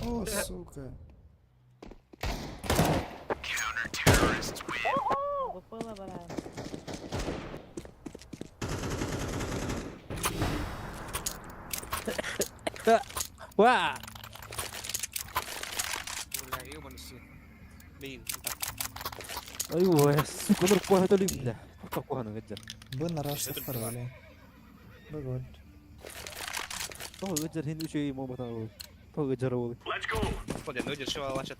S3: О, сука.
S2: Бопыла бара.
S9: Ва!
S8: Бля, ебаный сын. Блин,
S9: Айва, сука, нур куха толи бля. Куха куха на гаджер.
S3: Бу нараш тахтар бля. Бу год.
S9: То гаджер хин учи мо бата. То гаджер ол.
S10: Let's go.
S8: Господи, ну дешево лачат.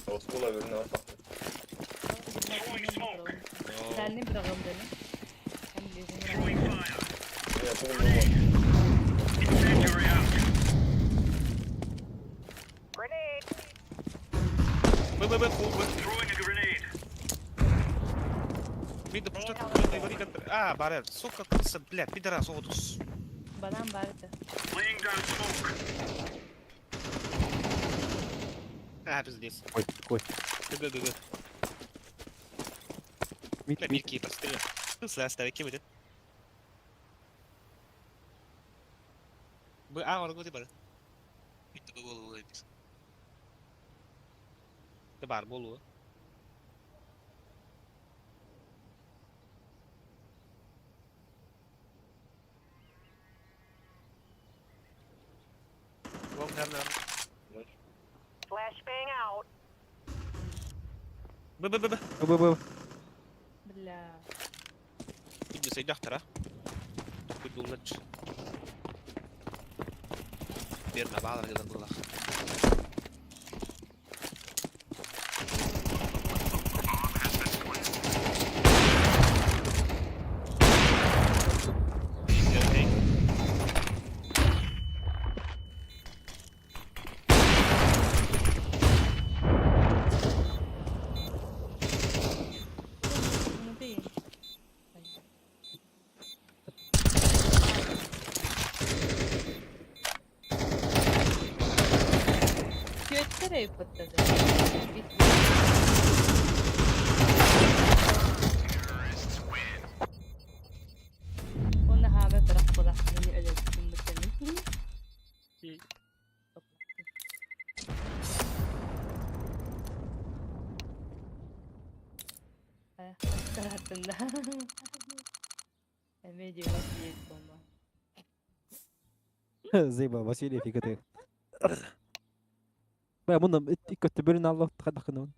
S11: Оскола вернее.
S10: Throwing smoke.
S2: Сәлнин бирагым дени.
S10: Throwing fire. Incendiary out.
S7: Grenade.
S8: Бы бы бы бы.
S10: Throwing a grenade.
S8: Видно, что А, барер, сука, крыса, бля, пидорас, одус.
S2: Банан барды.
S10: Laying down smoke.
S8: А, пиздец.
S9: Ой, ой.
S8: Г г г.
S9: Мид,
S8: Бля,
S9: мид.
S8: мирки прострелил. Сля, кем это? Б, а, он говорит, бар. Битті голову лепис. Бар, болу. Long наверное.
S7: Flashbang out.
S8: Б, Б, Б, Б.
S9: Б, Б, Б.
S2: Бля.
S8: Иди сайдахтар, а? Кудулач. Берме бағалар деден бұлақ.
S2: Внутри. эбиппит. Уонна хаамай бырах булахтыны өлөрбүтүм бутаны. Тараттында. Эмиэ диэбэт диэт буолла.
S9: Зыба, Василий фигаты. Бля, мунна икки бөлүн алла хадахын.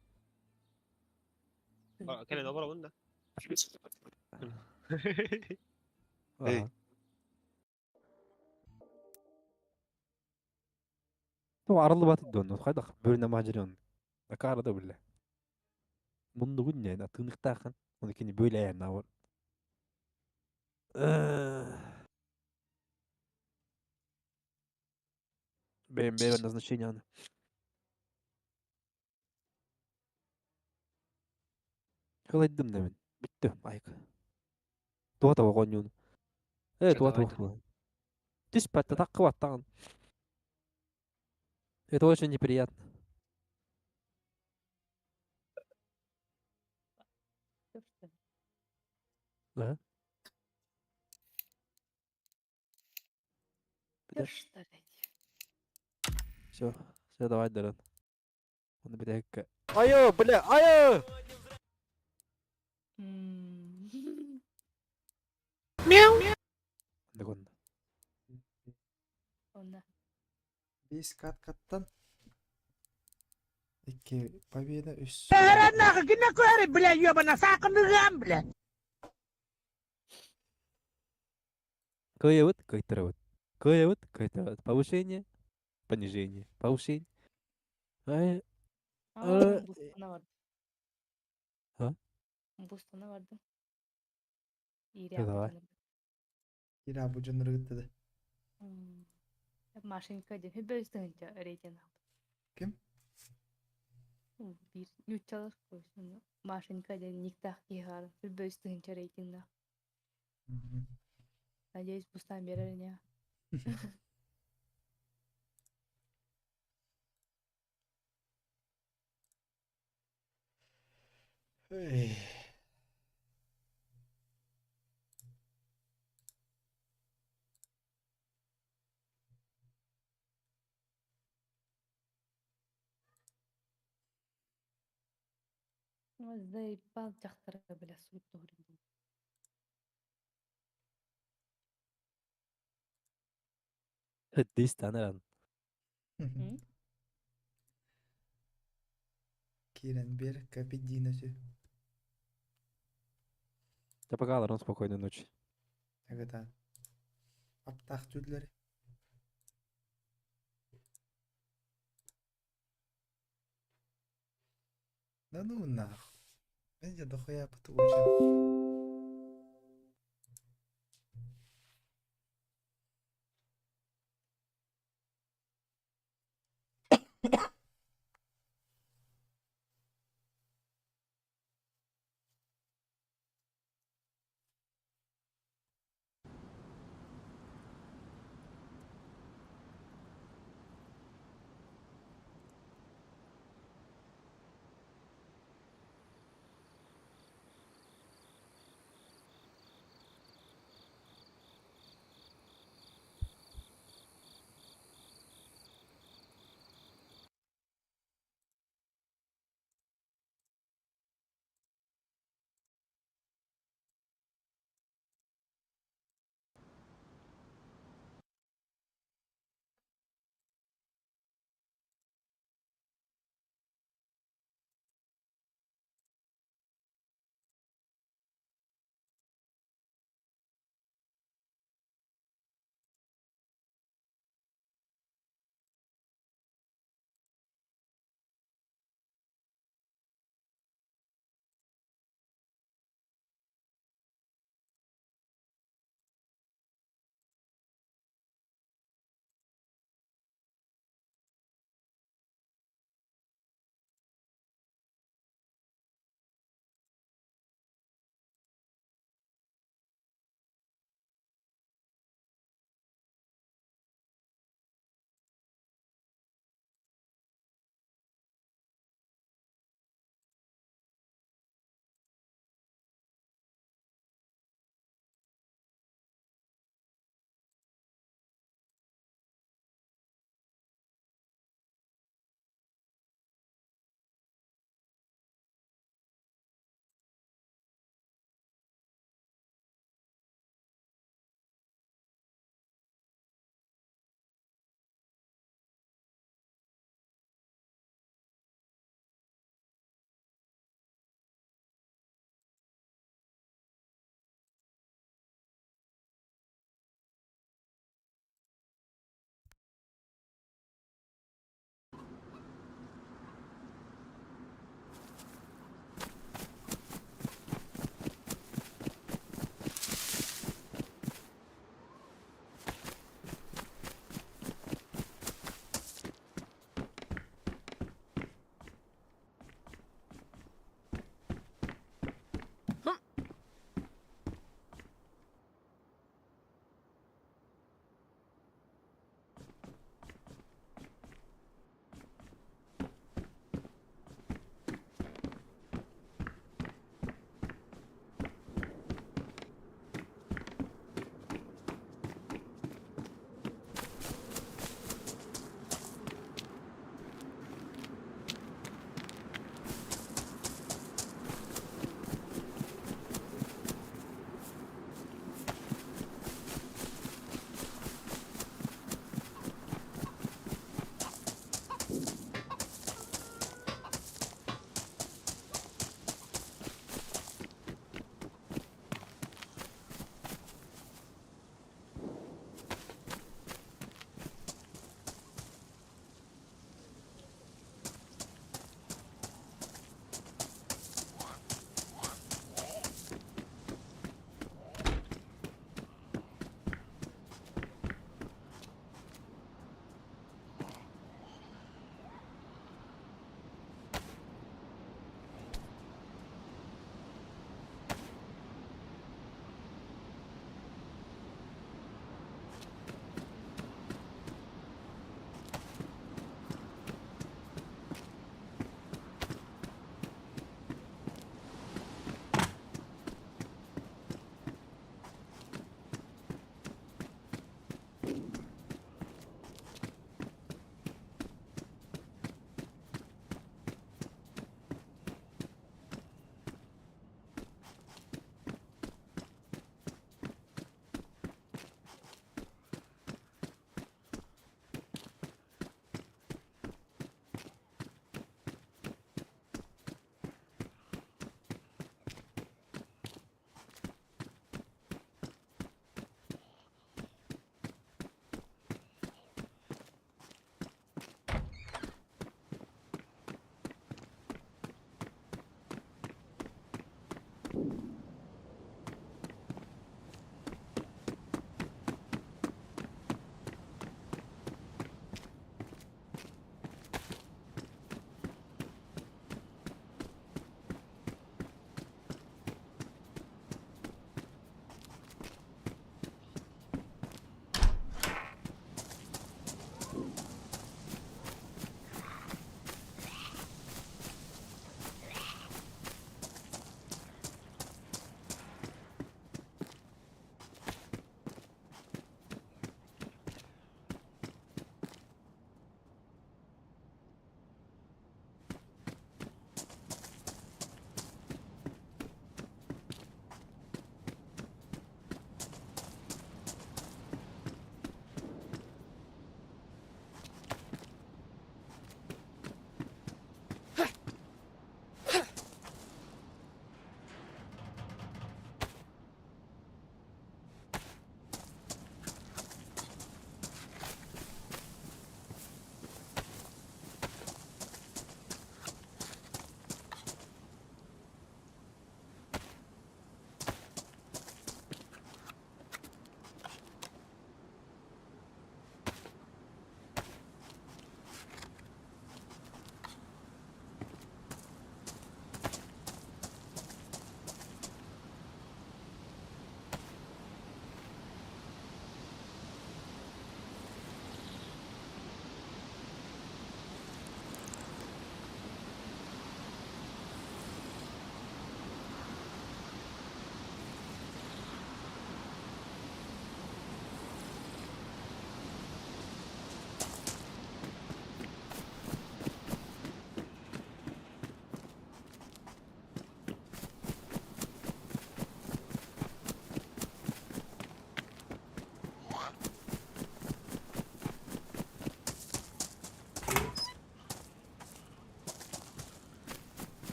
S8: Кэлэн оборобун да.
S1: Эй.
S9: То арылыбат дон, хайдах бөлүнэ мажырын. Акара да биле. Муннугун не, атыныктахан. Оны кини бөләйән навар. БМБ назначение аны. Кылайдым да мин. Бүттү, айк. Туа таба коньюн. Э, туа таба. Түспәтте таккы баттаган. Это очень неприятно. Да? Все, все, давай, Даран. Он битәккә. Айо, бля, айо!
S3: Мяу.
S9: Дагон.
S2: Онна.
S3: Бес кат-каттан. Икки победа, үс.
S10: Бля, ебана, сакыныгам, бля.
S9: Кыйыбыт, кыйтырыбыт. Кыйыбыт, кыйтырыбыт. Повышение, понижение, повышение. Ай,
S2: Аа, бустана бардым.
S9: А?
S2: Бустана бардым.
S9: Давай.
S3: Ира бу дьоннору да.
S2: Машинка диэн хүбэ үстүнчэ рейтинг.
S3: Ким?
S2: Биир ньуччалар койсун. Машинка диэн никтах киһи хүбэ үстүнчэ рейтинг. Надеюсь, бустан берер не.
S3: Эй.
S2: Заебал дьахтара бля суут туһурин.
S9: Дис танаран.
S3: Кирен бер капидина сü.
S9: Да пока, Ларон, спокойной ночи.
S3: Агата. Аптах түлләре. Да ну нахуй. Я дохуя потучил.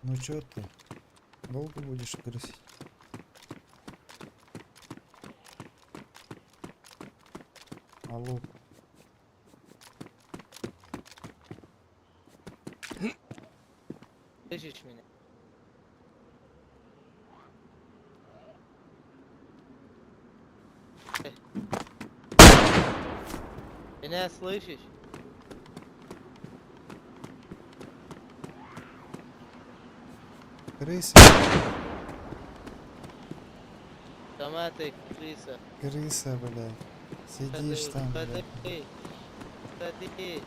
S3: Ну чё ты? Долго будешь крысить? Алло.
S6: Слышишь меня? Меня слышишь?
S3: Крыса,
S6: Сама ты крыса.
S3: крыса, блядь. Сидишь там, блядь.
S6: Ходи. Ходи.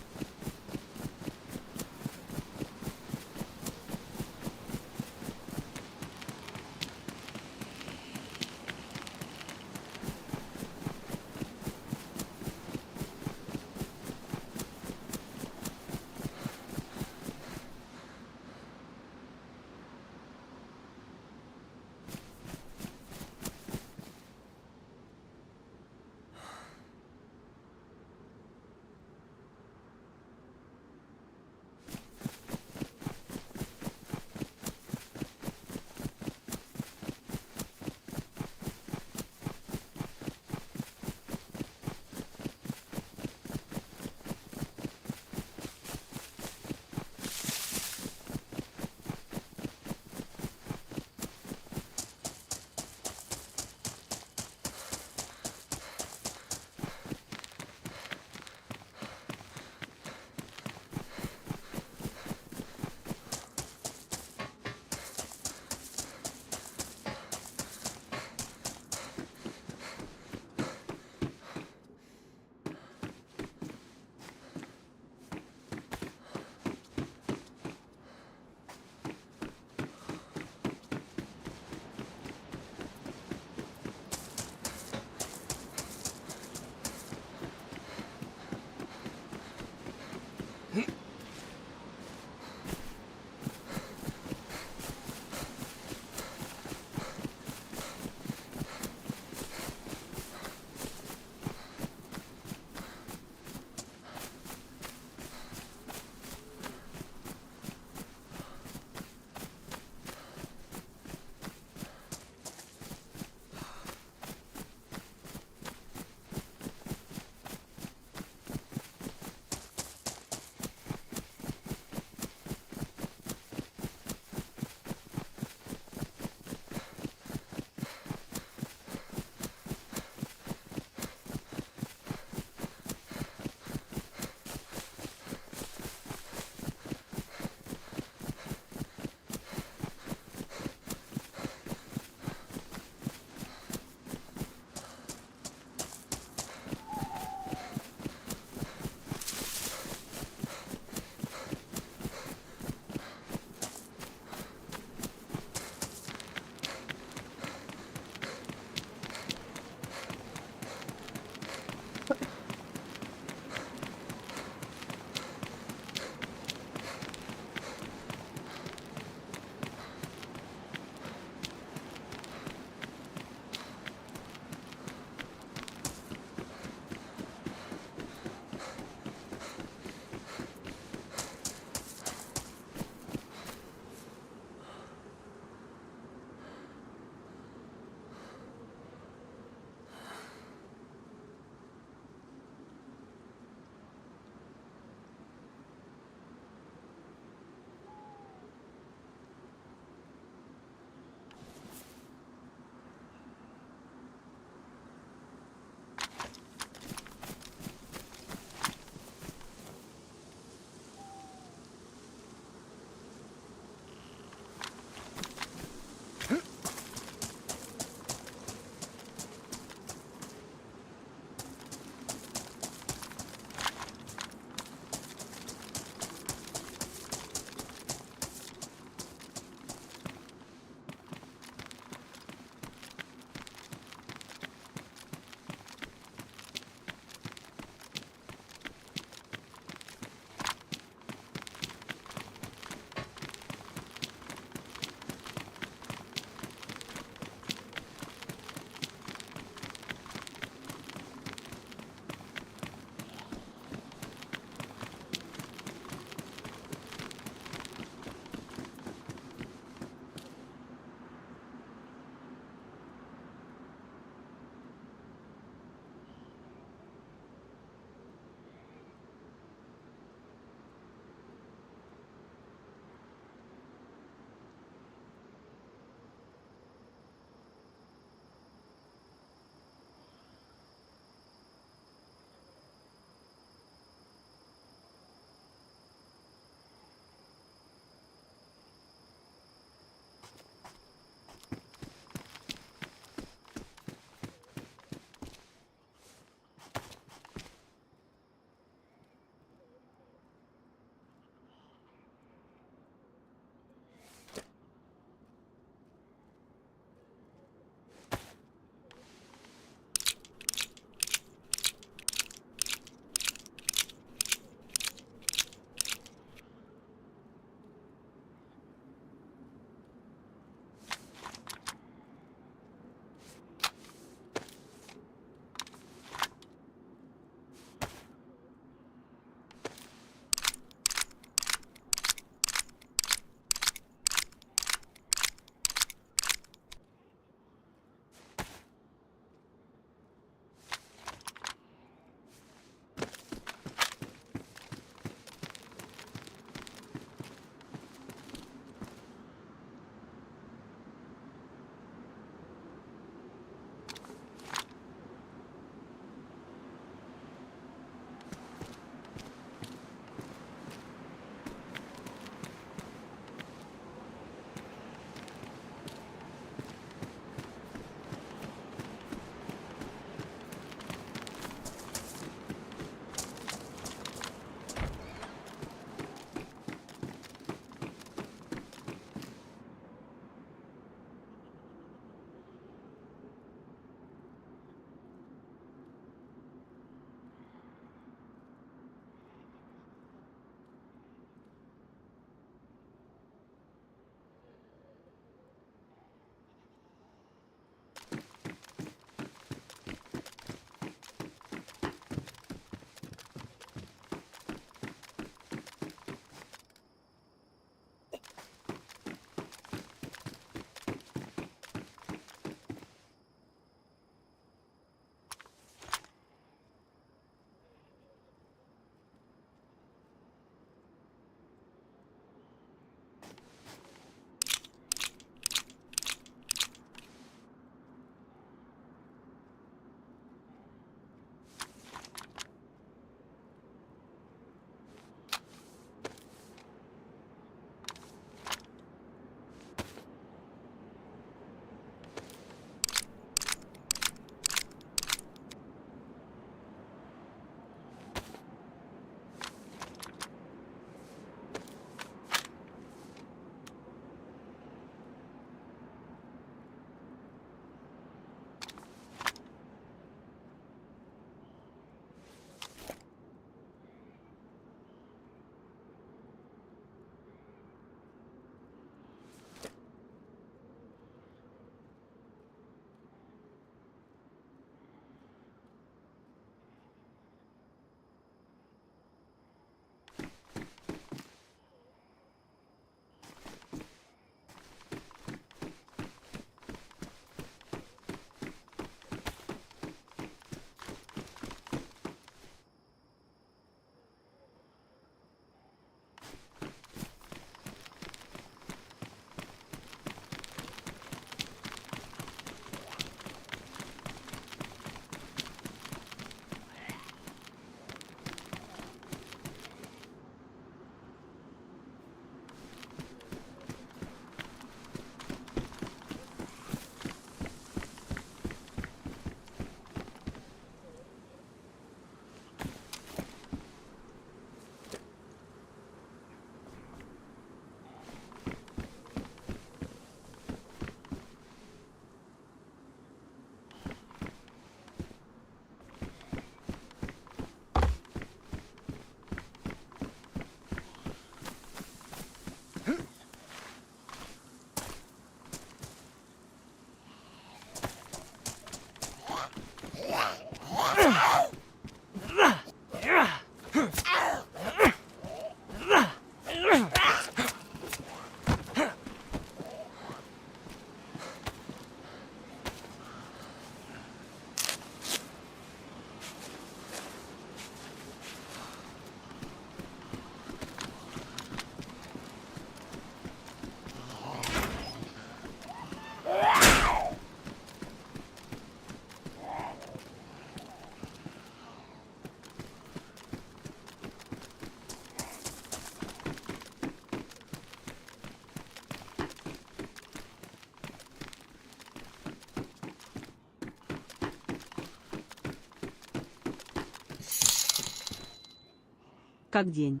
S7: Как день?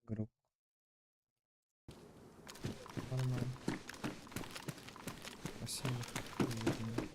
S3: Игрок. Нормально. Спасибо. Видимо.